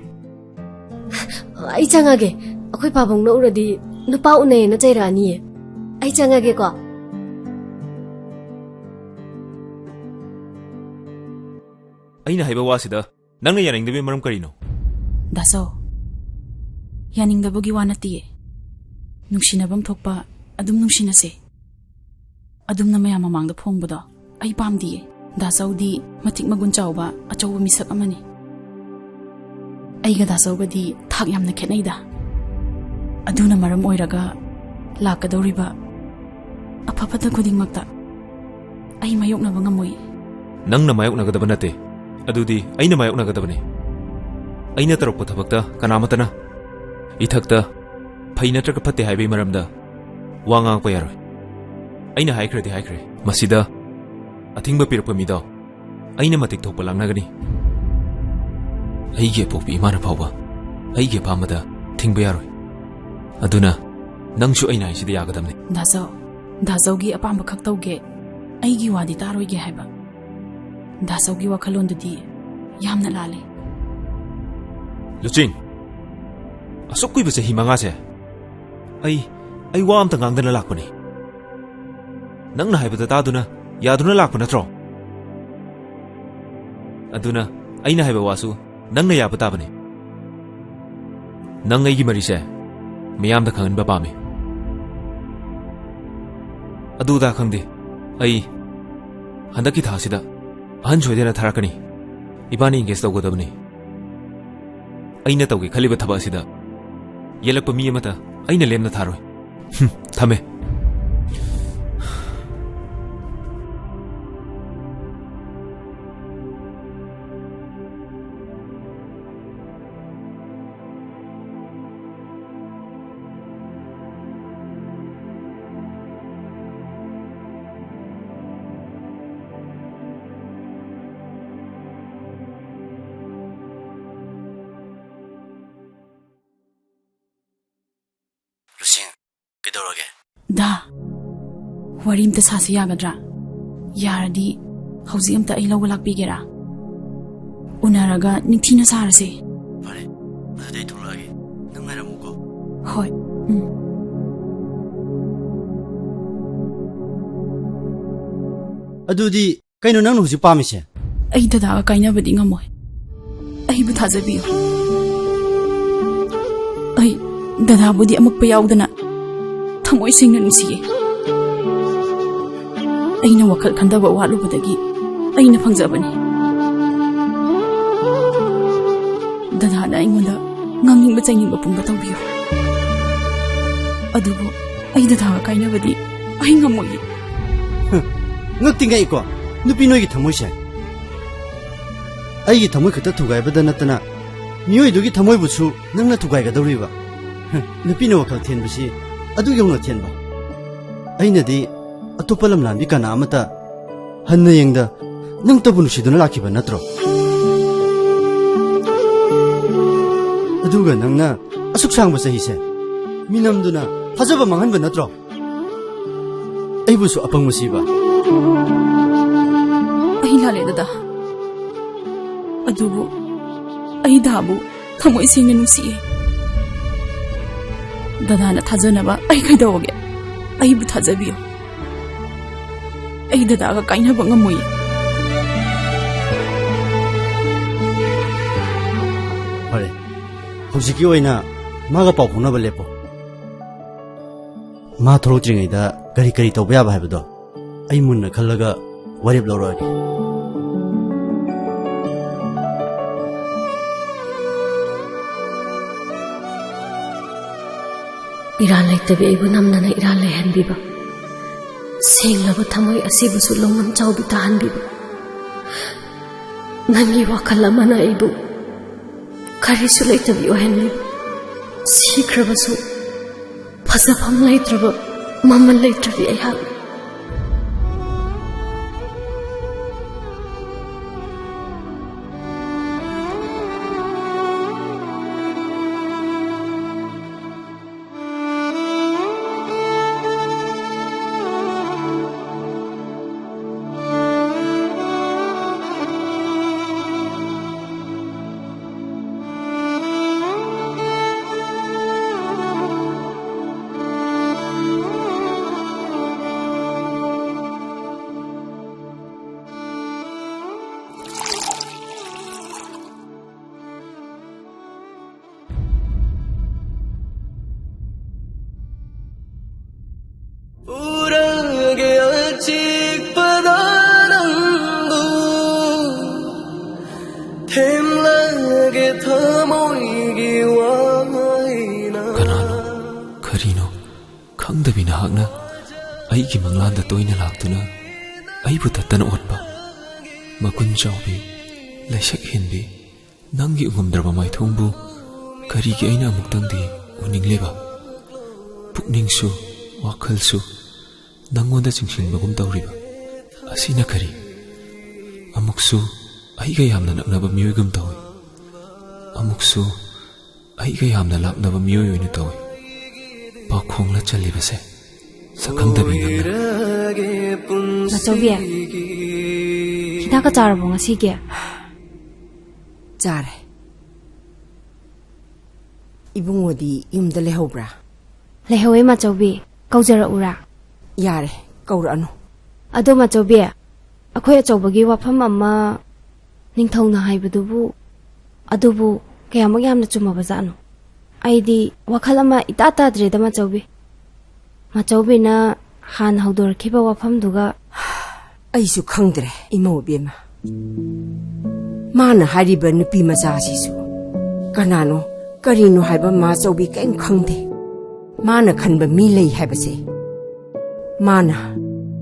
ꯑꯩ ꯆꯪꯉꯒꯦ꯫ ꯑꯩꯈꯣꯏ ꯄꯥꯕꯨꯡꯅ ꯎꯔꯗꯤ ꯅꯨꯄꯥ ꯎꯅꯩꯌꯦꯅ ꯆꯩꯔꯛꯑꯅꯤꯌꯦ꯫ ꯑꯩ ꯆꯪꯉꯒꯦꯀꯣ꯫ ꯑꯩꯅ ꯍꯥꯏꯕ ꯋꯥꯁꯤꯗ ꯅꯪꯅ ꯌꯥꯅꯤꯡꯗꯕꯒꯤ ꯃꯔꯝ ꯀꯔꯤꯅꯣ? ꯗꯥꯆꯧ, ꯌꯥꯅꯤꯡꯗꯕꯒꯤ ꯋꯥ ꯅꯠꯇꯤꯌꯦ꯫ ꯅꯨꯡꯁꯤꯅꯐꯝ ꯊꯣꯛꯄ ꯑꯗꯨꯝ ꯅꯨꯡꯁꯤꯅꯁꯦ꯫ ꯑꯗꯨꯝꯅ ꯃꯌꯥꯝ ꯃꯃꯥꯡꯗ ꯐꯣꯡꯕꯗꯣ ꯑꯩ ꯄꯥꯝꯗꯤꯌꯦ꯫ ꯗꯥꯆꯧꯗꯤ ꯃꯇꯤꯛ ꯃꯒꯨꯟ ꯆꯥꯎꯕ ꯑꯆꯧꯕ ꯃꯤꯁꯛ ꯑꯃꯅꯤ꯫ ꯑꯩꯒ ꯗꯥꯆꯧꯒꯗꯤ ꯊꯥꯛ ꯌꯥꯝꯅ ꯈꯦꯠꯅꯩꯗ꯫ ꯑꯗꯨꯅ ꯃꯔꯝ ꯑꯣꯏꯔꯒ ꯂꯥꯛꯀꯗꯧꯔꯤꯕ ꯑꯐ ꯐꯠꯇ ꯈꯨꯗꯤꯡꯃꯛꯇ ꯑꯩ ꯃꯥꯌꯣꯛꯅꯕ ꯉꯝꯃꯣꯏ꯫ ꯅꯪꯅ ꯃꯥꯌꯣꯛꯅꯒꯗꯕ ꯅꯠꯇꯦ, ꯑꯗꯨꯗꯤ ꯑꯩꯅ ꯃꯥꯌꯣꯛꯅꯒꯗꯕꯅꯤ꯫ ꯑꯩꯅ ꯇꯧꯔꯛꯄ ꯊꯕꯛꯇ ꯀꯅꯥꯃꯠꯇꯅ ꯏꯊꯛꯇ ꯐꯩ ꯅꯠꯇ꯭ꯔꯒ ꯐꯠꯇꯦ ꯍꯥꯏꯕꯒꯤ ꯃꯔꯝꯗ ꯋꯥ ꯉꯥꯡꯉꯛꯄ ꯌꯥꯔꯣꯏ꯫ ꯑꯩꯅ ꯍꯥꯏꯈ꯭ꯔꯗꯤ ꯍꯥꯏꯈ꯭ꯔꯦ꯫ ꯃꯁꯤꯗ ꯑꯊꯤꯡꯕ ꯄꯤꯔꯛꯄ ꯃꯤꯗꯣ ꯑꯩꯅ ꯃꯇꯤꯛ ꯊꯣꯛꯄ ꯂꯥꯛꯅꯒꯅꯤ꯫ ꯑꯩꯒꯤ ꯑꯄꯣꯛꯄꯤ ꯏꯃꯥꯅ ꯐꯥꯎꯕ ꯑꯩꯒꯤ ꯑꯄꯥꯝꯕꯗ ꯊꯤꯡꯕ ꯌꯥꯔꯣꯏ꯫ ꯑꯗꯨꯅ ꯅꯪꯁꯨ ꯑꯩꯅ ꯍꯥꯏꯁꯤꯗ ꯌꯥꯒꯗꯕꯅꯤ꯫ ꯗꯥꯆꯧ, ꯗꯥꯆꯧꯒꯤ ꯑꯄꯥꯝꯕ ꯈꯛ ꯇꯧꯒꯦ, ꯑꯩꯒꯤ ꯋꯥꯗꯤ ꯇꯥꯔꯣꯏꯒꯦ ꯍꯥꯏꯕ꯫ ꯗꯥꯆꯧꯒꯤ ꯋꯥꯈꯜꯂꯣꯟꯗꯨꯗꯤ ꯌꯥꯝꯅ ꯂꯥꯜꯂꯦ꯫ ꯂꯨꯆꯤꯡ, ꯑꯁꯨꯛ ꯀꯨꯏꯕ ꯆꯍꯤ ꯃꯉꯥꯁꯦ ꯑꯩ, ꯑꯩ ꯋꯥ ꯑꯝꯇ ꯉꯥꯡꯗꯅ ꯂꯥꯛꯄꯅꯤ꯫ ꯅꯪꯅ ꯍꯥꯏꯕꯗ ꯇꯥꯗꯨꯅ ꯌꯥꯗꯨꯅ ꯂꯥꯛꯄ ꯅꯠꯇ꯭ꯔꯣ? ꯑꯗꯨꯅ ꯑꯩꯅ ꯍꯥꯏꯕ ꯋꯥꯁꯨ ꯅꯪꯅ ꯌꯥꯕ ꯇꯥꯕꯅꯤ꯫ ꯅꯪ ꯑꯩꯒꯤ ꯃꯔꯤꯁꯦ ꯃꯤꯌꯥꯝꯗ ꯈꯪꯍꯟꯕ ꯄꯥꯝꯃꯤ꯫ ꯑꯗꯨ ꯑꯗꯥ ꯈꯪꯗꯦ, ꯑꯩ ꯍꯟꯗꯛꯀꯤ ꯊꯥꯁꯤꯗ ꯑꯍꯟ ꯁꯣꯏꯗꯅ ꯊꯥꯔꯛꯀꯅꯤ꯫ ꯏꯕꯥꯅꯤ engage ꯇꯧꯒꯗꯕꯅꯤ꯫ ꯑꯩꯅ ꯇꯧꯒꯦ ꯈꯜꯂꯤꯕ ꯊꯕꯛ ꯑꯁꯤꯗ ꯌꯦꯠꯂꯛꯄ ꯃꯤ ꯑꯃꯠꯇ ꯑꯩꯅ ꯂꯦꯝꯅ ꯊꯥꯔꯣꯏ꯫ ꯍꯨꯝ, ꯊꯝꯃꯦ꯫ ꯂꯨꯆꯤꯡ, ꯀꯩꯗꯧꯔꯒꯦ? ꯗꯥ, ꯋꯥꯔꯤ ꯑꯝꯇ ꯁꯥꯁꯤ ꯌꯥꯒꯗ꯭ꯔꯥ? ꯌꯥꯔꯗꯤ ꯍꯧꯖꯤꯛ ꯑꯝꯇ ꯑꯩ ꯂꯧꯕ ꯂꯥꯛꯄꯤꯒꯦꯔꯥ? ꯎꯅꯔꯒ ꯅꯤꯡꯊꯤꯅ ꯁꯥꯔꯁꯦ꯫ ꯐꯔꯦ, ꯑꯗꯨꯗꯤ ꯑꯩ ꯊꯣꯛꯂꯛꯑꯒꯦ꯫ ꯅꯪ ꯉꯥꯏꯔꯝꯃꯨꯀꯣ꯫ ꯍꯣꯏ꯫ ꯎꯝ꯫ ꯑꯗꯨꯗꯤ ꯀꯩꯅꯣ ꯅꯪꯅ ꯍꯧꯖꯤꯛ ꯄꯥꯝꯃꯤꯁꯦ? ꯑꯩ ꯗꯗꯥꯒ ꯀꯥꯏꯅꯕꯗꯤ ꯉꯝꯃꯣꯏ꯫ ꯑꯩꯕꯨ ꯊꯥꯖꯕꯤꯌꯨ꯫ ꯑꯩ ꯗꯗꯥꯕꯨꯗꯤ ꯑꯃꯛꯄ ꯌꯥꯎꯗꯅ ꯊꯃꯣꯏ ꯁꯦꯡꯅ ꯅꯨꯡꯁꯤꯌꯦ꯫ ꯑꯩꯅ ꯋꯥꯈꯜ ꯈꯟꯊꯕ ꯋꯥꯠꯂꯨꯕꯗꯒꯤ ꯑꯩꯅ ꯐꯪꯖꯕꯅꯤ꯫ ꯗꯗꯥꯅ ꯑꯩꯉꯣꯟꯗ ꯉꯥꯡꯅꯤꯡꯕ ꯆꯩꯅꯤꯡꯕ ꯄꯨꯝꯕ ꯇꯧꯕꯤꯌꯨ꯫ ꯑꯗꯨꯕꯨ ꯑꯩ ꯗꯗꯥꯒ ꯀꯥꯏꯅꯕꯗꯤ ꯑꯩ ꯉꯝꯃꯣꯏꯌꯦ꯫ ꯉꯛꯇꯤ ꯉꯛꯏꯀꯣ, ꯅꯨꯄꯤ ꯅꯣꯏꯒꯤ ꯊꯃꯣꯏꯁꯦ꯫ ꯑꯩꯒꯤ ꯊꯃꯣꯏ ꯈꯛꯇ ꯊꯨꯒꯥꯏꯕꯗ ꯅꯠꯇꯅ, ꯃꯤꯑꯣꯏꯗꯨꯒꯤ ꯊꯃꯣꯏꯕꯨꯁꯨ ꯅꯪꯅ ꯊꯨꯒꯥꯏꯒꯗꯧꯔꯤꯕ꯫ ꯅꯨꯄꯤꯅ ꯋꯥꯈꯜ ꯊꯦꯟꯕꯁꯤ ꯑꯗꯨꯛ ꯌꯧꯅ ꯊꯦꯟꯕ꯫ ꯑꯩꯅꯗꯤ ꯑꯇꯣꯞꯄ ꯂꯝꯂꯥꯟꯕꯤ ꯀꯅꯥ ꯑꯃꯠꯇ ꯍꯟꯅ ꯌꯦꯡꯗ ꯅꯪꯇꯕꯨ ꯅꯨꯡꯁꯤꯗꯨꯅ ꯂꯥꯛꯈꯤꯕ ꯅꯠꯇ꯭ꯔꯣ? ꯑꯗꯨꯒ ꯅꯪꯅ ꯑꯁꯨꯛ ꯁꯥꯡꯕ ꯆꯍꯤꯁꯦ ꯃꯤꯅꯝꯗꯨꯅ ꯊꯥꯖꯕ ꯃꯥꯡꯍꯟꯕ ꯅꯠꯇ꯭ꯔꯣ? ꯑꯩꯕꯨꯁꯨ ꯑꯄꯪꯕ ꯁꯤꯕ꯫ ꯑꯩ ꯂꯥꯜꯂꯦ, ꯗꯗꯥ꯫ ꯑꯗꯨꯕꯨ ꯑꯩ ꯗꯥꯕꯨ ꯊꯃꯣꯏ ꯁꯦꯡꯅ ꯅꯨꯡꯁꯤꯌꯦ꯫ ꯗꯗꯥꯅ ꯊꯥꯖꯅꯕ ꯑꯩ ꯀꯩꯗꯧꯔꯒꯦ? ꯑꯩꯕꯨ ꯊꯥꯖꯕꯤꯌꯨ꯫ ꯑꯩ ꯗꯗꯥꯒ ꯀꯥꯏꯅꯕ ꯉꯝꯃꯣꯏꯌꯦ꯫ ꯐꯔꯦ, ꯍꯧꯖꯤꯛꯀꯤ ꯑꯣꯏꯅ ꯃꯥꯒ ꯄꯥꯎ ꯐꯥꯎꯅꯕ ꯂꯦꯞꯄꯣ꯫ ꯃꯥ ꯊꯣꯛꯂꯛꯇ꯭ꯔꯤꯉꯩꯗ ꯀꯔꯤ ꯀꯔꯤ ꯇꯧꯕ ꯌꯥꯕ ꯍꯥꯏꯕꯗꯣ ꯑꯩ ꯃꯨꯟꯅ ꯈꯜꯂꯒ ꯋꯥꯔꯦꯞ ꯂꯧꯔꯛꯑꯒꯦ꯫ ꯏꯔꯥꯜ ꯂꯩꯇꯕꯤ ꯑꯩꯕꯨ ꯅꯝꯗꯅ ꯏꯔꯥꯜ ꯂꯩꯍꯟꯕꯤꯕ, ꯁꯦꯡꯂꯕ ꯊꯃꯣꯏ ꯑꯁꯤꯕꯨꯁꯨ ꯂꯧꯅꯝ ꯆꯥꯎꯕꯤ ꯇꯥꯍꯟꯕꯤꯕ, ꯅꯪꯒꯤ ꯋꯥꯈꯜ ꯑꯃꯅ ꯑꯩꯕꯨ ꯀꯔꯤꯁꯨ ꯂꯩꯇꯕꯤ ꯑꯣꯏꯍꯟꯕꯤꯕ, ꯁꯤꯈ꯭ꯔꯕꯁꯨ ꯐꯖꯐꯝ ꯂꯩꯇ꯭ꯔꯕ, ꯃꯃꯜ ꯂꯩꯇ꯭ꯔꯕꯤ ꯑꯩꯍꯥꯛ꯫ ꯅꯍꯥꯛꯅ ꯑꯩꯒꯤ ꯃꯪꯂꯥꯟꯗ ꯇꯣꯏꯅ ꯂꯥꯛꯇꯨꯅ ꯑꯩꯕꯨ ꯇꯠꯇꯅ ꯑꯣꯠꯄ, ꯃꯒꯨꯟ ꯆꯥꯎꯕꯤ, ꯂꯩꯁꯛ ꯍꯦꯟꯕꯤ, ꯅꯪꯒꯤ ꯎꯉꯝꯗ꯭ꯔꯕ ꯃꯥꯏꯊꯣꯡꯕꯨ ꯀꯔꯤꯒꯤ ꯑꯩꯅ ꯑꯃꯨꯛꯇꯪꯗꯤ ꯎꯅꯤꯡꯂꯤꯕ? ꯄꯨꯛꯅꯤꯡꯁꯨ ꯋꯥꯈꯜꯁꯨ ꯅꯪꯉꯣꯟꯗ ꯆꯤꯡꯁꯤꯟꯕꯒꯨꯝ ꯇꯧꯔꯤꯕ ꯑꯁꯤꯅ ꯀꯔꯤ? ꯑꯃꯨꯛꯁꯨ ꯑꯩꯒ ꯌꯥꯝꯅ ꯅꯛꯅꯕ ꯃꯤꯑꯣꯏꯒꯨꯝ ꯇꯧꯏ, ꯑꯃꯨꯛꯁꯨ ꯑꯩꯒ ꯌꯥꯝꯅ ꯂꯥꯞꯅꯕ ꯃꯤꯑꯣꯏ ꯑꯣꯏꯅ ꯇꯧꯏ꯫ ꯄꯥꯎꯈꯣꯡꯂ ꯆꯜꯂꯤꯕꯁꯦ? ꯁꯛꯈꯪꯗꯕꯤ ꯅꯪꯅ꯫ ꯃꯆꯧꯕꯤ, ꯍꯤꯗꯥꯛꯀ ꯆꯥꯔꯕꯣ ꯉꯁꯤꯒꯤ? ꯆꯥꯔꯦ꯫ ꯏꯕꯨꯡꯉꯣꯗꯤ ꯌꯨꯝꯗ ꯂꯩꯍꯧꯕ꯭ꯔꯥ? ꯂꯩꯍꯧꯋꯦ ꯃꯆꯧꯕꯤ꯫ ꯀꯧꯖꯔꯛꯎꯔꯥ? ꯌꯥꯔꯦ, ꯀꯧꯔꯛꯑꯅꯨ꯫ ꯑꯗꯣ ꯃꯆꯧꯕꯤ, ꯑꯩꯈꯣꯏ ꯑꯆꯧꯕꯒꯤ ꯋꯥꯐꯝ ꯑꯃ ꯅꯤꯡꯊꯧꯅ ꯍꯥꯏꯕꯗꯨꯕꯨ, ꯑꯗꯨꯕꯨ ꯀꯌꯥꯃꯨꯛ ꯌꯥꯝꯅ ꯆꯨꯝꯃꯕꯖꯥꯠꯅꯣ? ꯑꯩꯗꯤ ꯋꯥꯈꯜ ꯑꯃ ꯏꯇꯥ ꯇꯥꯗ꯭ꯔꯦꯗ ꯃꯆꯧꯕꯤ꯫ ꯃꯆꯧꯕꯤꯅ ꯍꯥꯟꯅ ꯍꯧꯗꯣꯔꯛꯈꯤꯕ ꯋꯥꯐꯝꯗꯨꯒ꯫ ꯑꯩꯁꯨ ꯈꯪꯗ꯭ꯔꯦ ꯏꯃꯧ ꯏꯕꯦꯝꯃ꯫ ꯃꯥꯅ ꯍꯥꯏꯔꯤꯕ ꯅꯨꯄꯤ ꯃꯆꯥꯁꯤꯁꯨ ꯀꯅꯥꯅꯣ ꯀꯔꯤꯅꯣ ꯍꯥꯏꯕ ꯃꯥꯆꯧꯕꯤ ꯀꯔꯤꯝ ꯈꯪꯗꯦ꯫ ꯃꯥꯅ ꯈꯟꯕ ꯃꯤ ꯂꯩ ꯍꯥꯏꯕꯁꯦ ꯃꯥꯅ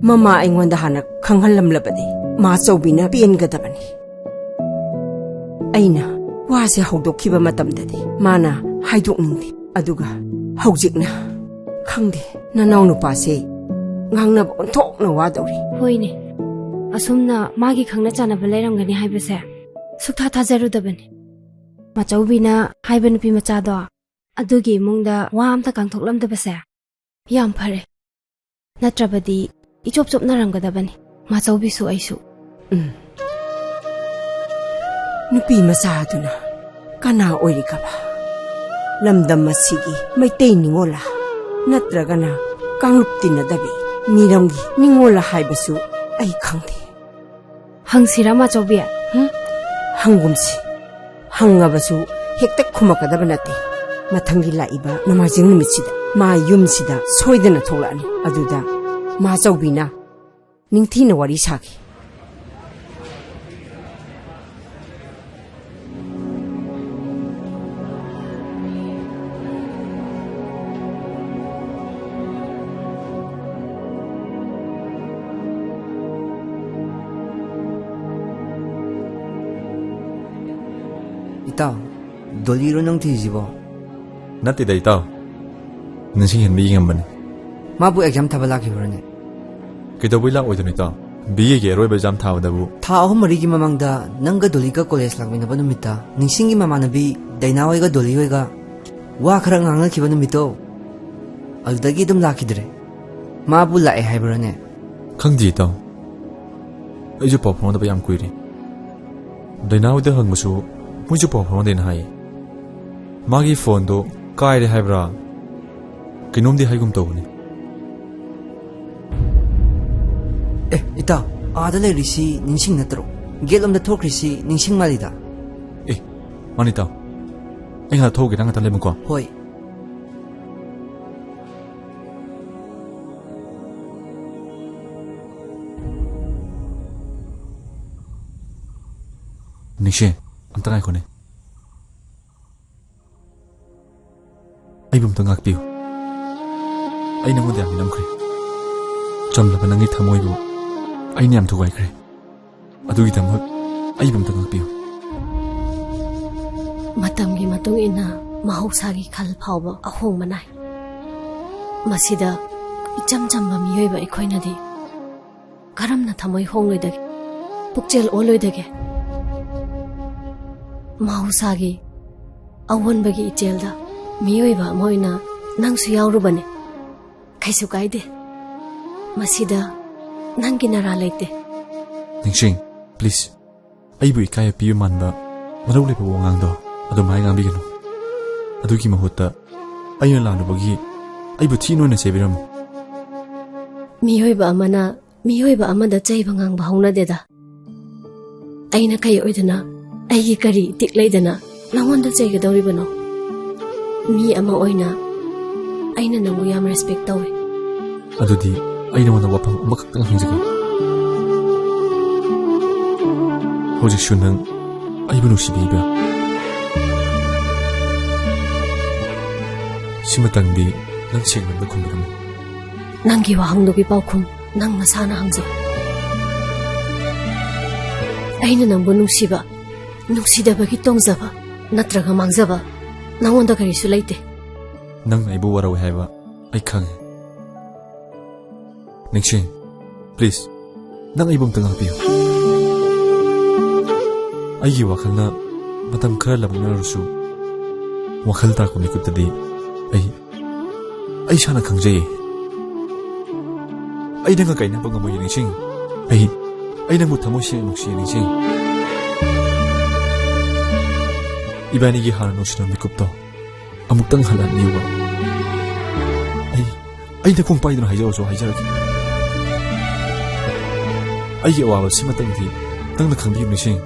ꯃꯃꯥ ꯑꯩꯉꯣꯟꯗ ꯍꯥꯟꯅ ꯈꯪꯍꯜꯂꯝꯂꯕꯗꯤ ꯃꯥꯆꯧꯕꯤꯅ ꯄꯦꯟꯒꯗꯕꯅꯤ꯫ ꯑꯩꯅ ꯋꯥꯁꯦ ꯍꯧꯗꯣꯛꯈꯤꯕ ꯃꯇꯝꯗꯗꯤ ꯃꯥꯅ ꯍꯥꯏꯗꯣꯛꯅꯤꯡꯗꯦ꯫ ꯑꯗꯨꯒ ꯍꯧꯖꯤꯛꯅ ꯈꯪꯗꯦ, ꯅꯅꯥꯎ ꯅꯨꯄꯥꯁꯦ ꯉꯥꯡꯅꯕ ꯑꯣꯟꯊꯣꯛꯅ ꯋꯥꯗꯧꯔꯤ꯫ ꯍꯣꯏꯅꯦ, ꯑꯁꯨꯝꯅ ꯃꯥꯒꯤ ꯈꯪꯅ ꯆꯥꯟꯅꯕ ꯂꯩꯔꯝꯒꯅꯤ ꯍꯥꯏꯕꯁꯦ ꯁꯨꯛꯊꯥ ꯊꯥꯖꯔꯨꯗꯕꯅꯤ꯫ ꯃꯆꯧꯕꯤꯅ ꯍꯥꯏꯕ ꯅꯨꯄꯤ ꯃꯆꯥꯗꯣ ꯑꯗꯨꯒꯤ ꯏꯃꯨꯡꯗ ꯋꯥ ꯑꯝꯇ ꯀꯥꯡꯊꯣꯛꯂꯝꯗꯕꯁꯦ ꯌꯥꯝ ꯐꯔꯦ꯫ ꯅꯠꯇ꯭ꯔꯕꯗꯤ ꯏꯆꯣꯞ ꯆꯣꯞꯅꯔꯝꯒꯗꯕꯅꯤ ꯃꯥꯆꯧꯕꯤꯁꯨ ꯑꯩꯁꯨ꯫ ꯎꯝ꯫ ꯅꯨꯄꯤ ꯃꯆꯥꯗꯨꯅ ꯀꯅꯥ ꯑꯣꯏꯔꯤꯒꯕ? ꯂꯝꯗꯝ ꯑꯁꯤꯒꯤ ꯃꯩꯇꯩ ꯅꯤꯉꯣꯜꯂ? ꯅꯠꯇ꯭ꯔꯒꯅ ꯀꯥꯡꯂꯨꯞ ꯇꯤꯟꯅꯗꯕꯤ ꯃꯤꯔꯝꯒꯤ ꯅꯤꯉꯣꯜꯂ ꯍꯥꯏꯕꯁꯨ ꯑꯩ ꯈꯪꯗꯦ꯫ ꯍꯪꯁꯤꯔꯥ ꯃꯥꯆꯧꯕꯤ? ꯍꯨꯝ? ꯍꯪꯒꯨꯝꯁꯤ꯫ ꯍꯪꯉꯕꯁꯨ ꯍꯦꯛꯇ ꯈꯨꯝꯃꯛꯀꯗꯕ ꯅꯠꯇꯦ꯫ ꯃꯊꯪꯒꯤ ꯂꯥꯛꯏꯕ ꯅꯣꯡꯃꯥꯏꯖꯤꯡ ꯅꯨꯃꯤꯠꯁꯤꯗ ꯃꯥ ꯌꯨꯝꯁꯤꯗ ꯁꯣꯏꯗꯅ ꯊꯣꯛꯂꯛꯑꯅꯤ꯫ ꯑꯗꯨꯗ ꯃꯥꯆꯧꯕꯤꯅ ꯅꯤꯡꯊꯤꯅ ꯋꯥꯔꯤ ꯁꯥꯈꯤ꯫ ꯏꯇꯥꯎ, ꯗꯣꯂꯤꯔꯣ ꯅꯪ ꯊꯤꯔꯤꯁꯤꯕꯣ? ꯅꯠꯇꯦꯗ ꯏꯇꯥꯎ, ꯅꯤꯡꯁꯤꯡ ꯍꯦꯟꯕ ꯌꯦꯡꯉꯝꯕꯅꯤ꯫ ꯃꯥꯕꯨ ꯑꯦꯛꯖꯥꯝ ꯊꯥꯕ ꯂꯥꯛꯈꯤꯕ꯭ꯔꯣꯅꯦ? ꯀꯩꯗꯧꯕꯩ ꯂꯥꯛꯑꯣꯏꯗꯣꯏꯅꯣ ꯏꯇꯥꯎ? ꯕꯤ ꯑꯦꯒꯤ ꯑꯔꯣꯏꯕ ꯑꯦꯛꯖꯥꯝ ꯊꯥꯕꯗꯕꯨ꯫ ꯊꯥ ꯑꯍꯨꯝ ꯃꯔꯤꯒꯤ ꯃꯃꯥꯡꯗ ꯅꯪꯒ ꯗꯣꯂꯤꯒ ꯀꯣꯂꯦꯖ ꯂꯥꯛꯃꯤꯟꯅꯕ ꯅꯨꯃꯤꯠꯇ ꯅꯤꯡꯁꯤꯡꯒꯤ ꯃꯃꯥꯟꯅꯕꯤ ꯗꯥꯏꯅꯥ ꯍꯣꯏꯒ ꯗꯣꯂꯤ ꯍꯣꯏꯒ ꯋꯥ ꯈꯔ ꯉꯥꯡꯅꯈꯤꯕ ꯅꯨꯃꯤꯠꯇꯣ, ꯑꯗꯨꯗꯒꯤ ꯑꯗꯨꯝ ꯂꯥꯛꯈꯤꯗ꯭ꯔꯦ꯫ ꯃꯥꯕꯨ ꯂꯥꯛꯑꯦ ꯍꯥꯏꯕ꯭ꯔꯥꯅꯦ? ꯈꯪꯗꯦ ꯏꯇꯥꯎ, ꯑꯩꯁꯨ ꯄꯥꯎ ꯐꯥꯎꯅꯗꯕ ꯌꯥꯝ ꯀꯨꯏꯔꯦ꯫ ꯗꯥꯏꯅꯥ ꯍꯣꯏꯗ ꯍꯪꯕꯁꯨ ꯃꯣꯏꯁꯨ ꯄꯥꯎ ꯐꯥꯎꯅꯗꯦꯅ ꯍꯥꯏꯌꯦ꯫ ꯃꯥꯒꯤ ꯐꯣꯟꯗꯣ ꯀꯥꯏꯔꯦ ꯍꯥꯏꯕ꯭ꯔꯥ ꯀꯩꯅꯣꯝꯗꯤ ꯍꯥꯏꯒꯨꯝ ꯇꯧꯕꯅꯤ꯫ ꯑꯦ ꯏꯇꯥꯎ, ꯑꯥꯗ ꯂꯩꯔꯤꯁꯤ ꯅꯤꯡꯁꯤꯡ ꯅꯠꯇ꯭ꯔꯣ? ꯒꯦꯠ ꯂꯣꯝꯗ ꯊꯣꯛꯈ꯭ꯔꯤꯁꯤ ꯅꯤꯡꯁꯤꯡ ꯃꯥꯜꯂꯤꯗ꯫ ꯑꯦ, ꯃꯥꯅꯤ ꯏꯇꯥꯎ, ꯑꯩ ꯉꯥꯏꯍꯥꯛ ꯊꯣꯛꯎꯒꯦ, ꯅꯪ ꯉꯥꯛꯇꯪ ꯂꯩꯃꯨꯀꯣ꯫ ꯍꯣꯏ꯫ ꯅꯤꯡꯁꯤꯡ, ꯑꯝꯇ ꯉꯥꯏꯈꯣꯅꯦ꯫ ꯑꯩꯕꯨ ꯑꯝꯇ ꯉꯥꯛꯄꯤꯌꯨ꯫ ꯑꯩ ꯅꯉꯣꯟꯗ ꯌꯥꯝ ꯃꯤꯅꯝꯈ꯭ꯔꯦ꯫ ꯆꯝꯂꯕ ꯅꯪꯒꯤ ꯊꯃꯣꯏꯕꯨ ꯑꯩꯅ ꯌꯥꯝ ꯊꯨꯒꯥꯏꯈ꯭ꯔꯦ꯫ ꯑꯗꯨꯒꯤꯗꯃꯛ ꯑꯩꯕꯨ ꯑꯝꯇ ꯉꯥꯛꯄꯤꯌꯨ꯫ ꯃꯇꯝꯒꯤ ꯃꯇꯨꯡ ꯏꯟꯅ ꯃꯍꯧꯁꯥꯒꯤ ꯈꯜ ꯐꯥꯎꯕ ꯑꯍꯣꯡꯕ ꯅꯥꯏ꯫ ꯃꯁꯤꯗ ꯏꯆꯝ ꯆꯝꯕ ꯃꯤꯑꯣꯏꯕ ꯑꯩꯈꯣꯏꯅꯗꯤ ꯀꯔꯝꯅ ꯊꯃꯣꯏ ꯍꯣꯡꯂꯣꯏꯗꯒꯦ, ꯄꯨꯛꯆꯦꯜ ꯑꯣꯜꯂꯣꯏꯗꯒꯦ? ꯃꯍꯧꯁꯥꯒꯤ ꯑꯑꯣꯟꯕꯒꯤ ꯏꯆꯦꯜꯗ ꯃꯤꯑꯣꯏꯕ ꯑꯃ ꯑꯣꯏꯅ ꯅꯪꯁꯨ ꯌꯥꯎꯔꯨꯕꯅꯦ꯫ ꯀꯩꯁꯨ ꯀꯥꯏꯗꯦ꯫ ꯃꯁꯤꯗ ꯅꯪꯒꯤ ꯅꯔꯥ ꯂꯩꯇꯦ꯫ ꯅꯤꯡꯁꯤꯡ, please꯫ ꯑꯩꯕꯨ ꯏꯀꯥꯏꯕ ꯄꯤꯕ ꯃꯥꯟꯕ ꯃꯔꯧ ꯂꯩꯕ ꯋꯥꯉꯥꯡꯗꯣ ꯑꯗꯨꯃꯥꯏꯅ ꯉꯥꯡꯕꯤꯒꯅꯨ꯫ ꯑꯗꯨꯒꯤ ꯃꯍꯨꯠꯇ ꯑꯩꯅ ꯂꯥꯜꯂꯨꯕꯒꯤ ꯑꯩꯕꯨ ꯊꯤꯅ ꯑꯣꯏꯅ ꯆꯩꯕꯤꯔꯝꯃꯨ꯫ ꯃꯤꯑꯣꯏꯕ ꯑꯃꯅ ꯃꯤꯑꯣꯏꯕ ꯑꯃꯗ ꯆꯩꯕ ꯉꯥꯡꯕ ꯍꯧꯅꯗꯦꯗ꯫ ꯑꯩꯅ ꯀꯩ ꯑꯣꯏꯗꯅ, ꯑꯩꯒꯤ ꯀꯔꯤ ꯏꯇꯤꯛ ꯂꯩꯗꯅ ꯅꯉꯣꯟꯗ ꯆꯩꯒꯗꯧꯔꯤꯕꯅꯣ? ꯃꯤ ꯑꯃ ꯑꯣꯏꯅ ꯑꯩꯅ ꯅꯪꯕꯨ ꯌꯥꯝ ꯔꯦꯁꯄꯦꯛ ꯇꯧꯏ꯫ ꯑꯗꯨꯗꯤ ꯑꯩ ꯅꯉꯣꯟꯗ ꯋꯥꯐꯝ ꯑꯃꯈꯛꯇꯪ ꯍꯪꯖꯒꯦ꯫ ꯍꯧꯖꯤꯛꯁꯨ ꯅꯪ ꯑꯩꯕꯨ ꯅꯨꯡꯁꯤꯕꯤꯕ꯭ꯔꯥ? ꯁꯤꯃꯇꯪꯗꯤ ꯅꯪ ꯁꯦꯡꯅ ꯑꯝꯇ ꯈꯨꯝꯕꯤꯔꯝꯃꯨ꯫ ꯅꯪꯒꯤ ꯋꯥꯍꯪꯗꯨꯒꯤ ꯄꯥꯎꯈꯨꯝ ꯅꯪ ꯅꯁꯥꯅ ꯍꯪꯖꯧ꯫ ꯑꯩꯅ ꯅꯪꯕꯨ ꯅꯨꯡꯁꯤꯕ, ꯅꯨꯡꯁꯤꯗꯕꯒꯤ ꯇꯣꯡꯖꯕ ꯅꯠꯇ꯭ꯔꯒ ꯃꯥꯡꯖꯕ ꯅꯉꯣꯟꯗ ꯀꯔꯤꯁꯨ ꯂꯩꯇꯦ꯫ ꯅꯪꯅ ꯑꯩꯕꯨ ꯋꯥꯔꯧꯏ ꯍꯥꯏꯕ ꯑꯩ ꯈꯪꯉꯤ꯫ ꯅꯤꯡꯁꯤꯡ, please, ꯅꯪ ꯑꯩꯕꯨ ꯑꯝꯇ ꯉꯥꯛꯄꯤꯌꯨ꯫ ꯑꯩꯒꯤ ꯋꯥꯈꯜꯅ ꯃꯇꯝ ꯈꯔ ꯂꯥꯞꯅꯔꯁꯨ, ꯋꯥꯈꯜ ꯇꯥꯔꯛꯄ ꯃꯤꯀꯨꯞꯇꯗꯤ ꯑꯩ, ꯑꯩ ꯏꯁꯥꯅ ꯈꯪꯖꯩꯌꯦ꯫ ꯑꯩ ꯅꯪꯒ ꯀꯥꯏꯅꯕ ꯉꯝꯃꯣꯏꯌꯦ, ꯅꯤꯡꯁꯤꯡ꯫ ꯑꯩ, ꯑꯩ ꯅꯪꯕꯨ ꯊꯃꯣꯏ ꯁꯦꯡꯅ ꯅꯨꯡꯁꯤꯌꯦ, ꯅꯤꯡꯁꯤꯡ꯫ ꯏꯕꯥꯅꯤꯒꯤ ꯍꯥꯟꯅ ꯅꯨꯡꯁꯤꯅꯕ ꯃꯤꯀꯨꯞꯇꯣ ꯑꯃꯨꯛꯇꯪ ꯍꯜꯍꯟꯕꯤꯌꯨꯕ꯫ ꯑꯩ, ꯑꯩ ꯅꯈꯣꯡ ꯄꯥꯏꯗꯨꯅ ꯍꯥꯏꯖꯔꯁꯨ ꯍꯥꯏꯖꯔꯒꯦ꯫ ꯑꯩꯒꯤ ꯑꯋꯥꯕ ꯁꯤꯃꯇꯪꯗꯤ ꯅꯪꯅ ꯈꯪꯕꯤꯌꯨ, ꯅꯤꯡꯁꯤꯡ꯫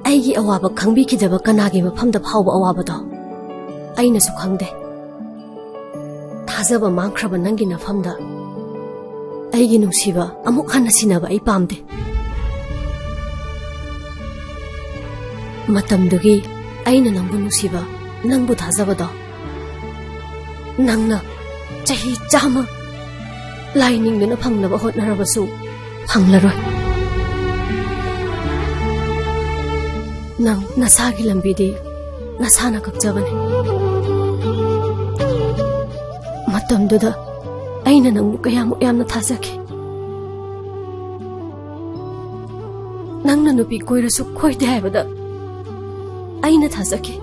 ꯑꯩꯒꯤ ꯑꯋꯥꯕ ꯈꯪꯕꯤꯈꯤꯗꯕ ꯀꯅꯥꯒꯤ ꯃꯐꯝꯗ ꯐꯥꯎꯕ ꯑꯋꯥꯕꯗꯣ ꯑꯩꯅꯁꯨ ꯈꯪꯗꯦ꯫ ꯊꯥꯖꯕ ꯃꯥꯡꯈ꯭ꯔꯕ ꯅꯪꯒꯤ ꯅꯐꯝꯗ ꯑꯩꯒꯤ ꯅꯨꯡꯁꯤꯕ ꯑꯃꯨꯛ ꯍꯟꯅ ꯁꯤꯟꯅꯕ ꯑꯩ ꯄꯥꯝꯗꯦ꯫ ꯃꯇꯝꯗꯨꯒꯤ ꯑꯩꯅ ꯅꯪꯕꯨ ꯅꯨꯡꯁꯤꯕ, ꯅꯪꯕꯨ ꯊꯥꯖꯕꯗꯣ ꯅꯪꯅ ꯆꯍꯤ ꯆꯥꯝꯃ ꯂꯥꯏ ꯅꯤꯡꯗꯨꯅ ꯐꯪꯅꯕ ꯍꯣꯠꯅꯔꯕꯁꯨ ꯐꯪꯂꯔꯣꯏ꯫ ꯅꯪ ꯅꯁꯥꯒꯤ ꯂꯝꯕꯤꯗꯤ ꯅꯁꯥꯅ ꯀꯛꯆꯕꯅꯤ꯫ ꯃꯇꯝꯗꯨꯗ ꯑꯩꯅ ꯅꯪꯕꯨ ꯀꯌꯥꯃꯨꯛ ꯌꯥꯝꯅ ꯊꯥꯖꯈꯤ꯫ ꯅꯪꯅ ꯅꯨꯄꯤ ꯀꯣꯏꯔꯁꯨ ꯀꯣꯏꯗꯦ ꯍꯥꯏꯕꯗ ꯑꯩꯅ ꯊꯥꯖꯈꯤ꯫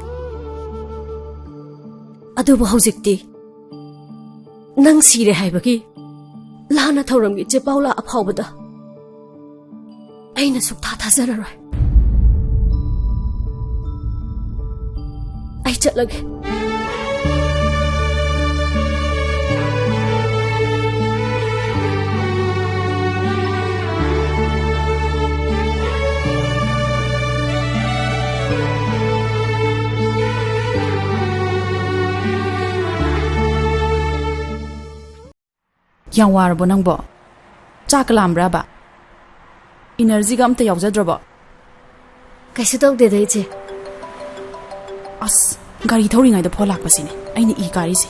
ꯑꯗꯨꯕꯨ ꯍꯧꯖꯤꯛꯇꯤ ꯅꯪ ꯁꯤꯔꯦ ꯍꯥꯏꯕꯒꯤ ꯂꯥꯟꯅ ꯊꯧꯔꯝꯒꯤ ꯆꯦ ꯄꯥꯎ ꯂꯥꯛꯑ ꯐꯥꯎꯕꯗ ꯑꯩꯅ ꯁꯨꯛꯊꯥ ꯊꯥꯖꯔꯔꯣꯏ꯫ ꯑꯩ ꯆꯠꯂꯒꯦ꯫ ꯌꯥꯝ ꯋꯥꯔꯕꯣ ꯅꯪꯕꯣ? ꯆꯥꯛꯀ ꯂꯥꯝꯕ꯭ꯔꯕ? ꯏꯅꯔꯖꯤꯒ ꯑꯝꯇ ꯌꯥꯎꯖꯗ꯭ꯔꯕꯣ? ꯀꯩꯁꯨ ꯇꯧꯗꯦꯗ, ꯏꯆꯦ꯫ ꯑꯁ, ꯒꯥꯔꯤ ꯊꯧꯔꯤꯉꯩꯗ ꯐꯣꯟ ꯂꯥꯛꯄꯁꯤꯅꯦ ꯑꯩꯅ ꯏ ꯀꯥꯔꯤꯁꯦ꯫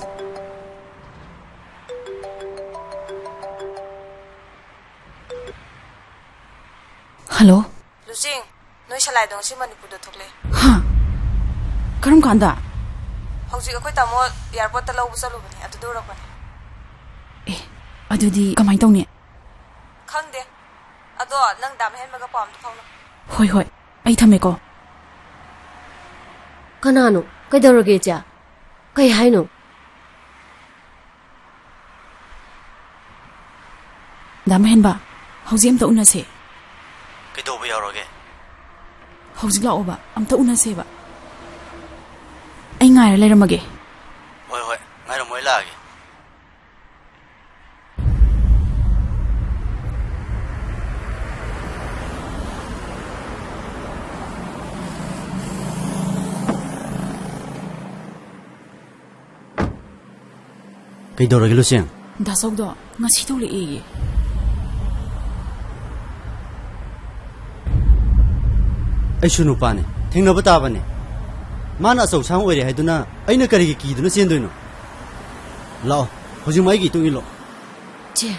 ꯍꯜꯂꯣ꯫ ꯂꯨꯆꯤꯡ, ꯅꯣꯏ ꯁꯂꯥꯏꯗꯣ ꯉꯁꯤ ꯃꯅꯤꯄꯨꯔꯗ ꯊꯣꯛꯂꯛꯑꯦ꯫ ꯍꯥ? ꯀꯔꯝ ꯀꯥꯟꯗ? ꯍꯧꯖꯤꯛ ꯑꯩꯈꯣꯏ ꯇꯥꯃꯣ ꯑꯦꯌꯥꯔꯄꯣꯔꯠꯇ ꯂꯧꯕ ꯆꯠꯂꯨꯕꯅꯦ, ꯑꯗꯨꯗ ꯎꯔꯛꯄꯅꯦ꯫ ꯑꯦ, ꯑꯗꯨꯗꯤ ꯀꯃꯥꯏꯅ ꯇꯧꯅꯤ? ꯈꯪꯗꯦ꯫ ꯑꯗꯣ ꯅꯪ ꯗꯥ ꯃꯍꯦꯟꯕꯒ ꯄꯥꯎ ꯑꯝꯇ ꯐꯥꯎꯅ꯫ ꯍꯣꯏ, ꯍꯣꯏ꯫ ꯑꯩ ꯊꯝꯃꯦꯀꯣ꯫ ꯀꯅꯥꯅꯣ? ꯀꯩꯗꯧꯔꯒꯦ, ꯏꯆꯦ? ꯀꯩ ꯍꯥꯏꯅꯣ? ꯗꯥ ꯃꯍꯦꯟꯕ, ꯍꯧꯖꯤꯛ ꯑꯝꯇ ꯎꯅꯁꯦ꯫ ꯀꯩꯗꯧꯕ ꯌꯥꯎꯔꯒꯦ? ꯍꯧꯖꯤꯛ ꯂꯥꯛꯑꯣꯕ, ꯑꯝꯇ ꯎꯅꯁꯦꯕ꯫ ꯑꯩ ꯉꯥꯏꯔ ꯂꯩꯔꯝꯃꯒꯦ꯫ ꯍꯣꯏ, ꯍꯣꯏ, ꯉꯥꯏꯔꯝꯃꯣ, ꯑꯩ ꯂꯥꯛꯑꯒꯦ꯫ ꯀꯩꯗꯧꯔꯒꯦ, ꯂꯨꯆꯦꯡ? ꯗꯥ ꯆꯧꯗꯣ ꯉꯁꯤ ꯊꯣꯛꯂꯛꯑꯦꯌꯦ꯫ ꯑꯩꯁꯨ ꯅꯨꯄꯥꯅꯦ, ꯊꯦꯡꯅꯕ ꯇꯥꯕꯅꯦ꯫ ꯃꯥꯅ ꯑꯆꯧ ꯑꯁꯥꯡ ꯑꯣꯏꯔꯦ ꯍꯥꯏꯗꯨꯅ ꯑꯩꯅ ꯀꯔꯤꯒꯤ ꯀꯤꯗꯨꯅ ꯆꯦꯟꯗꯣꯏꯅꯣ? ꯂꯥꯛꯑꯣ, ꯍꯧꯖꯤꯛꯃꯛ ꯑꯩꯒꯤ ꯏꯇꯨꯡ ꯏꯜꯂꯣ꯫ ꯆꯦ꯫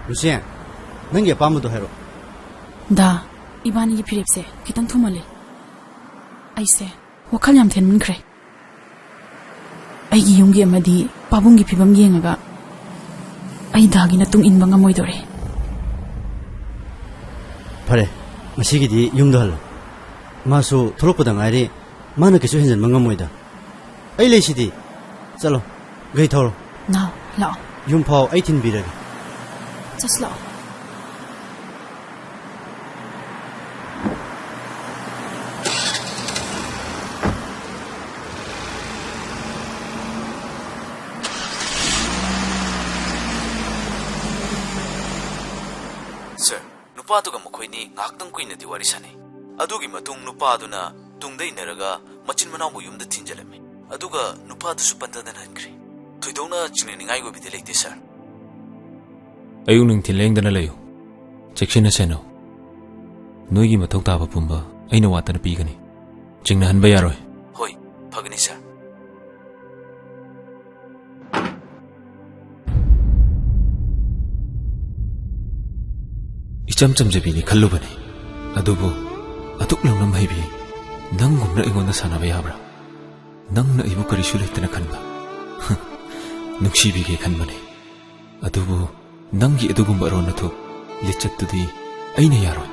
ꯂꯨꯆꯦꯡ, ꯅꯪꯒꯤ ꯑꯄꯥꯝꯕꯗꯣ ꯍꯥꯏꯔꯛꯑꯣ꯫ ꯗꯥ, ꯏꯕꯥꯅꯤꯒꯤ ꯐꯤꯔꯦꯞꯁꯦ ꯈꯤꯇꯪ ꯊꯨꯃꯜꯂꯦ꯫ ꯑꯩꯁꯦ ꯋꯥꯈꯜ ꯌꯥꯝ ꯊꯦꯟꯃꯟꯈ꯭ꯔꯦ꯫ ꯑꯩꯒꯤ ꯌꯨꯝꯒꯤ ꯑꯃꯗꯤ ꯄꯥꯕꯨꯡꯒꯤ ꯐꯤꯕꯝ ꯌꯦꯡꯉꯒ ꯑꯩ ꯗꯥꯒꯤ ꯃꯇꯨꯡ ꯏꯟꯕ ꯉꯝꯃꯣꯏꯗꯣꯔꯦ꯫ ꯐꯔꯦ, ꯉꯁꯤꯒꯤꯗꯤ ꯌꯨꯝꯗ ꯍꯜꯂꯣ꯫ ꯃꯥꯁꯨ ꯊꯣꯛꯂꯛꯄꯗ ꯉꯥꯏꯔꯤ, ꯃꯥꯅ ꯀꯩꯁꯨ ꯍꯦꯟꯖꯟꯕ ꯉꯝꯃꯣꯏꯗ꯫ ꯑꯩ ꯂꯩꯁꯤꯗꯤ꯫ ꯆꯠꯂꯣ, ꯒꯥꯔꯤ ꯊꯧꯔꯣ꯫ ꯅꯥꯎ, ꯂꯥꯛꯑꯣ꯫ ꯌꯨꯝ ꯐꯥꯎ ꯑꯩ ꯊꯤꯟꯕꯤꯔꯒꯦ꯫ ꯆꯠꯁꯤ ꯂꯥꯛꯑꯣ꯫ ꯁꯔ, ꯅꯨꯄꯥꯗꯨꯒ ꯃꯈꯣꯏꯅꯤ ꯉꯥꯏꯍꯥꯛꯇꯪ ꯀꯨꯏꯅꯗꯤ ꯋꯥꯔꯤ ꯁꯥꯟꯅꯩ꯫ ꯑꯗꯨꯒꯤ ꯃꯇꯨꯡ ꯅꯨꯄꯥꯗꯨꯅ ꯇꯨꯡꯗ ꯏꯟꯅꯔꯒ ꯃꯆꯤꯟ ꯃꯅꯥꯎꯕꯨ ꯌꯨꯝꯗ ꯊꯤꯟꯖꯤꯜꯂꯝꯃꯤ꯫ ꯑꯗꯨꯒ ꯅꯨꯄꯥꯗꯨꯁꯨ ꯄꯟꯊꯗꯅ ꯍꯟꯈ꯭ꯔꯦ꯫ ꯊꯣꯏꯗꯣꯛꯅ ꯆꯤꯡꯅꯅꯤꯡꯉꯥꯏ ꯑꯣꯏꯕꯗꯤ ꯂꯩꯇꯦ, ꯁꯔ꯫ ꯑꯌꯨꯛ ꯅꯨꯡꯊꯤꯜ ꯂꯦꯡꯗꯅ ꯂꯩꯌꯨ꯫ ꯆꯦꯛꯁꯤꯟꯅ ꯁꯦꯟꯅꯧ꯫ ꯅꯣꯏꯒꯤ ꯃꯊꯧ ꯇꯥꯕ ꯄꯨꯝꯕ ꯑꯩꯅ ꯋꯥꯠꯇꯅ ꯄꯤꯒꯅꯤ꯫ ꯆꯤꯡꯅꯍꯟꯕ ꯌꯥꯔꯣꯏ꯫ ꯍꯣꯏ, ꯐꯒꯅꯤ, ꯁꯔ꯫ ꯏꯆꯝ ꯆꯝꯖꯕꯤꯅꯤ ꯈꯜꯂꯨꯕꯅꯤ꯫ ꯑꯗꯨꯕꯨ ꯑꯗꯨꯛ ꯌꯧꯅ ꯃꯍꯩꯕꯤ ꯅꯪꯒꯨꯝꯅ ꯑꯩꯉꯣꯟꯗ ꯁꯥꯟꯅꯕ ꯌꯥꯕ꯭ꯔꯥ? ꯅꯪꯅ ꯑꯩꯕꯨ ꯀꯔꯤꯁꯨ ꯂꯩꯇꯅ ꯈꯟꯕ꯫ ꯅꯨꯡꯁꯤꯕꯤꯒꯦ ꯈꯟꯕꯅꯤ꯫ ꯑꯗꯨꯕꯨ ꯅꯪꯒꯤ ꯑꯗꯨꯒꯨꯝꯕ ꯑꯔꯣꯟ ꯑꯊꯨꯞ ꯂꯤꯆꯠꯇꯨꯗꯤ ꯑꯩꯅ ꯌꯥꯔꯣꯏ꯫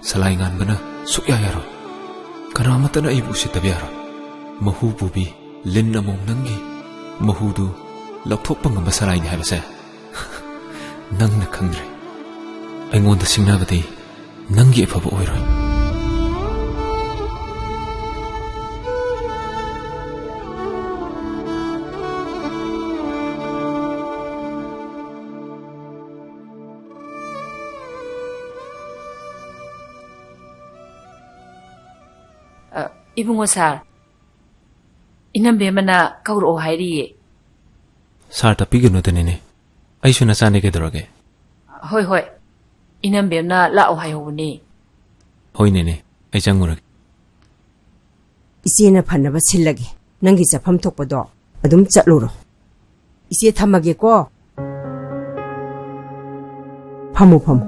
ꯁꯂꯥꯏ ꯉꯥꯟꯕꯅ ꯁꯨꯛꯌꯥ ꯌꯥꯔꯣꯏ꯫ ꯀꯅꯥꯃꯠꯇꯅ ꯑꯩꯕꯨ ꯎꯁꯤꯠꯇꯕ ꯌꯥꯔꯣꯏ꯫ ꯃꯍꯨ ꯄꯨꯕꯤ ꯂꯤꯟ ꯑꯃꯣꯝ ꯅꯪꯒꯤ ꯃꯍꯨꯗꯨ ꯂꯧꯊꯣꯛꯄ ꯉꯝꯕ ꯁꯂꯥꯏꯅꯤ ꯍꯥꯏꯕꯁꯦ ꯅꯪꯅ ꯈꯪꯗ꯭ꯔꯦ꯫ ꯑꯩꯉꯣꯟꯗ ꯁꯤꯡꯅꯕꯗꯤ ꯅꯪꯒꯤ ꯑꯐꯕ ꯑꯣꯏꯔꯣꯏ꯫ ꯑ, ꯏꯕꯨꯡꯉꯣ ꯁꯥꯔ, ꯏꯅꯝꯕꯦꯝꯃꯅ ꯀꯧꯔꯛꯑꯣ ꯍꯥꯏꯔꯤꯌꯦ꯫ ꯁꯥꯔ ꯇꯞꯄꯤꯒꯅꯨꯗ ꯅꯦꯅꯦ, ꯑꯩꯁꯨ ꯅꯆꯥꯅꯦ, ꯀꯩꯗꯧꯔꯒꯦ? ꯍꯣꯏ, ꯍꯣꯏ, ꯏꯅꯝꯕꯦꯝꯅ ꯂꯥꯛꯑꯣ ꯍꯥꯏꯍꯧꯕꯅꯦ꯫ ꯍꯣꯏ ꯅꯦꯅꯦ, ꯑꯩ ꯆꯪꯉꯨꯔꯒꯦ꯫ ꯏꯆꯦꯅ ꯐꯅꯕ ꯁꯤꯜꯂꯒꯦ, ꯅꯪꯒꯤ ꯆꯠꯐꯝ ꯊꯣꯛꯄꯗꯣ ꯑꯗꯨꯝ ꯆꯠꯂꯨꯔꯣ꯫ ꯏꯆꯦ ꯊꯝꯃꯒꯦꯀꯣ꯫ ꯐꯝꯃꯨ, ꯐꯝꯃꯨ꯫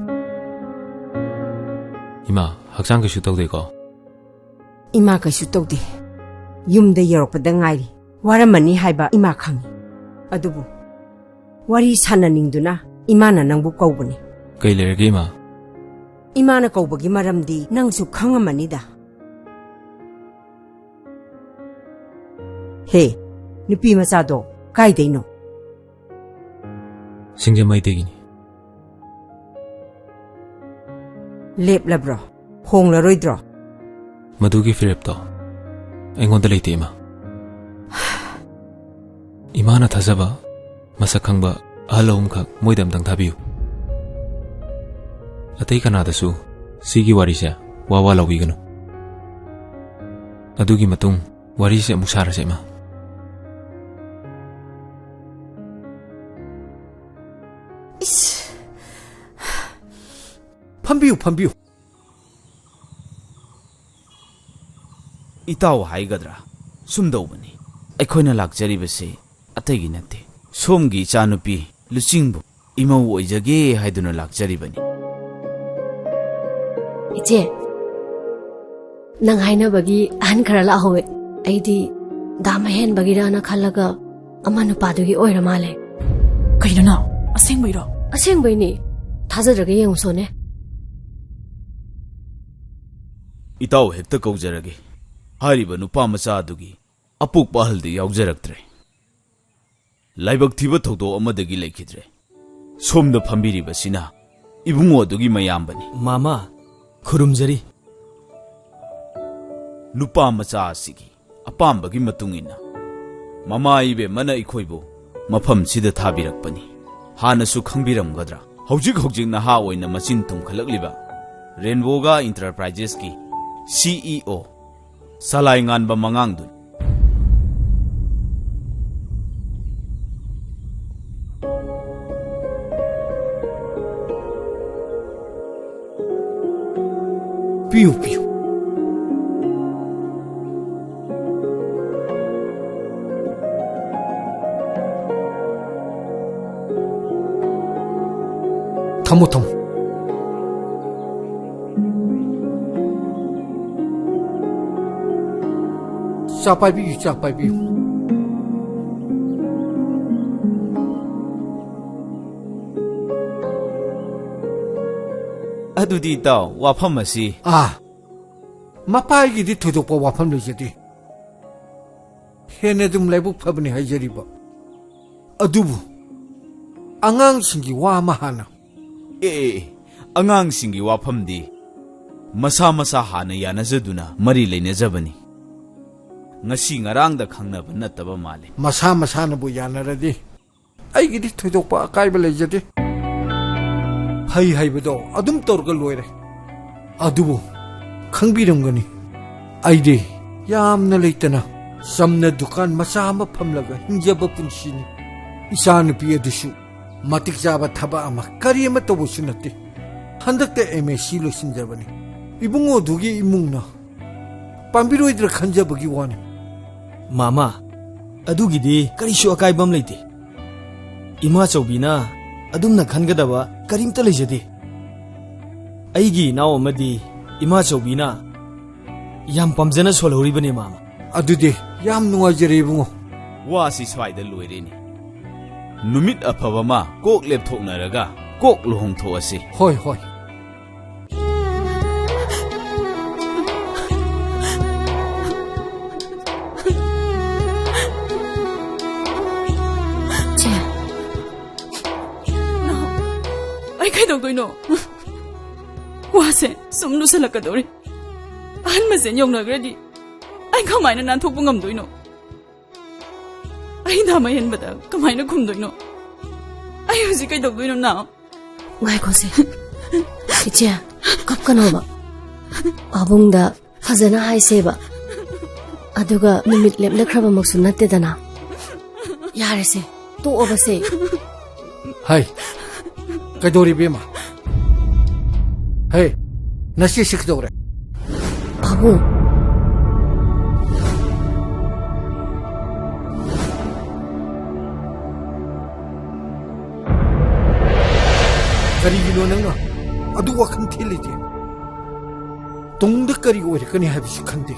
ꯏꯃꯥ, ꯍꯛꯆꯥꯡ ꯀꯩꯁꯨ ꯇꯧꯗꯦꯀꯣ? ꯏꯃꯥ ꯀꯩꯁꯨ ꯇꯧꯗꯦ꯫ ꯌꯨꯝꯗ ꯌꯧꯔꯛꯄꯗ ꯉꯥꯏꯔꯤ꯫ ꯋꯥꯔꯝꯃꯅꯤ ꯍꯥꯏꯕ ꯏꯃꯥ ꯈꯪꯏ꯫ ꯑꯗꯨꯕꯨ ꯋꯥꯔꯤ ꯁꯥꯟꯅꯅꯤꯡꯗꯨꯅ ꯏꯃꯥꯅ ꯅꯪꯕꯨ ꯀꯧꯕꯅꯤ꯫ ꯀꯩ ꯂꯩꯔꯒꯦ ꯏꯃꯥ? ꯏꯃꯥꯅ ꯀꯧꯕꯒꯤ ꯃꯔꯝꯗꯤ ꯅꯪꯁꯨ ꯈꯪꯉꯝꯃꯅꯤꯗ꯫ ꯍꯦ, ꯅꯨꯄꯤ ꯃꯆꯥꯗꯣ ꯀꯥꯏꯗꯩꯅꯣ? ꯁꯤꯡꯖꯃꯩꯗꯒꯤꯅꯤ꯫ ꯂꯦꯞꯂꯕ꯭ꯔꯣ? ꯍꯣꯡꯂꯔꯣꯏꯗ꯭ꯔꯣ? ꯃꯗꯨꯒꯤ ꯐꯤꯔꯦꯞꯇꯣ ꯑꯩꯉꯣꯟꯗ ꯂꯩꯇꯦ, ꯏꯃꯥ꯫ ꯏꯃꯥꯅ ꯊꯥꯖꯕ ꯃꯁꯛ ꯈꯪꯕ ꯑꯍꯜ ꯑꯍꯨꯝꯈꯛ ꯃꯣꯏꯗ ꯑꯝꯇꯪ ꯊꯥꯕꯤꯌꯨ꯫ ꯑꯇꯩ ꯀꯅꯥꯗꯁꯨ ꯁꯤꯒꯤ ꯋꯥꯔꯤꯁꯦ ꯋꯥ ꯋꯥ ꯂꯧꯕꯤꯒꯅꯨ꯫ ꯑꯗꯨꯒꯤ ꯃꯇꯨꯡ ꯋꯥꯔꯤꯁꯦ ꯑꯃꯨꯛ ꯁꯥꯔꯁꯦ, ꯏꯃꯥ꯫ ꯏꯁ꯫ ꯐꯝꯕꯤꯌꯨ, ꯐꯝꯕꯤꯌꯨ꯫ ꯏꯇꯥꯎ ꯍꯥꯏꯒꯗ꯭ꯔꯥ? ꯁꯨꯝꯗꯧꯕꯅꯤ꯫ ꯑꯩꯈꯣꯏꯅ ꯂꯥꯛꯆꯔꯤꯕꯁꯤ ꯑꯇꯩꯒꯤ ꯅꯠꯇꯦ꯫ ꯁꯣꯝꯒꯤ ꯏꯆꯥꯅꯨꯄꯤ ꯂꯨꯆꯤꯡꯕꯨ ꯏꯃꯧ ꯑꯣꯏꯖꯒꯦ ꯍꯥꯏꯗꯨꯅ ꯂꯥꯛꯆꯔꯤꯕꯅꯤ꯫ ꯏꯆꯦ, ꯅꯪ ꯍꯥꯏꯅꯕꯒꯤ ꯑꯍꯟ ꯈꯔ ꯂꯥꯛꯍꯧꯋꯦ꯫ ꯑꯩꯗꯤ ꯗꯥꯝ ꯑꯍꯦꯟꯕꯒꯤꯔꯅ ꯈꯜꯂꯒ ꯑꯃ ꯅꯨꯄꯥꯗꯨꯒꯤ ꯑꯣꯏꯔ ꯃꯥꯜꯂꯦ꯫ ꯀꯩꯅꯣ ꯅꯥꯎ? ꯑꯁꯦꯡꯕꯩꯔꯣ? ꯑꯁꯦꯡꯕꯩꯅꯦ꯫ ꯊꯥꯖꯗ꯭ꯔꯒ ꯌꯦꯡꯉꯨꯁꯣꯅꯦ꯫ ꯏꯇꯥꯎ ꯍꯦꯛꯇ ꯀꯧꯖꯔꯒꯦ꯫ ꯍꯥꯏꯔꯤꯕ ꯅꯨꯄꯥ ꯃꯆꯥ ꯑꯗꯨꯒꯤ ꯑꯄꯣꯛꯄ ꯑꯍꯜꯗꯤ ꯌꯥꯎꯖꯔꯛꯇ꯭ꯔꯦ꯫ ꯂꯥꯏꯕꯛ ꯊꯤꯕ ꯊꯧꯗꯣꯛ ꯑꯃꯗꯒꯤ ꯂꯩꯈꯤꯗ꯭ꯔꯦ꯫ ꯁꯣꯝꯗ ꯐꯝꯕꯤꯔꯤꯕꯁꯤꯅ ꯏꯕꯨꯡꯉꯣ ꯑꯗꯨꯒꯤ ꯃꯌꯥꯝꯕꯅꯤ꯫ ꯃꯥꯃꯥ, ꯈꯨꯔꯨꯝꯖꯔꯤ꯫ ꯅꯨꯄꯥ ꯃꯆꯥ ꯑꯁꯤꯒꯤ ꯑꯄꯥꯝꯕꯒꯤ ꯃꯇꯨꯡ ꯏꯟꯅ ꯃꯃꯥ ꯏꯕꯦꯝꯃꯅ ꯑꯩꯈꯣꯏꯕꯨ ꯃꯐꯝꯁꯤꯗ ꯊꯥꯕꯤꯔꯛꯄꯅꯤ꯫ ꯍꯥꯟꯅꯁꯨ ꯈꯪꯕꯤꯔꯝꯒꯗ꯭ꯔꯥ, ꯍꯧꯖꯤꯛ ꯍꯧꯖꯤꯛ ꯅꯍꯥ ꯑꯣꯏꯅ ꯃꯆꯤꯟ ꯇꯨꯝꯈꯠꯂꯛꯂꯤꯕ ꯔꯦꯟꯕꯣꯒꯥ ꯏꯟꯇꯔꯄ꯭ꯔꯥꯏꯖꯦꯁꯀꯤ ꯁꯤ ꯏ ꯑꯣ ꯁꯂꯥꯏ ꯉꯥꯟꯕ ꯃꯉꯥꯡꯗꯨꯅꯤ꯫ ꯄꯤꯌꯨ, ꯄꯤꯌꯨ꯫ ꯊꯝꯃꯣ, ꯊꯝꯃꯣ꯫ ꯆꯥ ꯄꯥꯏꯕꯤꯌꯨ, ꯆꯥ ꯄꯥꯏꯕꯤꯌꯨ꯫ ꯑꯗꯨꯗꯤ ꯏꯇꯥꯎ, ꯋꯥꯐꯝ ꯑꯁꯤ ꯑꯥ, ꯃꯄꯥꯒꯤꯗꯤ ꯊꯣꯏꯗꯣꯛꯄ ꯋꯥꯐꯝ ꯂꯩꯖꯗꯦ꯫ ꯍꯦꯟꯅ ꯑꯗꯨꯝ ꯂꯥꯏꯕꯛ ꯐꯕꯅꯤ ꯍꯥꯏꯖꯔꯤꯕ꯫ ꯑꯗꯨꯕꯨ ꯑꯉꯥꯡꯁꯤꯡꯒꯤ ꯋꯥ ꯑꯃ ꯍꯥꯟꯅ꯫ ꯑꯦ, ꯑꯦ, ꯑꯦ, ꯑꯉꯥꯡꯁꯤꯡꯒꯤ ꯋꯥꯐꯝꯗꯤ ꯃꯁꯥ ꯃꯁꯥ ꯍꯥꯟꯅ ꯌꯥꯅꯖꯗꯨꯅ ꯃꯔꯤ ꯂꯩꯅꯖꯕꯅꯤ꯫ ꯉꯁꯤ ꯉꯔꯥꯡꯗ ꯈꯪꯅꯕ ꯅꯠꯇꯕ ꯃꯥꯜꯂꯤ꯫ ꯃꯁꯥ ꯃꯁꯥꯅꯕꯨ ꯌꯥꯅꯔꯗꯤ ꯑꯩꯒꯤꯗꯤ ꯊꯣꯏꯗꯣꯛꯄ ꯑꯀꯥꯏꯕ ꯂꯩꯖꯗꯦ꯫ ꯐꯩ ꯍꯥꯏꯕꯗꯣ ꯑꯗꯨꯝ ꯇꯧꯔꯒ ꯂꯣꯏꯔꯦ꯫ ꯑꯗꯨꯕꯨ ꯈꯪꯕꯤꯔꯝꯒꯅꯤ, ꯑꯩꯗꯤ ꯌꯥꯝꯅ ꯂꯩꯇꯅ ꯆꯝꯅ ꯗꯨꯀꯥꯟ ꯃꯆꯥ ꯑꯃ ꯐꯝꯂꯒ ꯍꯤꯡꯖꯕ ꯄꯨꯟꯁꯤꯅꯤ꯫ ꯏꯆꯥꯅꯨꯄꯤ ꯑꯗꯨꯁꯨ ꯃꯇꯤꯛ ꯆꯥꯕ ꯊꯕꯛ ꯑꯃ ꯀꯔꯤ ꯑꯃ ꯇꯧꯕꯁꯨ ꯅꯠꯇꯦ꯫ ꯍꯟꯗꯛꯇ ꯑꯦꯝ ꯑꯦꯁ ꯁꯤ ꯂꯣꯏꯁꯤꯟꯖꯕꯅꯤ꯫ ꯏꯕꯨꯡꯉꯣꯗꯨꯒꯤ ꯏꯃꯨꯡꯅ ꯄꯥꯝꯕꯤꯔꯣꯏꯗ꯭ꯔꯥ ꯈꯟꯖꯕꯒꯤ ꯋꯥꯅꯤ꯫ ꯃꯥꯃꯥ, ꯑꯗꯨꯒꯤꯗꯤ ꯀꯔꯤꯁꯨ ꯑꯀꯥꯏꯕ ꯑꯃ ꯂꯩꯇꯦ꯫ ꯏꯃꯥ ꯆꯧꯕꯤꯅ ꯑꯗꯨꯝꯅ ꯈꯟꯒꯗꯕ ꯀꯔꯤꯝꯇ ꯂꯩꯖꯗꯦ꯫ ꯑꯩꯒꯤ ꯏꯅꯥꯎ ꯑꯃꯗꯤ ꯏꯃꯥꯆꯧꯕꯤꯅ ꯌꯥꯝ ꯄꯥꯝꯖꯅ ꯁꯣꯜꯍꯧꯔꯤꯕꯅꯦ, ꯃꯥꯃ꯫ ꯑꯗꯨꯗꯤ ꯌꯥꯝ ꯅꯨꯡꯉꯥꯏꯖꯔꯦ, ꯏꯕꯨꯡꯉꯣ꯫ ꯋꯥꯁꯤ ꯁ꯭ꯋꯥꯏꯗ ꯂꯣꯏꯔꯦꯅꯦ꯫ ꯅꯨꯃꯤꯠ ꯑꯐꯕ ꯑꯃ ꯀꯣꯛ ꯂꯦꯞꯊꯣꯛꯅꯔꯒ ꯀꯣꯛ ꯂꯨꯍꯣꯡꯊꯣꯛꯑꯁꯤ꯫ ꯍꯣꯏ, ꯍꯣꯏ꯫ ꯆꯦ꯫ ꯅꯥꯎ, ꯑꯩ ꯀꯩꯗꯧꯗꯣꯏꯅꯣ? ꯋꯥꯁꯦ ꯁꯨꯝ ꯂꯨꯁꯜꯂꯛꯀꯗꯧꯔꯦ꯫ ꯑꯍꯟ ꯃꯁꯦꯟ ꯌꯧꯅꯈ꯭ꯔꯗꯤ ꯑꯩ ꯀꯃꯥꯏꯅ ꯅꯥꯟꯊꯣꯛꯄ ꯉꯝꯗꯣꯏꯅꯣ? ꯑꯩ ꯅꯥꯃꯩ ꯍꯦꯟꯕꯗ ꯀꯃꯥꯏꯅ ꯈꯨꯝꯗꯣꯏꯅꯣ? ꯑꯩ ꯍꯧꯖꯤꯛ ꯀꯩꯗꯧꯗꯣꯏꯅꯣ, ꯅꯥꯎ? ꯉꯥꯏꯈꯣꯁꯦ꯫ ꯏꯆꯦ, ꯀꯞꯀꯅꯣꯕ꯫ ꯄꯥꯕꯨꯡꯗ ꯐꯖꯅ ꯍꯥꯏꯁꯦꯕ꯫ ꯑꯗꯨꯒ ꯅꯨꯃꯤꯠ ꯂꯦꯞꯅꯈ꯭ꯔꯕꯃꯛꯁꯨ ꯅꯠꯇꯦꯗꯅ꯫ ꯌꯥꯔꯦꯁꯦ, ꯇꯣꯛꯑꯕꯁꯦ꯫ ꯍꯥꯏ, ꯀꯩꯗꯧꯔꯤ, ꯏꯕꯦꯝꯃ? ꯍꯦ, ꯅꯆꯦꯁꯤ ꯀꯩꯗꯧꯔꯦ? ꯄꯥꯕꯨꯡ꯫ ꯀꯔꯤꯒꯤꯅꯣ ꯅꯪꯅ ꯑꯗꯨ ꯋꯥꯈꯜ ꯊꯤꯜꯂꯤꯗꯤ? ꯇꯨꯡꯗ ꯀꯔꯤ ꯑꯣꯏꯔꯛꯀꯅꯤ ꯍꯥꯏꯕꯁꯤ ꯈꯟꯗꯦ꯫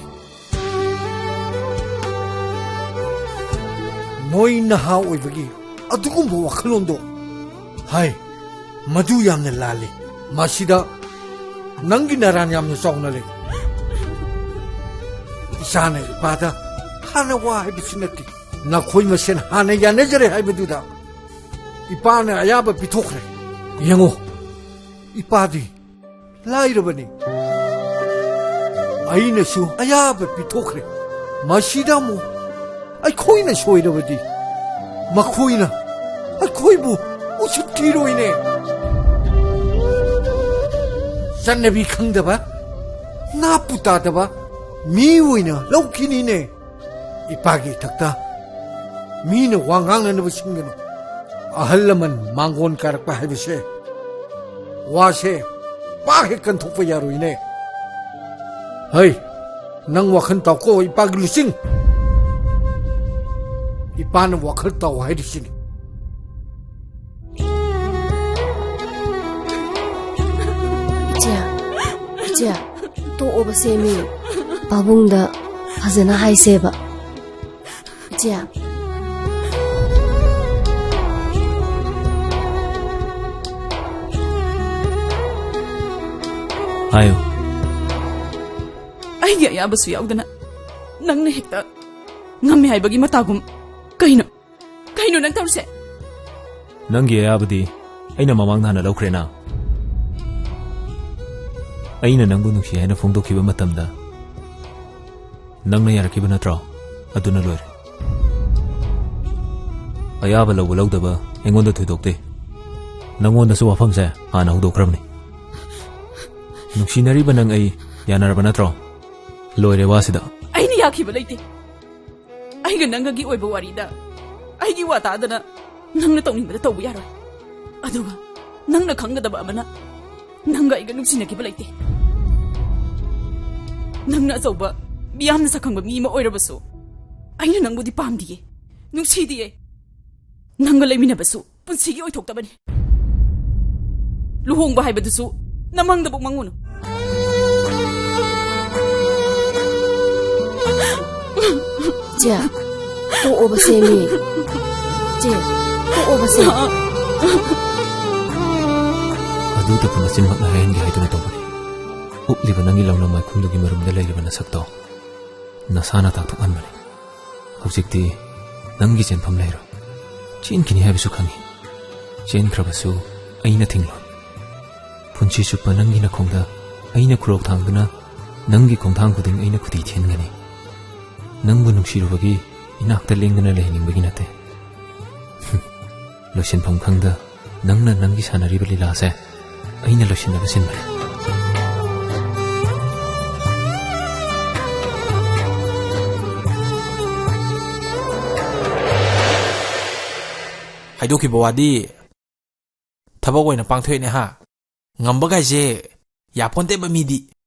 ꯅꯣꯏ ꯅꯍꯥ ꯑꯣꯏꯕꯒꯤ ꯑꯗꯨꯒꯨꯝꯕ ꯋꯥꯈꯜꯂꯣꯟꯗꯣ, ꯍꯥꯏ, ꯃꯗꯨ ꯌꯥꯝꯅ ꯂꯥꯜꯂꯤ꯫ ꯃꯁꯤꯗ ꯅꯪꯒꯤ ꯅꯔꯥꯟ ꯌꯥꯝꯅ ꯆꯥꯎꯅ ꯂꯩ꯫ ꯏꯆꯥꯅ ꯏꯄꯥꯗ ꯍꯥꯟꯅ ꯋꯥ ꯍꯥꯏꯕꯁꯨ ꯅꯠꯇꯦ꯫ ꯅꯈꯣꯏ ꯃꯁꯦꯟ ꯍꯥꯟꯅ ꯌꯥꯅꯖꯔꯦ ꯍꯥꯏꯕꯗꯨꯗ ꯏꯄꯥꯅ ꯑꯌꯥꯕ ꯄꯤꯊꯣꯛꯈ꯭ꯔꯦ꯫ ꯌꯦꯡꯉꯣ, ꯏꯄꯥꯗꯤ ꯂꯥꯏꯔꯕꯅꯤ꯫ ꯑꯩꯅꯁꯨ ꯑꯌꯥꯕ ꯄꯤꯊꯣꯛꯈ꯭ꯔꯦ꯫ ꯃꯁꯤꯗ ꯑꯃꯨꯛ ꯑꯩꯈꯣꯏꯅ ꯁꯣꯏꯔꯕꯗꯤ ꯃꯈꯣꯏꯅ ꯑꯩꯈꯣꯏꯕꯨ ꯎꯁꯤꯠ ꯊꯤꯔꯣꯏꯅꯦ꯫ ꯆꯠꯅꯕꯤ ꯈꯪꯗꯕ, ꯅꯥꯄꯨ ꯇꯥꯗꯕ ꯃꯤ ꯑꯣꯏꯅ ꯂꯧꯈꯤꯅꯤꯅꯦ꯫ ꯏꯄꯥꯒꯤ ꯏꯊꯛꯇ ꯃꯤꯅ ꯋꯥ ꯉꯥꯡꯅꯅꯕ ꯁꯤꯟꯒꯅꯨ꯫ ꯑꯍꯜ ꯂꯃꯟ ꯃꯥꯡꯒꯣꯟ ꯀꯥꯔꯛꯄ ꯍꯥꯏꯕꯁꯦ, ꯋꯥꯁꯦ ꯄꯥꯛ ꯍꯦꯛ ꯀꯟꯊꯣꯛꯄ ꯌꯥꯔꯣꯏꯅꯦ꯫ ꯍꯩ, ꯅꯪ ꯋꯥꯈꯜ ꯇꯥꯎꯀꯣ, ꯏꯄꯥꯒꯤ ꯂꯨꯆꯤꯡ꯫ ꯏꯄꯥꯅ ꯋꯥꯈꯜ ꯇꯥꯎ ꯍꯥꯏꯔꯤꯁꯤꯅꯤ꯫ ꯏꯆꯦ, ꯏꯆꯦ, ꯇꯣꯛꯑꯣꯕ ꯁꯦꯝꯃꯤ꯫ ꯄꯥꯕꯨꯡꯗ ꯐꯖꯅ ꯍꯥꯏꯁꯦꯕ꯫ ꯏꯆꯦ꯫ ꯍꯥꯏꯌꯨ꯫ ꯑꯩꯒꯤ ꯑꯌꯥꯕꯁꯨ ꯌꯥꯎꯗꯅ ꯅꯪꯅ ꯍꯦꯛꯇ ꯉꯝꯃꯦ ꯍꯥꯏꯕꯒꯤ ꯃꯇꯥꯒꯨꯝ꯫ ꯀꯩꯅꯣ? ꯀꯩꯅꯣ ꯅꯪ ꯇꯧꯔꯤꯁꯦ? ꯅꯪꯒꯤ ꯑꯌꯥꯕꯗꯤ ꯑꯩꯅ ꯃꯃꯥꯡꯗ ꯍꯥꯟꯅ ꯂꯧꯈ꯭ꯔꯦꯅ꯫ ꯑꯩꯅ ꯅꯪꯕꯨ ꯅꯨꯡꯁꯤ ꯍꯥꯏꯅ ꯐꯣꯡꯗꯣꯛꯈꯤꯕ ꯃꯇꯝꯗ ꯅꯪꯅ ꯌꯥꯔꯛꯈꯤꯕ ꯅꯠꯇ꯭ꯔꯣ? ꯑꯗꯨꯅ ꯂꯣꯏꯔꯦ꯫ ꯑꯌꯥꯕ ꯂꯧꯕ ꯂꯧꯗꯕ ꯑꯩꯉꯣꯟꯗ ꯊꯣꯏꯗꯣꯛꯇꯦ꯫ ꯅꯪꯉꯣꯟꯗꯁꯨ ꯋꯥꯐꯝꯁꯦ ꯍꯥꯟꯅ ꯍꯧꯗꯣꯛꯈ꯭ꯔꯕꯅꯤ꯫ ꯅꯨꯡꯁꯤꯅꯔꯤꯕ ꯅꯪ ꯑꯩ ꯌꯥꯅꯔꯕ ꯅꯠꯇ꯭ꯔꯣ? ꯂꯣꯏꯔꯦ ꯋꯥꯁꯤꯗ꯫ ꯑꯩꯅ ꯌꯥꯈꯤꯕ ꯂꯩꯇꯦ꯫ ꯑꯩꯒ ꯅꯪꯒꯒꯤ ꯑꯣꯏꯕ ꯋꯥꯔꯤꯗ ꯑꯩꯒꯤ ꯋꯥ ꯇꯥꯗꯅ ꯅꯪꯅ ꯇꯧꯅꯤꯡꯕꯗ ꯇꯧꯕ ꯌꯥꯔꯣꯏ꯫ ꯑꯗꯨꯒ ꯅꯪꯅ ꯈꯪꯒꯗꯕ ꯑꯃꯅ, ꯅꯪꯒ ꯑꯩꯒ ꯅꯨꯡꯁꯤꯅꯈꯤꯕ ꯂꯩꯇꯦ꯫ ꯅꯪꯅ ꯑꯆꯧꯕ, ꯃꯤꯌꯥꯝꯅ ꯁꯛꯈꯪꯕ ꯃꯤ ꯑꯃ ꯑꯣꯏꯔꯕꯁꯨ, ꯑꯩꯅ ꯅꯪꯕꯨꯗꯤ ꯄꯥꯝꯗꯤꯌꯦ, ꯅꯨꯡꯁꯤꯗꯤꯌꯦ꯫ ꯅꯪꯒ ꯂꯩꯃꯤꯟꯅꯕꯁꯨ ꯄꯨꯟꯁꯤꯒꯤ ꯑꯣꯏꯊꯣꯛꯇꯕꯅꯤ꯫ ꯂꯨꯍꯣꯡꯕ ꯍꯥꯏꯕꯗꯨꯁꯨ ꯅꯃꯪꯗꯕꯨ ꯃꯪꯉꯨꯅꯨ꯫ ꯆꯦ, ꯇꯣꯛꯑꯣꯕ ꯁꯦꯝꯃꯤ꯫ ꯆꯦ, ꯇꯣꯛꯑꯣꯕ ꯁꯦꯝꯃꯤ꯫ ꯑꯗꯨꯗꯕꯨ ꯅꯆꯤꯟꯃꯛꯅ ꯍꯥꯏꯍꯟꯒꯦ ꯍꯥꯏꯗꯨꯅ ꯇꯧꯕꯅꯤ꯫ ꯎꯞꯂꯤꯕ ꯅꯪꯒꯤ ꯂꯧꯅꯝ ꯃꯥꯏꯈꯨꯝꯗꯨꯒꯤ ꯃꯔꯨꯝꯗ ꯂꯩꯔꯤꯕ ꯅꯁꯛꯇꯣ ꯅꯁꯥꯅ ꯇꯥꯛꯊꯣꯛꯍꯟꯕꯅꯤ꯫ ꯍꯧꯖꯤꯛꯇꯤ ꯅꯪꯒꯤ ꯆꯦꯟꯐꯝ ꯂꯩꯔꯣꯏ꯫ ꯆꯦꯟꯈꯤꯅꯤ ꯍꯥꯏꯕꯁꯨ ꯈꯪꯏ꯫ ꯆꯦꯟꯈ꯭ꯔꯕꯁꯨ ꯑꯩꯅ ꯊꯤꯡꯂꯣꯏ꯫ ꯄꯨꯟꯁꯤ ꯆꯨꯞꯄ ꯅꯪꯒꯤ ꯅꯈꯣꯡꯗ ꯑꯩꯅ ꯈꯨꯔꯧ ꯊꯥꯡꯗꯨꯅ, ꯅꯪꯒꯤ ꯈꯣꯡꯊꯥꯡ ꯈꯨꯗꯤꯡ ꯑꯩꯅ ꯈꯨꯗꯤ ꯊꯤꯟꯒꯅꯤ꯫ ꯅꯪꯕꯨ ꯅꯨꯡꯁꯤꯔꯨꯕꯒꯤ ꯏꯅꯥꯛꯇ ꯂꯦꯡꯗꯅ ꯂꯩꯍꯟꯅꯤꯡꯕꯒꯤ ꯅꯠꯇꯦ꯫ ꯂꯣꯏꯁꯤꯟꯐꯝ ꯈꯪꯗ ꯅꯪꯅ ꯅꯪꯒꯤ ꯁꯥꯟꯅꯔꯤꯕ ꯂꯤꯂꯥꯁꯦ ꯑꯩꯅ ꯂꯣꯏꯁꯤꯟꯅꯕ ꯁꯤꯟꯕꯅꯦ꯫ ꯍꯥꯏꯗꯣꯛꯈꯤꯕ ꯋꯥꯗꯤ ꯊꯕꯛ ꯑꯣꯏꯅ ꯄꯥꯡꯊꯣꯛꯑꯦꯅꯦ ꯍꯥ? ꯉꯝꯕ ꯀꯥꯏꯁꯦ ꯌꯥꯄꯣꯟꯇꯦꯕ ꯃꯤꯗꯤ꯫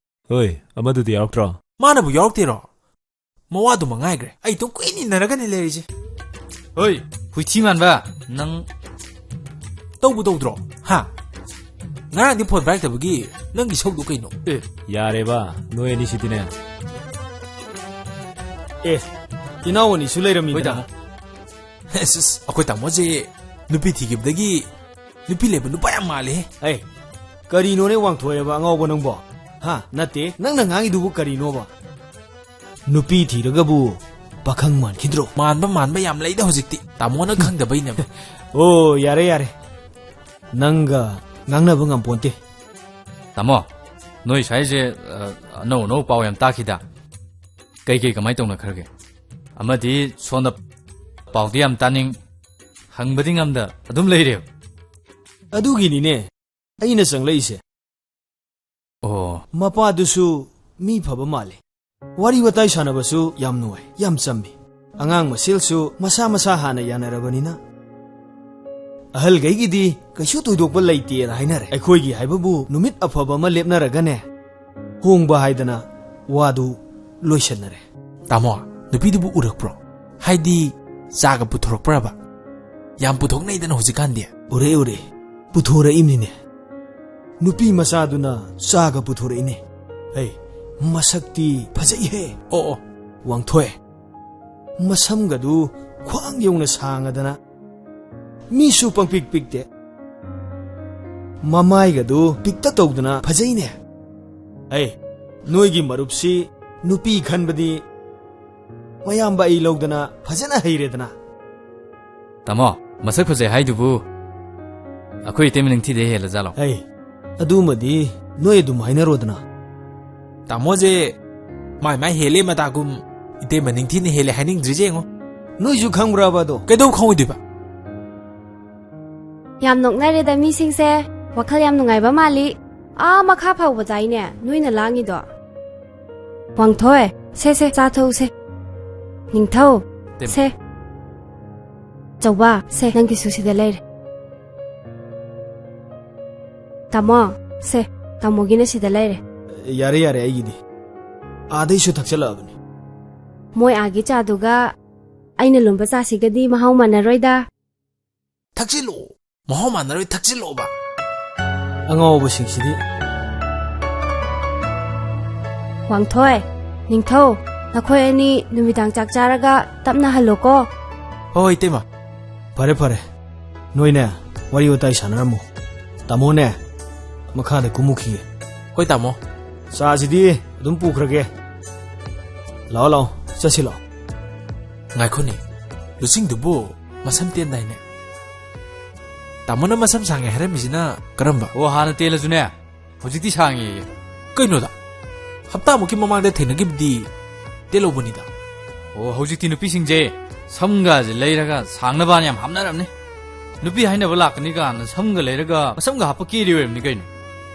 ꯍꯣꯏ, ꯑꯃꯗꯨꯗꯤ ꯌꯥꯎꯔꯛꯇ꯭ꯔꯣ? ꯃꯥꯅꯕꯨ ꯌꯥꯎꯔꯛꯇꯦꯔꯣ? ꯃꯋꯥꯗꯨ ꯃꯉꯥꯏꯈ꯭ꯔꯦ꯫ ꯑꯩ ꯑꯗꯨꯝ ꯀꯨꯏꯅ ꯏꯟꯅꯔꯒꯅꯦ ꯂꯩꯔꯤꯁꯦ꯫ ꯍꯣꯏ, ꯍꯨꯏꯊꯤ ꯃꯥꯟꯕ ꯅꯪ꯫ ꯇꯧꯕꯨ ꯇꯧꯗ꯭ꯔꯣ? ꯍꯥ? ꯉꯔꯥꯡꯗꯤ ꯐꯣꯟ ꯄꯥꯏꯔꯛꯇꯕꯒꯤ ꯅꯪꯒꯤ ꯁꯧꯗꯣ ꯀꯩꯅꯣ? ꯑꯦ, ꯌꯥꯔꯦꯕ, ꯅꯣꯏ ꯑꯅꯤꯁꯤꯗꯤꯅꯦ꯫ ꯑꯦ, ꯏꯅꯥꯎ ꯑꯅꯤꯁꯨ ꯂꯩꯔꯝꯃꯤꯗꯅ꯫ ꯍꯣꯏꯗ꯫ ꯑꯁ, ꯑꯁ, ꯑꯩꯈꯣꯏ ꯇꯥꯃꯣꯁꯦ ꯅꯨꯄꯤ ꯊꯤꯈꯤꯕꯗꯒꯤ ꯅꯨꯄꯤ ꯂꯩꯕ ꯅꯨꯄꯥ ꯌꯥꯝ ꯃꯥꯜꯂꯦꯍꯦ꯫ ꯑꯩ, ꯀꯔꯤꯅꯣꯅꯦ ꯋꯥꯡꯊꯣꯏꯑꯕ ꯑꯉꯥꯎꯕ ꯅꯪꯕꯣ? ꯍꯥ? ꯅꯠꯇꯦ, ꯅꯪꯅ ꯉꯥꯡꯉꯤꯗꯨꯕꯨ ꯀꯔꯤꯅꯣꯕ? ꯅꯨꯄꯤ ꯊꯤꯔꯒꯕꯨ ꯄꯥꯈꯪ ꯃꯥꯟꯈꯤꯗ꯭ꯔꯣ? ꯃꯥꯟꯕ ꯃꯥꯟꯕ ꯌꯥꯝ ꯂꯩꯗ ꯍꯧꯖꯤꯛꯇꯤ꯫ ꯇꯥꯃꯣꯅ ꯈꯪꯗꯕꯩꯅꯦꯕ꯫ ꯑꯣ, ꯌꯥꯔꯦ, ꯌꯥꯔꯦ꯫ ꯅꯪꯒ ꯉꯥꯡꯅꯕ ꯉꯝꯄꯣꯟꯇꯦ꯫ ꯇꯥꯃꯣ, ꯅꯣꯏ ꯁ꯭ꯋꯥꯏꯁꯦ, ꯑ, ꯑꯅꯧ ꯑꯅꯧ ꯄꯥꯎ ꯌꯥꯝ ꯇꯥꯈꯤꯗ꯫ ꯀꯩꯀꯩ ꯀꯃꯥꯏ ꯇꯧꯅꯈ꯭ꯔꯒꯦ? ꯑꯃꯗꯤ ꯁꯣꯝꯗ ꯄꯥꯎꯗꯤ ꯌꯥꯝ ꯇꯥꯅꯤꯡ, ꯍꯪꯕꯗꯤ ꯉꯝꯗ ꯑꯗꯨꯝ ꯂꯩꯔꯦꯕ꯫ ꯑꯗꯨꯒꯤꯅꯤꯅꯦ ꯑꯩꯅ ꯆꯪꯂꯛꯏꯁꯦ꯫ ꯑꯣ꯫ ꯃꯄꯥꯗꯨꯁꯨ ꯃꯤ ꯐꯕ ꯃꯥꯜꯂꯦ꯫ ꯋꯥꯔꯤ ꯋꯥꯇꯥꯏ ꯁꯥꯟꯅꯕꯁꯨ ꯌꯥꯝ ꯅꯨꯡꯉꯥꯏ, ꯌꯥꯝ ꯆꯝꯃꯤ꯫ ꯑꯉꯥꯡ ꯃꯁꯦꯜꯁꯨ ꯃꯁꯥ ꯃꯁꯥ ꯍꯥꯟꯅ ꯌꯥꯅꯔꯕꯅꯤꯅ꯫ ꯑꯍꯜꯈꯩꯒꯤꯗꯤ ꯀꯩꯁꯨ ꯊꯣꯏꯗꯣꯛꯄ ꯂꯩꯇꯦꯅ ꯍꯥꯏꯅꯔꯦ꯫ ꯑꯩꯈꯣꯏꯒꯤ ꯍꯥꯏꯕꯕꯨ ꯅꯨꯃꯤꯠ ꯑꯐꯕ ꯑꯃ ꯂꯦꯞꯅꯔꯒꯅꯦ, ꯍꯣꯡꯕ ꯍꯥꯏꯗꯅ ꯋꯥꯗꯨ ꯂꯣꯏꯁꯟꯅꯔꯦ꯫ ꯇꯥꯃꯣ, ꯅꯨꯄꯤꯗꯨꯕꯨ ꯎꯔꯛꯄ꯭ꯔꯣ? ꯍꯥꯏꯗꯤ ꯆꯥꯒ ꯄꯨꯊꯣꯔꯛꯄ꯭ꯔꯕ? ꯌꯥꯝ ꯄꯨꯊꯣꯛꯅꯩꯗꯅ ꯍꯧꯖꯤꯛꯀꯥꯟꯗꯤ꯫ ꯎꯔꯦ, ꯎꯔꯦ꯫ ꯄꯨꯊꯣꯔꯛꯏꯝꯅꯤꯅꯦ꯫ ꯅꯨꯄꯤ ꯃꯆꯥꯗꯨꯅ ꯆꯥꯒ ꯄꯨꯊꯣꯔꯛꯏꯅꯦ꯫ ꯍꯩ, ꯃꯁꯛꯇꯤ ꯐꯖꯩꯍꯦ꯫ ꯑꯣ, ꯑꯣ꯫ ꯋꯥꯡꯊꯣꯏ, ꯃꯁꯝꯒꯗꯨ ꯈ꯭ꯋꯥꯡ ꯌꯧꯅ ꯁꯥꯡꯉꯗꯅ, ꯃꯤꯁꯨ ꯄꯪꯄꯤꯛ ꯄꯤꯛꯇꯦ꯫ ꯃꯃꯥꯏꯒꯗꯨ ꯄꯤꯛꯇ ꯇꯧꯗꯅ ꯐꯖꯩꯅꯦ꯫ ꯑꯩ, ꯅꯣꯏꯒꯤ ꯃꯔꯨꯞꯁꯤ ꯅꯨꯄꯤ ꯈꯟꯕꯗꯤ ꯃꯌꯥꯝꯕ ꯑꯩ ꯂꯧꯗꯅ ꯐꯖꯅ ꯍꯩꯔꯦꯗꯅ꯫ ꯇꯥꯃꯣ, ꯃꯁꯛ ꯐꯖꯩ ꯍꯥꯏꯗꯨꯕꯨ ꯑꯩꯈꯣꯏ ꯏꯇꯩꯃ ꯅꯤꯡꯊꯤꯗꯩ ꯍꯦꯜꯂꯖꯥꯠꯂꯣ? ꯑꯩ, ꯑꯗꯨꯃꯗꯤ ꯅꯣꯏ ꯑꯗꯨꯝ ꯍꯥꯏꯅꯔꯣꯗꯅ꯫ ꯇꯥꯃꯣꯁꯦ ꯃꯥꯏ ꯃꯥꯏ ꯍꯦꯜꯂꯦ ꯃꯇꯥꯒꯨꯝ, ꯏꯇꯩꯃ ꯅꯤꯡꯊꯤꯅ ꯍꯦꯜꯂꯦ ꯍꯥꯏꯅꯤꯡꯗ꯭ꯔꯤꯁꯦ ꯌꯦꯡꯉꯣ꯫ ꯅꯣꯏꯁꯨ ꯈꯪꯕ꯭ꯔꯕ ꯑꯗꯣ? ꯀꯩꯗꯧ ꯈꯪꯉꯣꯏꯗꯣꯏꯕ? ꯌꯥꯝ ꯅꯣꯛꯅꯔꯦꯗ ꯃꯤꯁꯤꯡꯁꯦ, ꯋꯥꯈꯜ ꯌꯥꯝ ꯅꯨꯡꯉꯥꯏꯕ ꯃꯥꯜꯂꯤ꯫ ꯑꯥ ꯃꯈꯥ ꯐꯥꯎꯕ ꯇꯥꯏꯅꯦ ꯅꯣꯏꯅ ꯂꯥꯡꯉꯤꯗꯣ꯫ ꯋꯥꯡꯊꯣꯏ, ꯁꯦ, ꯁꯦ, ꯆꯥ ꯊꯛꯎꯁꯦ꯫ ꯅꯤꯡꯊꯧ, ꯇꯦꯝ꯫ ꯁꯦ꯫ ꯆꯧꯕ, ꯁꯦ, ꯅꯪꯒꯤꯁꯨ ꯁꯤꯗ ꯂꯩꯔꯦ꯫ ꯇꯥꯃꯣ, ꯁꯦ, ꯇꯥꯃꯣꯒꯤꯅ ꯁꯤꯗ ꯂꯩꯔꯦ꯫ ꯌꯥꯔꯦ, ꯌꯥꯔꯦ, ꯑꯩꯒꯤꯗꯤ꯫ ꯑꯥꯗꯩꯁꯨ ꯊꯛꯆꯜꯂꯛꯑꯕꯅꯤ꯫ ꯃꯣꯏ ꯑꯥꯒꯤ ꯆꯥꯗꯨꯒ ꯑꯩꯅ ꯂꯣꯟꯕ ꯆꯥꯁꯤꯒꯗꯤ ꯃꯍꯥꯎ ꯃꯥꯟꯅꯔꯣꯏꯗ꯫ ꯊꯛꯆꯤꯜꯂꯣ, ꯃꯍꯥꯎ ꯃꯥꯟꯅꯔꯣꯏ, ꯊꯛꯆꯤꯜꯂꯣꯕ꯫ ꯑꯉꯥꯎꯕꯁꯤꯡꯁꯤꯗꯤ꯫ ꯋꯥꯡꯊꯣꯏ, ꯅꯤꯡꯊꯧ, ꯅꯈꯣꯏ ꯑꯅꯤ ꯅꯨꯃꯤꯗꯥꯡ ꯆꯥꯛ ꯆꯥꯔꯒ ꯇꯞꯅ ꯍꯜꯂꯣꯀꯣ꯫ ꯍꯣꯏ, ꯍꯣꯏ, ꯏꯇꯩꯃ꯫ ꯐꯔꯦ, ꯐꯔꯦ꯫ ꯅꯣꯏꯅꯦ, ꯋꯥꯔꯤ ꯋꯥꯇꯥꯏ ꯁꯥꯟꯅꯔꯝꯃꯣ꯫ ꯇꯥꯃꯣꯅꯦ, ꯃꯈꯥꯗ ꯀꯨꯝꯃꯨꯈꯤꯒꯦ꯫ ꯍꯣꯏ, ꯇꯥꯃꯣ꯫ ꯆꯥꯁꯤꯗꯤ ꯑꯗꯨꯝ ꯄꯨꯈ꯭ꯔꯒꯦ꯫ ꯂꯥꯛꯑꯣ, ꯂꯥꯛꯑꯣ, ꯆꯠꯁꯤ ꯂꯥꯛꯑꯣ꯫ ꯉꯥꯏꯈꯣꯅꯦ, ꯂꯨꯆꯤꯡꯗꯨꯕꯨ ꯃꯁꯝ ꯇꯦꯟꯗꯥꯏꯅꯦ? ꯇꯥꯃꯣꯅ ꯃꯁꯝ ꯁꯥꯡꯉꯦ ꯍꯥꯏꯔꯝꯃꯤꯁꯤꯅ ꯀꯔꯝꯕ? ꯑꯣ, ꯍꯥꯟꯅ ꯇꯦꯜꯂꯁꯨꯅꯦ, ꯍꯧꯖꯤꯛꯇꯤ ꯁꯥꯡꯉꯦꯌꯦ꯫ ꯀꯩꯅꯣꯗ? ꯍꯞꯇꯥꯃꯨꯛꯀꯤ ꯃꯃꯥꯡꯗ ꯊꯦꯡꯅꯈꯤꯕꯗꯤ ꯇꯦꯜꯍꯧꯕꯅꯤꯗ꯫ ꯑꯣ, ꯍꯧꯖꯤꯛꯇꯤ ꯅꯨꯄꯤꯁꯤꯡꯁꯦ ꯁꯝꯒꯁꯦ ꯂꯩꯔꯒ ꯁꯥꯡꯅꯕꯅ ꯌꯥꯝ ꯍꯥꯞꯅꯔꯝꯅꯤ꯫ ꯅꯨꯄꯤ ꯍꯥꯏꯅꯕ ꯂꯥꯛꯀꯅꯤ ꯀꯥꯟꯗ ꯁꯝꯒ ꯂꯩꯔꯒ ꯃꯁꯝꯒ ꯍꯥꯞꯄ ꯀꯦꯔꯤ ꯑꯣꯏꯔꯝꯅꯤ ꯀꯩꯅꯣ꯫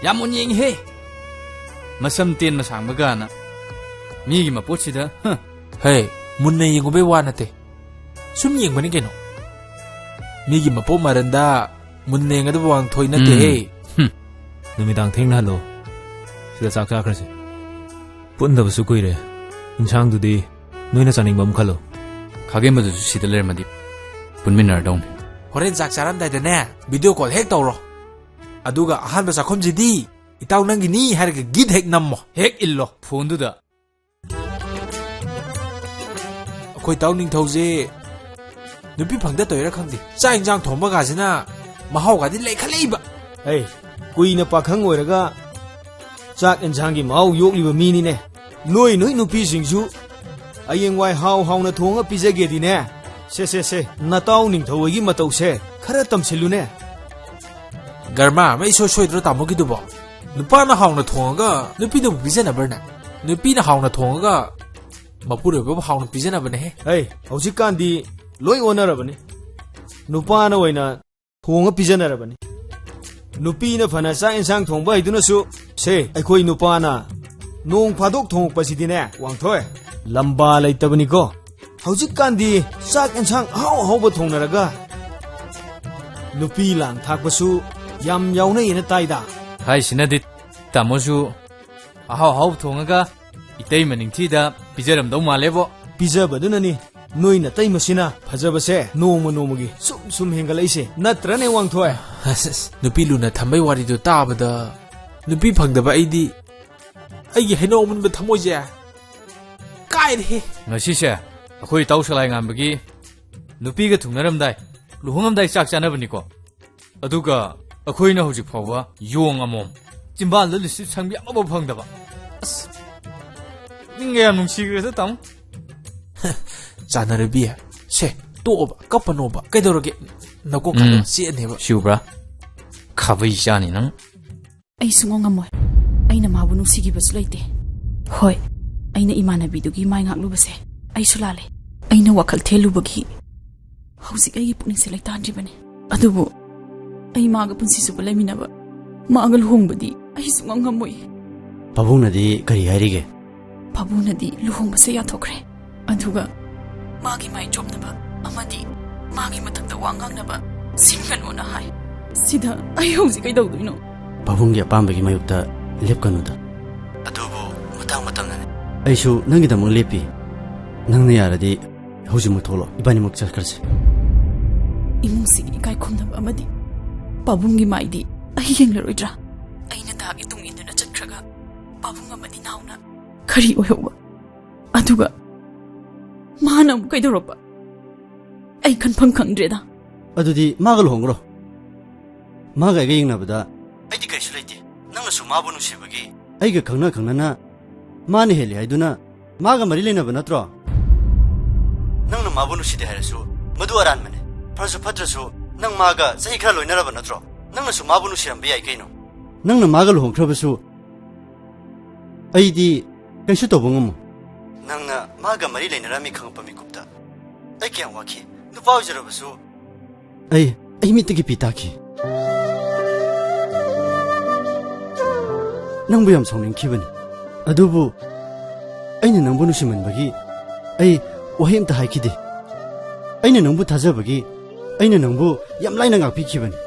ꯌꯥꯝ ꯃꯨꯟꯅ ꯌꯦꯡꯉꯤꯍꯦ꯫ ꯃꯁꯝ ꯇꯦꯟꯕ ꯁꯥꯡꯕ ꯀꯥꯟꯅ ꯃꯤꯒꯤ ꯃꯄꯣꯠꯁꯤꯗ, ꯍ꯫ ꯍꯦ, ꯃꯨꯟꯅ ꯌꯦꯡꯉꯨꯕꯩ ꯋꯥ ꯅꯠꯇꯦ꯫ ꯁꯨꯝ ꯌꯦꯡꯕꯅꯤ ꯀꯩꯅꯣ꯫ ꯃꯤꯒꯤ ꯃꯄꯣꯠ ꯃꯔꯟꯗ ꯃꯨꯟꯅ ꯌꯦꯡꯒꯗꯕ ꯋꯥꯡꯊꯣꯏ ꯅꯠꯇꯦꯍꯦ꯫ ꯎꯝ꯫ ꯍꯨꯝ꯫ ꯅꯨꯃꯤꯗꯥꯡ ꯊꯦꯡꯅ ꯍꯜꯂꯣ꯫ ꯁꯤꯗ ꯆꯥꯛ ꯆꯥꯈ꯭ꯔꯁꯤ꯫ ꯄꯨꯟꯗꯕꯁꯨ ꯀꯨꯏꯔꯦ꯫ ꯏꯟꯁꯥꯡꯗꯨꯗꯤ ꯅꯣꯏꯅ ꯆꯥꯅꯤꯡꯕ ꯑꯃ ꯈꯜꯂꯣ꯫ ꯈꯥꯒꯦꯝꯕꯗꯨꯁꯨ ꯁꯤꯗ ꯂꯩꯔꯝꯃꯗꯤ ꯄꯨꯟꯃꯤꯟꯅꯔꯗꯧꯅꯤ꯫ ꯍꯣꯔꯦꯟ ꯆꯥꯛ ꯆꯥꯔꯝꯗꯥꯏꯗꯅꯦ, video call ꯍꯦꯛ ꯇꯧꯔꯣ꯫ ꯑꯗꯨꯒ ꯑꯍꯥꯟꯕ ꯆꯥꯛꯈꯨꯝꯁꯤꯗꯤ ꯏꯇꯥꯎ ꯅꯪꯒꯤꯅꯤ ꯍꯥꯏꯔꯒ ꯒꯤꯠ ꯍꯦꯛ ꯅꯝꯃꯣ꯫ ꯍꯦꯛ ꯏꯜꯂꯣ ꯐꯣꯟꯗꯨꯗ꯫ ꯑꯩꯈꯣꯏ ꯇꯥꯎ ꯅꯤꯡꯊꯧꯁꯦ ꯅꯨꯄꯤ ꯐꯪꯗ ꯇꯧꯔꯤꯔꯥ ꯈꯪꯗꯦ, ꯆꯥꯛ ꯏꯟꯁꯥꯡ ꯊꯣꯡꯕꯒꯁꯤꯅ ꯃꯍꯥꯎꯒꯗꯤ ꯂꯩꯈꯠꯂꯛꯏꯕ꯫ ꯑꯩ ꯀꯨꯏꯅ ꯄꯥꯈꯪ ꯑꯣꯏꯔꯒ ꯆꯥꯛ ꯏꯟꯁꯥꯡꯒꯤ ꯃꯍꯥꯎ ꯌꯣꯛꯂꯤꯕ ꯃꯤꯅꯤꯅꯦ꯫ ꯅꯣꯏ ꯅꯣꯏ ꯅꯨꯄꯤꯁꯤꯡꯁꯨ ꯍꯌꯦꯡꯋꯥꯏ ꯍꯥꯎ ꯍꯥꯎꯅ ꯊꯣꯡꯉ ꯄꯤꯖꯒꯦꯗꯤꯅꯦ꯫ ꯁꯦ, ꯁꯦ, ꯁꯦ, ꯅꯇꯥꯎ ꯅꯤꯡꯊꯧ ꯍꯣꯏꯒꯤ ꯃꯇꯧꯁꯦ ꯈꯔ ꯇꯝꯁꯤꯜꯂꯨꯅꯦ꯫ ꯒꯔꯃꯥ ꯑꯃ ꯏꯁꯣꯏ ꯁꯣꯏꯗ꯭ꯔꯣ ꯇꯥꯃꯣꯒꯤꯗꯨꯕꯣ? ꯅꯨꯄꯥꯅ ꯍꯥꯎꯅ ꯊꯣꯡꯉꯒ ꯅꯨꯄꯤꯅꯕꯨ ꯄꯤꯖꯅꯕ꯭ꯔꯅꯦ? ꯅꯨꯄꯤꯅ ꯍꯥꯎꯅ ꯊꯣꯡꯉꯒ ꯃꯄꯨꯔꯣꯏꯕꯕꯨ ꯍꯥꯎꯅ ꯄꯤꯖꯅꯕꯅꯦꯍꯦ꯫ ꯍꯩ, ꯍꯧꯖꯤꯛꯀꯥꯟꯗꯤ ꯂꯣꯏ ꯑꯣꯟꯅꯔꯕꯅꯤ꯫ ꯅꯨꯄꯥꯅ ꯑꯣꯏꯅ ꯊꯣꯡꯉ ꯄꯤꯖꯅꯔꯕꯅꯤ꯫ ꯅꯨꯄꯤꯅ ꯐꯅ ꯆꯥꯛ ꯏꯟꯁꯥꯡ ꯊꯣꯡꯕ ꯍꯩꯗꯨꯅꯁꯨ, ꯁꯦ, ꯑꯩꯈꯣꯏ ꯅꯨꯄꯥꯅ ꯅꯣꯡ ꯐꯥꯗꯣꯛ ꯊꯣꯡꯉꯛꯄꯁꯤꯗꯤꯅꯦ, ꯋꯥꯡꯊꯣꯏ, ꯂꯝꯕꯥ ꯂꯩꯇꯕꯅꯤꯀꯣ꯫ ꯍꯧꯖꯤꯛꯀꯥꯟꯗꯤ ꯆꯥꯛ ꯏꯟꯁꯥꯡ ꯑꯍꯥꯎ ꯑꯍꯥꯎꯕ ꯊꯣꯡꯅꯔꯒ ꯅꯨꯄꯤ ꯂꯥꯡ ꯊꯥꯛꯄꯁꯨ ꯌꯥꯝ ꯌꯥꯎꯅꯩꯌꯦꯅ ꯇꯥꯏꯗ꯫ ꯍꯥꯏꯁꯤꯅꯗꯤ ꯇꯥꯃꯣꯁꯨ ꯑꯍꯥꯎ ꯑꯍꯥꯎꯕ ꯊꯣꯡꯉꯒ ꯏꯇꯩꯃ ꯅꯤꯡꯊꯤꯗ ꯄꯤꯖꯔꯝꯗꯧ ꯃꯥꯜꯂꯦꯕꯣ꯫ ꯄꯤꯖꯕꯗꯨꯅꯅꯤ ꯅꯣꯏ ꯅꯇꯩꯃꯁꯤꯅ ꯐꯖꯕꯁꯦ ꯅꯣꯡꯃ ꯅꯣꯡꯃꯒꯤ ꯁꯨꯝ ꯁꯨꯝ ꯍꯦꯟꯒꯠꯂꯛꯏꯁꯦ ꯅꯠꯇ꯭ꯔꯅꯦ, ꯋꯥꯡꯊꯣꯏ? ꯑꯁ, ꯑꯁ, ꯅꯨꯄꯤ ꯂꯨꯅ ꯊꯝꯕꯩ ꯋꯥꯔꯤꯗꯣ ꯇꯥꯕꯗ ꯅꯨꯄꯤ ꯐꯪꯗꯕ ꯑꯩꯗꯤ ꯑꯩꯒꯤ ꯍꯩꯅꯧ ꯑꯃꯨꯟꯕ ꯊꯃꯣꯏꯁꯦ ꯀꯥꯏꯔꯦꯍꯦ꯫ ꯉꯁꯤꯁꯦ ꯑꯩꯈꯣꯏ ꯏꯇꯥꯎ ꯁꯂꯥꯏ ꯉꯥꯟꯕꯒꯤ ꯅꯨꯄꯤꯒ ꯊꯨꯡꯅꯔꯝꯗꯥꯏ, ꯂꯨꯍꯣꯡꯉꯝꯗꯥꯏ ꯆꯥꯛ ꯆꯥꯅꯕꯅꯤꯀꯣ꯫ ꯑꯗꯨꯒ ꯑꯩꯈꯣꯏꯅ ꯍꯧꯖꯤꯛ ꯐꯥꯎꯕ ꯌꯣꯡ ꯑꯃꯣꯝ, ꯆꯤꯝꯕꯥꯜꯗ ꯂꯤꯞꯁꯇꯤꯛ ꯁꯪꯕꯤ ꯑꯃꯐꯥꯎ ꯐꯪꯗꯕ꯫ ꯑꯁ, ꯅꯤꯡꯒ ꯌꯥꯝ ꯅꯨꯡꯁꯤꯈ꯭ꯔꯦꯗ, ꯇꯥꯃꯣ꯫ ꯆꯥꯟꯅꯔꯕꯤ, ꯁꯦ, ꯇꯣꯛꯑꯣꯕ, ꯀꯞꯄꯅꯣꯕ, ꯀꯩꯗꯧꯔꯒꯦ? ꯅꯀꯣꯛ ꯀꯥꯏꯗ ꯎꯝ꯫ ꯆꯦꯠꯅꯦꯕ꯫ ꯁꯤꯎꯕ꯭ꯔꯥ? ꯈꯥꯕꯩ ꯆꯥꯅꯤ ꯅꯪ꯫ ꯑꯩ ꯁꯨꯡꯉꯝ ꯉꯝꯃꯣꯏ꯫ ꯑꯩꯅ ꯃꯥꯕꯨ ꯅꯨꯡꯁꯤꯈꯤꯕꯁꯨ ꯂꯩꯇꯦ꯫ ꯍꯣꯏ, ꯑꯩꯅ ꯏꯃꯥꯟꯅꯕꯤꯗꯨꯒꯤ ꯃꯥꯏ ꯉꯥꯛꯂꯨꯕꯁꯦ ꯑꯩꯁꯨ ꯂꯥꯜꯂꯦ꯫ ꯑꯩꯅ ꯋꯥꯈꯜ ꯊꯦꯜꯂꯨꯕꯒꯤ ꯍꯧꯖꯤꯛ ꯑꯩꯒꯤ ꯄꯨꯛꯅꯤꯡꯁꯦ ꯂꯩꯇꯥꯟꯗ꯭ꯔꯤꯕꯅꯤ꯫ ꯑꯗꯨꯕꯨ ꯑꯩ ꯃꯥꯒ ꯄꯨꯟꯁꯤ ꯆꯨꯞꯄ ꯂꯩꯃꯤꯟꯅꯕ, ꯃꯥꯒ ꯂꯨꯍꯣꯡꯕꯗꯤ ꯑꯩ ꯁꯨꯡꯉꯝ ꯉꯝꯃꯣꯏ꯫ ꯄꯥꯕꯨꯡꯅꯗꯤ ꯀꯔꯤ ꯍꯥꯏꯔꯤꯒꯦ? ꯄꯥꯕꯨꯡꯅꯗꯤ ꯂꯨꯍꯣꯡꯕꯁꯦ ꯌꯥꯊꯣꯛꯈ꯭ꯔꯦ꯫ ꯑꯗꯨꯒ ꯃꯥꯒꯤ ꯃꯥꯏ ꯆꯣꯞꯅꯕ ꯑꯃꯗꯤ ꯃꯥꯒꯤ ꯃꯊꯛꯇ ꯋꯥ ꯉꯥꯡꯅꯕ ꯁꯤꯟꯒꯅꯣꯅ ꯍꯥꯏ꯫ ꯁꯤꯗ ꯑꯩ ꯍꯧꯖꯤꯛ ꯀꯩꯗꯧꯗꯣꯏꯅꯣ? ꯄꯥꯕꯨꯡꯒꯤ ꯑꯄꯥꯝꯕꯒꯤ ꯃꯥꯌꯣꯛꯇ ꯂꯦꯞꯀꯅꯨꯗ꯫ ꯑꯗꯨꯕꯨ ꯃꯇꯥꯡ ꯃꯇꯝꯅꯅꯦ꯫ ꯑꯩꯁꯨ ꯅꯪꯒꯤꯗꯃꯛ ꯂꯦꯞꯄꯤ꯫ ꯅꯪꯅ ꯌꯥꯔꯗꯤ ꯍꯧꯖꯤꯛꯃꯛ ꯊꯣꯛꯂꯛꯑꯣ, ꯏꯕꯥꯅꯤꯃꯛ ꯆꯠꯈ꯭ꯔꯁꯤ꯫ ꯏꯃꯨꯡꯁꯤꯒꯤ ꯏꯀꯥꯏ ꯈꯨꯝꯅꯕ ꯑꯃꯗꯤ ꯄꯥꯕꯨꯡꯒꯤ ꯃꯥꯏꯗꯤ ꯑꯩ ꯌꯦꯡꯂꯔꯣꯏꯗ꯭ꯔꯥ? ꯑꯩꯅ ꯗꯥꯒꯤ ꯇꯨꯡ ꯏꯟꯗꯨꯅ ꯆꯠꯈ꯭ꯔꯒ ꯄꯥꯕꯨꯡ ꯑꯃꯗꯤ ꯅꯥꯎꯅ ꯀꯔꯤ ꯑꯣꯏꯍꯧꯕ? ꯑꯗꯨꯒ ꯃꯥꯅ ꯑꯃꯨꯛ ꯀꯩꯗꯧꯔꯛꯄ? ꯑꯩ ꯈꯟꯐꯝ ꯈꯪꯗ꯭ꯔꯦꯗ꯫ ꯑꯗꯨꯗꯤ ꯃꯥꯒ ꯂꯨꯍꯣꯡꯈ꯭ꯔꯣ꯫ ꯃꯥꯒ ꯑꯩꯒ ꯌꯦꯡꯅꯕꯗ ꯑꯩꯗꯤ ꯀꯔꯤꯁꯨ ꯂꯩꯇꯦ꯫ ꯅꯪꯅꯁꯨ ꯃꯥꯕꯨ ꯅꯨꯡꯁꯤꯕꯒꯤ ꯑꯩꯒ ꯈꯪꯅ ꯈꯪꯅꯅ ꯃꯥꯅ ꯍꯦꯜꯂꯤ ꯍꯥꯏꯗꯨꯅ ꯃꯥꯒ ꯃꯔꯤ ꯂꯩꯅꯕ ꯅꯠꯇ꯭ꯔꯣ? ꯅꯪꯅ ꯃꯥꯕꯨ ꯅꯨꯡꯁꯤꯗꯦ ꯍꯥꯏꯔꯁꯨ ꯃꯗꯨ ꯑꯔꯥꯟꯕꯅꯦ꯫ ꯐꯔꯁꯨ ꯐꯠꯇ꯭ꯔꯁꯨ ꯅꯪ ꯃꯥꯒ ꯆꯍꯤ ꯈꯔ ꯂꯣꯏꯅꯔꯕ ꯅꯠꯇ꯭ꯔꯣ? ꯅꯪꯅꯁꯨ ꯃꯥꯕꯨ ꯅꯨꯡꯁꯤꯔꯝꯕ ꯌꯥꯏ ꯀꯩꯅꯣ꯫ ꯅꯪꯅ ꯃꯥꯒ ꯂꯨꯍꯣꯡꯈ꯭ꯔꯕꯁꯨ ꯑꯩꯗꯤ ꯀꯩꯁꯨ ꯇꯧꯕ ꯉꯝꯃꯣꯏ꯫ ꯅꯪꯅ ꯃꯥꯒ ꯃꯔꯤ ꯂꯩꯅꯔꯝꯃꯤ ꯈꯪꯉꯛꯄ ꯃꯤꯀꯨꯞꯇ ꯑꯩ ꯀꯌꯥꯝ ꯋꯥꯈꯤ꯫ ꯅꯨꯄꯥ ꯑꯣꯏꯖꯔꯕꯁꯨ ꯑꯩ, ꯑꯩ ꯃꯤꯠꯇꯒꯤ ꯄꯤ ꯇꯥꯈꯤ꯫ ꯅꯪꯕꯨ ꯌꯥꯝ ꯁꯥꯎꯅꯤꯡꯈꯤꯕꯅꯤ꯫ ꯑꯗꯨꯕꯨ ꯑꯩꯅ ꯅꯪꯕꯨ ꯅꯨꯡꯁꯤꯃꯟꯕꯒꯤ ꯑꯩ ꯋꯥꯍꯩ ꯑꯝꯇ ꯍꯥꯏꯈꯤꯗꯦ꯫ ꯑꯩꯅ ꯅꯪꯕꯨ ꯊꯥꯖꯕꯒꯤ ꯑꯩꯅ ꯅꯪꯕꯨ ꯌꯥꯝ ꯂꯥꯏꯅ ꯉꯥꯛꯄꯤꯈꯤꯕꯅꯤ꯫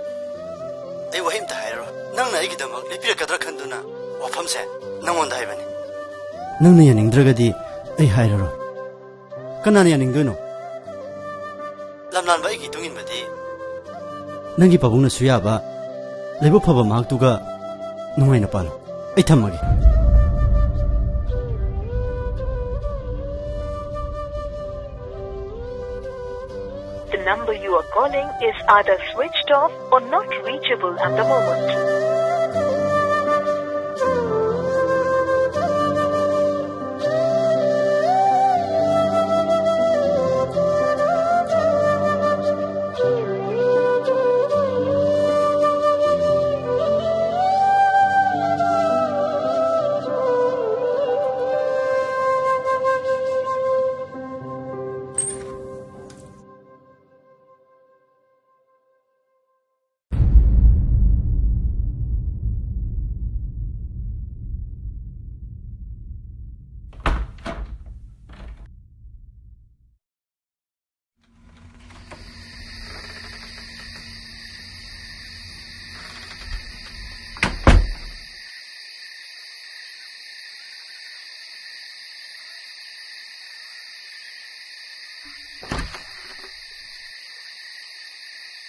ꯑꯩ ꯋꯥꯍꯩ ꯑꯝꯇ ꯍꯥꯏꯔꯔꯣꯏ꯫ ꯅꯪꯅ ꯑꯩꯒꯤꯗꯃꯛ ꯂꯦꯞꯄꯤꯔꯛꯀꯗ꯭ꯔꯥ ꯈꯟꯗꯨꯅ ꯋꯥꯐꯝꯁꯦ ꯅꯪꯉꯣꯟꯗ ꯍꯥꯏꯕꯅꯤ꯫ ꯅꯪꯅ ꯌꯥꯅꯤꯡꯗ꯭ꯔꯒꯗꯤ ꯑꯩ ꯍꯥꯏꯔꯔꯣꯏ꯫ ꯀꯅꯥꯅ ꯌꯥꯅꯤꯡꯗꯣꯏꯅꯣ? ꯂꯝꯂꯥꯟꯕ ꯑꯩꯒꯤ ꯏꯇꯨꯡ ꯏꯟꯕꯗꯤ ꯅꯪꯒꯤ ꯄꯥꯕꯨꯡꯅꯁꯨ ꯌꯥꯕ, ꯂꯥꯏꯕꯛ ꯐꯕ ꯃꯍꯥꯛꯇꯨꯒ ꯅꯨꯡꯉꯥꯏꯅ ꯄꯥꯜꯂꯨ꯫ ꯑꯩ ꯊꯝꯃꯒꯦ꯫ The number you are calling is either switched off or not reachable at the moment.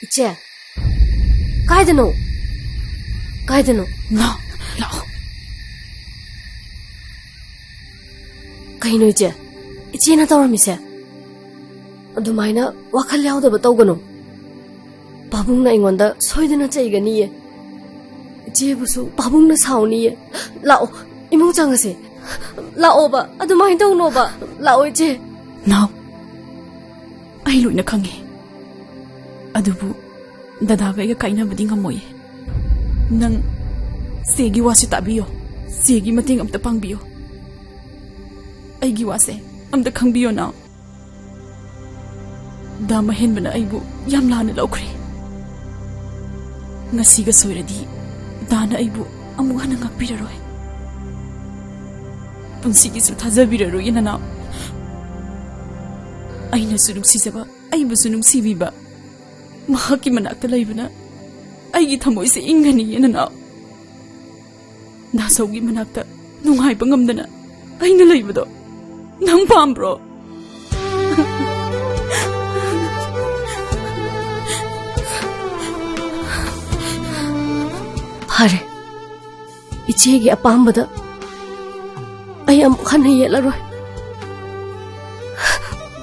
ꯏꯆꯦ, ꯀꯥꯏꯗꯅꯣ? ꯀꯥꯏꯗꯅꯣ? ꯂꯥꯛꯑꯣ, ꯂꯥꯛꯑꯣ꯫ ꯀꯩꯅꯣ ꯏꯆꯦ? ꯏꯆꯦꯅ ꯇꯧꯔꯝꯃꯤꯁꯦ? ꯑꯗꯨꯃꯥꯏꯅ ꯋꯥꯈꯜ ꯌꯥꯎꯗꯕ ꯇꯧꯒꯅꯨ꯫ ꯄꯥꯕꯨꯡꯅ ꯑꯩꯉꯣꯟꯗ ꯁꯣꯏꯗꯅ ꯆꯩꯒꯅꯤꯌꯦ꯫ ꯏꯆꯦꯕꯨꯁꯨ ꯄꯥꯕꯨꯡꯅ ꯁꯥꯎꯅꯤꯌꯦ꯫ ꯂꯥꯛꯑꯣ, ꯏꯃꯨꯡ ꯆꯪꯉꯁꯦ꯫ ꯂꯥꯛꯑꯣꯕ, ꯑꯗꯨꯃꯥꯏꯅ ꯇꯧꯅꯣꯕ꯫ ꯂꯥꯛꯑꯣ, ꯏꯆꯦ꯫ ꯅꯥꯎ, ꯑꯩ ꯂꯣꯏꯅ ꯈꯪꯉꯦ꯫ ꯑꯗꯨꯕꯨ ꯗꯗꯥꯒ ꯑꯩꯒ ꯀꯥꯏꯅꯕꯗꯤ ꯉꯝꯃꯣꯏꯌꯦ꯫ ꯅꯪ ꯆꯦꯒꯤ ꯋꯥꯁꯦ ꯇꯥꯕꯤꯌꯣ꯫ ꯆꯦꯒꯤ ꯃꯇꯦꯡ ꯑꯝꯇ ꯄꯥꯡꯕꯤꯌꯣ꯫ ꯑꯩꯒꯤ ꯋꯥꯁꯦ ꯑꯝꯇ ꯈꯪꯕꯤꯌꯣ, ꯅꯥꯎ꯫ ꯗꯥ ꯃꯍꯦꯟꯕꯅ ꯑꯩꯕꯨ ꯌꯥꯝ ꯂꯥꯟꯅ ꯂꯧꯈ꯭ꯔꯦ꯫ ꯉꯁꯤꯒ ꯁꯣꯏꯔꯗꯤ ꯗꯥꯅ ꯑꯩꯕꯨ ꯑꯃꯨꯛ ꯍꯟꯅ ꯉꯥꯛꯄꯤꯔꯔꯣꯏ꯫ ꯄꯨꯟꯁꯤꯒꯤꯁꯨ ꯊꯥꯖꯕꯤꯔꯔꯣꯏ, ꯅꯅꯥꯎ꯫ ꯑꯩꯅꯁꯨ ꯅꯨꯡꯁꯤꯖꯕ, ꯑꯩꯕꯨꯁꯨ ꯅꯨꯡꯁꯤꯕꯤꯕ ꯃꯍꯥꯛꯀꯤ ꯃꯅꯥꯛꯇ ꯂꯩꯕꯅ ꯑꯩꯒꯤ ꯊꯃꯣꯏꯁꯦ ꯏꯪꯒꯅꯤꯌꯦ, ꯅꯅꯥꯎ꯫ ꯗꯥꯁꯧꯒꯤ ꯃꯅꯥꯛꯇ ꯅꯨꯡꯉꯥꯏꯕ ꯉꯝꯗꯅ ꯑꯩꯅ ꯂꯩꯕꯗꯣ ꯅꯪ ꯄꯥꯝꯕ꯭ꯔꯣ? ꯐꯔꯦ, ꯏꯆꯦꯒꯤ ꯑꯄꯥꯝꯕꯗ ꯑꯩ ꯑꯃꯨꯛ ꯍꯟꯅ ꯌꯦꯠꯂꯔꯣꯏ꯫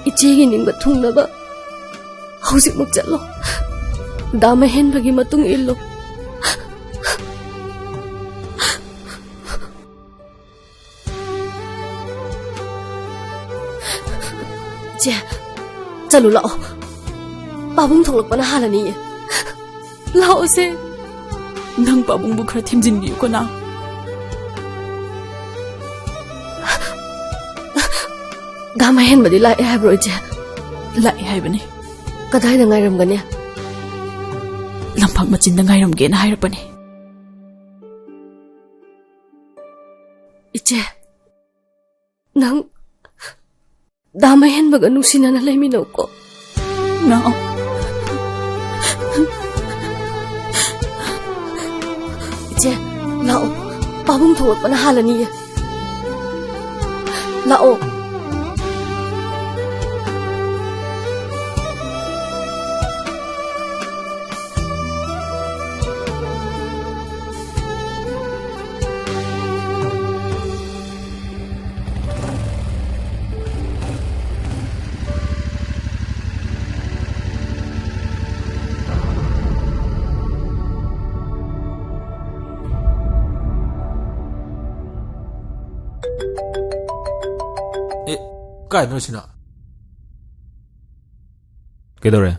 ꯏꯆꯦꯒꯤ ꯅꯤꯡꯕ ꯊꯨꯡꯅꯕ ꯍꯧꯖꯤꯛꯃꯛ ꯆꯠꯂꯣ꯫ ꯗꯥ ꯃꯍꯦꯟꯕꯒꯤ ꯃꯇꯨꯡ ꯏꯜꯂꯣ꯫ ꯆꯦ, ꯆꯠꯂꯨ ꯂꯥꯛꯑꯣ꯫ ꯄꯥꯕꯨꯡ ꯊꯣꯛꯂꯛꯄꯅ ꯍꯥꯜꯂꯅꯤꯌꯦ꯫ ꯂꯥꯛꯑꯣꯁꯦ꯫ ꯅꯪ ꯄꯥꯕꯨꯡꯕꯨ ꯈꯔ ꯊꯦꯝꯖꯤꯟꯕꯤꯌꯨꯀꯣ, ꯅꯥꯎ꯫ ꯗꯥ ꯃꯍꯦꯟꯕꯗꯤ ꯂꯥꯛꯑꯦ ꯍꯥꯏꯕ꯭ꯔꯣ, ꯏꯆꯦ? ꯂꯥꯛꯑꯦ ꯍꯥꯏꯕꯅꯤ꯫ ꯀꯗꯥꯏꯗ ꯉꯥꯏꯔꯝꯒꯅꯤ? ꯂꯝꯐꯥꯡ ꯃꯆꯤꯟꯗ ꯉꯥꯏꯔꯝꯒꯦꯅ ꯍꯥꯏꯔꯛꯄꯅꯤ꯫ ꯏꯆꯦ, ꯅꯪ ꯗꯥ ꯃꯍꯦꯟꯕꯒ ꯅꯨꯡꯁꯤꯅꯅ ꯂꯩꯃꯤꯟꯅꯧꯀꯣ꯫ ꯅꯥꯎ꯫ ꯏꯆꯦ, ꯂꯥꯛꯑꯣ꯫ ꯄꯥꯕꯨꯡ ꯊꯣꯛꯂꯛꯄꯅ ꯍꯥꯜꯂꯅꯤꯌꯦ꯫ ꯂꯥꯛꯑꯣ꯫ ꯑꯦ, ꯀꯥꯏꯗꯅꯣ ꯁꯤꯅ? ꯀꯩꯗꯧꯔꯦ?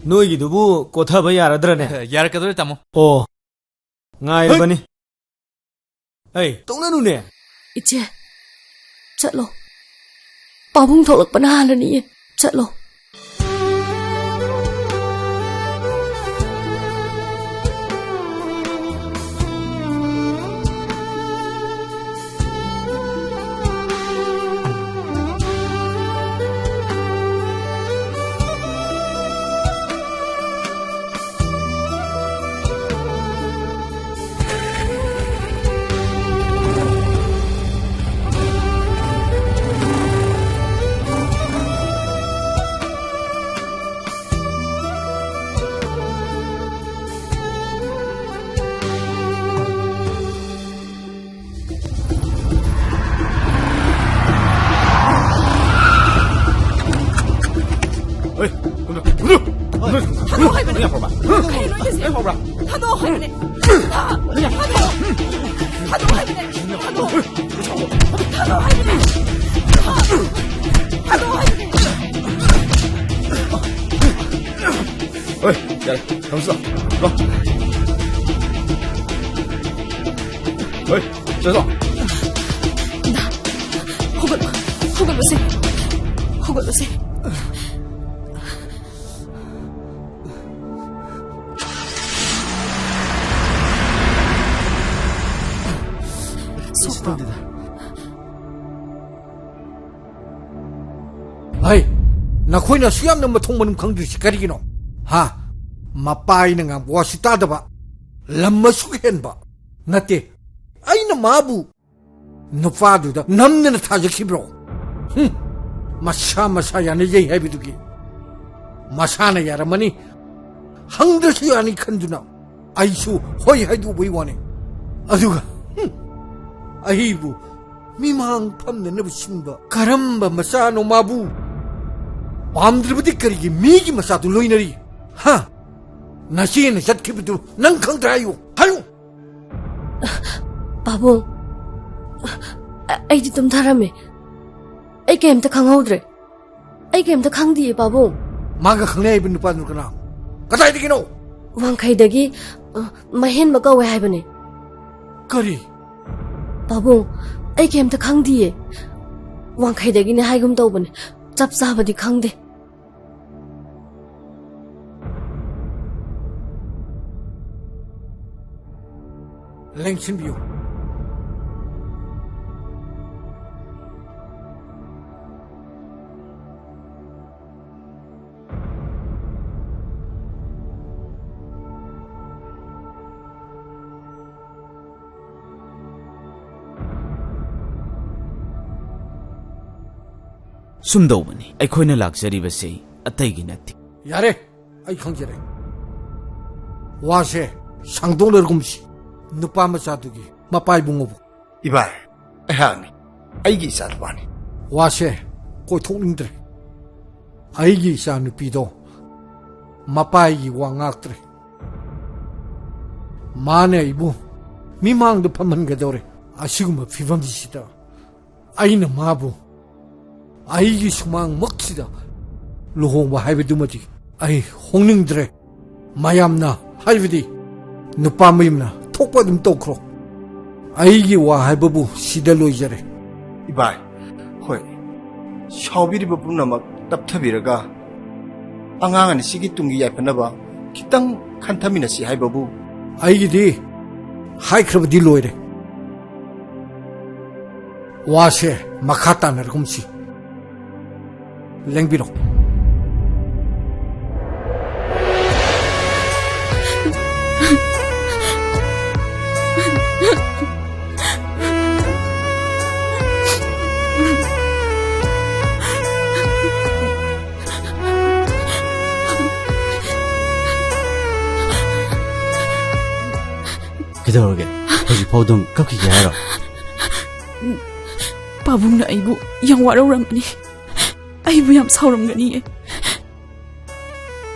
ꯅꯣꯏꯒꯤꯗꯨꯕꯨ ꯀꯣꯊꯕ ꯌꯥꯔꯗ꯭ꯔꯅꯦ? ꯌꯥꯔꯛꯀꯗꯧꯔꯦ, ꯇꯥꯃꯣ꯫ ꯑꯣ, ꯉꯥꯏꯔꯕꯅꯤ꯫ ꯑꯩ ꯇꯧꯅꯅꯨꯅꯦ꯫ ꯏꯆꯦ, ꯆꯠꯂꯣ꯫ ꯄꯥꯕꯨꯡ ꯊꯣꯛꯂꯛꯄꯅ ꯍꯥꯜꯂꯅꯤꯌꯦ꯫ ꯆꯠꯂꯣ꯫ ꯊꯥꯗꯣꯛꯑꯣ ꯍꯥꯏꯕꯅꯦ꯫ ꯊꯥꯗꯣꯛꯑꯣ ꯍꯥꯏꯕꯅꯦ꯫ ꯊꯥꯗꯣꯛꯑꯣ ꯍꯥꯏꯕꯅꯦ꯫ ꯊꯥꯗꯣꯛꯑꯣ ꯍꯥꯏꯕꯅꯦ꯫ ꯊꯥꯗꯣꯛꯑꯣ ꯍꯥꯏꯕꯅꯦ꯫ ꯍꯣꯏ, ꯌꯥꯔꯦ꯫ ꯊꯝꯁꯤ ꯂꯥꯎ꯫ ꯂꯥꯎ꯫ ꯍꯣꯏ, ꯆꯠꯂꯣ꯫ ꯍꯧꯒꯠꯂꯣ꯫ ꯍꯧꯒꯠꯂꯣꯁꯦ꯫ ꯍꯧꯒꯠꯂꯣꯁꯦ꯫ ꯁꯣꯛꯄ꯭ꯔꯣ? ꯍꯩ, ꯅꯈꯣꯏꯅ ꯑꯁꯨꯛ ꯌꯥꯝꯅ ꯃꯊꯣꯡ ꯃꯔꯝ ꯈꯪꯗ꯭ꯔꯤꯁꯤ ꯀꯔꯤꯒꯤꯅꯣ? ꯍꯥ? ꯃꯄꯥ ꯑꯩꯅ ꯉꯥꯡꯕ ꯋꯥꯁꯤ ꯇꯥꯗꯕ, ꯂꯝ ꯑꯁꯨꯛ ꯍꯦꯟꯕ꯫ ꯅꯠꯇꯦ, ꯑꯩꯅ ꯃꯥꯕꯨ ꯅꯨꯄꯥꯗꯨꯗ ꯅꯝꯗꯅ ꯊꯥꯖꯈꯤꯕ꯭ꯔꯣ? ꯍꯨꯝ, ꯃꯁꯥ ꯃꯁꯥ ꯌꯥꯅꯖꯩ ꯍꯥꯏꯕꯗꯨꯒꯤ ꯃꯁꯥꯅ ꯌꯥꯔꯝꯃꯅꯤ, ꯍꯪꯗ꯭ꯔꯁꯨ ꯌꯥꯅꯤ ꯈꯟꯗꯨꯅ ꯑꯩꯁꯨ ꯍꯣꯏ ꯍꯥꯏꯗꯣꯛꯄꯩ ꯋꯥꯅꯤ꯫ ꯑꯗꯨꯒ, ꯍꯨꯝ, ꯑꯩꯕꯨ ꯃꯤꯃꯥꯡ ꯐꯝꯅꯅꯕ ꯁꯤꯟꯕ ꯀꯔꯝꯕ ꯃꯆꯥꯅꯣ ꯃꯥꯕꯨ? ꯄꯥꯝꯗ꯭ꯔꯕꯗꯤ ꯀꯔꯤꯒꯤ ꯃꯤꯒꯤ ꯃꯆꯥꯗꯨ ꯂꯣꯏꯅꯔꯤ? ꯍꯥ? ꯅꯆꯦꯅ ꯆꯠꯈꯤꯕꯗꯨ ꯅꯪ ꯈꯪꯗ꯭ꯔꯥ ꯍꯥꯏꯌꯨ, ꯍꯥꯏꯌꯨ꯫ ꯄꯥꯕꯨꯡ, ꯑ-, ꯑꯩꯗꯤ ꯇꯨꯝꯊꯔꯝꯃꯦ꯫ ꯑꯩ ꯀꯩꯝꯇ ꯈꯪꯍꯧꯗ꯭ꯔꯦ꯫ ꯑꯩ ꯀꯩꯝꯇ ꯈꯪꯗꯤꯌꯦ, ꯄꯥꯕꯨꯡ꯫ ꯃꯥꯒ ꯈꯪꯅꯩ ꯍꯥꯏꯕ ꯅꯨꯄꯥꯗꯨꯅ ꯀꯅꯥ? ꯀꯗꯥꯏꯗꯒꯤꯅꯣ? ꯋꯥꯡꯈꯩꯗꯒꯤ, ꯑ, ꯃꯍꯦꯟꯕ ꯀꯧꯋꯦ ꯍꯥꯏꯕꯅꯦ꯫ ꯀꯔꯤ? ꯄꯥꯕꯨꯡ, ꯑꯩ ꯀꯩꯝꯇ ꯈꯪꯗꯤꯌꯦ꯫ ꯋꯥꯡꯈꯩꯗꯒꯤꯅꯦ ꯍꯥꯏꯒꯨꯝ ꯇꯧꯕꯅꯦ꯫ ꯆꯞ ꯆꯥꯕꯗꯤ ꯈꯪꯗꯦ꯫ ꯂꯦꯡꯁꯤꯟꯕꯤꯌꯨ꯫ ꯁꯨꯝꯗꯧꯕꯅꯤ ꯑꯩꯈꯣꯏꯅ ꯂꯥꯛꯆꯔꯤꯕꯁꯤ, ꯑꯇꯩꯒꯤ ꯅꯠꯇꯦ꯫ ꯌꯥꯔꯦ, ꯑꯩ ꯈꯪꯖꯔꯦ꯫ ꯋꯥꯁꯦ ꯁꯥꯡꯗꯣꯛꯅꯔꯒꯨꯝꯁꯤ꯫ ꯅꯨꯄꯥ ꯃꯆꯥꯗꯨꯒꯤ ꯃꯄꯥ ꯏꯕꯨꯡꯉꯣꯕꯨ꯫ ꯏꯕꯥꯏ, ꯑꯩꯍꯥꯛꯅꯤ꯫ ꯑꯩꯒꯤ ꯏꯆꯥ ꯅꯨꯄꯥꯅꯤ꯫ ꯋꯥꯁꯦ ꯀꯣꯏꯊꯣꯛꯅꯤꯡꯗ꯭ꯔꯦ꯫ ꯑꯩꯒꯤ ꯏꯆꯥ ꯅꯨꯄꯤꯗꯣ ꯃꯄꯥꯒꯤ ꯋꯥ ꯉꯥꯛꯇ꯭ꯔꯦ꯫ ꯃꯥꯅ ꯑꯩꯕꯨ ꯃꯤꯃꯥꯡꯗ ꯐꯝꯍꯟꯒꯗꯧꯔꯦ꯫ ꯑꯁꯤꯒꯨꯝꯕ ꯐꯤꯕꯝꯁꯤꯗ ꯑꯩꯅ ꯃꯥꯕꯨ ꯑꯩꯒꯤ ꯁꯨꯃꯥꯡꯃꯛꯁꯤꯗ ꯂꯨꯍꯣꯡꯕ ꯍꯥꯏꯕꯗꯨꯃꯗꯤ ꯑꯩ ꯍꯣꯡꯅꯤꯡꯗ꯭ꯔꯦ꯫ ꯃꯌꯥꯝꯅ ꯍꯥꯏꯕꯗꯤ ꯅꯨꯄꯥ ꯃꯌꯨꯝꯅ ꯊꯣꯛꯄ ꯑꯗꯨꯝ ꯇꯧꯈ꯭ꯔꯣ꯫ ꯑꯩꯒꯤ ꯋꯥ ꯍꯥꯏꯕꯕꯨ ꯁꯤꯗ ꯂꯣꯏꯖꯔꯦ꯫ ꯏꯕꯥꯏ, ꯍꯣꯏ, ꯁꯥꯎꯕꯤꯔꯤꯕ ꯄꯨꯝꯅꯃꯛ ꯇꯞꯊꯕꯤꯔꯒ ꯑꯉꯥꯡ ꯑꯅꯤꯁꯤꯒꯤ ꯇꯨꯡꯒꯤ ꯌꯥꯏꯐꯅꯕ ꯈꯤꯇꯪ ꯈꯟꯊꯃꯤꯟꯅꯁꯤ ꯍꯥꯏꯕꯕꯨ꯫ ꯑꯩꯒꯤꯗꯤ ꯍꯥꯏꯈ꯭ꯔꯕꯗꯤ ꯂꯣꯏꯔꯦ꯫ ꯋꯥꯁꯦ ꯃꯈꯥ ꯇꯥꯅꯔꯒꯨꯝꯁꯤ꯫ ꯂꯦꯡꯕꯤꯔꯣ꯫ ꯀꯩꯗꯧꯔꯒꯦ? ꯍꯧꯖꯤꯛꯐꯥꯎ ꯑꯗꯨꯝ ꯀꯞꯈꯤꯒꯦ ꯍꯥꯏꯔꯣ? ꯄꯥꯕꯨꯡꯅ ꯑꯩꯕꯨ ꯌꯥꯝ ꯋꯥꯔꯧꯔꯝꯒꯅꯤ꯫ ꯑꯩꯕꯨ ꯌꯥꯝ ꯁꯥꯎꯔꯝꯒꯅꯤꯌꯦ꯫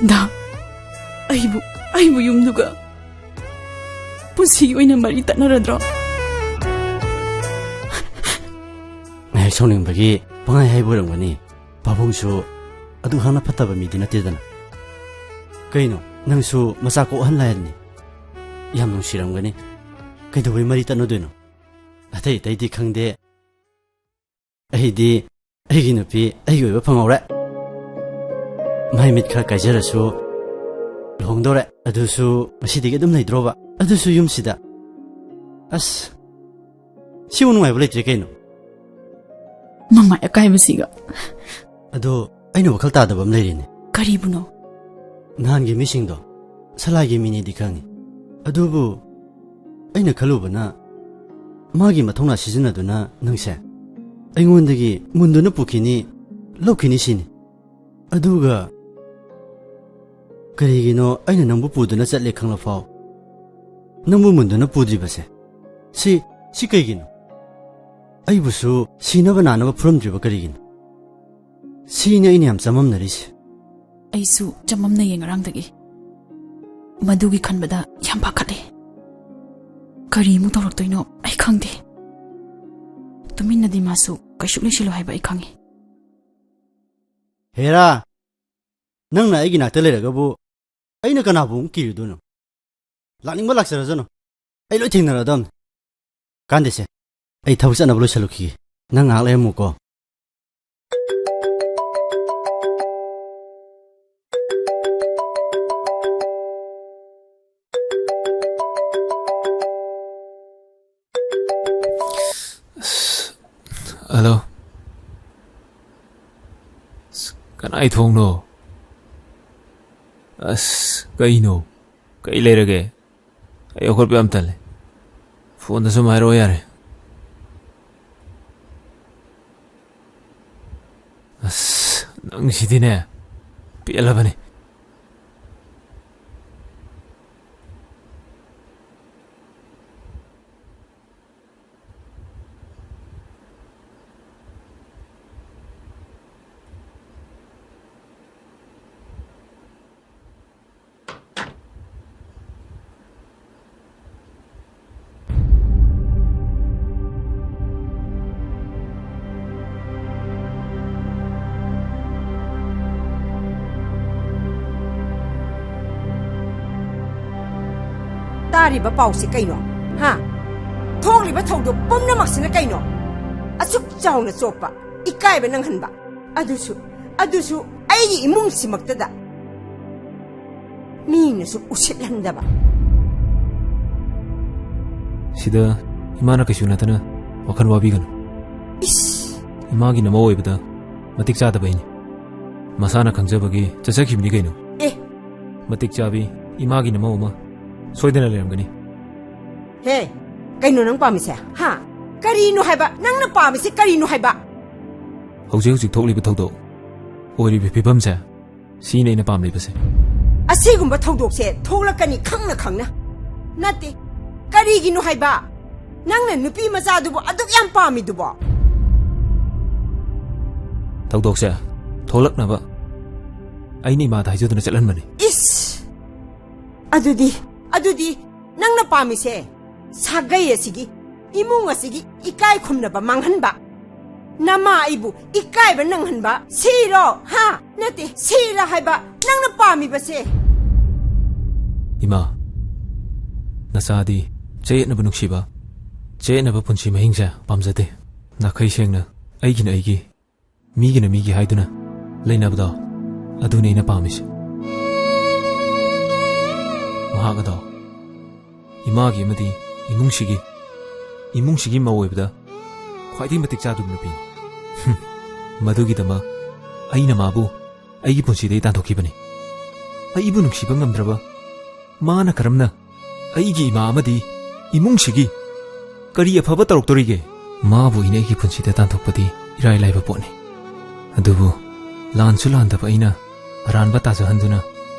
ꯗꯥ, ꯑꯩꯕꯨ, ꯑꯩꯕꯨ ꯌꯨꯝꯗꯨꯒ ꯄꯨꯟꯁꯤꯒꯤ ꯑꯣꯏꯅ ꯃꯔꯤ ꯇꯠꯅꯔꯗ꯭ꯔꯣ? ꯉꯥꯏꯍꯥꯛ ꯁꯥꯎꯅꯤꯡꯕꯒꯤ ꯄꯪꯍꯥꯏ ꯍꯥꯏꯕ ꯑꯣꯏꯔꯝꯒꯅꯤ꯫ ꯄꯥꯕꯨꯡꯁꯨ ꯑꯗꯨꯛ ꯍꯥꯟꯅ ꯐꯠꯇꯕ ꯃꯤꯗꯤ ꯅꯠꯇꯦꯗꯅ꯫ ꯀꯩꯅꯣ, ꯅꯪꯁꯨ ꯃꯆꯥ ꯀꯣꯛꯍꯟ ꯂꯥꯏꯍꯟꯅꯤ? ꯌꯥꯝ ꯅꯨꯡꯁꯤꯔꯝꯒꯅꯤ꯫ ꯀꯩꯗꯧꯕꯩ ꯃꯔꯤ ꯇꯠꯅꯗꯣꯏꯅꯣ? ꯑꯇꯩ ꯑꯇꯩꯗꯤ ꯈꯪꯗꯦ, ꯑꯩꯗꯤ ꯑꯩꯒꯤ ꯅꯨꯄꯤ ꯑꯩꯒꯤ ꯑꯣꯏꯕ ꯐꯪꯍꯧꯔꯦ꯫ ꯃꯥꯏ ꯃꯤꯠ ꯈꯔ ꯀꯥꯏꯖꯔꯁꯨ ꯂꯨꯍꯣꯡꯗꯧꯔꯦ꯫ ꯑꯗꯨꯁꯨ ꯉꯁꯤꯗꯒꯤ ꯑꯗꯨꯝ ꯂꯩꯗ꯭ꯔꯣꯕ? ꯑꯗꯨꯁꯨ ꯌꯨꯝꯁꯤꯗ꯫ ꯑꯁ, ꯁꯤꯕꯨ ꯅꯨꯡꯉꯥꯏꯕ ꯂꯩꯇ꯭ꯔꯦ ꯀꯩꯅꯣ? ꯃꯃꯥꯏ ꯑꯀꯥꯏꯕꯁꯤꯒ꯫ ꯑꯗꯣ ꯑꯩꯅ ꯋꯥꯈꯜ ꯇꯥꯗꯕ ꯑꯃ ꯂꯩꯔꯤꯅꯦ꯫ ꯀꯔꯤꯕꯨꯅꯣ? ꯅꯍꯥꯟꯒꯤ ꯃꯤꯁꯤꯡꯗꯣ ꯁꯂꯥꯏꯒꯤ ꯃꯤꯅꯤꯗꯤ ꯈꯪꯉꯤ, ꯑꯗꯨꯕꯨ ꯑꯩꯅ ꯈꯜꯂꯨꯕꯅ ꯃꯥꯒꯤ ꯃꯊꯧꯅꯥ ꯁꯤꯖꯤꯟꯅꯗꯨꯅ ꯅꯪꯁꯦ ꯑꯩꯉꯣꯟꯗꯒꯤ ꯃꯨꯟꯗꯨꯅ ꯄꯨꯈꯤꯅꯤ, ꯂꯧꯈꯤꯅꯤ ꯁꯤꯅꯤ꯫ ꯑꯗꯨꯒ ꯀꯔꯤꯒꯤꯅꯣ ꯑꯩꯅ ꯅꯪꯕꯨ ꯄꯨꯗꯨꯅ ꯆꯠꯂꯦ ꯈꯪꯂꯐꯥꯎ ꯅꯪꯕꯨ ꯃꯨꯟꯗꯨꯅ ꯄꯨꯗ꯭ꯔꯤꯕꯁꯦ? ꯁꯤ, ꯁꯤ ꯀꯩꯒꯤꯅꯣ? ꯑꯩꯕꯨꯁꯨ ꯁꯤꯅꯕ ꯅꯥꯅꯕ ꯐꯨꯔꯝꯗ꯭ꯔꯤꯕ ꯀꯔꯤꯒꯤꯅꯣ? ꯁꯤꯅꯤ ꯑꯩꯅ ꯌꯥꯝ ꯆꯃꯝꯅꯔꯤꯁꯦ꯫ ꯑꯩꯁꯨ ꯆꯃꯝꯅꯩꯌꯦ ꯉꯔꯥꯡꯗꯒꯤ꯫ ꯃꯗꯨꯒꯤ ꯈꯟꯕꯗ ꯌꯥꯝ ꯄꯥꯈꯠꯂꯦ꯫ ꯀꯔꯤꯃꯨꯛ ꯇꯧꯔꯛꯇꯣꯏꯅꯣ ꯑꯩ ꯈꯪꯗꯦ꯫ ꯇꯨꯃꯤꯟꯅꯗꯤ ꯃꯥꯁꯨ ꯀꯩꯁꯨ ꯂꯩꯁꯤꯜꯂꯣ ꯍꯥꯏꯕ ꯑꯩ ꯈꯪꯉꯤ꯫ ꯍꯦꯔꯥ, ꯅꯪꯅ ꯑꯩꯒꯤ ꯅꯥꯛꯇ ꯂꯩꯔꯒꯕꯨ ꯑꯩꯅ ꯀꯅꯥꯕꯨ ꯑꯃꯨꯛ ꯀꯤꯔꯨꯗꯣꯏꯅꯣ? ꯂꯥꯛꯅꯤꯡꯕ ꯂꯥꯛꯆꯔꯖꯅꯨ, ꯑꯩ ꯂꯣꯏ ꯊꯦꯡꯅꯔꯗꯕꯅꯤ꯫ ꯀꯥꯟꯗꯦꯁꯦ, ꯑꯩ ꯊꯕꯛ ꯆꯠꯅꯕ ꯂꯣꯏꯁꯜꯂꯨꯈꯤꯒꯦ꯫ ꯅꯪ ꯉꯥꯏꯍꯥꯛ ꯂꯩꯔꯝꯃꯨꯀꯣ꯫ ꯑꯁ, ꯍꯜꯂꯣ꯫ ꯑꯁ, ꯀꯅꯥꯏ ꯊꯣꯡꯅꯣ? ꯑꯁ, ꯀꯩꯅꯣ? ꯀꯩ ꯂꯩꯔꯒꯦ? ꯑꯩ ꯍꯧꯒꯠꯄ ꯌꯥꯝ ꯇꯜꯂꯦ꯫ ꯐꯣꯟꯗ ꯁꯨꯝ ꯍꯥꯏꯔꯛꯑꯣ ꯌꯥꯔꯦ꯫ ꯑꯁ, ꯅꯪꯁꯤꯗꯤꯅꯦ, ꯄꯦꯜꯂꯕꯅꯤ꯫ ꯇꯥꯔꯤꯕ ꯄꯥꯎꯁꯤ ꯀꯩꯅꯣ? ꯍꯥ? ꯊꯣꯛꯂꯤꯕ ꯊꯧꯗꯣꯛ ꯄꯨꯝꯅꯃꯛꯁꯤꯅ ꯀꯩꯅꯣ? ꯑꯁꯨꯛ ꯆꯥꯎꯅ ꯆꯣꯞꯄ, ꯏꯀꯥꯏꯕ ꯅꯪꯍꯟꯕ, ꯑꯗꯨꯁꯨ, ꯑꯗꯨꯁꯨ ꯑꯩꯒꯤ ꯏꯃꯨꯡꯁꯤꯃꯛꯇꯗ꯫ ꯃꯤꯅꯁꯨ ꯎꯁꯤꯠꯍꯟꯗꯕ꯫ ꯁꯤꯗ ꯏꯃꯥꯅ ꯀꯩꯁꯨ ꯅꯠꯇꯅ ꯋꯥꯈꯜ ꯋꯥꯕꯤꯒꯅꯨ꯫ ꯏꯁ! ꯏꯃꯥꯒꯤ ꯅꯃꯧ ꯑꯣꯏꯕꯗ ꯃꯇꯤꯛ ꯆꯥꯗꯕꯩꯅꯤ꯫ ꯃꯁꯥꯅ ꯈꯪꯖꯕꯒꯤ ꯆꯠꯆꯈꯤꯕꯅꯤ ꯀꯩꯅꯣ꯫ ꯑꯦ! ꯃꯇꯤꯛ ꯆꯥꯕꯤ ꯏꯃꯥꯒꯤ ꯅꯃꯧ ꯑꯃ ꯁꯣꯏꯗꯅ ꯂꯩꯔꯝꯒꯅꯤ꯫ ꯍꯦ! ꯀꯩꯅꯣ ꯅꯪ ꯄꯥꯝꯃꯤꯁꯦ? ꯍꯥ? ꯀꯔꯤꯅꯣ ꯍꯥꯏꯕ? ꯅꯪꯅ ꯄꯥꯝꯃꯤꯁꯦ ꯀꯔꯤꯅꯣ ꯍꯥꯏꯕ? ꯍꯧꯖꯤꯛ ꯍꯧꯖꯤꯛ ꯊꯣꯛꯂꯤꯕ ꯊꯧꯗꯣꯛ, ꯑꯣꯏꯔꯤꯕ ꯐꯤꯕꯝꯁꯦ, ꯁꯤꯅꯦ ꯑꯩꯅ ꯄꯥꯝꯂꯤꯕꯁꯦ꯫ ꯑꯁꯤꯒꯨꯝꯕ ꯊꯧꯗꯣꯛꯁꯦ ꯊꯣꯛꯂꯛꯀꯅꯤ ꯈꯪꯅ ꯈꯪꯅ꯫ ꯅꯠꯇꯦ, ꯀꯔꯤꯒꯤꯅꯣ ꯍꯥꯏꯕ? ꯅꯪꯅ ꯅꯨꯄꯤ ꯃꯆꯥꯗꯨꯕꯨ ꯑꯗꯨꯛ ꯌꯥꯝ ꯄꯥꯝꯃꯤꯗꯨꯕꯣ? ꯊꯧꯗꯣꯛꯁꯦ ꯊꯣꯛꯂꯛꯅꯕ ꯑꯩꯅ ꯏꯃꯥꯗ ꯍꯥꯏꯖꯗꯨꯅ ꯆꯠꯍꯟꯕꯅꯤ꯫ ꯏꯁ! ꯑꯗꯨꯗꯤ, ꯑꯗꯨꯗꯤ ꯅꯪꯅ ꯄꯥꯝꯃꯤꯁꯦ ꯁꯥꯒꯩ ꯑꯁꯤꯒꯤ, ꯏꯃꯨꯡ ꯑꯁꯤꯒꯤ ꯏꯀꯥꯏ ꯈꯨꯝꯅꯕ ꯃꯥꯡꯍꯟꯕ, ꯅꯃꯥ ꯑꯩꯕꯨ ꯏꯀꯥꯏꯕ ꯅꯪꯍꯟꯕ, ꯁꯤꯔꯣ? ꯍꯥ? ꯅꯠꯇꯦ, ꯁꯤꯔ ꯍꯥꯏꯕ ꯅꯪꯅ ꯄꯥꯝꯃꯤꯕꯁꯦ? ꯏꯃꯥ, ꯅꯆꯥꯗꯤ ꯆꯌꯦꯠꯅꯕ ꯅꯨꯡꯁꯤꯕ, ꯆꯌꯦꯠꯅꯕ ꯄꯨꯟꯁꯤ ꯃꯍꯤꯡꯁꯦ ꯄꯥꯝꯖꯗꯦ꯫ ꯅꯥꯈꯩ ꯁꯦꯡꯅ ꯑꯩꯒꯤꯅ ꯑꯩꯒꯤ, ꯃꯤꯒꯤꯅ ꯃꯤꯒꯤ ꯍꯥꯏꯗꯨꯅ ꯂꯩꯅꯕꯗꯣ, ꯑꯗꯨꯅꯤ ꯑꯩꯅ ꯄꯥꯝꯃꯤꯁꯦ꯫ ꯃꯍꯥꯛ ꯑꯗꯣ ꯏꯃꯥꯒꯤ ꯑꯃꯗꯤ ꯏꯃꯨꯡꯁꯤꯒꯤ, ꯏꯃꯨꯡꯁꯤꯒꯤ ꯃꯧ ꯑꯣꯏꯕꯗ ꯈ꯭ꯋꯥꯏꯗꯒꯤ ꯃꯇꯤꯛ ꯆꯥꯗꯕ ꯅꯨꯄꯤꯅꯤ꯫ ꯍꯨꯝ, ꯃꯗꯨꯒꯤꯗꯃꯛ ꯑꯩꯅ ꯃꯥꯕꯨ ꯑꯩꯒꯤ ꯄꯨꯟꯁꯤꯗꯒꯤ ꯇꯥꯟꯊꯣꯛꯈꯤꯕꯅꯤ꯫ ꯑꯩꯕꯨ ꯅꯨꯡꯁꯤꯕ ꯉꯝꯗ꯭ꯔꯕ ꯃꯥꯅ ꯀꯔꯝꯅ ꯑꯩꯒꯤ ꯏꯃꯥ ꯑꯃꯗꯤ ꯏꯃꯨꯡꯁꯤꯒꯤ ꯀꯔꯤ ꯑꯐꯕ ꯇꯧꯔꯛꯇꯣꯔꯤꯒꯦ? ꯃꯥꯕꯨ ꯑꯩꯅ ꯑꯩꯒꯤ ꯄꯨꯟꯁꯤꯗ ꯇꯥꯟꯊꯣꯛꯄꯗꯤ ꯏꯔꯥꯏ ꯂꯥꯏꯕ ꯄꯣꯠꯅꯤ꯫ ꯑꯗꯨꯕꯨ ꯂꯥꯟꯁꯨ ꯂꯥꯟꯗꯕ ꯑꯩꯅ ꯑꯔꯥꯟꯕ ꯇꯥꯖꯍꯟꯗꯨꯅ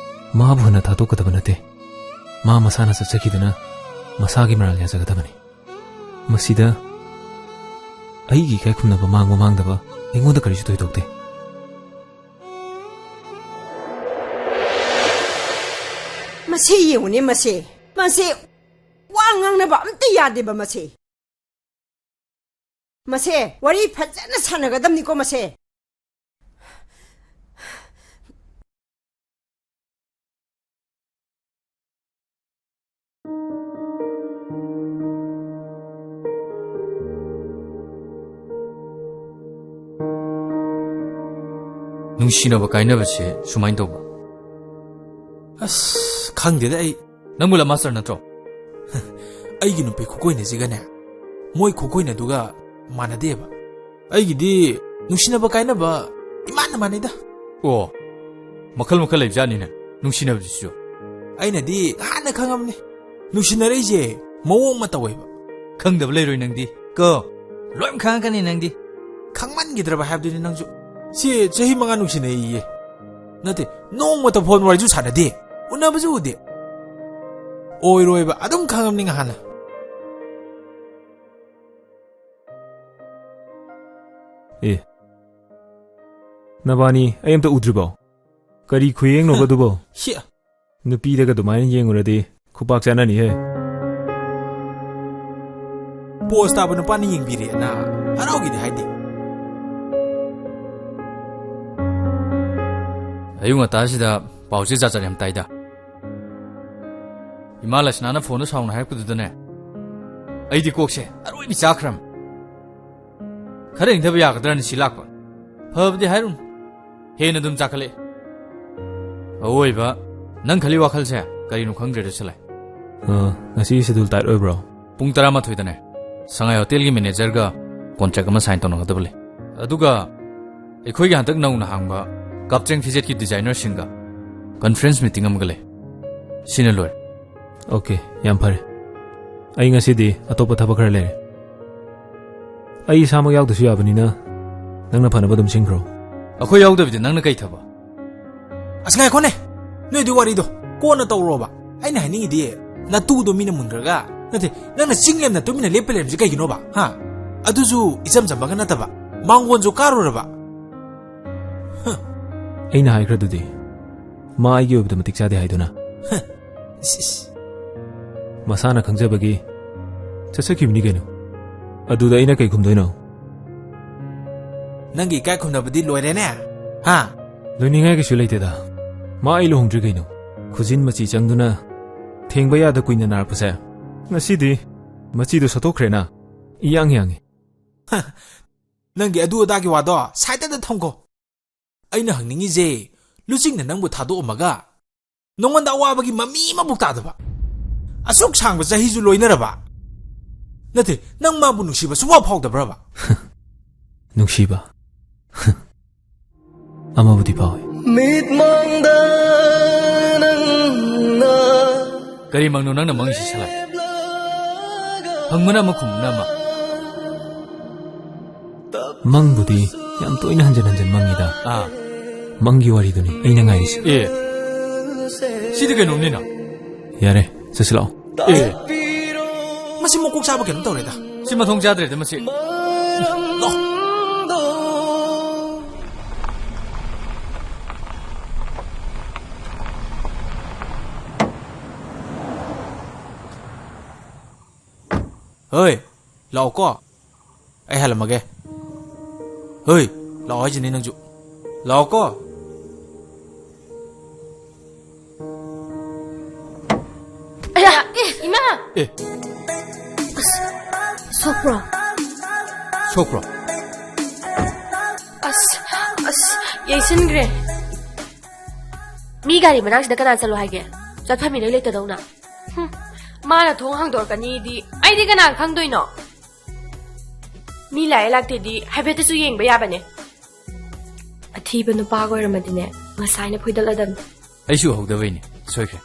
ꯃꯥꯕꯨ ꯍꯟꯅ ꯊꯥꯗꯣꯛꯀꯗꯕ ꯅꯠꯇꯦ꯫ ꯃꯥ ꯃꯁꯥꯅ ꯆꯠꯆꯈꯤꯗꯨꯅ ꯃꯁꯥꯒꯤ ꯃꯔꯥꯜ ꯌꯥꯖꯒꯗꯕꯅꯤ꯫ ꯃꯁꯤꯗ ꯑꯩꯒꯤ ꯏꯀꯥꯏ ꯈꯨꯝꯅꯕ ꯃꯥꯡꯕ ꯃꯥꯡꯗꯕ ꯑꯩꯉꯣꯟꯗ ꯀꯔꯤꯁꯨ ꯊꯣꯏꯗꯣꯛꯇꯦ꯫ ꯃꯁꯦ ꯌꯦꯡꯉꯨꯅꯦ, ꯃꯁꯦ, ꯃꯁꯦ ꯋꯥ ꯉꯥꯡꯅꯕ ꯑꯝꯇ ꯌꯥꯗꯦꯕ ꯃꯁꯦ꯫ ꯃꯁꯦ ꯋꯥꯔꯤ ꯐꯖꯅ ꯁꯥꯟꯅꯒꯗꯕꯅꯤꯀꯣ ꯃꯁꯦ꯫ ꯅꯨꯡꯁꯤꯅꯕ ꯀꯥꯏꯅꯕꯁꯦ ꯁꯨꯃꯥꯏꯅ ꯇꯧꯕ꯫ ꯑꯁ, ꯈꯪꯗꯦꯗ ꯑꯩ꯫ ꯅꯪꯕꯨ ꯂꯝ ꯃꯥꯁꯇꯔ ꯅꯠꯇ꯭ꯔꯣ? ꯑꯩꯒꯤ ꯅꯨꯄꯤ ꯈꯨꯀꯣꯏꯅꯁꯤꯒꯅꯦ, ꯃꯣꯏ ꯈꯨꯀꯣꯏꯅꯗꯨꯒ ꯃꯥꯟꯅꯗꯦꯕ꯫ ꯑꯩꯒꯤꯗꯤ ꯅꯨꯡꯁꯤꯅꯕ ꯀꯥꯏꯅꯕ ꯏꯃꯥꯟꯅ ꯃꯥꯟꯅꯩꯗ꯫ ꯑꯣ, ꯃꯈꯜ ꯃꯈꯜ ꯂꯩꯕꯖꯥꯠꯅꯤꯅꯦ ꯅꯨꯡꯁꯤꯅꯕꯁꯤꯁꯨ꯫ ꯑꯩꯅꯗꯤ ꯍꯥꯟꯅ ꯈꯪꯉꯕꯅꯦ, ꯅꯨꯡꯁꯤꯅꯔꯛꯏꯁꯦ ꯃꯑꯣꯡ ꯑꯃ ꯇꯧꯋꯦꯕ꯫ ꯈꯪꯗꯕ ꯂꯩꯔꯣꯏ ꯅꯪꯗꯤ꯫ ꯀꯣ, ꯂꯣꯏ ꯈꯪꯉꯛꯀꯅꯤ ꯅꯪꯗꯤ꯫ ꯈꯪꯃꯟꯈꯤꯗ꯭ꯔꯕ ꯍꯥꯏꯕꯗꯨꯅꯤ ꯅꯪꯁꯨ꯫ ꯁꯤ ꯆꯍꯤ ꯃꯉꯥ ꯅꯨꯡꯁꯤꯅꯩꯌꯦ꯫ ꯅꯠꯇꯦ, ꯅꯣꯡꯃꯇ ꯐꯣꯟ ꯋꯥꯔꯤꯁꯨ ꯁꯥꯟꯅꯗꯦ, ꯎꯅꯕꯁꯨ ꯎꯗꯦ꯫ ꯑꯣꯏꯔꯣꯏꯕ, ꯑꯗꯨꯝ ꯈꯪꯉꯕꯅꯤ ꯉꯍꯥꯟꯅ꯫ ꯑꯦ, ꯅꯕꯥꯅꯤ ꯑꯩ ꯑꯝꯇ ꯎꯗ꯭ꯔꯤꯕꯣ? ꯀꯔꯤ ꯈꯨꯌꯦꯡꯅꯣꯕ ꯑꯗꯨꯕꯣ? ꯁꯤ ꯅꯨꯄꯤꯗꯒ ꯑꯗꯨꯃꯥꯏꯅ ꯌꯦꯡꯉꯨꯔꯗꯤ ꯈꯨꯄꯥꯛ ꯆꯥꯅꯅꯤꯍꯦ꯫ ꯄꯣꯁ ꯇꯥꯕ ꯅꯨꯄꯥꯅ ꯌꯦꯡꯕꯤꯔꯦꯅ ꯍꯔꯥꯎꯒꯦꯗꯤ ꯍꯥꯏꯗꯦ꯫ ꯑꯌꯨꯛ ꯉꯟꯇꯥꯁꯤꯗ ꯄꯥꯎꯁꯦ ꯖꯥꯠ ꯖꯥꯠ ꯌꯥꯝ ꯇꯥꯏꯗ꯫ ꯏꯃꯥ ꯂꯁꯅꯥꯅ ꯐꯣꯟꯗ ꯁꯥꯎꯅ ꯍꯥꯏꯔꯛꯄꯗꯨꯗꯅꯦ, ꯑꯩꯗꯤ ꯀꯣꯛꯁꯦ ꯑꯔꯣꯏꯕꯤ ꯆꯥꯈ꯭ꯔꯝ꯫ ꯈꯔ ꯏꯪꯊꯕ ꯌꯥꯒꯗ꯭ꯔꯅ ꯁꯤ ꯂꯥꯛꯄ꯫ ꯐꯕꯗꯤ ꯍꯥꯏꯔꯨꯅꯨ, ꯍꯦꯟꯅ ꯑꯗꯨꯝ ꯆꯥꯈꯠꯂꯛꯑꯦ꯫ ꯑꯋꯣꯏꯕ, ꯅꯪ ꯈꯜꯂꯤ ꯋꯥꯈꯜꯁꯦ ꯀꯔꯤꯅꯣ ꯈꯪꯗ꯭ꯔꯦꯗ, ꯁꯂꯥꯏ꯫ ꯑ, ꯉꯁꯤ ꯁꯦꯗꯨꯜ ꯇꯥꯏꯠ ꯑꯣꯏꯕ꯭ꯔꯣ? ꯄꯨꯡ ꯇꯔꯥꯃꯥꯊꯣꯏꯗꯅꯦ, ꯁꯉꯥꯏ ꯍꯣꯇꯦꯜꯒꯤ ꯃꯦꯅꯦꯖꯔꯒ ꯀꯣꯟꯇ꯭ꯔꯦꯛ ꯑꯃ ꯁꯥꯏꯟ ꯇꯧꯅꯒꯗꯕ ꯂꯩ꯫ ꯑꯗꯨꯒ ꯑꯩꯈꯣꯏꯒꯤ ꯍꯟꯗꯛ ꯅꯧꯅ ꯍꯥꯡꯕ ꯀꯞꯆꯦꯡ ꯐꯤꯖꯦꯠꯀꯤ ꯗꯤꯖꯥꯏꯅꯔꯁꯤꯡꯒ ꯀꯟꯐ꯭ꯔꯦꯟꯁ ꯃꯤꯇꯤꯡ ꯑꯃꯒ ꯂꯩ꯫ ꯁꯤꯅ ꯂꯣꯏꯔꯦ꯫ ꯑꯣꯀꯦ, ꯌꯥꯝ ꯐꯔꯦ꯫ ꯑꯩ ꯉꯁꯤꯗꯤ ꯑꯇꯣꯞꯄ ꯊꯕꯛ ꯈꯔ ꯂꯩꯔꯦ꯫ ꯑꯩ ꯏꯁꯥꯃꯛ ꯌꯥꯎꯗꯁꯨ ꯌꯥꯕꯅꯤꯅ ꯅꯪꯅ ꯐꯅꯕ ꯑꯗꯨꯝ ꯁꯤꯟꯈ꯭ꯔꯣ꯫ ꯑꯩꯈꯣꯏ ꯌꯥꯎꯗꯕꯤꯗ ꯅꯪꯅ ꯀꯩ ꯊꯕꯛ? ꯑꯁ, ꯉꯥꯏꯈꯣꯅꯦ, ꯅꯣꯏꯗꯤ ꯋꯥꯔꯤꯗꯣ ꯀꯣꯟꯅ ꯇꯧꯔꯣꯕ꯫ ꯑꯩꯅ ꯍꯥꯏꯅꯤꯡꯉꯤꯗꯤ, ꯅꯇꯨꯗꯣ ꯃꯤꯅ ꯃꯨꯟꯈ꯭ꯔꯒ, ꯅꯠꯇꯦ, ꯅꯪꯅ ꯆꯤꯡ ꯂꯦꯝꯅ ꯇꯨꯃꯤꯟꯅ ꯂꯦꯞꯄ ꯂꯩꯔꯝꯁꯦ ꯀꯩꯒꯤꯅꯣꯕ? ꯍꯥ? ꯑꯗꯨꯁꯨ ꯏꯆꯝ ꯆꯝꯕꯒ ꯅꯠꯇꯕ, ꯃꯥꯡꯒꯣꯟꯁꯨ ꯀꯥꯔꯨꯔꯕ꯫ ꯍ꯫ ꯑꯩꯅ ꯍꯥꯏꯈ꯭ꯔꯗꯨꯗꯤ, ꯃꯥ ꯑꯩꯒꯤ ꯑꯣꯏꯕꯗ ꯃꯇꯤꯛ ꯆꯥꯗꯦ ꯍꯥꯏꯗꯨꯅ꯫ ꯍ꯫ ꯏꯁ, ꯏꯁ꯫ ꯃꯁꯥꯅ ꯈꯪꯖꯕꯒꯤ ꯆꯠꯆꯈꯤꯕꯅꯤ ꯀꯩꯅꯣ꯫ ꯑꯗꯨꯗ ꯑꯩꯅ ꯀꯩ ꯈꯨꯝꯗꯣꯏꯅꯣ? ꯅꯪꯒꯤ ꯏꯀꯥꯏ ꯈꯨꯝꯅꯕꯗꯤ ꯂꯣꯏꯔꯦꯅꯦ? ꯍꯥ? ꯂꯣꯏꯅꯤꯡꯉꯥꯏ ꯀꯩꯁꯨ ꯂꯩꯇꯦꯗ꯫ ꯃꯥ ꯑꯩ ꯂꯨꯍꯣꯡꯗ꯭ꯔꯤ ꯀꯩꯅꯣ꯫ ꯈꯨꯖꯤꯟ ꯃꯆꯤ ꯆꯪꯗꯨꯅ ꯊꯦꯡꯕ ꯌꯥꯗ ꯀꯨꯏꯅ ꯅꯥꯔꯛꯄꯁꯦ, ꯉꯁꯤꯗꯤ ꯃꯆꯤꯗꯣ ꯁꯠꯇꯣꯛꯈ꯭ꯔꯦꯅ ꯏꯌꯥꯡ ꯌꯥꯡꯉꯤ꯫ ꯍ, ꯅꯪꯒꯤ ꯑꯗꯨ ꯑꯗꯥꯒꯤ ꯋꯥꯗꯣ ꯁꯥꯏꯠꯇꯗ ꯊꯝꯈꯣ꯫ ꯑꯩꯅ ꯍꯪꯅꯤꯡꯉꯤꯁꯦ, ꯂꯨꯆꯤꯡꯅ ꯅꯪꯕꯨ ꯊꯥꯗꯣꯛꯑꯝꯃꯒ ꯅꯉꯣꯟꯗ ꯑꯋꯥꯕꯒꯤ ꯃꯃꯤ ꯑꯃꯐꯥꯎ ꯇꯥꯗꯕ, ꯑꯁꯨꯛ ꯁꯥꯡꯕ ꯆꯍꯤꯁꯨ ꯂꯣꯏꯅꯔꯕ, ꯅꯠꯇꯦ, ꯅꯪ ꯃꯥꯕꯨ ꯅꯨꯡꯁꯤꯕ ꯁꯨꯡꯐꯥꯎ ꯐꯥꯎꯗꯕ꯭ꯔꯕ? ꯅꯨꯡꯁꯤꯕ? ꯑꯃꯕꯨꯗꯤ ꯐꯥꯎꯏ꯫ ꯃꯤꯠꯃꯥꯡꯗ ꯅꯪꯅ ꯀꯔꯤ ꯃꯪꯅꯣ ꯅꯪꯅ ꯃꯪꯉꯤꯁꯤ, ꯁꯂꯥꯏ? ꯍꯪꯕꯅ ꯑꯃ, ꯈꯨꯝꯕꯅ ꯑꯃ꯫ ꯃꯪꯕꯨꯗꯤ ꯌꯥꯝ ꯇꯣꯏꯅ ꯍꯟꯖꯤꯟ ꯍꯟꯖꯤꯟ ꯃꯪꯉꯤꯗ꯫ ꯑꯥ꯫ ꯃꯪꯒꯤ ꯋꯥꯔꯤꯗꯨꯅꯤ ꯑꯩꯅ ꯉꯥꯏꯔꯤꯁꯦ꯫ ꯑꯦ, ꯁꯤꯗꯤ ꯀꯩꯅꯣꯝꯅꯤꯅ꯫ ꯌꯥꯔꯦ, ꯆꯠꯁꯤ ꯂꯥꯛꯑꯣ꯫ ꯑꯦ꯫ ꯃꯁꯤ ꯃꯀꯣꯛ ꯆꯥꯕ ꯀꯩꯅꯣꯝ ꯇꯧꯔꯦꯗ꯫ ꯁꯤ ꯃꯊꯣꯡ ꯆꯥꯗ꯭ꯔꯦꯗ ꯃꯁꯤ꯫ ꯂꯥꯛꯑꯣ꯫ ꯍꯣꯏ꯫ ꯂꯥꯛꯑꯣꯀꯣ꯫ ꯑꯩ ꯍꯜꯂꯝꯃꯒꯦ꯫ ꯍꯣꯏ, ꯂꯥꯛꯑꯣ ꯍꯥꯏꯁꯤꯅꯤ ꯅꯪꯁꯨ꯫ ꯂꯥꯛꯑꯣꯀꯣ꯫ ꯑꯌꯥ! ꯑꯦ, ꯏꯃꯥ! ꯑꯦ꯫ ꯑꯁ, ꯁꯣꯛꯄ꯭ꯔꯣ? ꯁꯣꯛꯄ꯭ꯔꯣ? ꯑꯁ, ꯑꯁ, ꯌꯩꯁꯤꯟꯈ꯭ꯔꯦ꯫ ꯃꯤ ꯒꯥꯔꯤ ꯃꯅꯥꯛꯁꯤꯗ ꯀꯅꯥ ꯆꯠꯂꯣ ꯍꯥꯏꯒꯦ? ꯆꯠꯐꯝ ꯏꯔꯩ ꯂꯩꯇꯗꯧꯅ꯫ ꯍꯨꯝ, ꯃꯥꯅ ꯊꯣꯡ ꯍꯥꯡꯗꯣꯔꯛꯀꯅꯤꯗꯤ ꯑꯩꯗꯤ ꯀꯅꯥ ꯈꯪꯗꯣꯏꯅꯣ? ꯃꯤ ꯂꯥꯛꯑꯦ ꯂꯥꯛꯇꯦꯗꯤ ꯍꯥꯏꯐꯦꯠꯇꯁꯨ ꯌꯦꯡꯕ ꯌꯥꯕꯅꯦ꯫ ꯑꯊꯤꯕ ꯅꯨꯄꯥꯒ ꯑꯣꯏꯔꯝꯃꯗꯤꯅꯦ, ꯉꯁꯥꯏꯅ ꯐꯣꯏꯗꯠꯂꯗꯕꯅꯦ꯫ ꯑꯩꯁꯨ ꯎꯍꯧꯗꯕꯩꯅꯦ, ꯁꯣꯏꯈ꯭ꯔꯦ꯫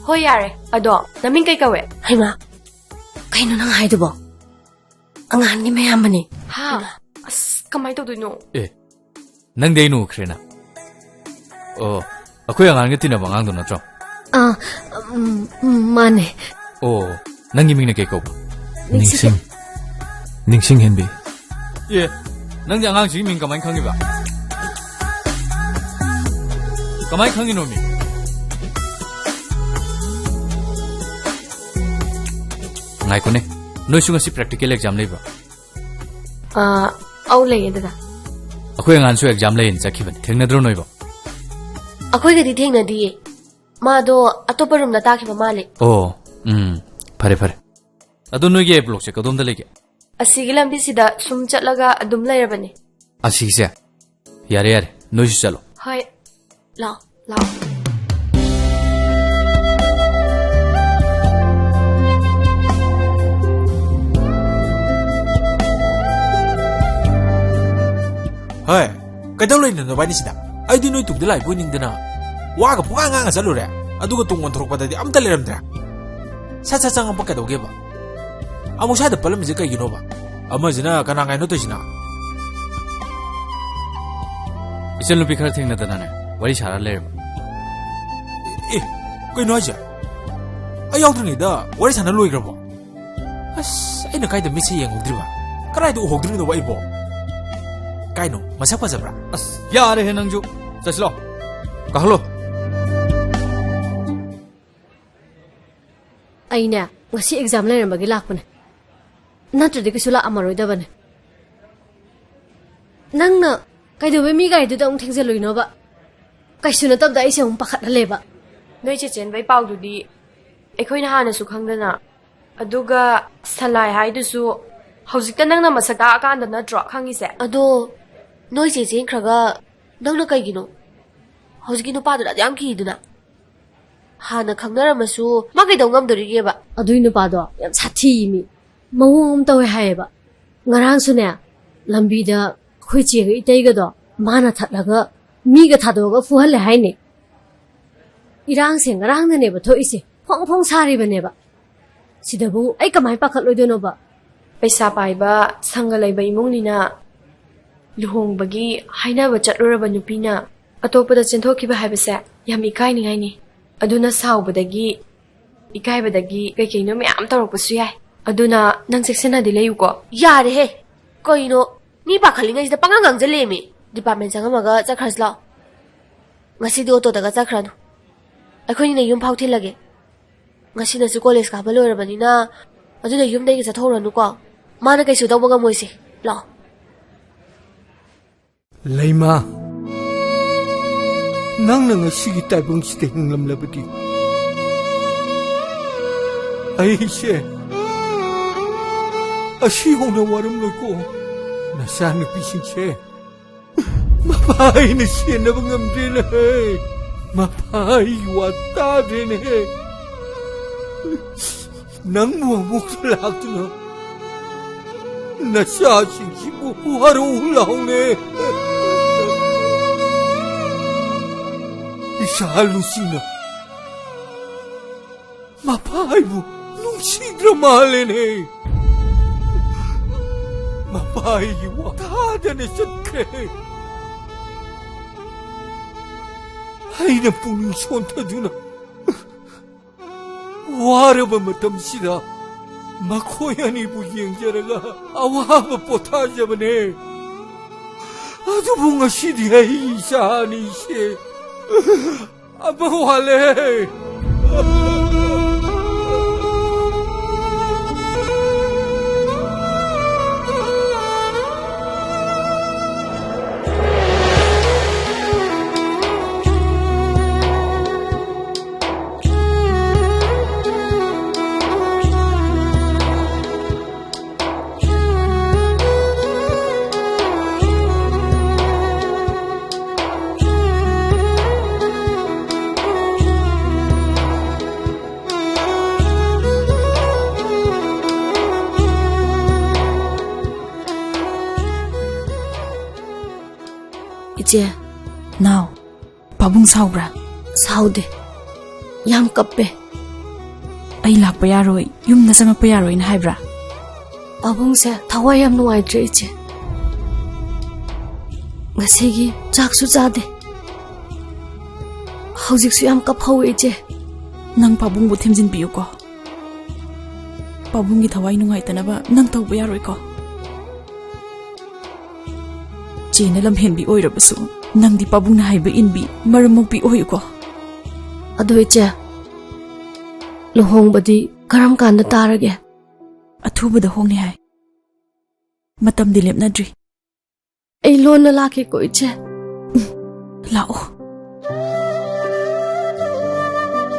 ꯍꯣꯏ, ꯌꯥꯔꯦ꯫ ꯑꯗꯣ ꯅꯃꯤꯡ ꯀꯩ ꯀꯧꯋꯦ? ꯍꯩꯃꯥ, ꯀꯩꯅꯣ ꯅꯪ ꯍꯥꯏꯗꯨꯕꯣ? ꯑꯉꯥꯡꯒꯤ ꯃꯌꯥꯝꯕꯅꯦ꯫ ꯍꯥ? ꯑꯁ, ꯀꯃꯥꯏꯅ ꯇꯧꯗꯣꯏꯅꯣ? ꯑꯦ, ꯅꯪꯗꯤ ꯑꯩꯅ ꯎꯈ꯭ꯔꯦꯅ꯫ ꯑꯣ, ꯑꯩꯈꯣꯏ ꯑꯉꯥꯡꯒ ꯇꯤꯟꯅꯕ ꯑꯉꯥꯡꯗꯣ ꯅꯠꯇ꯭ꯔꯣ? ꯑꯥ, ꯎꯝ, ꯎꯝ, ꯃꯥꯅꯦ꯫ ꯑꯣ, ꯅꯪꯒꯤ ꯃꯤꯡꯅ ꯀꯩ ꯀꯧꯕ? ꯅꯤꯡꯁꯤꯡ-, ꯅꯤꯡꯁꯤꯡ ꯍꯦꯟꯕꯤ꯫ ꯑꯦ, ꯅꯪꯗꯤ ꯑꯉꯥꯡꯁꯤꯒꯤ ꯃꯤꯡ ꯀꯃꯥꯏꯅ ꯈꯪꯉꯤꯕ? ꯀꯃꯥꯏꯅ ꯈꯪꯉꯤꯅꯣ ꯃꯤ? ꯉꯥꯏꯈꯣꯅꯦ, ꯅꯣꯏꯁꯨ ꯉꯁꯤ practical exam ꯂꯩꯕ꯭ꯔꯣ? ꯑꯥ, ꯑꯧ, ꯂꯩꯌꯦ, ꯗꯗꯥ꯫ ꯑꯩꯈꯣꯏ ꯑꯉꯥꯡꯁꯨ exam ꯂꯩꯌꯦꯅ ꯆꯠꯈꯤꯕꯅꯤ, ꯊꯦꯡꯅꯗ꯭ꯔꯣ ꯅꯣꯏꯕꯣ? ꯑꯩꯈꯣꯏꯒꯗꯤ ꯊꯦꯡꯅꯗꯤꯌꯦ꯫ ꯃꯥꯗꯣ ꯑꯇꯣꯞꯄ roomꯗ ꯇꯥꯈꯤꯕ ꯃꯥꯜꯂꯦ꯫ ꯑꯣ, ꯎꯝ, ꯐꯔꯦ, ꯐꯔꯦ꯫ ꯑꯗꯣ ꯅꯣꯏꯒꯤ blockꯁꯦ ꯀꯗꯣꯝꯗ ꯂꯩꯒꯦ? ꯑꯁꯤꯒꯤ ꯂꯝꯕꯤꯁꯤꯗ ꯁꯨꯝ ꯆꯠꯂꯒ ꯑꯗꯨꯝ ꯂꯩꯔꯕꯅꯦ꯫ ꯑꯁꯤꯒꯤꯁꯦ? ꯌꯥꯔꯦ, ꯌꯥꯔꯦ, ꯅꯣꯏꯁꯨ ꯆꯠꯂꯣ꯫ ꯍꯣꯏ, ꯂꯥꯛꯑꯣ, ꯂꯥꯛꯑꯣ꯫ ꯍꯣꯏ, ꯀꯩꯗꯧ ꯂꯩꯅꯣ ꯅꯕꯥꯅꯤ ꯁꯤꯗ? ꯑꯩꯗꯤ ꯅꯣꯏ ꯇꯨꯡꯗ ꯂꯥꯛꯏꯕꯣꯏ ꯅꯤꯡꯗꯅ ꯋꯥꯒ ꯄꯨꯡꯉꯥꯡ ꯉꯥꯡꯉ ꯆꯠꯂꯨꯔꯦ, ꯑꯗꯨꯒ ꯇꯨꯡ ꯑꯣꯟꯊꯣꯔꯛꯄꯗꯗꯤ ꯑꯝꯇ ꯂꯩꯔꯝꯗ꯭ꯔꯦ꯫ ꯁꯠ ꯁꯠ ꯆꯪꯉꯛꯄ ꯀꯩꯗꯧꯒꯦꯕ? ꯑꯃꯨꯛ ꯁ꯭ꯋꯥꯏꯗ ꯄꯜꯂꯝꯃꯤꯁꯦ ꯀꯩꯒꯤꯅꯣꯕ? ꯑꯃꯁꯤꯅ ꯀꯅꯥ ꯀꯥꯏꯅꯣ ꯇꯧꯔꯤꯁꯤꯅ? ꯏꯆꯟꯅꯨꯄꯤ ꯈꯔ ꯊꯦꯡꯅꯗꯅꯅꯦ, ꯋꯥꯔꯤ ꯁꯥꯔ ꯂꯩꯔꯕ꯫ ꯑꯦ, ꯀꯩꯅꯣ ꯍꯥꯏꯁꯦ? ꯑꯩ ꯌꯥꯎꯗ꯭ꯔꯤꯉꯩꯗ ꯋꯥꯔꯤ ꯁꯥꯟꯅ ꯂꯣꯏꯈ꯭ꯔꯕꯣ? ꯑꯁ, ꯑꯩꯅ ꯀꯥꯏꯗ ꯃꯤꯠꯁꯦ ꯌꯦꯡꯍꯧꯗ꯭ꯔꯤꯕ? ꯀꯗꯥꯏꯗ ꯎꯍꯧꯗ꯭ꯔꯤꯅꯣꯕ ꯑꯩꯕꯣ? ꯀꯥꯏꯅꯣ, ꯃꯁꯛ ꯐꯖꯕ꯭ꯔꯥ? ꯑꯁ, ꯌꯥꯔꯦꯍꯦ ꯅꯪꯁꯨ꯫ ꯆꯠꯁꯤꯂꯣ꯫ ꯀꯥꯈꯠꯂꯣ꯫ ꯑꯩꯅꯦ, ꯉꯁꯤ exam ꯂꯩꯔꯝꯕꯒꯤ ꯂꯥꯛꯄꯅꯦ꯫ ꯅꯠꯇ꯭ꯔꯗꯤ ꯀꯩꯁꯨ ꯂꯥꯛꯑꯝꯃꯔꯣꯏꯗꯕꯅꯦ꯫ ꯅꯪꯅ ꯀꯩꯗꯧꯕꯩ ꯃꯤ ꯒꯥꯔꯤꯗꯨꯗ ꯑꯃꯨꯛ ꯊꯦꯡꯖꯜꯂꯨꯏꯅꯣꯕ? ꯀꯩꯁꯨ ꯅꯠꯇꯕꯗ ꯑꯩꯁꯦ ꯑꯃꯨꯛ ꯄꯥꯈꯠꯍꯜꯂꯦꯕ꯫ ꯅꯣꯏ ꯆꯦ ꯆꯦꯟꯕꯩ ꯄꯥꯎꯗꯨꯗꯤ ꯑꯩꯈꯣꯏꯅ ꯍꯥꯟꯅꯁꯨ ꯈꯪꯗꯅ꯫ ꯑꯗꯨꯒ ꯁꯂꯥꯏ ꯍꯥꯏꯗꯨꯁꯨ ꯍꯧꯖꯤꯛꯇ ꯅꯪꯅ ꯃꯁꯛ ꯇꯥꯛꯑꯀꯥꯟꯗ ꯅꯠꯇ꯭ꯔꯣ ꯈꯪꯉꯤꯁꯦ? ꯑꯗꯣ ꯅꯣꯏ ꯆꯦ ꯆꯦꯟꯈ꯭ꯔꯒ ꯅꯪꯅ ꯀꯩꯒꯤꯅꯣ ꯍꯧꯖꯤꯛꯀꯤ ꯅꯨꯄꯥꯗꯨꯗ ꯑꯗꯨ ꯌꯥꯝ ꯀꯤꯗꯨꯅ? ꯍꯥꯟꯅ ꯈꯪꯅꯔꯝꯃꯁꯨ ꯃꯥ ꯀꯩꯗꯧ ꯉꯝꯗꯣꯔꯤꯒꯦꯕ? ꯑꯗꯨꯏ ꯅꯨꯄꯥꯗꯣ ꯌꯥꯝ ꯁꯥꯊꯤ ꯃꯤ, ꯃꯑꯣꯡ ꯑꯃ ꯇꯧꯋꯦ ꯍꯥꯏꯌꯦꯕ꯫ ꯉꯔꯥꯡꯁꯨꯅꯦ, ꯂꯝꯕꯤꯗ ꯑꯩꯈꯣꯏ ꯆꯦꯒ ꯏꯇꯩꯒꯗꯣ ꯃꯥꯅ ꯊꯠꯂꯒ ꯃꯤꯒ ꯊꯥꯗꯣꯛꯑꯒ ꯐꯨꯍꯜꯂꯦ ꯍꯥꯏꯅꯦ꯫ ꯏꯔꯥꯡꯁꯦ ꯉꯔꯥꯡꯗꯅꯦꯕ ꯊꯣꯛꯏꯁꯦ, ꯐꯣꯡ ꯐꯣꯡ ꯁꯥꯔꯤꯕꯅꯦꯕ꯫ ꯁꯤꯗꯕꯨ ꯑꯩ ꯀꯃꯥꯏ ꯄꯥꯈꯠꯂꯣꯏꯗꯣꯏꯅꯣꯕ? ꯄꯩꯁꯥ ꯄꯥꯏꯕ, ꯁꯪꯒ ꯂꯩꯕ ꯏꯃꯨꯡꯅꯤꯅ ꯂꯨꯍꯣꯡꯕꯒꯤ ꯍꯥꯏꯅꯕ ꯆꯠꯂꯨꯔꯕ ꯅꯨꯄꯤꯅ ꯑꯇꯣꯞꯄꯗ ꯆꯦꯟꯊꯣꯛꯈꯤꯕ ꯍꯥꯏꯕꯁꯦ ꯌꯥꯝ ꯏꯀꯥꯏꯅꯤꯡꯉꯥꯏꯅꯤ꯫ ꯑꯗꯨꯅ ꯁꯥꯎꯕꯗꯒꯤ, ꯏꯀꯥꯏꯕꯗꯒꯤ ꯀꯩ ꯀꯩꯅꯣ ꯃꯌꯥꯝ ꯇꯧꯔꯛꯄꯁꯨ ꯌꯥꯏ꯫ ꯑꯗꯨꯅ ꯅꯪ ꯆꯦꯛꯁꯤꯟꯅꯗꯤ ꯂꯩꯌꯨꯀꯣ꯫ ꯌꯥꯔꯦꯍꯦ! ꯀꯩꯅꯣ, ꯃꯤ ꯄꯥꯈꯠꯂꯤꯉꯩꯁꯤꯗ ꯄꯉꯥꯡ ꯉꯥꯡꯖꯜꯂꯦꯃꯤ꯫ ꯗꯤꯄꯥꯔꯠꯃꯦꯟ ꯆꯪꯉꯝꯃꯒ ꯆꯠꯈ꯭ꯔꯁꯤ ꯂꯥꯛꯑꯣ꯫ ꯉꯁꯤꯗꯤ ꯑꯣꯇꯣꯗꯒ ꯆꯠꯈ꯭ꯔꯅꯨ꯫ ꯑꯩꯈꯣꯏꯅꯤꯅ ꯌꯨꯝ ꯐꯥꯎ ꯊꯤꯜꯂꯒꯦ꯫ ꯉꯁꯤꯅꯁꯨ ꯀꯣꯂꯦꯖ ꯀꯥꯕ ꯂꯣꯏꯔꯕꯅꯤꯅ, ꯑꯗꯨꯅ ꯌꯨꯝꯗꯒꯤ ꯆꯠꯊꯣꯛꯎꯔꯅꯨꯀꯣ꯫ ꯃꯥꯅ ꯀꯩꯁꯨ ꯇꯧꯕ ꯉꯝꯃꯣꯏꯁꯦ꯫ ꯂꯥꯛꯑꯣ꯫ ꯂꯩꯃ, ꯅꯪꯅ ꯉꯁꯤꯒꯤ ꯇꯥꯏꯕꯪꯁꯤꯗ ꯍꯤꯡꯂꯝꯂꯕꯗꯤ ꯑꯩꯁꯦ ꯑꯁꯤ ꯍꯧꯅ ꯋꯥꯔꯝꯂꯣꯏꯀꯣ꯫ ꯅꯆꯥꯅꯨꯄꯤꯁꯤꯡꯁꯦ ꯃꯄꯥ ꯑꯩꯅ ꯁꯦꯟꯅꯕ ꯉꯝꯗ꯭ꯔꯦꯅꯦꯍꯦ꯫ ꯃꯄꯥ ꯑꯩꯒꯤ ꯋꯥ ꯇꯥꯗ꯭ꯔꯦꯅꯦꯍꯦ꯫ ꯅꯪꯕꯨ ꯑꯃꯨꯛ ꯂꯥꯛꯇꯨꯅ ꯅꯆꯥꯁꯤꯡꯁꯤꯕꯨ ꯋꯥꯔꯧ ꯂꯥꯎꯅꯦ꯫ ꯏꯆꯥ ꯂꯨꯆꯤꯅ ꯃꯄꯥ ꯑꯩꯕꯨ ꯅꯨꯡꯁꯤꯗ꯭ꯔ ꯃꯥꯜꯂꯦꯅꯦ꯫ ꯃꯄꯥ ꯑꯩꯒꯤ ꯋꯥ ꯇꯥꯗꯅ ꯆꯠꯈ꯭ꯔꯦ꯫ ꯑꯩꯅ ꯄꯨꯛꯅꯤꯡ ꯁꯣꯟꯊꯗꯨꯅ ꯋꯥꯔꯕ ꯃꯇꯝꯁꯤꯗ ꯃꯈꯣꯏ ꯑꯅꯤꯕꯨ ꯌꯦꯡꯖꯔꯒ ꯑꯋꯥꯕ ꯄꯣꯊꯥꯖꯕꯅꯦ꯫ ꯑꯗꯨꯕꯨ ꯉꯁꯤꯗꯤ ꯑꯩ ꯏꯆꯥ ꯑꯅꯤꯁꯦ ꯑꯃ ꯋꯥꯠꯂꯦ꯫ ꯏꯆꯦ꯫ ꯅꯥꯎ, ꯄꯥꯕꯨꯡ ꯁꯥꯎꯕ꯭ꯔꯥ? ꯁꯥꯎꯗꯦ꯫ ꯌꯥꯝ ꯀꯞꯄꯦ꯫ "ꯑꯩ ꯂꯥꯛꯄ ꯌꯥꯔꯣꯏ, ꯌꯨꯝꯗ ꯆꯪꯉꯛꯄ ꯌꯥꯔꯣꯏꯅ" ꯍꯥꯏꯕ꯭ꯔꯥ? ꯄꯥꯕꯨꯡꯁꯦ ꯊꯋꯥꯏ ꯌꯥꯝ ꯅꯨꯡꯉꯥꯏꯇ꯭ꯔꯦ, ꯏꯆꯦ꯫ ꯉꯁꯤꯒꯤ ꯆꯥꯛꯁꯨ ꯆꯥꯗꯦ꯫ ꯍꯧꯖꯤꯛꯁꯨ ꯌꯥꯝ ꯀꯞꯍꯧꯋꯦ, ꯏꯆꯦ꯫ ꯅꯪ ꯄꯥꯕꯨꯡꯕꯨ ꯊꯦꯝꯖꯤꯟꯕꯤꯌꯨꯀꯣ꯫ ꯄꯥꯕꯨꯡꯒꯤ ꯊꯋꯥꯏ ꯅꯨꯡꯉꯥꯏꯇꯅꯕ ꯅꯪ ꯇꯧꯕ ꯌꯥꯔꯣꯏꯀꯣ꯫ ꯆꯦꯅ ꯂꯝꯍꯦꯟꯕꯤ ꯑꯣꯏꯔꯕꯁꯨ, ꯅꯪꯗꯤ ꯄꯥꯕꯨꯡꯅ ꯍꯥꯏꯕ ꯏꯟꯕꯤ, ꯃꯔꯝ ꯃꯣꯛꯄꯤ ꯑꯣꯏꯌꯨꯀꯣ꯫ ꯑꯗꯣ ꯏꯆꯦ, ꯂꯨꯍꯣꯡꯕꯗꯤ ꯀꯔꯝ ꯀꯥꯟꯗ ꯇꯥꯔꯒꯦ? ꯑꯊꯨꯕꯗ ꯍꯣꯡꯅꯤ ꯍꯥꯏ꯫ ꯃꯇꯝꯗꯤ ꯂꯦꯞꯅꯗ꯭ꯔꯤ꯫ ꯑꯩ ꯂꯣꯟꯅ ꯂꯥꯛꯀꯦꯀꯣ, ꯏꯆꯦ꯫ ꯎꯝ, ꯂꯥꯛꯑꯣ꯫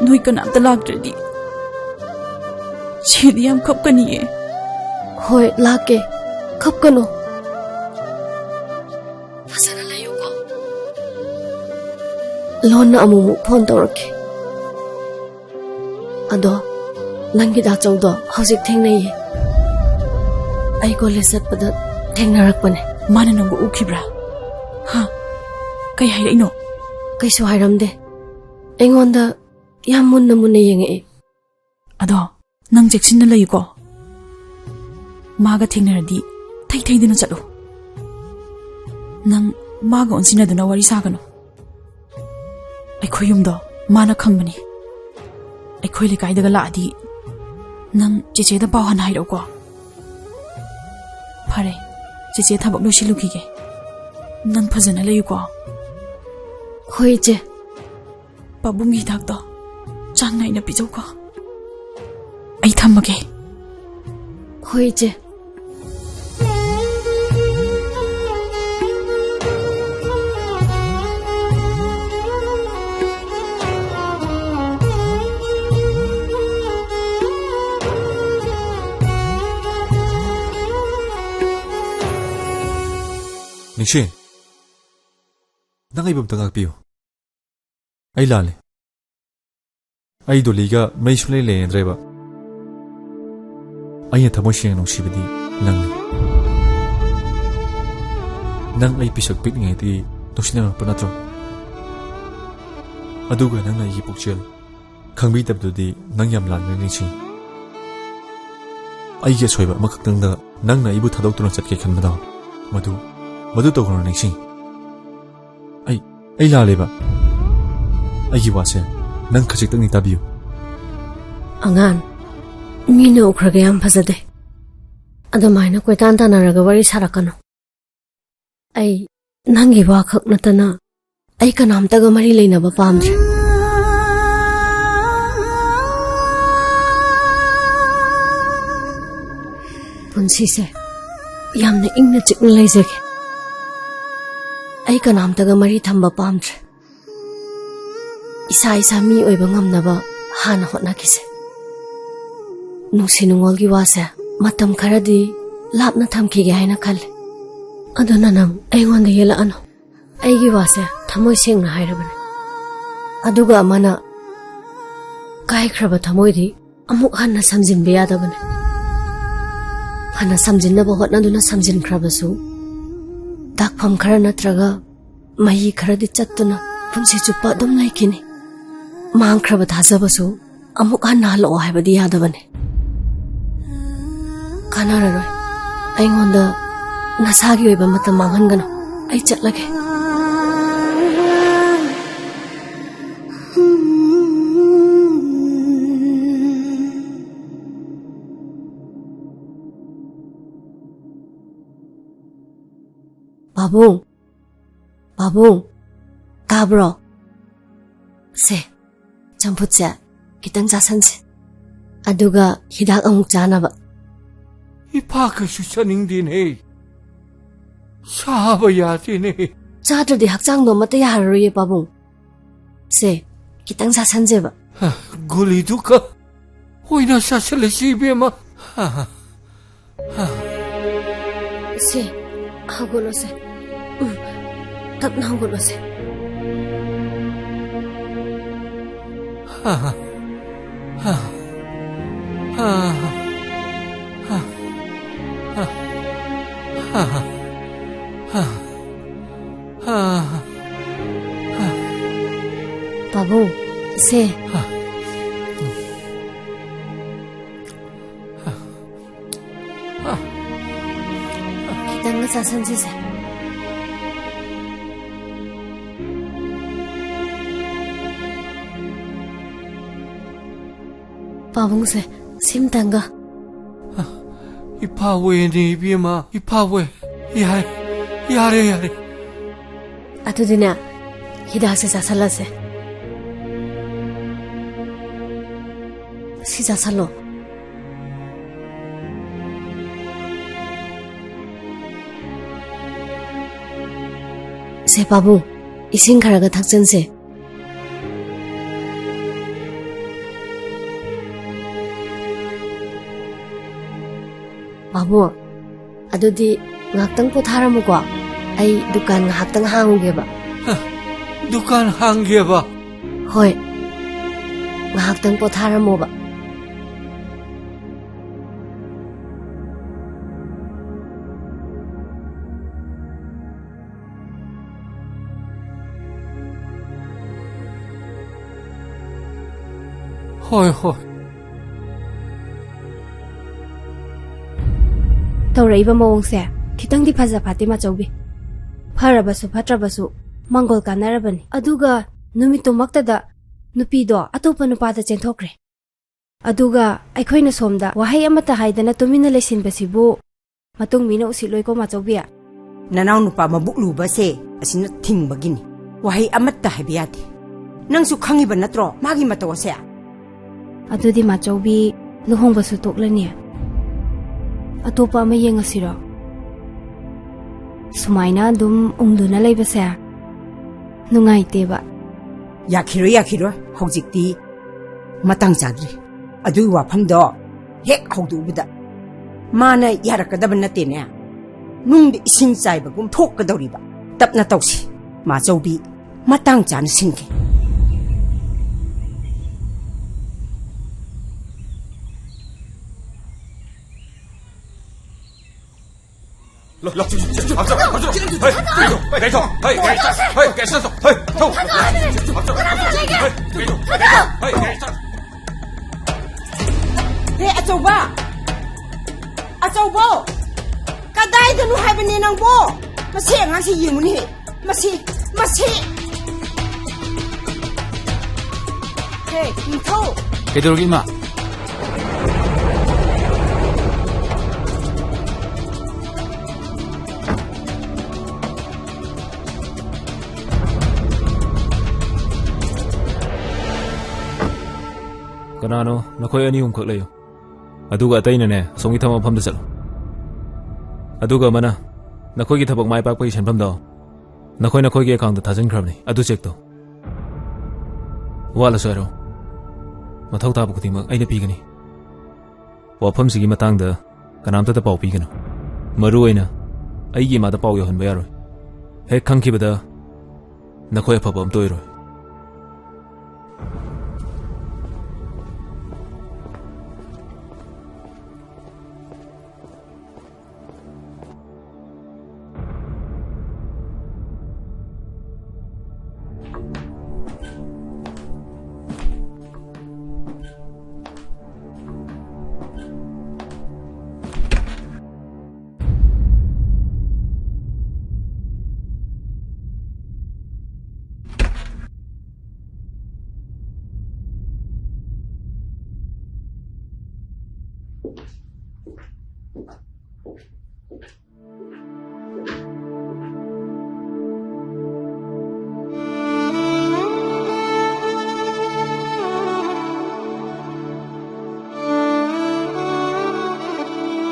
ꯅꯣꯏ ꯀꯅꯥꯝꯇ ꯂꯥꯛꯇ꯭ꯔꯗꯤ ꯆꯦꯗꯤ ꯌꯥꯝ ꯀꯞꯀꯅꯤꯌꯦ꯫ ꯍꯣꯏ, ꯂꯥꯛꯀꯦ꯫ ꯀꯞꯀꯅꯨ꯫ ꯐꯖꯅ ꯂꯩꯌꯨꯀꯣ꯫ ꯂꯣꯟꯅ ꯑꯃꯨꯛꯃꯨꯛ ꯐꯣꯟ ꯇꯧꯔꯛꯀꯦ꯫ ꯑꯗꯣ, ꯅꯪꯒꯤ ꯗꯥꯆꯧꯗꯣ ꯍꯧꯖꯤꯛ ꯊꯦꯡꯅꯩꯌꯦ꯫ ꯑꯩ ꯀꯣꯂꯦꯖ ꯆꯠꯄꯗ ꯊꯦꯡꯅꯔꯛꯄꯅꯦ꯫ ꯃꯥꯅ ꯅꯪꯕꯨ ꯎꯈꯤꯕ꯭ꯔꯥ? ꯍꯥ? ꯀꯩ ꯍꯥꯏꯔꯛꯏꯅꯣ? ꯀꯩꯁꯨ ꯍꯥꯏꯔꯝꯗꯦ꯫ ꯑꯩꯉꯣꯟꯗ ꯌꯥꯝ ꯃꯨꯟꯅ ꯃꯨꯟꯅ ꯌꯦꯡꯉꯛꯑꯦ꯫ ꯑꯗꯣ, ꯅꯪ ꯆꯦꯛꯁꯤꯟꯅ ꯂꯩꯌꯨꯀꯣ꯫ ꯃꯥꯒ ꯊꯦꯡꯅꯔꯗꯤ ꯊꯩ ꯊꯩꯗꯨꯅ ꯆꯠꯂꯨ꯫ ꯅꯪ ꯃꯥꯒ ꯑꯣꯟꯁꯤꯟꯅꯗꯨꯅ ꯋꯥꯔꯤ ꯁꯥꯒꯅꯨ꯫ ꯑꯩꯈꯣꯏ ꯌꯨꯝꯗꯣ ꯃꯥꯅ ꯈꯪꯕꯅꯤ꯫ ꯑꯩꯈꯣꯏ ꯂꯩꯀꯥꯏꯗꯒ ꯂꯥꯛꯑꯗꯤ ꯅꯪ ꯆꯦꯆꯦꯗ ꯄꯥꯎ ꯍꯟꯅ ꯍꯥꯏꯔꯛꯎꯀꯣ꯫ ꯐꯔꯦ, ꯆꯦꯆꯦ ꯊꯕꯛ ꯂꯣꯏꯁꯤꯜꯂꯨꯈꯤꯒꯦ꯫ ꯅꯪ ꯐꯖꯅ ꯂꯩꯌꯨꯀꯣ꯫ ꯍꯣꯏ, ꯏꯆꯦ꯫ ꯄꯥꯕꯨꯡꯒꯤ ꯍꯤꯗꯥꯛꯇꯣ ꯆꯥꯡ ꯅꯥꯏꯅ ꯄꯤꯖꯧꯀꯣ꯫ ꯑꯩ ꯊꯝꯃꯒꯦ꯫ ꯍꯣꯏ, ꯏꯆꯦ꯫ ꯅꯤꯡꯁꯤꯡ, ꯅꯪ ꯑꯩꯕꯨ ꯑꯝꯇ ꯉꯥꯛꯄꯤꯌꯨ꯫ ꯑꯩ ꯂꯥꯜꯂꯦ꯫ ꯑꯩ ꯗꯣꯂꯤꯒ ꯃꯔꯤ ꯁꯨꯡꯂꯩ ꯂꯩꯅꯗ꯭ꯔꯦꯕ꯫ ꯑꯩꯅ ꯊꯃꯣꯏ ꯁꯦꯡꯅ ꯅꯨꯡꯁꯤꯕꯗꯤ ꯅꯪꯅꯤ꯫ ꯅꯪ ꯑꯩ ꯄꯤꯁꯛ ꯄꯤꯛꯂꯤꯉꯩꯗꯒꯤ ꯅꯨꯡꯁꯤꯅꯔꯛꯄ ꯅꯠꯇ꯭ꯔꯣ? ꯑꯗꯨꯒ ꯅꯪꯅ ꯑꯩꯒꯤ ꯄꯨꯛꯆꯦꯜ ꯈꯪꯕꯤꯗꯕꯗꯨꯗꯤ ꯅꯪ ꯌꯥꯝ ꯂꯥꯟꯅ ꯅꯤꯡꯁꯤꯡꯉꯤ꯫ ꯑꯩꯒꯤ ꯑꯁꯣꯏꯕ ꯑꯃꯈꯛꯇꯪꯗ ꯅꯪꯅ ꯑꯩꯕꯨ ꯊꯥꯗꯣꯛꯇꯨꯅ ꯆꯠꯀꯦ ꯈꯟꯕꯗꯣ, ꯃꯗꯨ, ꯃꯗꯨ ꯇꯧꯒꯅꯨ, ꯅꯤꯡꯁꯤꯡꯉꯤ꯫ ꯑꯩ, ꯑꯩ ꯂꯥꯜꯂꯦꯕ꯫ ꯑꯩꯒꯤ ꯋꯥꯁꯦ ꯅꯪ ꯈꯖꯤꯛꯇꯪꯗꯤ ꯇꯥꯕꯤꯌꯨ꯫ ꯑꯉꯥꯡ, ꯃꯤꯅ ꯎꯈ꯭ꯔꯒ ꯌꯥꯝ ꯐꯖꯗꯦ꯫ ꯑꯗꯨꯃꯥꯏꯅ ꯀꯣꯏꯇꯥꯟ ꯇꯥꯟꯅꯔꯒ ꯋꯥꯔꯤ ꯁꯥꯔꯛꯀꯅꯨ꯫ ꯑꯩ ꯅꯪꯒꯤ ꯋꯥ ꯈꯛ ꯅꯠꯇꯅ ꯑꯩ ꯀꯅꯥꯝꯇꯒ ꯃꯔꯤ ꯂꯩꯅꯕ ꯄꯥꯝꯗ꯭ꯔꯦ꯫ ꯄꯨꯟꯁꯤꯁꯦ ꯌꯥꯝꯅ ꯏꯪꯅ ꯆꯤꯛꯅ ꯂꯩꯖꯒꯦ꯫ ꯑꯩ ꯀꯅꯥꯝꯇꯒ ꯃꯔꯤ ꯊꯝꯕ ꯄꯥꯝꯗ꯭ꯔꯦ꯫ ꯏꯁꯥ ꯏꯁꯥ ꯃꯤ ꯑꯣꯏꯕ ꯉꯝꯅꯕ ꯍꯥꯟꯅ ꯍꯣꯠꯅꯈꯤꯁꯦ꯫ ꯅꯨꯡꯁꯤ ꯅꯨꯡꯉꯣꯜꯒꯤ ꯋꯥꯁꯦ ꯃꯇꯝ ꯈꯔꯗꯤ ꯂꯥꯞꯅ ꯊꯝꯈꯤꯒꯦ ꯍꯥꯏꯅ ꯈꯜꯂꯦ꯫ ꯑꯗꯨꯅ ꯅꯪ ꯑꯩꯉꯣꯟꯗ ꯌꯦꯜꯂꯛꯑꯅꯨ꯫ ꯑꯩꯒꯤ ꯋꯥꯁꯦ ꯊꯃꯣꯏ ꯁꯦꯡꯅ ꯍꯥꯏꯔꯕꯅꯦ꯫ ꯑꯗꯨꯒ ꯑꯃꯅ, ꯀꯥꯏꯈ꯭ꯔꯕ ꯊꯃꯣꯏꯗꯤ ꯑꯃꯨꯛ ꯍꯟꯅ ꯁꯝꯖꯤꯟꯕ ꯌꯥꯗꯕꯅꯦ꯫ ꯐꯅ ꯁꯝꯖꯤꯟꯅꯕ ꯍꯣꯠꯅꯗꯨꯅ ꯁꯝꯖꯤꯟꯈ꯭ꯔꯕꯁꯨ, ꯗꯥꯛꯐꯝ ꯈꯔ ꯅꯠꯇ꯭ꯔꯒ ꯃꯍꯤ ꯈꯔꯗꯤ ꯆꯠꯇꯨꯅ ꯄꯨꯟꯁꯤ ꯆꯨꯞꯄ ꯑꯗꯨꯝ ꯂꯩꯈꯤꯅꯤ꯫ ꯃꯥꯡꯈ꯭ꯔꯕ ꯊꯥꯖꯕꯁꯨ ꯑꯃꯨꯛ ꯍꯟꯅ ꯍꯜꯂꯛꯑꯣ ꯍꯥꯏꯕꯗꯤ ꯌꯥꯗꯕꯅꯦ꯫ ꯀꯥꯟꯅꯔꯔꯣꯏ꯫ ꯑꯩꯉꯣꯟꯗ ꯅꯁꯥꯒꯤ ꯑꯣꯏꯕ ꯃꯇꯝ ꯃꯥꯡꯍꯟꯒꯅꯨ꯫ ꯑꯩ ꯆꯠꯂꯒꯦ꯫ ꯄꯥꯕꯨꯡ, ꯄꯥꯕꯨꯡ, ꯇꯥꯕ꯭ꯔꯣ? ꯁꯦ, ꯆꯝꯐꯨꯠꯁꯦ ꯈꯤꯇꯪ ꯆꯥꯁꯟꯁꯦ꯫ ꯑꯗꯨꯒ ꯍꯤꯗꯥꯛ ꯑꯃꯨꯛ ꯆꯥꯅꯕ꯫ ꯏꯄꯥ ꯀꯩꯁꯨ ꯆꯥꯅꯤꯡꯗꯦꯅꯦ꯫ ꯆꯥꯕ ꯌꯥꯗꯦꯅꯦ꯫ ꯆꯥꯗ꯭ꯔꯗꯤ ꯍꯛꯆꯥꯡꯗꯣ ꯑꯃꯠꯇ ꯌꯥꯔꯔꯣꯏꯌꯦ, ꯄꯥꯕꯨꯡ꯫ ꯁꯦ, ꯈꯤꯇꯪ ꯆꯥꯁꯟꯁꯦꯕ꯫ ꯒꯨꯂꯤꯗꯨꯒ ꯑꯣꯏꯅ ꯆꯥꯁꯜꯂꯁꯤ, ꯏꯕꯦꯝꯃ꯫ ꯁꯦ, ꯍꯧꯒꯠꯂꯣꯁꯦ꯫ ꯎꯝ, ꯇꯞꯅ ꯍꯧꯒꯠꯂꯣꯁꯦ꯫ ꯄꯥꯕꯨꯡ, ꯁꯦ꯫ ꯈꯤꯇꯪꯒ ꯆꯥꯁꯟꯁꯤꯁꯦ꯫ ꯄꯥꯕꯨꯡꯁꯦ, ꯁꯤꯝꯇꯪꯒ꯫ ꯏꯐꯥ ꯑꯣꯏꯅꯦ, ꯏꯕꯦꯝꯃ, ꯏꯐꯥ ꯑꯣꯏ꯫ ꯌꯥꯔꯦ, ꯌꯥꯔꯦ, ꯌꯥꯔꯦ꯫ ꯑꯗꯨꯗꯤꯅꯦ, ꯍꯤꯗꯥꯛꯁꯦ ꯆꯥꯁꯜꯂꯁꯦ꯫ ꯁꯤ ꯆꯥꯁꯜꯂꯣ꯫ ꯁꯦ ꯄꯥꯕꯨꯡ, ꯏꯁꯤꯡ ꯈꯔꯒ ꯊꯛꯆꯟꯁꯦ꯫ ꯄꯥꯕꯨꯡ, ꯑꯗꯨꯗꯤ ꯉꯥꯏꯍꯥꯛꯇꯪ ꯄꯣꯊꯥꯔꯝꯃꯨꯀꯣ꯫ ꯑꯩ ꯗꯨꯀꯥꯟ ꯉꯥꯏꯍꯥꯛꯇꯪ ꯍꯥꯡꯉꯨꯒꯦꯕ꯫ ꯍ, ꯗꯨꯀꯥꯟ ꯍꯥꯡꯒꯦꯕ? ꯍꯣꯏ, ꯉꯥꯏꯍꯥꯛꯇꯪ ꯄꯣꯊꯥꯔꯝꯃꯣꯕ꯫ ꯍꯣꯏ, ꯍꯣꯏ꯫ ꯇꯧꯔꯛꯏꯕ ꯃꯑꯣꯡꯁꯦ ꯈꯤꯇꯪꯗꯤ ꯐꯖ ꯐꯠꯇꯦ, ꯃꯥꯆꯧꯕꯤ꯫ ꯐꯔꯕꯁꯨ ꯐꯠꯇ꯭ꯔꯕꯁꯨ ꯃꯪꯒꯣꯜ ꯀꯥꯟꯅꯔꯕꯅꯤ꯫ ꯑꯗꯨꯒ ꯅꯨꯃꯤꯠꯇꯨꯃꯛꯇꯗ ꯅꯨꯄꯤꯗꯣ ꯑꯇꯣꯞꯄ ꯅꯨꯄꯥꯗ ꯆꯦꯟꯊꯣꯛꯈ꯭ꯔꯦ꯫ ꯑꯗꯨꯒ ꯑꯩꯈꯣꯏꯅ ꯁꯣꯝꯗ ꯋꯥꯍꯩ ꯑꯃꯠꯇ ꯍꯥꯏꯗꯅ ꯇꯨꯃꯤꯟꯅ ꯂꯩꯁꯤꯟꯕꯁꯤꯕꯨ ꯃꯇꯨꯡ ꯃꯤꯅ ꯎꯁꯤꯠꯂꯣꯏꯀꯣ, ꯃꯥꯆꯧꯕꯤ꯫ ꯅꯅꯥꯎ ꯅꯨꯄꯥ ꯃꯕꯨꯛ ꯂꯨꯕꯁꯦ ꯑꯁꯤꯅ ꯊꯤꯡꯕꯒꯤꯅꯤ꯫ ꯋꯥꯍꯩ ꯑꯃꯠꯇ ꯍꯥꯏꯕ ꯌꯥꯗꯦ꯫ ꯅꯪꯁꯨ ꯈꯪꯉꯤꯕ ꯅꯠꯇ꯭ꯔꯣ ꯃꯥꯒꯤ ꯃꯇꯧ ꯑꯁꯦ? ꯑꯗꯨꯗꯤ ꯃꯥꯆꯧꯕꯤ, ꯂꯨꯍꯣꯡꯕꯁꯨ ꯇꯣꯛꯂꯅꯤ꯫ ꯑꯇꯣꯞꯄ ꯑꯃ ꯌꯦꯡꯉꯁꯤꯔꯣ? ꯁꯨꯃꯥꯏꯅ ꯑꯗꯨꯝ ꯎꯪꯗꯨꯅ ꯂꯩꯕꯁꯦ ꯅꯨꯡꯉꯥꯏꯇꯦꯕ꯫ ꯌꯥꯈꯤꯔꯣꯏ, ꯌꯥꯈꯤꯔꯣꯏ꯫ ꯍꯧꯖꯤꯛꯇꯤ ꯃꯇꯥꯡ ꯆꯥꯗ꯭ꯔꯤ꯫ ꯑꯗꯨꯒꯤ ꯋꯥꯐꯝꯗꯣ ꯍꯦꯛ ꯍꯧꯗꯣꯛꯎꯕꯗ ꯃꯥꯅ ꯌꯥꯔꯛꯀꯗꯕ ꯅꯠꯇꯦꯅꯦ꯫ ꯅꯨꯡꯗ ꯏꯁꯤꯡ ꯆꯥꯏꯕꯒꯨꯝ ꯊꯣꯛꯀꯗꯧꯔꯤꯕ꯫ ꯇꯞꯅ ꯇꯧꯁꯤ, ꯃꯥꯆꯧꯕꯤ꯫ ꯃꯇꯥꯡ ꯆꯥꯅ ꯁꯤꯟꯒꯦ꯫ ꯍꯦ, ꯑꯆꯧꯕ! ꯑꯆꯧꯕ! ꯀꯗꯥꯏꯗꯅꯣ ꯍꯥꯏꯕꯅꯦ ꯅꯪꯕꯣ? ꯃꯁꯤ ꯑꯉꯥꯡꯁꯤ ꯌꯦꯡꯉꯨꯅꯦ꯫ ꯃꯁꯤ, ꯃꯁꯤ! ꯍꯦ, ꯅꯤꯡꯊꯧ! ꯀꯩꯗꯧꯔꯒꯦ, ꯏꯃꯥ? ꯀꯅꯥꯅꯣ? ꯅꯈꯣꯏ ꯑꯅꯤ ꯑꯍꯨꯝꯈꯛ ꯂꯩꯌꯨ꯫ ꯑꯗꯨꯒ ꯑꯇꯩꯅꯅꯦ, ꯑꯁꯣꯝꯒꯤ ꯊꯕꯛ ꯃꯐꯝꯗ ꯆꯠꯂꯨ꯫ ꯑꯗꯨꯒ ꯑꯃꯅ, ꯅꯈꯣꯏꯒꯤ ꯊꯕꯛ ꯃꯥꯏ ꯄꯥꯛꯄꯒꯤ ꯁꯦꯟꯐꯝꯗꯣ ꯅꯈꯣꯏ ꯅꯈꯣꯏꯒꯤ ꯑꯦꯀꯥꯎꯟꯗ ꯊꯥꯖꯤꯟꯈ꯭ꯔꯕꯅꯤ, ꯑꯗꯨ ꯆꯦꯛ ꯇꯧ꯫ ꯋꯥꯠꯂꯁꯨ ꯍꯥꯏꯔꯛꯑꯣ, ꯃꯊꯧ ꯇꯥꯕ ꯈꯨꯗꯤꯡꯃꯛ ꯑꯩꯅ ꯄꯤꯒꯅꯤ꯫ ꯋꯥꯐꯝꯁꯤꯒꯤ ꯃꯇꯥꯡꯗ ꯀꯅꯥꯝꯇꯗ ꯄꯥꯎ ꯄꯤꯒꯅꯨ꯫ ꯃꯔꯨ ꯑꯣꯏꯅ ꯑꯩꯒꯤ ꯏꯃꯥꯗ ꯄꯥꯎ ꯌꯧꯍꯟꯕ ꯌꯥꯔꯣꯏ꯫ ꯍꯦꯛ ꯈꯪꯈꯤꯕꯗ ꯅꯈꯣꯏ ꯑꯐꯕ ꯑꯝꯇ ꯑꯣꯏꯔꯣꯏ꯫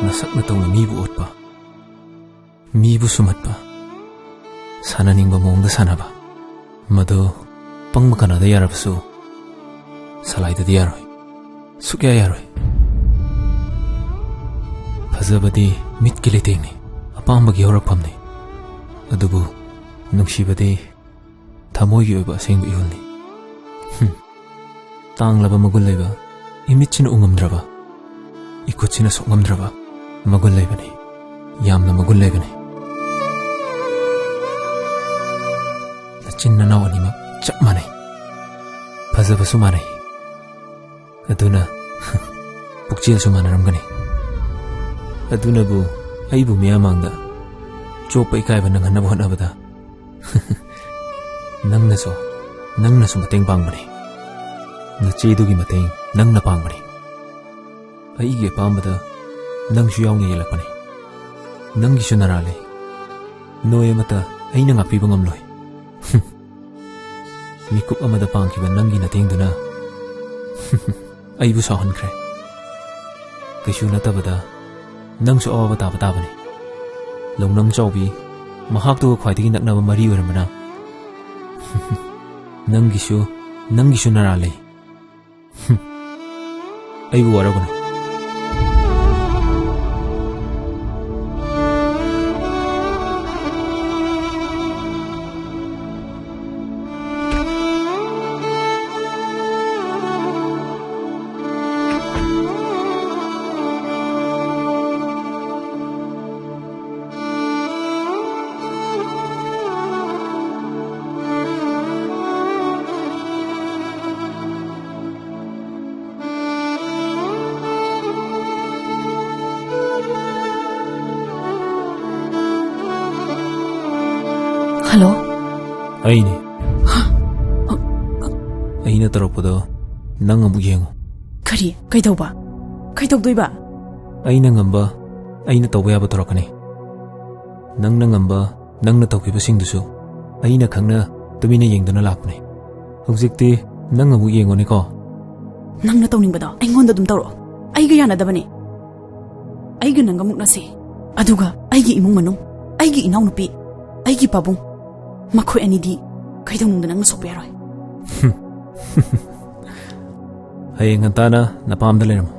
ꯅꯁꯛ ꯅꯇꯧꯅ ꯃꯤꯕꯨ ꯑꯣꯠꯄ, ꯃꯤꯕꯨ ꯁꯨꯝꯍꯠꯄ, ꯁꯥꯟꯅꯅꯤꯡꯕ ꯃꯑꯣꯡꯗ ꯁꯥꯟꯅꯕ, ꯃꯗꯨ ꯄꯪꯕ ꯀꯅꯥꯗ ꯌꯥꯔꯕꯁꯨ ꯁꯂꯥꯏꯗꯗꯤ ꯌꯥꯔꯣꯏ, ꯁꯨꯛꯌꯥ ꯌꯥꯔꯣꯏ꯫ ꯐꯖꯕꯗꯤ ꯃꯤꯠꯀꯤ ꯂꯩꯇꯦꯡꯅꯤ, ꯑꯄꯥꯝꯕꯒꯤ ꯍꯧꯔꯛꯐꯝꯅꯤ, ꯑꯗꯨꯕꯨ ꯅꯨꯡꯁꯤꯕꯗꯤ ꯊꯃꯣꯏꯒꯤ ꯑꯣꯏꯕ ꯑꯁꯦꯡꯕ ꯏꯍꯨꯜꯅꯤ꯫ ꯍꯨꯝ꯫ ꯇꯥꯡꯂꯕ ꯃꯒꯨꯟ ꯂꯩꯕ, ꯏꯃꯤꯠꯁꯤꯅ ꯎꯉꯝꯗ꯭ꯔꯕ, ꯏꯈꯨꯠꯁꯤꯅ ꯁꯣꯛꯉꯝꯗ꯭ꯔꯕ ꯃꯒꯨꯟ ꯂꯩꯕꯅꯤ꯫ ꯌꯥꯝꯅ ꯃꯒꯨꯟ ꯂꯩꯕꯅꯤ꯫ ꯅꯆꯤꯟ ꯅꯅꯥꯎ ꯑꯅꯤꯃꯛ ꯆꯞ ꯃꯥꯟꯅꯩ, ꯐꯖꯕꯁꯨ ꯃꯥꯟꯅꯩ, ꯑꯗꯨꯅ ꯄꯨꯛꯆꯦꯜꯁꯨ ꯃꯥꯟꯅꯔꯝꯒꯅꯤ꯫ ꯑꯗꯨꯅꯕꯨ ꯑꯩꯕꯨ ꯃꯤꯌꯥꯝ ꯃꯥꯡꯗ ꯆꯣꯞꯄ ꯏꯀꯥꯏꯕ ꯅꯪꯍꯟꯅꯕ ꯍꯣꯠꯅꯕꯗ ꯅꯪꯅꯁꯨ, ꯅꯪꯅꯁꯨ ꯃꯇꯦꯡ ꯄꯥꯡꯕꯅꯤ꯫ ꯅꯆꯦꯗꯨꯒꯤ ꯃꯇꯦꯡ ꯅꯪꯅ ꯄꯥꯡꯕꯅꯤ꯫ ꯑꯩꯒꯤ ꯑꯄꯥꯝꯕꯗ ꯅꯪꯁꯨ ꯌꯥꯎꯅ ꯌꯦꯜꯂꯛꯄꯅꯤ꯫ ꯅꯪꯒꯤꯁꯨ ꯅꯔꯥ ꯂꯩ꯫ ꯅꯣꯏ ꯑꯃꯠꯇ ꯑꯩꯅ ꯉꯥꯛꯄꯤꯕ ꯉꯝꯂꯣꯏ꯫ ꯃꯤꯀꯨꯞ ꯑꯃꯗ ꯄꯥꯡꯈꯤꯕ ꯅꯪꯒꯤ ꯅꯇꯦꯡꯗꯨꯅ ꯑꯩꯕꯨ ꯁꯥꯎꯍꯟꯈ꯭ꯔꯦ꯫ ꯀꯩꯁꯨ ꯅꯠꯇꯕꯗ ꯅꯪꯁꯨ ꯑꯋꯥꯕ ꯇꯥꯕ ꯇꯥꯕꯅꯤ꯫ ꯂꯧꯅꯝ ꯆꯥꯎꯕꯤ, ꯃꯍꯥꯛꯇꯨꯒ ꯈ꯭ꯋꯥꯏꯗꯒꯤ ꯅꯛꯅꯕ ꯃꯔꯤ ꯑꯣꯏꯔꯝꯕꯅ꯫ ꯅꯪꯒꯤꯁꯨ, ꯅꯪꯒꯤꯁꯨ ꯅꯔꯥ ꯂꯩ꯫ ꯑꯩꯕꯨ ꯋꯥꯔꯧꯒꯅꯨ꯫ ꯍꯜꯂꯣ꯫ ꯑꯩꯅꯤ꯫ ꯑꯩꯅ ꯇꯧꯔꯛꯄꯗꯣ ꯅꯪ ꯑꯃꯨꯛ ꯌꯦꯡꯉꯨ꯫ ꯀꯔꯤ? ꯀꯩꯗꯧꯕ? ꯀꯩꯗꯧꯗꯣꯏꯕ? ꯑꯩꯅ ꯉꯝꯕ, ꯑꯩꯅ ꯇꯧꯕ ꯌꯥꯕ ꯇꯧꯔꯛꯀꯅꯤ꯫ ꯅꯪꯅ ꯉꯝꯕ, ꯅꯪꯅ ꯇꯧꯈꯤꯕꯁꯤꯡꯗꯨꯁꯨ ꯑꯩꯅ ꯈꯪꯅ ꯇꯨꯃꯤꯟꯅ ꯌꯦꯡꯗꯨꯅ ꯂꯥꯛꯄꯅꯤ꯫ ꯍꯧꯖꯤꯛꯇꯤ ꯅꯪ ꯑꯃꯨꯛ ꯌꯦꯡꯉꯨꯅꯦꯀꯣ꯫ ꯅꯪꯅ ꯇꯧꯅꯤꯡꯕꯗꯣ ꯑꯩꯉꯣꯟꯗ ꯑꯗꯨꯝ ꯇꯧꯔꯛꯑꯣ꯫ ꯑꯩꯒ ꯌꯥꯅꯗꯕꯅꯦ꯫ ꯑꯩꯒ ꯅꯪꯒ ꯃꯨꯛꯅꯁꯦ꯫ ꯑꯗꯨꯒ ꯑꯩꯒꯤ ꯏꯃꯨꯡ ꯃꯅꯨꯡ, ꯑꯩꯒꯤ ꯏꯅꯥꯎꯅꯨꯄꯤ, ꯑꯩꯒꯤ ꯄꯥꯕꯨꯡ, ꯃꯈꯣꯏ ꯑꯅꯤꯗꯤ ꯀꯩꯗꯧꯅꯨꯡꯗ ꯅꯪꯅ ꯁꯣꯛꯄ ꯌꯥꯔꯣꯏ꯫ ꯍꯌꯦꯡ ꯉꯟꯇꯥꯅ ꯅꯄꯥꯝꯗ ꯂꯩꯔꯝꯃꯨ꯫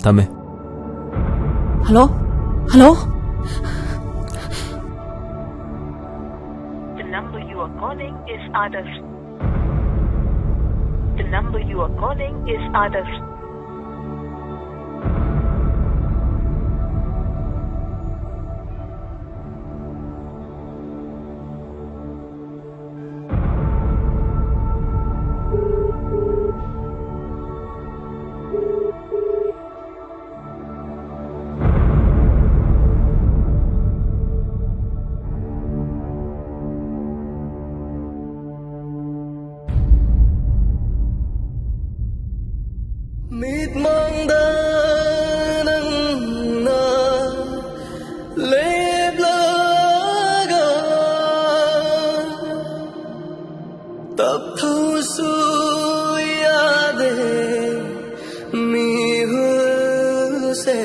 ꯊꯝꯃꯦ꯫ Hello? Hello? The number you are calling is either. The number you are calling is either. अब थोसु यादें मिहुसे।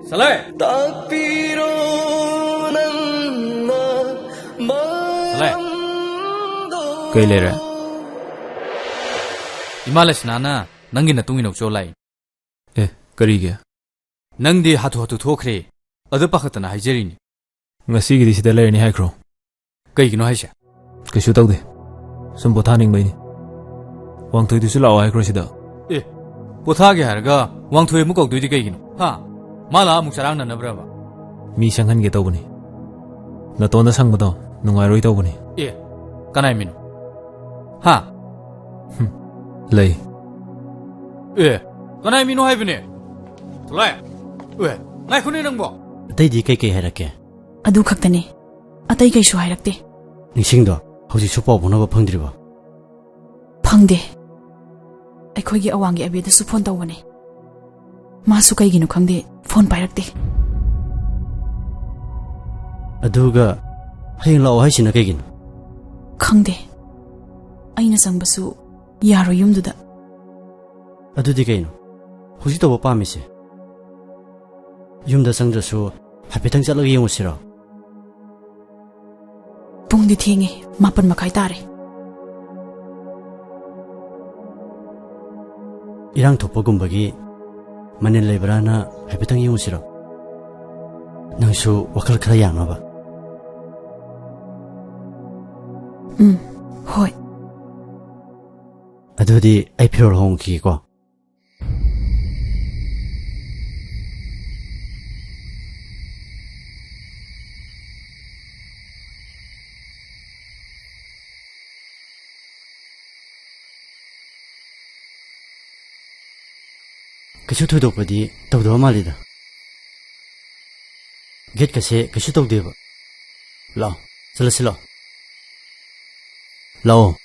ꯁꯂꯥꯏ! ꯁꯂꯥꯏ! ꯀꯩ ꯂꯩꯔꯦ? ꯏꯃꯥ ꯂꯩꯁꯅꯥꯅ ꯅꯪꯒꯤ ꯅꯇꯨꯡ ꯏꯅꯧ ꯆꯣ ꯂꯥꯛꯏ꯫ ꯑꯦ, ꯀꯔꯤꯒꯤ? ꯅꯪꯗꯤ ꯍꯥꯊꯨ ꯍꯥꯊꯨ ꯊꯣꯛꯈ꯭ꯔꯦ꯫ ꯑꯗꯨ ꯄꯥꯈꯠꯇꯅ ꯍꯥꯏꯖꯔꯤꯅꯤ꯫ ꯉꯁꯤꯒꯤꯗꯤ ꯁꯤꯗ ꯂꯩꯔꯅꯤ ꯍꯥꯏꯈ꯭ꯔꯣ꯫ ꯀꯩꯒꯤꯅꯣ ꯍꯥꯏꯁꯦ? ꯀꯩꯁꯨ ꯇꯧꯗꯦ꯫ ꯁꯨꯝ ꯄꯣꯊꯥꯅꯤꯡꯕꯩꯅꯤ꯫ ꯋꯥꯡꯊꯣꯏꯗꯨꯁꯨ ꯂꯥꯛꯑꯣ ꯍꯥꯏꯈ꯭ꯔꯣ ꯁꯤꯗ꯫ ꯑꯦ, ꯄꯣꯊꯥꯒꯦ ꯍꯥꯏꯔꯒ ꯋꯥꯡꯊꯣꯏ ꯑꯃꯨꯛ ꯀꯧꯗꯣꯏꯗꯤ ꯀꯩꯒꯤꯅꯣ? ꯍꯥ? ꯃꯥ ꯂꯥꯛꯑ ꯑꯃꯨꯛ ꯆꯔꯥꯡꯅꯅꯕ꯭ꯔꯕ? ꯃꯤ ꯁꯪꯍꯟꯒꯦ ꯇꯧꯕꯅꯤ꯫ ꯅꯇꯣꯟꯗ ꯁꯪꯕꯗꯣ ꯅꯨꯡꯉꯥꯏꯔꯣꯏ ꯇꯧꯕꯅꯤ꯫ ꯑꯦ, ꯀꯅꯥꯏ ꯃꯤꯅꯣ? ꯍꯥ? ꯍꯨꯝ, ꯂꯩ꯫ ꯑꯦ, ꯀꯅꯥꯏ ꯃꯤꯅꯣ ꯍꯥꯏꯕꯅꯦ? ꯊꯣꯂꯥꯏ! ꯑꯦ, ꯉꯥꯏꯈꯣꯅꯦ ꯅꯪꯕꯣ! ꯑꯇꯩꯗꯤ ꯀꯩꯀꯩ ꯍꯥꯏꯔꯛꯀꯦ? ꯑꯗꯨ ꯈꯛꯇꯅꯤ꯫ ꯑꯇꯩ ꯀꯩꯁꯨ ꯍꯥꯏꯔꯛꯇꯦ꯫ ꯅꯤꯡꯁꯤꯡꯗꯣ ꯍꯧꯖꯤꯛꯁꯨ ꯄꯥꯎ ꯐꯥꯎꯅꯕ ꯐꯪꯗ꯭ꯔꯤꯕꯣ? ꯐꯪꯗꯦ꯫ ꯑꯩꯈꯣꯏꯒꯤ ꯑꯋꯥꯡꯒꯤ ꯑꯕꯦꯗꯁꯨ ꯐꯣꯟ ꯇꯧꯕꯅꯦ꯫ ꯃꯥꯁꯨ ꯀꯩꯒꯤꯅꯣ ꯈꯪꯗꯦ, ꯐꯣꯟ ꯄꯥꯏꯔꯛꯇꯦ꯫ ꯑꯗꯨꯒ ꯍꯌꯦꯡ ꯂꯥꯛꯑꯣ ꯍꯥꯏꯁꯤꯅ ꯀꯩꯒꯤꯅꯣ? ꯈꯪꯗꯦ꯫ ꯑꯩꯅ ꯆꯪꯕꯁꯨ ꯌꯥꯔꯣꯏ ꯌꯨꯝꯗꯨꯗ꯫ ꯑꯗꯨꯗꯤ ꯀꯩꯅꯣ ꯍꯧꯖꯤꯛ ꯇꯧꯕ ꯄꯥꯝꯃꯤꯁꯦ? ꯌꯨꯝꯗ ꯆꯪꯗ꯭ꯔꯁꯨ ꯍꯥꯏꯐꯦꯠꯇꯪ ꯆꯠꯂꯒ ꯌꯦꯡꯉꯨꯁꯤꯔꯣ? ꯄꯨꯡꯗꯤ ꯊꯦꯡꯉꯦ, ꯃꯥꯄꯟ ꯃꯈꯥꯏ ꯇꯥꯔꯦ꯫ ꯏꯔꯥꯡ ꯊꯣꯛꯄꯒꯨꯝꯕꯒꯤ ꯃꯅꯤꯜ ꯂꯩꯕ꯭ꯔꯥꯅ ꯍꯥꯏꯐꯦꯠꯇꯪ ꯌꯦꯡꯉꯨꯁꯤꯔꯣ? ꯅꯪꯁꯨ ꯋꯥꯈꯜ ꯈꯔ ꯌꯥꯡꯅꯕ꯫ ꯎꯝ, ꯍꯣꯏ꯫ ꯑꯗꯨꯗꯤ ꯑꯩ ꯐꯤꯔꯣꯜ ꯍꯣꯡꯈꯤꯒꯦꯀꯣ꯫ ꯀꯩꯁꯨ ꯊꯣꯏꯗꯣꯛꯄꯗꯤ ꯇꯧꯗꯕ ꯃꯥꯜꯂꯤꯗ꯫ ꯒꯦꯠꯀꯁꯦ ꯀꯩꯁꯨ ꯇꯧꯗꯦꯕ꯫ ꯂꯥꯛꯑꯣ, ꯆꯠꯂꯁꯤ ꯂꯥꯛꯑꯣ꯫ ꯂꯥꯛꯑꯣ꯫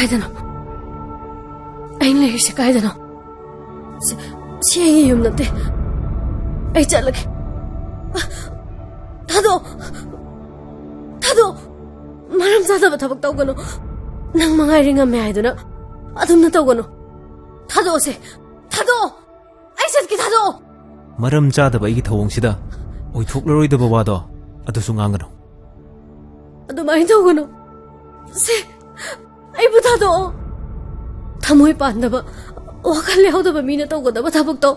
ꯀꯥꯏꯗꯅꯣ? ꯑꯩꯅ ꯂꯩꯔꯤꯁꯦ ꯀꯥꯏꯗꯅꯣ? ꯁꯤ, ꯁꯤ ꯑꯩꯒꯤ ꯌꯨꯝ ꯅꯠꯇꯦ꯫ ꯑꯩ ꯆꯠꯂꯒꯦ꯫ ꯊꯥꯗꯣꯛꯑꯣ! ꯊꯥꯗꯣꯛꯑꯣ! ꯃꯔꯝ ꯆꯥꯗꯕ ꯊꯕꯛ ꯇꯧꯒꯅꯨ꯫ ꯅꯪ ꯃꯉꯥꯏꯔꯦ ꯉꯝꯃꯦ ꯍꯥꯏꯗꯨꯅ ꯑꯗꯨꯝꯅ ꯇꯧꯒꯅꯨ꯫ ꯊꯥꯗꯣꯛꯑꯣꯁꯦ꯫ ꯊꯥꯗꯣꯛꯑꯣ! ꯑꯩ ꯆꯠꯀꯦ, ꯊꯥꯗꯣꯛꯑꯣ! ꯃꯔꯝ ꯆꯥꯗꯕ ꯑꯩꯒꯤ ꯊꯧꯑꯣꯡꯁꯤꯗ ꯑꯣꯏꯊꯣꯛꯂꯔꯣꯏꯗꯕ ꯋꯥꯗꯣ ꯑꯗꯨꯁꯨ ꯉꯥꯡꯒꯅꯨ꯫ ꯑꯗꯨꯃꯥꯏꯅ ꯇꯧꯒꯅꯨ꯫ ꯁꯦ, ꯑꯩꯕꯨ ꯊꯥꯗꯣꯛꯑꯣ꯫ ꯊꯃꯣꯏ ꯄꯥꯟꯗꯕ, ꯋꯥꯈꯜ ꯌꯥꯎꯗꯕ ꯃꯤꯅ ꯇꯧꯒꯗꯕ ꯊꯕꯛꯇꯣ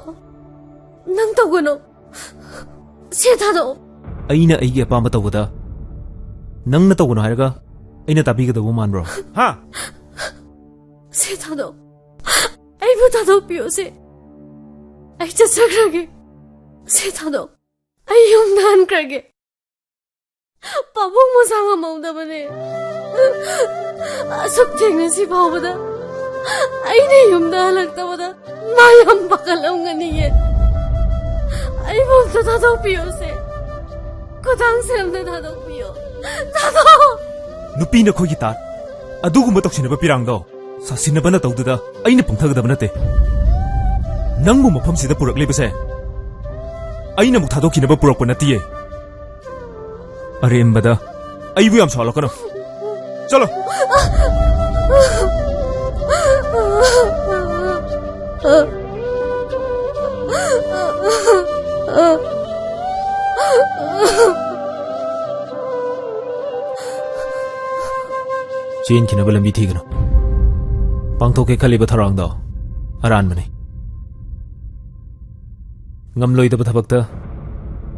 ꯅꯪ ꯇꯧꯒꯅꯨ꯫ ꯁꯦ, ꯊꯥꯗꯣꯛꯑꯣ꯫ ꯑꯩꯅ ꯑꯩꯒꯤ ꯑꯄꯥꯝꯕ ꯇꯧꯕꯗ ꯅꯪꯅ ꯇꯧꯒꯅꯨ ꯍꯥꯏꯔꯒ ꯑꯩꯅ ꯇꯥꯕꯤꯒꯗꯧꯕ ꯃꯥꯟꯕ꯭ꯔꯣ? ꯍꯥ? ꯁꯦ, ꯊꯥꯗꯣꯛꯑꯣ꯫ ꯑꯩꯕꯨ ꯊꯥꯗꯣꯛꯄꯤꯌꯣ, ꯁꯦ꯫ ꯑꯩ ꯆꯠꯆꯈ꯭ꯔꯒꯦ꯫ ꯁꯦ, ꯊꯥꯗꯣꯛꯑꯣ꯫ ꯑꯩ ꯌꯨꯝꯗ ꯍꯟꯈ꯭ꯔꯒꯦ꯫ ꯄꯥꯕꯨꯡ ꯃꯁꯥ ꯉꯝꯍꯧꯗꯕꯅꯦ꯫ ꯑꯁꯨꯛ ꯊꯦꯡꯅ ꯁꯤ ꯐꯥꯎꯕꯗ ꯑꯩꯅ ꯌꯨꯝꯗ ꯍꯜꯂꯛꯇꯕꯗ ꯃꯥ ꯌꯥꯝ ꯄꯥꯈꯠꯂꯝꯒꯅꯤꯌꯦ꯫ ꯑꯩꯕꯨ ꯑꯝꯇ ꯊꯥꯗꯣꯛꯄꯤꯌꯣꯁꯦ꯫ ꯈꯨꯗꯥꯡꯁꯦ ꯑꯝꯇ ꯊꯥꯗꯣꯛꯄꯤꯌꯣ꯫ ꯊꯥꯗꯣꯛ! ꯅꯨꯄꯤ ꯅꯈꯣꯏꯒꯤ ꯇꯥꯠ ꯑꯗꯨꯒꯨꯝꯕ ꯇꯧꯁꯤꯟꯅꯕ ꯄꯤꯔꯥꯡꯗꯣ ꯁꯥꯁꯤꯟꯅꯕ ꯅꯇꯧꯗꯨꯗ ꯑꯩꯅ ꯄꯨꯡꯊꯒꯗꯕ ꯅꯠꯇꯦ꯫ ꯅꯪꯕꯨ ꯃꯐꯝꯁꯤꯗ ꯄꯨꯔꯛꯂꯤꯕꯁꯦ ꯑꯩꯅ ꯑꯃꯨꯛ ꯊꯥꯗꯣꯛꯈꯤꯅꯕ ꯄꯨꯔꯛꯄ ꯅꯠꯇꯤꯌꯦ꯫ ꯑꯔꯦꯝꯕꯗ ꯑꯩꯕꯨ ꯌꯥꯝ ꯁꯥꯎꯍꯜꯂꯛꯀꯅꯨ꯫ ꯆꯠꯂꯣ꯫ ꯆꯦꯟꯈꯤꯅꯕ ꯂꯝꯕꯤ ꯊꯤꯒꯅꯨ꯫ ꯄꯥꯡꯊꯣꯛꯀꯦ ꯈꯜꯂꯤꯕ ꯊꯧꯔꯥꯡꯗꯣ ꯑꯔꯥꯟꯕꯅꯤ꯫ ꯉꯝꯂꯣꯏꯗꯕ ꯊꯕꯛꯇ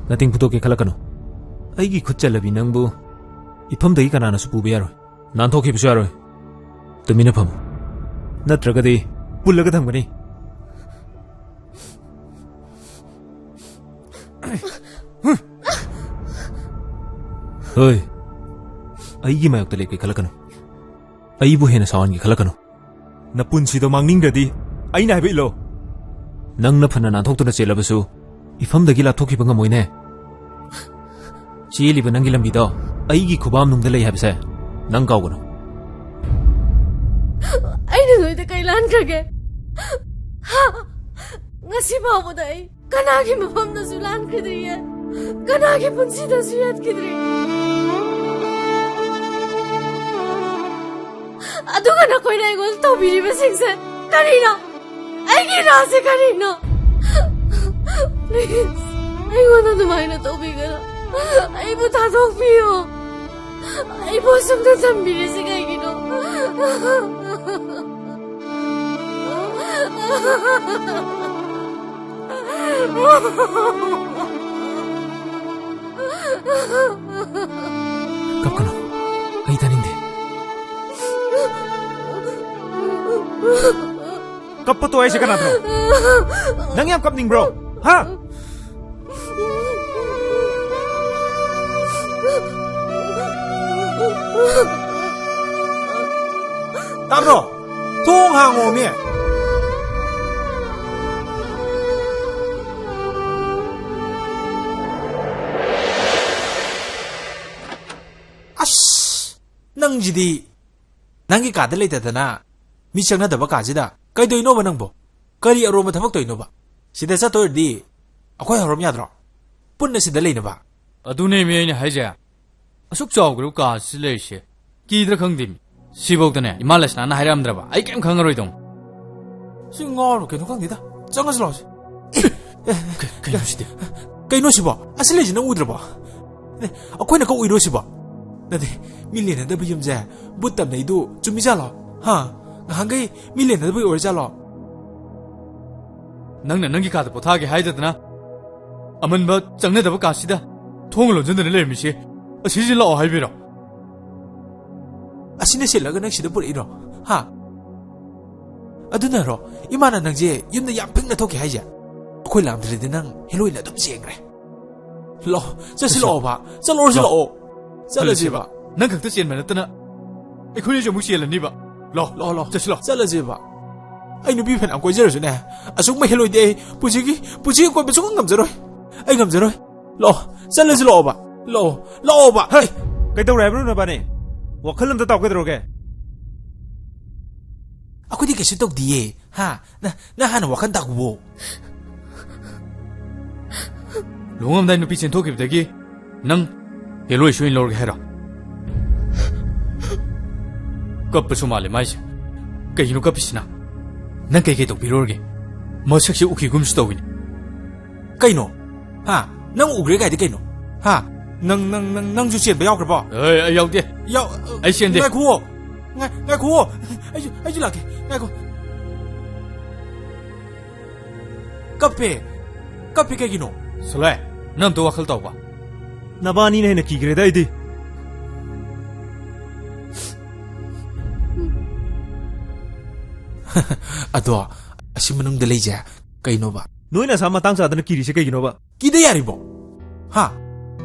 ꯅꯇꯤꯡ ꯐꯨꯗꯣꯛꯀꯦ ꯈꯜꯂꯛꯀꯅꯨ꯫ ꯑꯩꯒꯤ ꯈꯨꯠ ꯆꯜꯂꯕꯤ ꯅꯪꯕꯨ ꯏꯐꯝꯗꯒꯤ ꯀꯅꯥꯅꯁꯨ ꯄꯨꯕ ꯌꯥꯔꯣꯏ꯫ ꯅꯥꯟꯊꯣꯛꯈꯤꯕꯁꯨ ꯌꯥꯔꯣꯏ꯫ ꯇꯨꯃꯤꯟꯅ ꯐꯝꯃꯨ꯫ ꯅꯠꯇ꯭ꯔꯒꯗꯤ ꯄꯨꯜꯂꯒ ꯊꯝꯒꯅꯤ꯫ ꯍꯣꯏ, ꯑꯩꯒꯤ ꯃꯥꯌꯣꯛꯇ ꯂꯦꯞꯀꯦ ꯈꯜꯂꯛꯀꯅꯨ꯫ ꯑꯩꯕꯨ ꯍꯦꯟꯅ ꯁꯥꯎꯍꯟꯒꯦ ꯈꯜꯂꯛꯀꯅꯨ꯫ ꯅꯄꯨꯟꯁꯤꯗꯣ ꯃꯥꯡꯅꯤꯡꯗ꯭ꯔꯗꯤ ꯑꯩꯅ ꯍꯥꯏꯕ ꯏꯜꯂꯣ꯫ ꯅꯪꯅ ꯐꯅ ꯅꯥꯟꯊꯣꯛꯇꯨꯅ ꯆꯦꯜꯂꯕꯁꯨ ꯏꯐꯝꯗꯒꯤ ꯂꯥꯞꯊꯣꯛꯈꯤꯕ ꯉꯝꯃꯣꯏꯅꯦ꯫ ꯆꯦꯜꯂꯤꯕ ꯅꯪꯒꯤ ꯂꯝꯕꯤꯗꯣ ꯑꯩꯒꯤ ꯈꯨꯕꯥꯝꯅꯨꯡꯗ ꯂꯩ ꯍꯥꯏꯕꯁꯦ ꯅꯪ ꯀꯥꯎꯒꯅꯨ꯫ ꯑꯩꯅ ꯅꯣꯏꯗ ꯀꯩ ꯂꯥꯟꯈ꯭ꯔꯒꯦ? ꯍꯥ? ꯉꯁꯤ ꯐꯥꯎꯕꯗ ꯑꯩ ꯀꯅꯥꯒꯤ ꯃꯐꯝꯗꯁꯨ ꯂꯥꯟꯈꯤꯗ꯭ꯔꯤꯌꯦ, ꯀꯅꯥꯒꯤ ꯄꯨꯟꯁꯤꯗꯁꯨ ꯌꯦꯠꯈꯤꯗ꯭ꯔꯤ꯫ ꯑꯗꯨꯒ ꯅꯈꯣꯏꯅ ꯑꯩꯉꯣꯟꯗ ꯇꯧꯕꯤꯔꯤꯕꯁꯤꯡꯁꯦ ꯀꯔꯤꯅꯣ? ꯑꯩꯒꯤ ꯏꯔꯥꯁꯦ ꯀꯔꯤꯅꯣ? Please, ꯑꯩꯉꯣꯟꯗ ꯑꯗꯨꯃꯥꯏꯅ ꯇꯧꯕꯤꯒꯅꯨ꯫ ꯑꯩꯕꯨ ꯊꯥꯗꯣꯛꯄꯤꯌꯨ꯫ ꯑꯩꯕꯨ ꯑꯁꯨꯝꯅ ꯊꯝꯕꯤꯔꯤꯁꯤ ꯀꯩꯒꯤꯅꯣ? ꯀꯞꯀꯅꯨ꯫ ꯑꯩ ꯇꯥꯅꯤꯡꯗꯦ꯫ ꯀꯞꯄ ꯇꯣꯛ ꯍꯥꯏꯁꯦ ꯀꯅꯥꯗꯅꯣ? ꯅꯪ ꯌꯥꯝ ꯀꯞꯅꯤꯡꯕ꯭ꯔꯣ? ꯍꯥ? ꯇꯥꯕ꯭ꯔꯣ? ꯊꯣꯡ ꯍꯥꯡꯉꯣꯃꯤ꯫ ꯑꯁ! ꯅꯪꯁꯤꯗꯤ ꯅꯪꯒꯤ ꯀꯥꯗ ꯂꯩꯇꯗꯅ ꯃꯤ ꯆꯪꯅꯗꯕ ꯀꯥꯁꯤꯗ ꯀꯩꯗꯧꯏꯅꯣꯕ ꯅꯪꯕꯣ? ꯀꯔꯤ ꯑꯔꯣꯟꯕ ꯊꯕꯛ ꯇꯧꯏꯅꯣꯕ? ꯁꯤꯗ ꯆꯠꯇꯣꯏꯔꯗꯤ ꯑꯩꯈꯣꯏ ꯍꯧꯔꯝ ꯌꯥꯗ꯭ꯔꯣ? ꯄꯨꯟꯅ ꯁꯤꯗ ꯂꯩꯅꯕ꯫ ꯑꯗꯨꯅꯦꯃꯤ ꯑꯩꯅ ꯍꯥꯏꯁꯦ꯫ ꯑꯁꯨꯛ ꯆꯥꯎꯈ꯭ꯔꯕ ꯀꯥꯁꯤ ꯂꯩꯔꯤꯁꯦ ꯀꯤꯗ꯭ꯔꯥ ꯈꯪꯗꯦꯃꯤ꯫ ꯁꯤꯐꯧꯗꯅꯦ ꯏꯃꯥ ꯂꯩꯁꯅꯥꯅ ꯍꯥꯏꯔꯛꯑꯝꯗ꯭ꯔꯕ ꯑꯩ ꯀꯩꯝ ꯈꯪꯉꯔꯣꯏꯗꯧꯅꯤ꯫ ꯁꯤ ꯉꯥꯎꯔꯕ ꯀꯩꯅꯣ ꯈꯪꯗꯦꯗ꯫ ꯆꯪꯉꯁꯤ ꯂꯥꯛꯑꯣꯁꯦ꯫ ꯀꯩꯅꯣ ꯁꯤꯗꯤ? ꯀꯩꯅꯣ ꯁꯤꯕꯣ? ꯑꯁꯤ ꯂꯩꯁꯤ ꯅꯪ ꯎꯗ꯭ꯔꯕꯣ? ꯑꯦ, ꯑꯩꯈꯣꯏꯅ ꯀꯛꯎꯏꯔꯣ ꯁꯤꯕꯣ? ꯅꯠꯇꯦ, ꯃꯤ ꯂꯩꯅꯗꯕ ꯌꯨꯝꯁꯦ ꯚꯨꯠ ꯇꯝꯅꯩꯗꯨ ꯆꯨꯝꯃꯤꯖꯥꯠꯂꯣ? ꯍꯥ? ꯉꯍꯥꯟꯈꯩ ꯃꯤ ꯂꯩꯅꯗꯕꯒꯤ ꯑꯣꯏꯔꯖꯥꯠꯂꯣ? ꯅꯪꯅ ꯅꯪꯒꯤ ꯀꯥꯗ ꯄꯣꯊꯥꯒꯦ ꯍꯥꯏꯗꯗꯅ ꯑꯃꯟꯕ ꯆꯪꯅꯗꯕ ꯀꯥꯁꯤꯗ ꯊꯣꯡ ꯂꯣꯟꯁꯤꯟꯗꯅ ꯂꯩꯔꯝꯃꯤꯁꯤ ꯑꯁꯤꯁꯤ ꯂꯥꯛꯑꯣ ꯍꯥꯏꯕꯤꯔꯣ? ꯑꯁꯤꯅ ꯁꯤꯜꯂꯒ ꯅꯪ ꯁꯤꯗ ꯄꯨꯔꯛꯏꯔꯣ? ꯍꯥ? ꯑꯗꯨꯅꯔꯣ ꯏꯃꯥꯅ ꯅꯪꯁꯦ ꯌꯨꯝꯗ ꯌꯥꯝ ꯐꯤꯡꯅ ꯊꯣꯛꯀꯦ ꯍꯥꯏꯁꯦ? ꯑꯩꯈꯣꯏ ꯂꯥꯛꯑꯝꯗ꯭ꯔꯗꯤ ꯅꯪ ꯍꯦꯂꯣꯏꯅ ꯑꯗꯨꯝ ꯆꯦꯟꯈ꯭ꯔꯦ꯫ ꯂꯥꯛꯑꯣ, ꯆꯠꯁꯤ ꯂꯥꯛꯑꯣꯕ꯫ ꯆꯠꯂꯨꯔꯁꯤ ꯂꯥꯛꯑꯣ꯫ ꯆꯠꯂꯁꯤꯕ꯫ ꯅꯪ ꯈꯛꯇ ꯆꯦꯟꯕ ꯅꯠꯇꯅ ꯑꯩꯈꯣꯏꯅꯁꯨ ꯑꯃꯨꯛ ꯆꯦꯜꯂꯅꯤꯕ꯫ ꯂꯥꯛꯑꯣ, ꯂꯥꯛꯑꯣ, ꯂꯥꯛꯑꯣ꯫ ꯆꯠꯁꯤ ꯂꯥꯛꯑꯣ꯫ ꯆꯠꯂꯁꯤꯕ꯫ ꯑꯩ ꯅꯨꯄꯤ ꯐꯅꯌꯥꯝ ꯀꯣꯏꯖꯔꯁꯨꯅꯦ, ꯑꯁꯨꯛ ꯃꯍꯦꯜꯂꯣꯏꯗꯤ ꯑꯩ ꯄꯨꯟꯁꯤꯒꯤ, ꯄꯨꯟꯁꯤꯒꯤ ꯀꯣꯏꯕ ꯁꯨꯡꯉꯝ ꯉꯝꯖꯔꯣꯏ꯫ ꯑꯩ ꯉꯝꯖꯔꯣꯏ꯫ ꯂꯥꯛꯑꯣ, ꯆꯠꯂꯁꯤ ꯂꯥꯛꯑꯣꯕ꯫ ꯂꯥꯛꯑꯣ, ꯂꯥꯛꯑꯣꯕ꯫ ꯍꯦ, ꯀꯩꯗꯧꯔꯦ ꯍꯥꯏꯕꯅꯣ ꯅꯕꯥꯅꯤ? ꯋꯥꯈꯜ ꯑꯝꯇ ꯇꯥꯎ ꯀꯩꯗꯧꯔꯒꯦ? ꯑꯩꯈꯣꯏꯗꯤ ꯀꯩꯁꯨ ꯇꯧꯗꯤꯌꯦ꯫ ꯍꯥ? ꯅ-, ꯅꯪ ꯍꯥꯟꯅ ꯋꯥꯈꯜ ꯇꯥꯒꯨꯋꯣ꯫ ꯂꯨꯍꯣꯡꯉꯝꯗꯥꯏ ꯅꯨꯄꯤ ꯆꯦꯟꯊꯣꯛꯈꯤꯕꯗꯒꯤ ꯅꯪ ꯍꯦꯂꯣꯏ ꯁꯣꯏꯅ ꯂꯧꯔꯒꯦ ꯍꯥꯏꯔꯣ? ꯀꯞꯄꯁꯨ ꯃꯥꯜꯂꯦ ꯃꯥꯏꯁꯦ꯫ ꯀꯩꯒꯤꯅꯣ ꯀꯞꯄꯤꯁꯤꯅ? ꯅꯪ ꯀꯩꯀꯩ ꯇꯧꯕꯤꯔꯨꯔꯒꯦ? ꯃꯁꯛꯁꯦ ꯎꯈꯤꯒꯨꯝꯁꯨ ꯇꯧꯏꯅꯦ꯫ ꯀꯩꯅꯣ? ꯍꯥ? ꯅꯪ ꯎꯈ꯭ꯔꯦ ꯀꯥꯏꯗꯤ ꯀꯩꯅꯣ? ꯍꯥ? ꯅꯪ, ꯅꯪ, ꯅꯪ, ꯅꯪꯁꯨ ꯆꯦꯟꯕ ꯌꯥꯎꯈ꯭ꯔꯕꯣ? ꯑꯦ, ꯑꯩ ꯌꯥꯎꯗꯦ꯫ ꯌꯥꯎ-, ꯑꯩ ꯆꯦꯟꯗꯦ꯫ ꯉꯥꯏꯈꯨꯑꯣ꯫ ꯉꯥꯏ-, ꯉꯥꯏꯈꯨꯑꯣ꯫ ꯑꯩꯁꯨ, ꯑꯩꯁꯨ ꯂꯥꯛꯀꯦ꯫ ꯉꯥꯏꯈꯣ꯫ ꯀꯞꯄꯦ꯫ ꯀꯞꯄꯦ ꯀꯩꯒꯤꯅꯣ? ꯁꯣꯂꯦ, ꯅꯪ ꯑꯝꯇ ꯋꯥꯈꯜ ꯇꯧꯕ꯫ ꯅꯕꯥꯅꯤꯅ ꯍꯦꯟꯅ ꯀꯤꯈ꯭ꯔꯦꯗ ꯑꯩꯗꯤ꯫ ꯑꯗꯣ, ꯑꯁꯤ ꯃꯅꯨꯡꯗ ꯂꯩꯁꯦ ꯀꯩꯅꯣꯕ? ꯅꯣꯏꯅ ꯑꯁꯥ ꯃꯇꯥꯡ ꯆꯥꯗꯅ ꯀꯤꯔꯤꯁꯦ ꯀꯩꯒꯤꯅꯣꯕ? ꯀꯤꯗ ꯌꯥꯔꯤꯕꯣ? ꯍꯥ?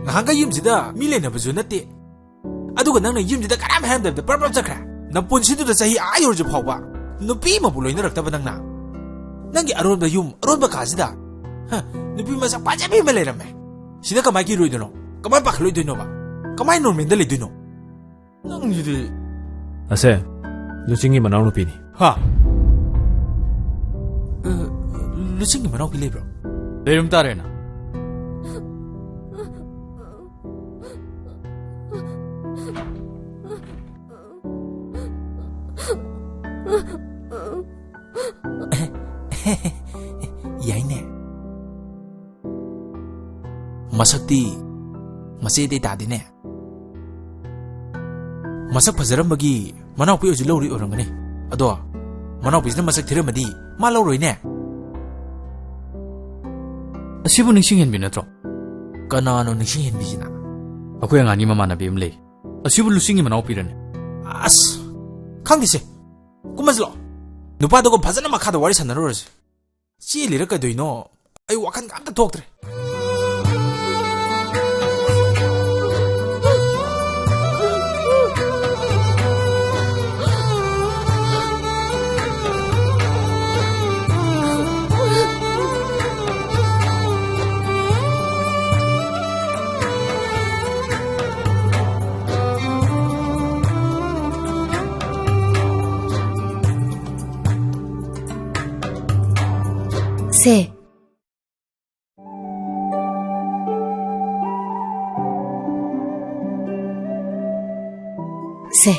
ꯉꯍꯥꯟꯈꯩ ꯌꯨꯝꯁꯤꯗ ꯃꯤ ꯂꯩꯅꯕꯁꯨ ꯅꯠꯇꯦ꯫ ꯑꯗꯨꯒ ꯅꯪꯅ ꯌꯨꯝꯁꯤꯗ ꯀꯅꯥꯝ ꯍꯥꯏꯔꯝꯗꯕꯗ ꯄ꯭ꯔꯞ ꯄ꯭ꯔꯞ ꯆꯠꯈ꯭ꯔꯦ꯫ ꯅꯄꯨꯟꯁꯤꯗꯨꯗ ꯆꯍꯤ ꯑꯥ ꯌꯧꯔꯁꯤ ꯐꯥꯎꯕ ꯅꯨꯄꯤ ꯑꯃꯕꯨ ꯂꯣꯏꯅꯔꯛꯇꯕ ꯅꯪꯅ꯫ ꯅꯪꯒꯤ ꯑꯔꯣꯟꯕ ꯌꯨꯝ, ꯑꯔꯣꯟꯕ ꯀꯥꯁꯤꯗ, ꯍ, ꯅꯨꯄꯤ ꯃꯁꯛ ꯐꯖꯕꯤ ꯑꯃ ꯂꯩꯔꯝꯃꯦ꯫ ꯁꯤꯗ ꯀꯃꯥꯏ ꯀꯤꯔꯣꯏꯗꯣꯏꯅꯣ? ꯀꯃꯥꯏ ꯄꯥꯈꯠꯂꯣꯏꯗꯣꯏꯅꯣꯕ? ꯀꯃꯥꯏ ꯅꯣꯔꯃꯦꯜꯗ ꯂꯩꯗꯣꯏꯅꯣ? ꯅꯪꯁꯤꯗꯤ꯫ ꯑꯁꯦ, ꯂꯨꯆꯤꯡꯒꯤ ꯃꯅꯥꯎꯅꯨꯄꯤꯅꯤ꯫ ꯍꯥ? ꯑ, ꯂꯨꯆꯤꯡꯒꯤ ꯃꯅꯥꯎꯄꯤ ꯂꯩꯕ꯭ꯔꯣ? ꯂꯩꯔꯝ ꯇꯥꯔꯦꯅ꯫ ꯌꯥꯏꯅꯦ꯫ ꯃꯁꯛꯇꯤ ꯃꯆꯦꯗꯩ ꯇꯥꯗꯦꯅꯦ꯫ ꯃꯁꯛ ꯐꯖꯔꯝꯕꯒꯤ ꯃꯅꯥꯎꯄꯤ ꯑꯣꯏꯁꯨ ꯂꯧꯔꯤ ꯑꯣꯏꯔꯝꯒꯅꯤ꯫ ꯑꯗꯣ ꯃꯅꯥꯎꯄꯤꯁꯤꯅ ꯃꯁꯛ ꯊꯤꯔꯝꯃꯗꯤ ꯃꯥ ꯂꯧꯔꯣꯏꯅꯦ꯫ ꯑꯁꯤꯕꯨ ꯅꯤꯡꯁꯤꯡꯍꯦꯟꯕꯤ ꯅꯠꯇ꯭ꯔꯣ? ꯀꯅꯥꯅꯣ ꯅꯤꯡꯁꯤꯡꯍꯦꯟꯕꯤꯁꯤꯅ? ꯑꯩꯈꯣꯏ ꯑꯉꯥꯡꯒꯤ ꯃꯃꯥꯟꯅꯕꯤ ꯑꯃ ꯂꯩ꯫ ꯑꯁꯤꯕꯨ ꯂꯨꯆꯤꯡꯒꯤ ꯃꯅꯥꯎꯄꯤꯔꯅꯦ? ꯑꯁ, ꯈꯪꯗꯦꯁꯦ꯫ ꯀꯨꯝꯍꯟꯁꯤꯂꯣ꯫ ꯅꯨꯄꯥꯗꯨꯒ ꯐꯖꯅ ꯃꯈꯥꯗ ꯋꯥꯔꯤ ꯁꯥꯟꯅꯔꯨꯔꯁꯤ꯫ ꯆꯦꯜꯂꯤꯔ ꯀꯩꯗꯧꯏꯅꯣ? ꯑꯩ ꯋꯥꯈꯜꯒ ꯑꯝꯇ ꯊꯣꯛꯇ꯭ꯔꯦ꯫ ꯁꯦ꯫ ꯁꯦ,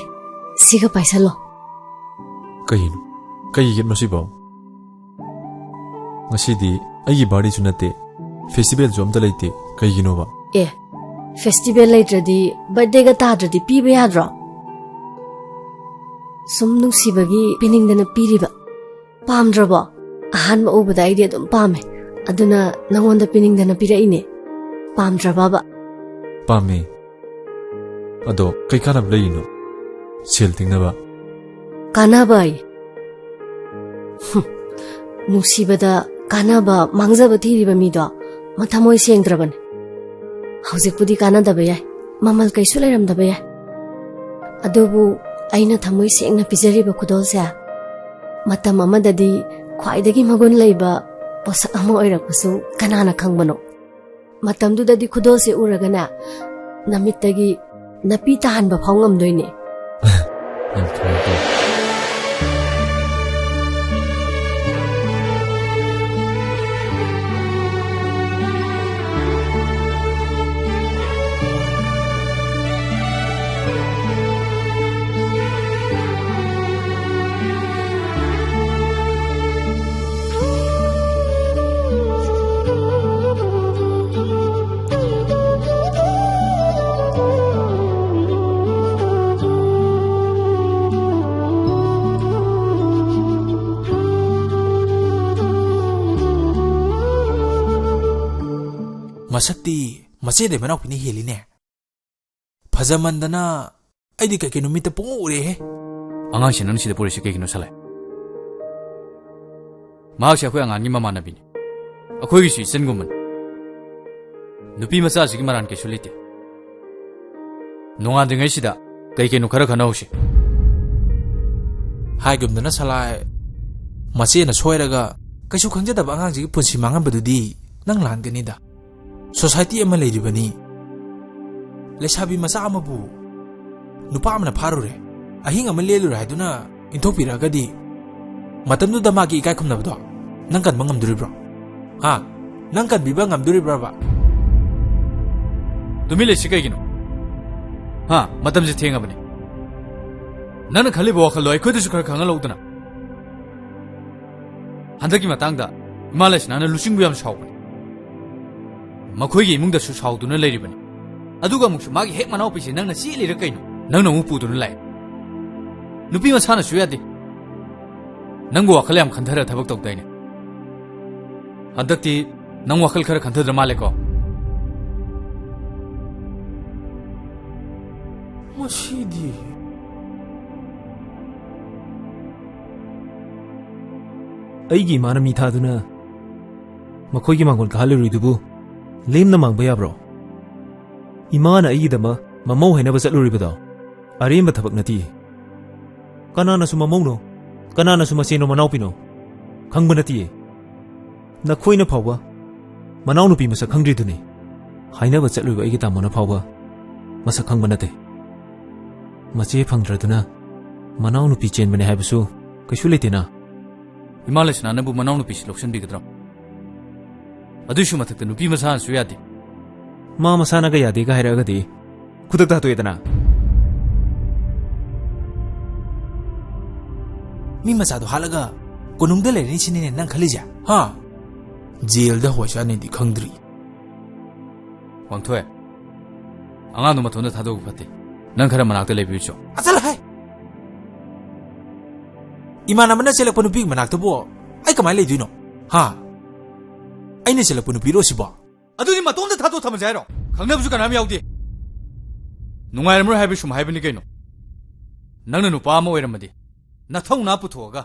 ꯁꯤꯒ ꯄꯥꯏꯁꯜꯂꯣ꯫ ꯀꯩꯅꯣ? ꯀꯩꯒꯤꯅꯣ ꯁꯤꯕꯣ? ꯉꯁꯤꯗꯤ ꯑꯩꯒꯤ ꯕꯥꯔꯗꯦꯁꯨ ꯅꯠꯇꯦ, ꯐꯦꯁꯇꯤꯚꯦꯜꯁꯨ ꯑꯝꯇ ꯂꯩꯇꯦ꯫ ꯀꯩꯒꯤꯅꯣꯕ? ꯑꯦ, ꯐꯦꯁꯇꯤꯚꯦꯜ ꯂꯩꯇ꯭ꯔꯗꯤ, ꯕꯥꯔꯗꯦꯒ ꯇꯥꯗ꯭ꯔꯗꯤ ꯄꯤꯕ ꯌꯥꯗ꯭ꯔꯣ? ꯁꯨꯝ ꯅꯨꯡꯁꯤꯕꯒꯤ ꯄꯤꯅꯤꯡꯗꯅ ꯄꯤꯔꯤꯕ꯫ ꯄꯥꯝꯗ꯭ꯔꯕꯣ? ꯑꯍꯥꯟꯕ ꯎꯕꯗ ꯑꯩꯗꯤ ꯑꯗꯨꯝ ꯄꯥꯝꯃꯦ꯫ ꯑꯗꯨꯅ ꯅꯪꯉꯣꯟꯗ ꯄꯤꯅꯤꯡꯗꯅ ꯄꯤꯔꯛꯏꯅꯦ꯫ ꯄꯥꯝꯗ꯭ꯔꯕꯕ? ꯄꯥꯝꯃꯦ꯫ ꯑꯗꯣ ꯀꯩ ꯀꯥꯟꯅꯕ ꯂꯩꯔꯤꯅꯣ? ꯁꯦꯜ ꯇꯤꯡꯅꯕ? ꯀꯥꯟꯅꯕ ꯑꯌꯦ꯫ ꯍꯨꯝ, ꯅꯨꯡꯁꯤꯕꯗ ꯀꯥꯟꯅꯕ ꯃꯥꯡꯖꯕ ꯊꯤꯔꯤꯕ ꯃꯤꯗꯣ ꯃꯊꯃꯣꯏ ꯁꯦꯡꯗ꯭ꯔꯕꯅꯦ꯫ ꯍꯧꯖꯤꯛꯄꯨꯗꯤ ꯀꯥꯟꯅꯗꯕ ꯌꯥꯏ, ꯃꯃꯜ ꯀꯩꯁꯨ ꯂꯩꯔꯝꯗꯕ ꯌꯥꯏ꯫ ꯑꯗꯨꯕꯨ ꯑꯩꯅ ꯊꯃꯣꯏ ꯁꯦꯡꯅ ꯄꯤꯖꯔꯤꯕ ꯈꯨꯗꯣꯜꯁꯦ ꯃꯇꯝ ꯑꯃꯗꯗꯤ ꯈ꯭ꯋꯥꯏꯗꯒꯤ ꯃꯒꯨꯟ ꯂꯩꯕ ꯄꯣꯠꯁꯛ ꯑꯃ ꯑꯣꯏꯔꯛꯄꯁꯨ ꯀꯅꯥꯅ ꯈꯪꯕꯅꯣ? ꯃꯇꯝꯗꯨꯗꯗꯤ ꯈꯨꯗꯣꯜꯁꯦ ꯎꯔꯒꯅꯦ, ꯅꯃꯤꯠꯇꯒꯤ ꯅꯥꯄꯤ ꯇꯥꯍꯟꯕ ꯐꯥꯎ ꯉꯝꯗꯣꯏꯅꯦ꯫ ꯌꯥꯝ ꯐꯔꯦꯀꯣ꯫ ꯃꯁꯛꯇꯤ ꯃꯆꯦꯗꯩ ꯃꯅꯥꯎꯄꯤꯅ ꯍꯦꯜꯂꯤꯅꯦ꯫ ꯐꯖꯃꯟꯗꯅ ꯑꯩꯗꯤ ꯀꯩ ꯀꯩꯅꯣ ꯃꯤꯠꯇ ꯄꯨꯡꯎ ꯎꯔꯦꯍꯦ꯫ ꯑꯉꯥꯡꯁꯦ ꯅꯪ ꯁꯤꯗ ꯄꯨꯔꯤꯁꯦ ꯀꯩꯒꯤꯅꯣ, ꯁꯂꯥꯏ? ꯃꯍꯥꯛꯁꯦ ꯑꯩꯈꯣꯏ ꯑꯉꯥꯡꯒꯤ ꯃꯃꯥꯟꯅꯕꯤꯅꯤ꯫ ꯑꯩꯈꯣꯏꯒꯤꯁꯨ ꯏꯆꯟꯒꯨꯝꯕꯅꯤ꯫ ꯅꯨꯄꯤ ꯃꯆꯥꯁꯤꯒꯤ ꯃꯔꯥꯟ ꯀꯩꯁꯨ ꯂꯩꯇꯦ꯫ ꯅꯣꯡꯉꯥꯟꯗ꯭ꯔꯤꯉꯩꯁꯤꯗ ꯀꯩ ꯀꯩꯅꯣ ꯈꯔ ꯈꯟꯅꯍꯧꯁꯤ꯫ ꯍꯥꯏꯒꯨꯝꯗꯅ ꯁꯂꯥꯏ, ꯃꯆꯦꯅ ꯁꯣꯏꯔꯒ ꯀꯩꯁꯨ ꯈꯪꯖꯗꯕ ꯑꯉꯥꯡꯁꯤꯒꯤ ꯄꯨꯟꯁꯤ ꯃꯥꯡꯍꯟꯕꯗꯨꯗꯤ ꯅꯪ ꯂꯥꯟꯒꯅꯤꯗ꯫ ꯁꯣꯁꯥꯏꯇꯤ ꯑꯃ ꯂꯩꯔꯤꯕꯅꯤ꯫ ꯂꯩꯁꯥꯕꯤ ꯃꯆꯥ ꯑꯃꯕꯨ ꯅꯨꯄꯥ ꯑꯃꯅ ꯐꯥꯔꯨꯔꯦ, ꯑꯍꯤꯡ ꯑꯃ ꯂꯦꯜꯂꯨꯔꯦ ꯍꯥꯏꯗꯨꯅ ꯏꯟꯊꯣꯛꯄꯤꯔꯛꯑꯒꯗꯤ ꯃꯇꯝꯗꯨꯗ ꯃꯥꯒꯤ ꯏꯀꯥꯏ ꯈꯨꯝꯅꯕꯗꯣ ꯅꯪ ꯀꯟꯕ ꯉꯝꯗꯣꯔꯤꯕ꯭ꯔꯣ? ꯍꯥ? ꯅꯪ ꯀꯟꯕꯤꯕ ꯉꯝꯗꯣꯔꯤꯕ꯭ꯔꯕ? ꯇꯨꯃꯤꯟ ꯂꯩꯁꯤ ꯀꯩꯒꯤꯅꯣ? ꯍꯥ? ꯃꯇꯝꯁꯦ ꯊꯦꯡꯉꯕꯅꯦ꯫ ꯅꯪꯅ ꯈꯜꯂꯤꯕ ꯋꯥꯈꯜꯗꯣ ꯑꯩꯈꯣꯏꯗꯁꯨ ꯈꯔ ꯈꯪꯍꯜꯂꯧꯗꯅ꯫ ꯍꯟꯗꯛꯀꯤ ꯃꯇꯥꯡꯗ ꯏꯃꯥ ꯂꯩꯁꯅꯥꯅ ꯂꯨꯆꯤꯡꯕꯨ ꯌꯥꯝ ꯁꯥꯎꯕꯅꯦ꯫ ꯃꯈꯣꯏꯒꯤ ꯏꯃꯨꯡꯗꯁꯨ ꯁꯥꯎꯗꯨꯅ ꯂꯩꯔꯤꯕꯅꯤ꯫ ꯑꯗꯨꯒ ꯑꯃꯨꯛꯁꯨ ꯃꯥꯒꯤ ꯍꯦꯛ ꯃꯅꯥꯎꯄꯤꯁꯦ ꯅꯪꯅ ꯆꯦꯜꯂꯤꯔ ꯀꯩꯅꯣ? ꯅꯪꯅ ꯑꯃꯨꯛ ꯄꯨꯗꯨꯅ ꯂꯥꯛꯑꯦ꯫ ꯅꯨꯄꯤ ꯃꯁꯥꯅꯁꯨ ꯌꯥꯗꯦ꯫ ꯅꯪꯕꯨ ꯋꯥꯈꯜ ꯌꯥꯝ ꯈꯟꯊꯔ ꯊꯕꯛ ꯇꯧꯗꯥꯏꯅꯦ? ꯍꯟꯗꯛꯇꯤ ꯅꯪ ꯋꯥꯈꯜ ꯈꯔ ꯈꯟꯊꯗ꯭ꯔ ꯃꯥꯜꯂꯦꯀꯣ? ꯃꯁꯤꯗꯤ꯫ ꯑꯩꯒꯤ ꯏꯃꯥꯅ ꯃꯤ ꯊꯥꯗꯨꯅ ꯃꯈꯣꯏꯒꯤ ꯃꯥꯡꯒꯣꯜ ꯀꯥꯍꯜꯂꯨꯔꯤꯗꯨꯕꯨ ꯂꯦꯝꯅ ꯃꯥꯡꯕ ꯌꯥꯕ꯭ꯔꯣ? ꯏꯃꯥꯅ ꯑꯩꯒꯤꯗꯃꯛ ꯃꯃꯧ ꯍꯥꯏꯅꯕ ꯆꯠꯂꯨꯔꯤꯕꯗꯣ ꯑꯔꯦꯝꯕ ꯊꯕꯛ ꯅꯠꯇꯤꯌꯦ꯫ ꯀꯅꯥꯅꯁꯨ ꯃꯃꯧꯅꯣ, ꯀꯅꯥꯅꯁꯨ ꯃꯆꯦꯅꯣ ꯃꯅꯥꯎꯄꯤꯅꯣ ꯈꯪꯕ ꯅꯠꯇꯤꯌꯦ꯫ ꯅꯈꯣꯏꯅ ꯐꯥꯎꯕ ꯃꯅꯥꯎꯅꯨꯄꯤ ꯃꯁꯛ ꯈꯪꯗ꯭ꯔꯤꯗꯨꯅꯤ꯫ ꯍꯥꯏꯅꯕ ꯆꯠꯂꯨꯕ ꯑꯩꯒꯤ ꯇꯥꯃꯣꯅ ꯐꯥꯎꯕ ꯃꯁꯛ ꯈꯪꯕ ꯅꯠꯇꯦ꯫ ꯃꯆꯦ ꯐꯪꯗ꯭ꯔꯗꯨꯅ ꯃꯅꯥꯎꯅꯨꯄꯤ ꯆꯦꯟꯕꯅꯦ ꯍꯥꯏꯕꯁꯨ ꯀꯩꯁꯨ ꯂꯩꯇꯦꯅ꯫ ꯏꯃꯥ ꯂꯩꯁꯅꯥꯅꯕꯨ ꯃꯅꯥꯎꯅꯨꯄꯤꯁꯤ ꯂꯧꯁꯤꯟꯕꯤꯒꯗ꯭ꯔꯣ? ꯑꯗꯨꯏꯁꯨ ꯃꯊꯛꯇ ꯅꯨꯄꯤ ꯃꯁꯥꯅꯁꯨ ꯌꯥꯗꯦ꯫ ꯃꯥ ꯃꯁꯥꯅꯒ ꯌꯥꯗꯦꯒ ꯍꯥꯏꯔꯛꯑꯒꯗꯤ ꯈꯨꯗꯛꯇ ꯍꯥꯠꯇꯣꯛꯑꯦꯗꯅ꯫ ꯃꯤ ꯃꯆꯥꯗꯣ ꯍꯥꯠꯂꯒ ꯀꯣꯅꯨꯡꯗ ꯂꯩꯔꯅꯤ ꯁꯤꯅꯤꯅꯦ ꯅꯪ ꯈꯜꯂꯤꯁꯦ? ꯍꯥ? ꯖꯦꯜꯗ ꯍꯣꯏ ꯆꯥꯅꯤꯗꯤ ꯈꯪꯗ꯭ꯔꯤ꯫ ꯋꯥꯡꯊꯣꯏ, ꯑꯉꯥꯡꯗꯣ ꯃꯊꯟꯇ ꯊꯥꯗꯣꯛꯄ ꯐꯠꯇꯦ꯫ ꯅꯪ ꯈꯔ ꯃꯅꯥꯛꯇ ꯂꯩꯕꯤꯌꯨ ꯆꯣ꯫ ꯑꯆꯜ ꯍꯥꯏ! ꯏꯃꯥꯟꯅꯕꯅ ꯆꯦꯜꯂꯛꯄ ꯅꯨꯄꯤꯒꯤ ꯃꯅꯥꯛꯇꯕꯨ ꯑꯩ ꯀꯃꯥꯏꯅ ꯂꯩꯗꯣꯏꯅꯣ? ꯍꯥ? ꯑꯩꯅ ꯆꯦꯜꯂꯛꯄ ꯅꯨꯄꯤꯔꯣ ꯁꯤꯕꯣ? ꯑꯗꯨꯗꯤ ꯃꯇꯣꯝꯇ ꯊꯥꯗꯣꯛ ꯊꯝꯃꯁꯦ ꯍꯥꯏꯔꯣ? ꯈꯪꯅꯕꯁꯨ ꯀꯅꯥꯝ ꯌꯥꯎꯗꯦ꯫ ꯅꯨꯡꯉꯥꯏꯔꯝꯃꯔꯣꯏ ꯍꯥꯏꯕ ꯁꯨꯝ ꯍꯥꯏꯕꯅꯤ ꯀꯩꯅꯣ꯫ ꯅꯪꯅ ꯅꯨꯄꯥ ꯑꯃ ꯑꯣꯏꯔꯝꯃꯗꯤ ꯅꯊꯧꯅꯥ ꯄꯨꯊꯣꯛꯑꯒ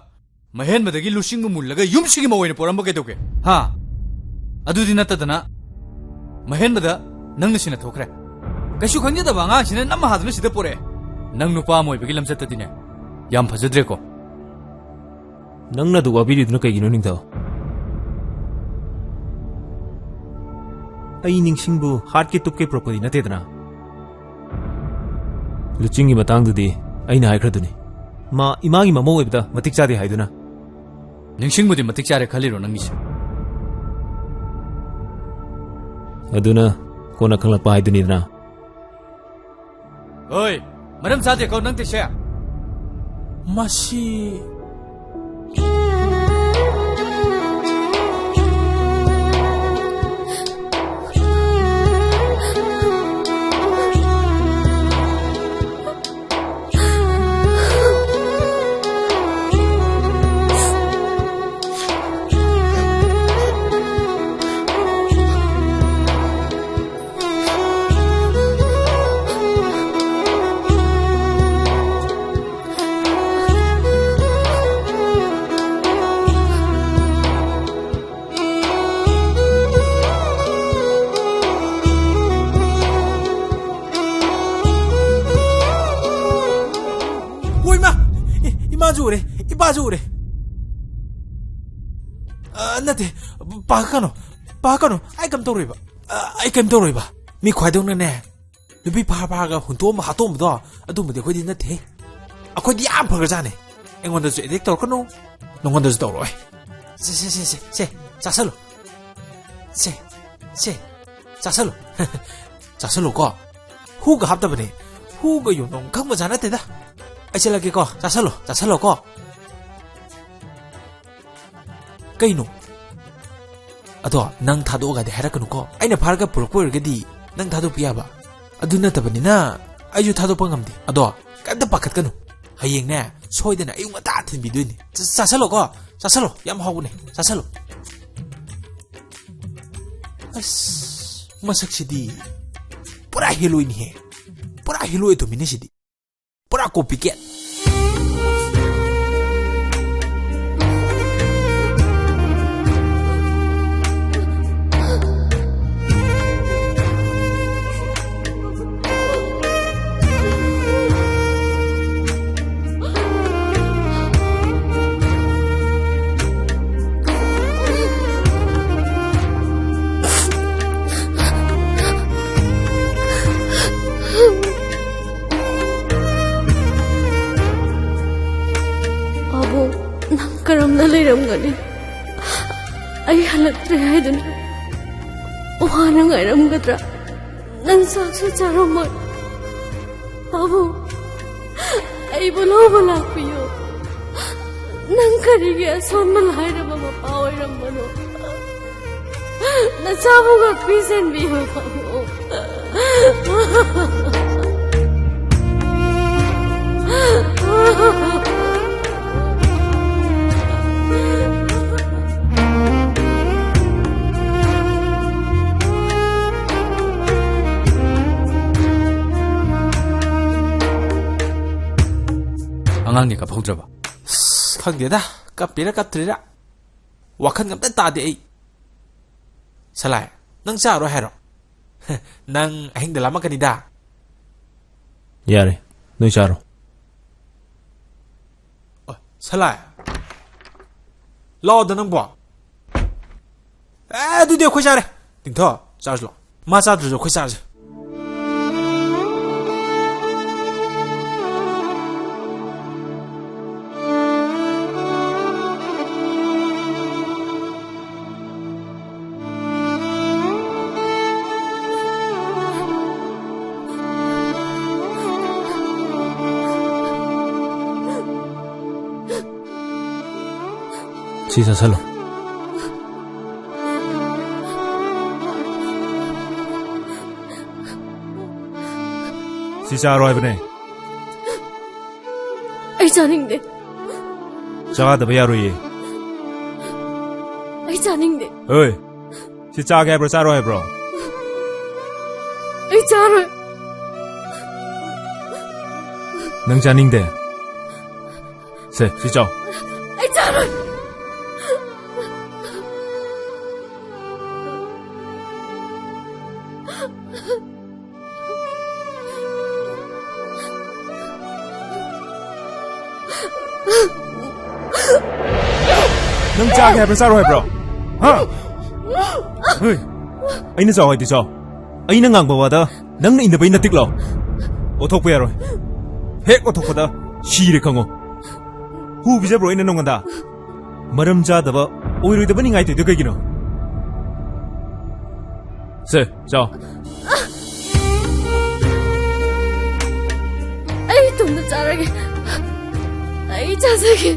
ꯃꯍꯦꯟꯕꯗꯒꯤ ꯂꯨꯆꯤꯡꯕ ꯃꯨꯜꯂꯒ ꯌꯨꯝꯁꯤꯒꯤ ꯃꯧ ꯑꯣꯏꯅ ꯄꯣꯔꯝꯕ ꯀꯩꯗꯧꯒꯦ? ꯍꯥ? ꯑꯗꯨꯗꯤ ꯅꯠꯇꯗꯅ ꯃꯍꯦꯟꯕꯗ ꯅꯪꯅ ꯁꯤꯟꯅ ꯊꯣꯛꯈ꯭ꯔꯦ꯫ ꯀꯩꯁꯨ ꯈꯪꯖꯗꯕ ꯑꯉꯥꯡꯁꯤꯅ ꯅꯝꯃ ꯍꯥꯗꯨꯅ ꯁꯤꯗ ꯄꯣꯔꯛꯑꯦ꯫ ꯅꯪ ꯅꯨꯄꯥ ꯑꯃ ꯑꯣꯏꯕꯒꯤ ꯂꯝꯆꯠꯇꯗꯤꯅꯦ, ꯌꯥꯝ ꯐꯖꯗ꯭ꯔꯦꯀꯣ꯫ ꯅꯪꯅ ꯑꯗꯨ ꯋꯥꯕꯤꯔꯤꯗꯨꯅ ꯀꯩꯒꯤꯅꯣ, ꯅꯤꯡꯊꯧ? ꯑꯩ ꯅꯤꯡꯁꯤꯡꯕꯨ ꯍꯥꯠꯀꯦ ꯇꯨꯞꯀꯦ ꯄꯨꯔꯛꯄꯗꯤ ꯅꯠꯇꯦꯗꯅ꯫ ꯂꯨꯆꯤꯡꯒꯤ ꯃꯇꯥꯡꯗꯨꯗꯤ ꯑꯩꯅ ꯍꯥꯏꯈ꯭ꯔꯗꯨꯅꯤ꯫ ꯃꯥ ꯏꯃꯥꯒꯤ ꯃꯃꯧ ꯑꯣꯏꯕꯗ ꯃꯇꯤꯛ ꯆꯥꯗꯦ ꯍꯥꯏꯗꯨꯅ꯫ ꯅꯤꯡꯁꯤꯡꯕꯗꯤ ꯃꯇꯤꯛ ꯆꯥꯔꯦ ꯈꯜꯂꯤꯔꯣ ꯅꯪꯒꯤꯁꯦ? ꯑꯗꯨꯅ ꯀꯣꯟꯅ ꯈꯪꯂꯛꯄ ꯍꯥꯏꯗꯨꯅꯤꯗꯅ꯫ ꯍꯣꯏ, ꯃꯔꯝ ꯆꯥꯗꯦꯀꯣ ꯅꯪ ꯇꯧꯏꯁꯦ꯫ ꯃꯁꯤ꯫ ꯍꯣꯏ, ꯏꯃꯥ! ꯏ-, ꯏꯃꯥꯁꯨ ꯎꯔꯦ, ꯏꯄꯥꯁꯨ ꯎꯔꯦ꯫ ꯑ, ꯅꯠꯇꯦ, ꯄꯥꯈꯠꯀꯅꯨ, ꯄꯥꯈꯠꯀꯅꯨ, ꯑꯩ ꯀꯩꯝ ꯇꯧꯔꯣꯏꯕ꯫ ꯑ, ꯑꯩ ꯀꯩꯝ ꯇꯧꯔꯣꯏꯕ꯫ ꯃꯤ ꯈ꯭ꯋꯥꯏꯗꯧꯅꯅꯦ, ꯅꯨꯄꯤ ꯐꯥ ꯐꯥꯔꯒ ꯍꯨꯟꯇꯣꯛꯑꯝꯕ ꯍꯥꯠꯇꯣꯛꯑꯝꯕꯗꯣ, ꯑꯗꯨꯝꯕꯗꯤ ꯑꯩꯈꯣꯏꯗꯤ ꯅꯠꯇꯦꯍꯦ꯫ ꯑꯩꯈꯣꯏꯗꯤ ꯌꯥꯝ ꯐꯈ꯭ꯔꯖꯥꯠꯅꯦ꯫ ꯑꯩꯉꯣꯟꯗꯁꯨ attack ꯇꯧꯔꯛꯀꯅꯨ, ꯅꯉꯣꯟꯗꯁꯨ ꯇꯧꯔꯛꯑꯣꯏ꯫ ꯁꯦ, ꯁꯦ, ꯁꯦ, ꯁꯦ, ꯁꯦ, ꯆꯥꯁꯜꯂꯨ꯫ ꯁꯦ, ꯁꯦ, ꯆꯥꯁꯜꯂꯨ꯫ ꯆꯥꯁꯜꯂꯨꯀꯣ꯫ ꯍꯨꯒ ꯍꯥꯞꯇꯕꯅꯦ꯫ ꯍꯨꯒ ꯌꯣꯟꯐꯝ ꯈꯪꯕꯖꯥꯠ ꯅꯠꯇꯦꯗ꯫ ꯑꯩ ꯆꯠꯂꯒꯦꯀꯣ꯫ ꯆꯥꯁꯜꯂꯣ, ꯆꯥꯁꯜꯂꯣꯀꯣ꯫ ꯀꯩꯅꯣ? ꯑꯗꯣ ꯅꯪ ꯊꯥꯗꯣꯛꯑꯒꯗꯤ ꯍꯥꯏꯔꯛꯀꯅꯨꯀꯣ꯫ ꯑꯩꯅ ꯐꯥꯔꯒ ꯄꯨꯔꯛꯄ ꯑꯣꯏꯔꯒꯗꯤ ꯅꯪ ꯊꯥꯗꯣꯛꯄ ꯌꯥꯕ꯫ ꯑꯗꯨ ꯅꯠꯇꯕꯅꯤꯅ ꯑꯩꯁꯨ ꯊꯥꯗꯣꯛꯄ ꯉꯝꯗꯦ꯫ ꯑꯗꯣ ꯀꯩꯝꯇ ꯄꯥꯈꯠꯀꯅꯨ꯫ ꯍꯌꯦꯡꯅꯦ, ꯁꯣꯏꯗꯅ ꯑꯌꯨꯛ ꯉꯟꯇꯥ ꯊꯤꯟꯕꯤꯗꯣꯏꯅꯦ꯫ ꯆ-, ꯆꯥꯁꯜꯂꯣꯀꯣ, ꯆꯥꯁꯜꯂꯣ꯫ ꯌꯥꯝ ꯍꯥꯎꯕꯅꯦ, ꯆꯥꯁꯜꯂꯣ꯫ ꯑꯁ, ꯃꯁꯛꯁꯤꯗꯤ ꯄꯨꯔꯥ ꯍꯦꯂꯣꯏꯅꯤꯍꯦ꯫ ꯄꯨꯔꯥ ꯍꯦꯂꯣꯏ ꯑꯗꯨꯃꯤꯅꯦ ꯁꯤꯗꯤ꯫ ꯄꯨꯔꯥ copycat꯫ ꯀꯔꯝꯅ ꯂꯩꯔꯝꯒꯅꯤ? ꯑꯩ ꯍꯜꯂꯛꯇ꯭ꯔꯦ ꯍꯥꯏꯗꯨꯅ ꯋꯥꯅ ꯉꯥꯏꯔꯝꯒꯗ꯭ꯔꯥ? ꯅꯪ ꯆꯥꯛꯁꯨ ꯆꯥꯔꯝꯃꯣꯏ꯫ ꯄꯥꯕꯨꯡ, ꯑꯩꯕꯨ ꯂꯧꯕ ꯂꯥꯛꯄꯤꯌꯨ꯫ ꯅꯪ ꯀꯔꯤꯒꯤ ꯑꯁꯣꯟꯕ ꯂꯥꯏꯔꯕ ꯃꯄꯥ ꯑꯣꯏꯔꯝꯕꯅꯣ? ꯅꯆꯥꯕꯨ ꯉꯥꯛꯄꯤ ꯁꯦꯟꯕꯤꯌꯨ, ꯄꯥꯕꯨꯡ꯫ ꯑꯉꯥꯡꯗꯤ ꯀꯞꯍꯧꯗ꯭ꯔꯕ? ꯑꯁ, ꯈꯪꯗꯦꯗ, ꯀꯞꯄꯤꯔ ꯀꯞꯇ꯭ꯔꯤꯔ꯫ ꯋꯥꯈꯜ ꯑꯝꯇ ꯇꯥꯗꯦ ꯑꯩ꯫ ꯁꯂꯥꯏ, ꯅꯪ ꯆꯥꯔꯣꯏ ꯍꯥꯏꯔꯣ? ꯅꯪ ꯑꯍꯤꯡꯗ ꯂꯥꯝꯃꯛꯀꯅꯤꯗ꯫ ꯌꯥꯔꯦ, ꯅꯣꯏ ꯆꯥꯔꯣ꯫ ꯑꯣ, ꯁꯂꯥꯏ꯫ ꯂꯥꯛꯑꯣꯗ ꯅꯪꯕꯣ꯫ ꯑꯦ, ꯑꯗꯨꯗꯤ ꯑꯩꯈꯣꯏ ꯆꯥꯔꯦ꯫ ꯇꯤꯡꯊꯣ, ꯆꯥꯔꯁꯤ ꯂꯥꯛꯑꯣ꯫ ꯃꯥ ꯆꯥꯗ꯭ꯔꯁꯨ ꯑꯩꯈꯣꯏ ꯆꯥꯔꯁꯦ꯫ ꯁꯤ ꯆꯥꯁꯜꯂꯣ꯫ ꯁꯤ ꯆꯥꯔꯣ ꯍꯥꯏꯕꯅꯦ꯫ ꯑꯩ ꯆꯥꯅꯤꯡꯗꯦ꯫ ꯆꯥꯗꯕ ꯌꯥꯔꯣꯏꯌꯦ꯫ ꯑꯩ ꯆꯥꯅꯤꯡꯗꯦ꯫ ꯍꯣꯏ, ꯁꯤ ꯆꯥꯒꯦ ꯍꯥꯏꯕ꯭ꯔꯣ, ꯆꯥꯔꯣꯏ ꯍꯥꯏꯕ꯭ꯔꯣ? ꯑꯩ ꯆꯥꯔꯣꯏ꯫ ꯅꯪ ꯆꯥꯅꯤꯡꯗꯦ? ꯁꯦ, ꯁꯤ ꯆꯥꯎ꯫ ꯑꯩ ꯆꯥꯔꯣꯏ꯫ ꯅꯪ ꯆꯥꯒꯦ ꯍꯥꯏꯕ꯭ꯔꯣ, ꯆꯥꯔꯣꯏ ꯍꯥꯏꯕ꯭ꯔꯣ? ꯍꯥ? ꯍꯣꯏ꯫ ꯑꯩꯅ ꯆꯥꯎ ꯍꯥꯏꯗꯤ ꯆꯥꯎ꯫ ꯑꯩꯅ ꯉꯥꯡꯕ ꯋꯥꯗ ꯅꯪꯅ ꯏꯟꯅꯕꯩ ꯅꯠꯇꯤꯛꯂꯣ? ꯑꯣꯊꯣꯛꯄ ꯌꯥꯔꯣꯏ꯫ ꯍꯦꯛ ꯑꯣꯊꯣꯛꯄꯗ ꯁꯤꯔꯦ ꯈꯪꯉꯣ꯫ ꯍꯨ ꯄꯤꯖꯕ꯭ꯔꯣ ꯑꯩꯅ ꯅꯉꯣꯟꯗ? ꯃꯔꯝ ꯆꯥꯗꯕ, ꯑꯣꯏꯔꯣꯏꯗꯕ ꯅꯤꯡꯉꯥꯏ ꯇꯧꯔꯤꯗꯣ ꯀꯩꯒꯤꯅꯣ? ꯁꯦ, ꯆꯥꯎ꯫ ꯑꯩ ꯏꯇꯣꯝꯇ ꯆꯥꯔꯒꯦ꯫ ꯑꯩ ꯆꯥꯖꯒꯦ꯫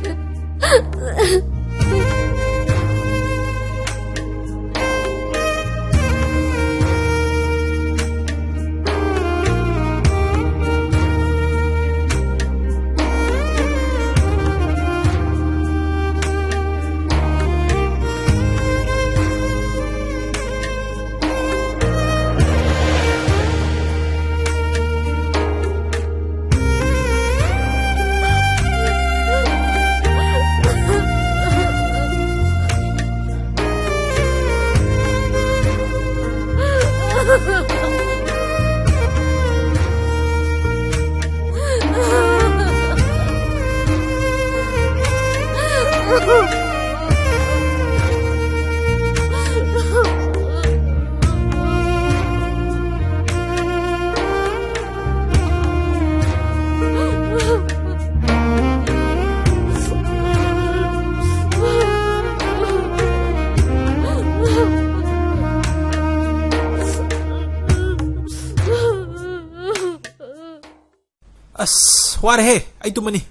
ꯑꯁ, ꯋꯥꯔꯦꯍꯦ, ꯑꯩ ꯇꯨꯝꯃꯅꯤ꯫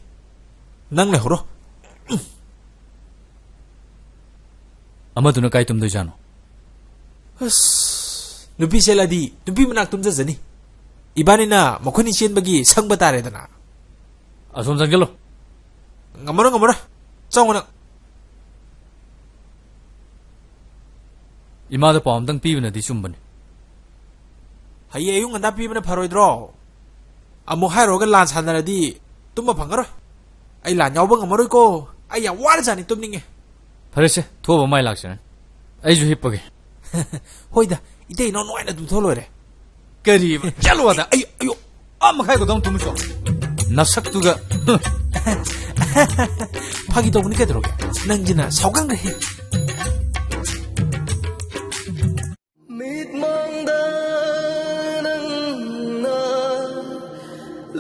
ꯅꯪ ꯂꯩꯍꯧꯔꯣ꯫ ꯑꯃꯗꯨꯅ ꯀꯥꯏ ꯇꯨꯝꯗꯣꯏꯖꯥꯠꯅꯣ? ꯑꯁ, ꯅꯨꯄꯤ ꯆꯦꯜꯂꯗꯤ ꯅꯨꯄꯤ ꯃꯅꯥꯛ ꯇꯨꯝꯖꯖꯅꯤ꯫ ꯏꯕꯥꯅꯤꯅ ꯃꯈꯣꯏꯅꯤ ꯆꯦꯟꯕꯒꯤ ꯁꯪꯕ ꯇꯥꯔꯦꯗꯅ꯫ ꯑꯁꯣꯝ ꯆꯪꯁꯤꯜꯂꯣ꯫ ꯉꯝꯃꯔꯣꯏ, ꯉꯝꯃꯔꯣꯏ꯫ ꯆꯪꯉꯣ ꯅꯪ꯫ ꯏꯃꯥꯗ ꯄꯥꯎ ꯑꯝꯇꯪ ꯄꯤꯕꯅꯗꯤ ꯆꯨꯝꯕꯅꯤ꯫ ꯍꯌꯦꯡ ꯑꯌꯨꯛ ꯉꯟꯇꯥ ꯄꯤꯕꯅ ꯐꯔꯣꯏꯗ꯭ꯔꯣ? ꯑꯃꯨꯛ ꯍꯥꯏꯔꯨꯔꯒ ꯂꯥꯟ ꯁꯥꯟꯅꯔꯗꯤ ꯇꯨꯝꯕ ꯐꯪꯉꯔꯣꯏ꯫ ꯑꯩ ꯂꯥꯟ ꯌꯥꯎꯕ ꯉꯝꯃꯔꯣꯏꯀꯣ꯫ ꯑꯩ ꯌꯥꯝ ꯋꯥꯔꯖꯥꯠꯅꯤ, ꯇꯨꯝꯅꯤꯡꯉꯦ꯫ ꯐꯔꯦꯁꯦ, ꯊꯣꯛꯑꯕ ꯃꯥꯏ ꯂꯥꯛꯆꯔꯅꯤ꯫ ꯑꯩꯁꯨ ꯍꯤꯞꯄꯒꯦ꯫ ꯍꯣꯏꯗ, ꯏꯇꯩ ꯏꯅꯥꯎ ꯅꯨꯡꯉꯥꯏꯅ ꯇꯨꯝꯊꯣꯛ ꯂꯣꯏꯔꯦ꯫ ꯀꯔꯤ? ꯆꯠꯂꯣ ꯑꯗ꯫ ꯑꯩ, ꯑꯌꯣ, ꯑꯥ ꯃꯈꯥꯏ ꯈꯛꯇꯪ ꯇꯨꯝꯃꯨꯆꯣ꯫ ꯅꯁꯛꯇꯨꯒ꯫ ꯐꯥꯒꯤ ꯇꯧꯕꯅꯤ ꯀꯩꯗꯧꯔꯒꯦ? ꯅꯪꯁꯤꯅ ꯁꯥꯎꯒꯟꯈ꯭ꯔꯦꯍꯦ꯫ ꯃꯤꯠꯃꯥꯡꯗ ꯅꯪꯅ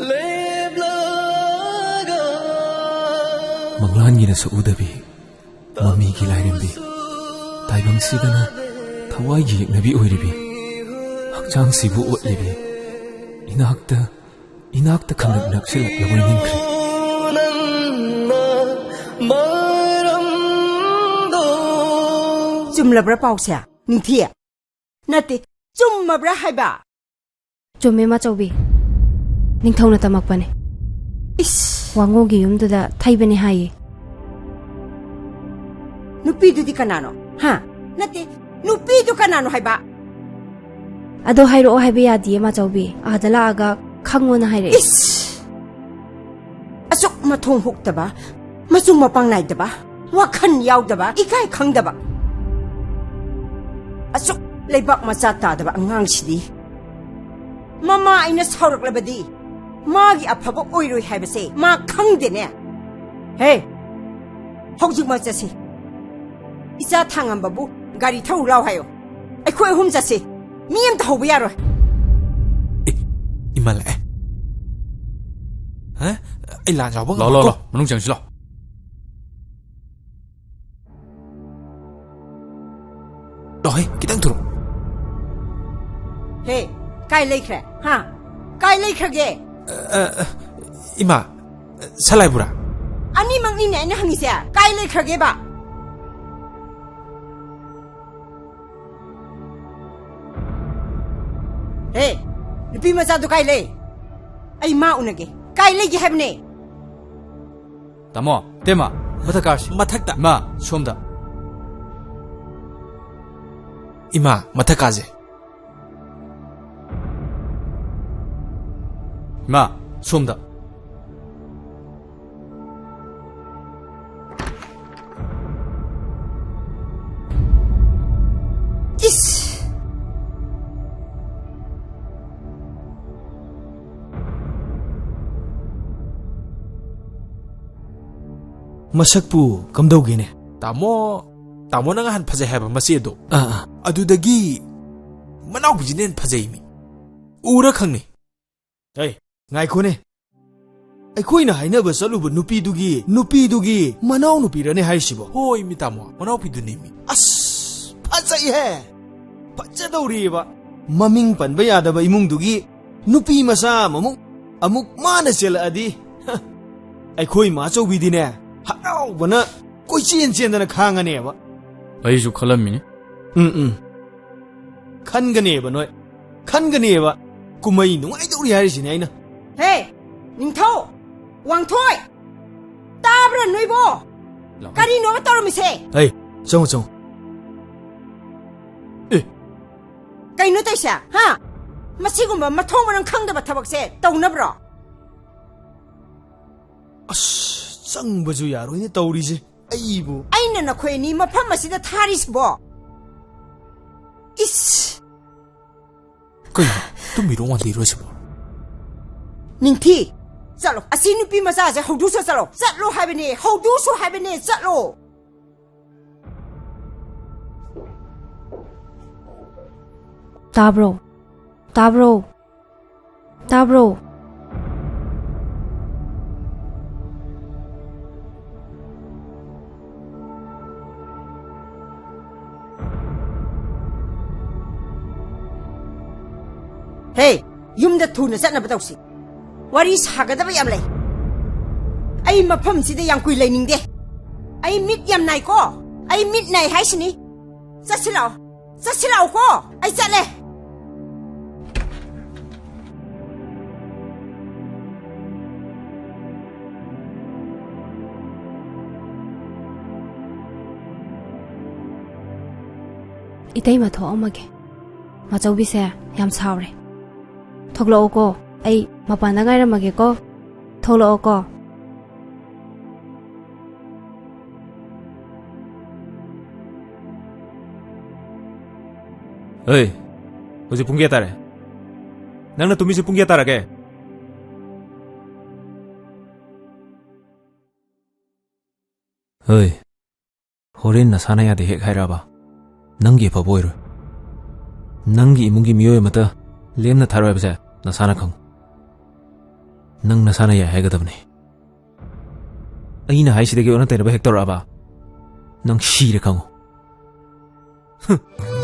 ꯂꯦꯞꯂꯒ ꯃꯪꯂꯥꯟꯒꯤ ꯅꯁꯛ ꯎꯗꯕꯤ ꯃꯃꯤꯒꯤ ꯂꯥꯏꯔꯦꯝꯕꯤ, ꯇꯥꯏꯕꯪꯁꯤꯗꯅ ꯊꯋꯥꯏꯒꯤ ꯌꯦꯛꯅꯕꯤ ꯑꯣꯏꯔꯤꯕꯤ, ꯍꯛꯆꯥꯡꯁꯤꯕꯨ ꯑꯣꯠꯂꯤꯕꯤ, ꯏꯅꯥꯛꯇ, ꯏꯅꯥꯛꯇ ꯈꯪꯅꯛ ꯅꯛꯁꯤꯜꯂꯛꯂꯕꯣꯏ ꯅꯤꯡꯈ꯭ꯔꯦ꯫ ꯆꯨꯝꯂꯕ꯭ꯔꯥ ꯄꯥꯎꯁꯦ, ꯅꯤꯡꯊꯤ? ꯅꯠꯇꯦ, ꯆꯨꯝꯃꯕ꯭ꯔꯥ ꯍꯥꯏꯕ? ꯆꯨꯝꯃꯦ, ꯃꯥꯆꯧꯕꯤ꯫ ꯅꯤꯡꯊꯧꯅ ꯇꯝꯃꯛꯄꯅꯦ꯫ ꯏꯁ! ꯋꯥꯉꯣꯒꯤ ꯌꯨꯝꯗꯨꯗ ꯊꯩꯕꯅꯦ ꯍꯥꯏꯌꯦ꯫ ꯅꯨꯄꯤꯗꯨꯗꯤ ꯀꯅꯥꯅꯣ? ꯍꯥ? ꯅꯠꯇꯦ, ꯅꯨꯄꯤꯗꯨ ꯀꯅꯥꯅꯣ ꯍꯥꯏꯕ? ꯑꯗꯣ ꯍꯥꯏꯔꯛꯑꯣ ꯍꯥꯏꯕ ꯌꯥꯗꯤꯌꯦ, ꯃꯥꯆꯧꯕꯤ꯫ ꯑꯥꯗ ꯂꯥꯛꯑꯒ ꯈꯪꯉꯣꯅ ꯍꯥꯏꯔꯛꯑꯦ꯫ ꯏꯁ! ꯑꯁꯨꯛ ꯃꯊꯣꯡ ꯍꯨꯛꯇꯕ, ꯃꯆꯨ ꯃꯄꯥꯡ ꯅꯥꯏꯗꯕ, ꯋꯥꯈꯜ ꯌꯥꯎꯗꯕ, ꯏꯀꯥꯏ ꯈꯪꯗꯕ, ꯑꯁꯨꯛ ꯂꯩꯕꯥꯛ ꯃꯆꯥ ꯇꯥꯗꯕ ꯑꯉꯥꯡꯁꯤꯗꯤ ꯃꯃꯥ ꯑꯩꯅ ꯁꯥꯎꯔꯛꯂꯕꯗꯤ ꯃꯥꯒꯤ ꯑꯐꯕ ꯑꯣꯏꯔꯣꯏ ꯍꯥꯏꯕꯁꯦ ꯃꯥ ꯈꯪꯗꯦꯅꯦ꯫ ꯍꯦ, ꯍꯧꯖꯤꯛꯃꯛ ꯆꯠꯁꯤ꯫ ꯏꯆꯥ ꯊꯥꯡꯉꯝꯕꯕꯨ ꯒꯥꯔꯤ ꯊꯧꯔꯨ ꯂꯥꯎ ꯍꯥꯏꯌꯣ꯫ ꯑꯩꯈꯣꯏ ꯑꯍꯨꯝ ꯆꯠꯁꯤ꯫ ꯃꯤ ꯑꯝꯇ ꯍꯧꯕ ꯌꯥꯔꯣꯏ꯫ ꯑꯦ, ꯏꯃꯥ ꯂꯥꯛꯑꯦ꯫ ꯍꯥ? ꯑꯩ ꯂꯥꯟ ꯌꯥꯎꯕ ꯂꯥꯎ, ꯂꯥꯎ, ꯉꯝꯃꯣꯏꯀꯣ꯫ ꯂꯥꯎ꯫ ꯃꯅꯨꯡ ꯆꯪꯁꯤ ꯂꯥꯎ꯫ ꯂꯥꯎꯍꯦ, ꯈꯤꯇꯪ ꯊꯨꯔꯣ꯫ ꯍꯦ, ꯀꯥꯏ ꯂꯩꯈ꯭ꯔꯦ? ꯍꯥ? ꯀꯥꯏ ꯂꯩꯈ꯭ꯔꯒꯦ? ꯑ, ꯑ, ꯏꯃꯥ, ꯁꯂꯥꯏꯕꯨꯔꯥ? ꯑꯅꯤꯃꯛꯅꯤꯅꯦ ꯑꯩꯅ ꯍꯪꯉꯤꯁꯦ꯫ ꯀꯥꯏ ꯂꯩꯈ꯭ꯔꯒꯦꯕ? ꯍꯦ, ꯅꯨꯄꯤ ꯃꯆꯥꯗꯨ ꯀꯥꯏ ꯂꯩ? ꯑꯩ ꯃꯥ ꯎꯅꯒꯦ꯫ ꯀꯥꯏ ꯂꯩꯒꯦ ꯍꯥꯏꯕꯅꯦ? ꯇꯥꯃꯣ, ꯇꯦꯃ, ꯃꯊꯛ ꯀꯥꯔꯁꯤ꯫ ꯃꯊꯛꯇ? ꯃꯥ, ꯁꯣꯝꯗ꯫ ꯏꯃꯥ, ꯃꯊꯛ ꯀꯥꯁꯦ꯫ ꯏꯃꯥ, ꯁꯣꯝꯗ꯫ ꯏꯁ! ꯃꯁꯛꯄꯨ ꯀꯝꯗꯧꯒꯦꯅꯦ? ꯇꯥꯃꯣ, ꯇꯥꯃꯣꯅ ꯉꯍꯥꯟ ꯐꯖꯩ ꯍꯥꯏꯕ ꯃꯆꯦꯗꯣ꯫ ꯑꯥ, ꯑꯥ꯫ ꯑꯗꯨꯗꯒꯤ ꯃꯅꯥꯎꯄꯤꯁꯤꯅ ꯍꯦꯟꯅ ꯐꯖꯩ ꯃꯤ꯫ ꯎꯔ ꯈꯪꯅꯤ꯫ ꯑꯩ, ꯉꯥꯏꯈꯣꯅꯦ꯫ ꯑꯩꯈꯣꯏꯅ ꯍꯥꯏꯅꯕ ꯆꯠꯂꯨꯕ ꯅꯨꯄꯤꯗꯨꯒꯤ, ꯅꯨꯄꯤꯗꯨꯒꯤ ꯃꯅꯥꯎꯅꯨꯄꯤꯔꯅꯦ ꯍꯥꯏꯔꯤꯁꯤꯕꯣ? ꯍꯣꯏ, ꯃꯤ ꯇꯥꯃꯣ, ꯃꯅꯥꯎꯄꯤꯗꯨꯅꯤ ꯃꯤ꯫ ꯑꯁ, ꯐꯖꯩꯍꯦ! ꯐꯖꯗꯧꯔꯤꯑꯕ꯫ ꯃꯃꯤꯡ ꯄꯟꯕ ꯌꯥꯗꯕ ꯏꯃꯨꯡꯗꯨꯒꯤ ꯅꯨꯄꯤ ꯃꯆꯥ ꯑꯃꯃꯨꯛ ꯑꯃꯨꯛ ꯃꯥꯅ ꯆꯦꯜꯂꯛꯑꯗꯤ, ꯍ, ꯑꯩꯈꯣꯏ ꯃꯥꯆꯧꯕꯤꯗꯤꯅꯦ, ꯍꯔꯥꯎꯕꯅ ꯀꯣꯏꯆꯦꯟ ꯆꯦꯟꯗꯅ ꯈꯥꯡꯉꯅꯦꯕ꯫ ꯑꯩꯁꯨ ꯈꯜꯂꯝꯃꯤꯅꯤ꯫ ꯎꯝ, ꯎꯝ꯫ ꯈꯟꯒꯅꯦꯕ ꯅꯣꯏ꯫ ꯈꯟꯒꯅꯦꯕ꯫ ꯀꯨꯝꯍꯩ ꯅꯨꯡꯉꯥꯏꯗꯧꯔꯤ ꯍꯥꯏꯔꯤꯁꯤꯅꯦ ꯑꯩꯅ꯫ ꯍꯦ, ꯅꯤꯡꯊꯧ! ꯋꯥꯡꯊꯣꯏ! ꯇꯥꯕ꯭ꯔꯥ ꯅꯣꯏꯕꯣ? ꯂꯥꯛꯑꯣ꯫ ꯀꯔꯤꯅꯣꯕ ꯇꯧꯔꯝꯃꯤꯁꯦ? ꯍꯩ, ꯆꯪꯉꯣ, ꯆꯪꯉꯣ꯫ ꯑꯦ꯫ ꯀꯩꯅꯣ ꯇꯧꯏꯁꯦ, ꯍꯥ? ꯃꯁꯤꯒꯨꯝꯕ ꯃꯊꯣꯡ ꯃꯔꯝ ꯈꯪꯗꯕ ꯊꯕꯛꯁꯦ ꯇꯧꯅꯕ꯭ꯔꯣ? ꯑꯁ, ꯆꯪꯕꯁꯨ ꯌꯥꯔꯣꯏꯅꯦ ꯇꯧꯔꯤꯁꯦ꯫ ꯑꯩꯕꯨ꯫ ꯑꯩꯅ ꯅꯈꯣꯏ ꯑꯅꯤ ꯃꯐꯝ ꯑꯁꯤꯗ ꯊꯥꯔꯤꯁꯤꯕꯣ? ꯏꯁ! ꯀꯩꯅꯣ? ꯇꯨꯝꯃꯤꯔꯣ ꯋꯥꯟꯗꯤꯔꯣ ꯁꯤꯕꯣ? ꯅꯤꯡꯊꯤ, ꯆꯠꯂꯣ꯫ ꯑꯁꯤ ꯅꯨꯄꯤ ꯃꯆꯥꯁꯦ ꯍꯧꯗꯣꯛꯁꯨ ꯆꯠꯂꯣ꯫ ꯆꯠꯂꯣ ꯍꯥꯏꯕꯅꯦ, ꯍꯧꯗꯣꯛꯁꯨ ꯍꯥꯏꯕꯅꯦ, ꯆꯠꯂꯣ꯫ ꯇꯥꯕ꯭ꯔꯣ? ꯇꯥꯕ꯭ꯔꯣ? ꯇꯥꯕ꯭ꯔꯣ? ꯍꯦ, ꯌꯨꯝꯗ ꯊꯨꯅ ꯆꯠꯅꯕ ꯇꯧꯁꯤ꯫ ꯋꯥꯔꯤ ꯁꯥꯒꯗꯕ ꯌꯥꯝ ꯂꯩ꯫ ꯑꯩ ꯃꯐꯝꯁꯤꯗ ꯌꯥꯝ ꯀꯨꯏ ꯂꯩꯅꯤꯡꯗꯦ꯫ ꯑꯩ ꯃꯤꯠ ꯌꯥꯝ ꯅꯥꯏꯀꯣ꯫ ꯑꯩ ꯃꯤꯠ ꯅꯥꯏ ꯍꯥꯏꯁꯤꯅꯤ꯫ ꯆꯠꯁꯤ ꯂꯥꯛꯑꯣ꯫ ꯆꯠꯁꯤ ꯂꯥꯛꯑꯣꯀꯣ꯫ ꯑꯩ ꯆꯠꯂꯦ꯫ ꯏꯇꯩꯃ ꯊꯣꯛꯑꯝꯃꯒꯦ꯫ ꯃꯥꯆꯧꯕꯤꯁꯦ ꯌꯥꯝ ꯁꯥꯎꯔꯦ꯫ ꯊꯣꯛꯂꯛꯑꯣꯀꯣ꯫ ꯑꯩ ꯃꯄꯥꯟꯗ ꯉꯥꯏꯔꯝꯃꯒꯦꯀꯣ꯫ ꯊꯣꯛꯂꯛꯑꯣꯀꯣ꯫ ꯑꯩ, ꯍꯧꯖꯤꯛ ꯄꯨꯡ ꯀꯌꯥ ꯇꯥꯔꯦ? ꯅꯪꯅ ꯇꯨꯝꯃꯤꯁꯦ ꯄꯨꯡ ꯀꯌꯥ ꯇꯥꯔꯒꯦ? ꯍꯣꯏ꯫ ꯍꯣꯔꯦꯟ ꯅꯁꯥꯅ ꯌꯥꯗꯦ ꯍꯦꯛ ꯍꯥꯏꯔꯛꯑꯕ, ꯅꯪꯒꯤ ꯑꯐꯕ ꯑꯣꯏꯔꯣꯏ꯫ ꯅꯪꯒꯤ ꯏꯃꯨꯡꯒꯤ ꯃꯤꯑꯣꯏ ꯑꯃꯠꯇ ꯂꯦꯝꯅ ꯊꯥꯔꯣꯏ ꯍꯥꯏꯕꯁꯦ ꯅꯁꯥꯅ ꯈꯪꯉꯨ꯫ ꯅꯪ ꯅꯁꯥꯅ ꯌꯥꯏ ꯍꯥꯏꯒꯗꯕꯅꯤ꯫ ꯑꯩꯅ ꯍꯥꯏꯁꯤꯗꯒꯤ ꯑꯣꯟꯅ ꯇꯩꯅꯕ ꯍꯦꯛ ꯇꯧꯔꯛꯑꯕ, ꯅꯪ ꯁꯤꯔꯦ ꯈꯪꯉꯨ꯫ ꯍꯨꯝ꯫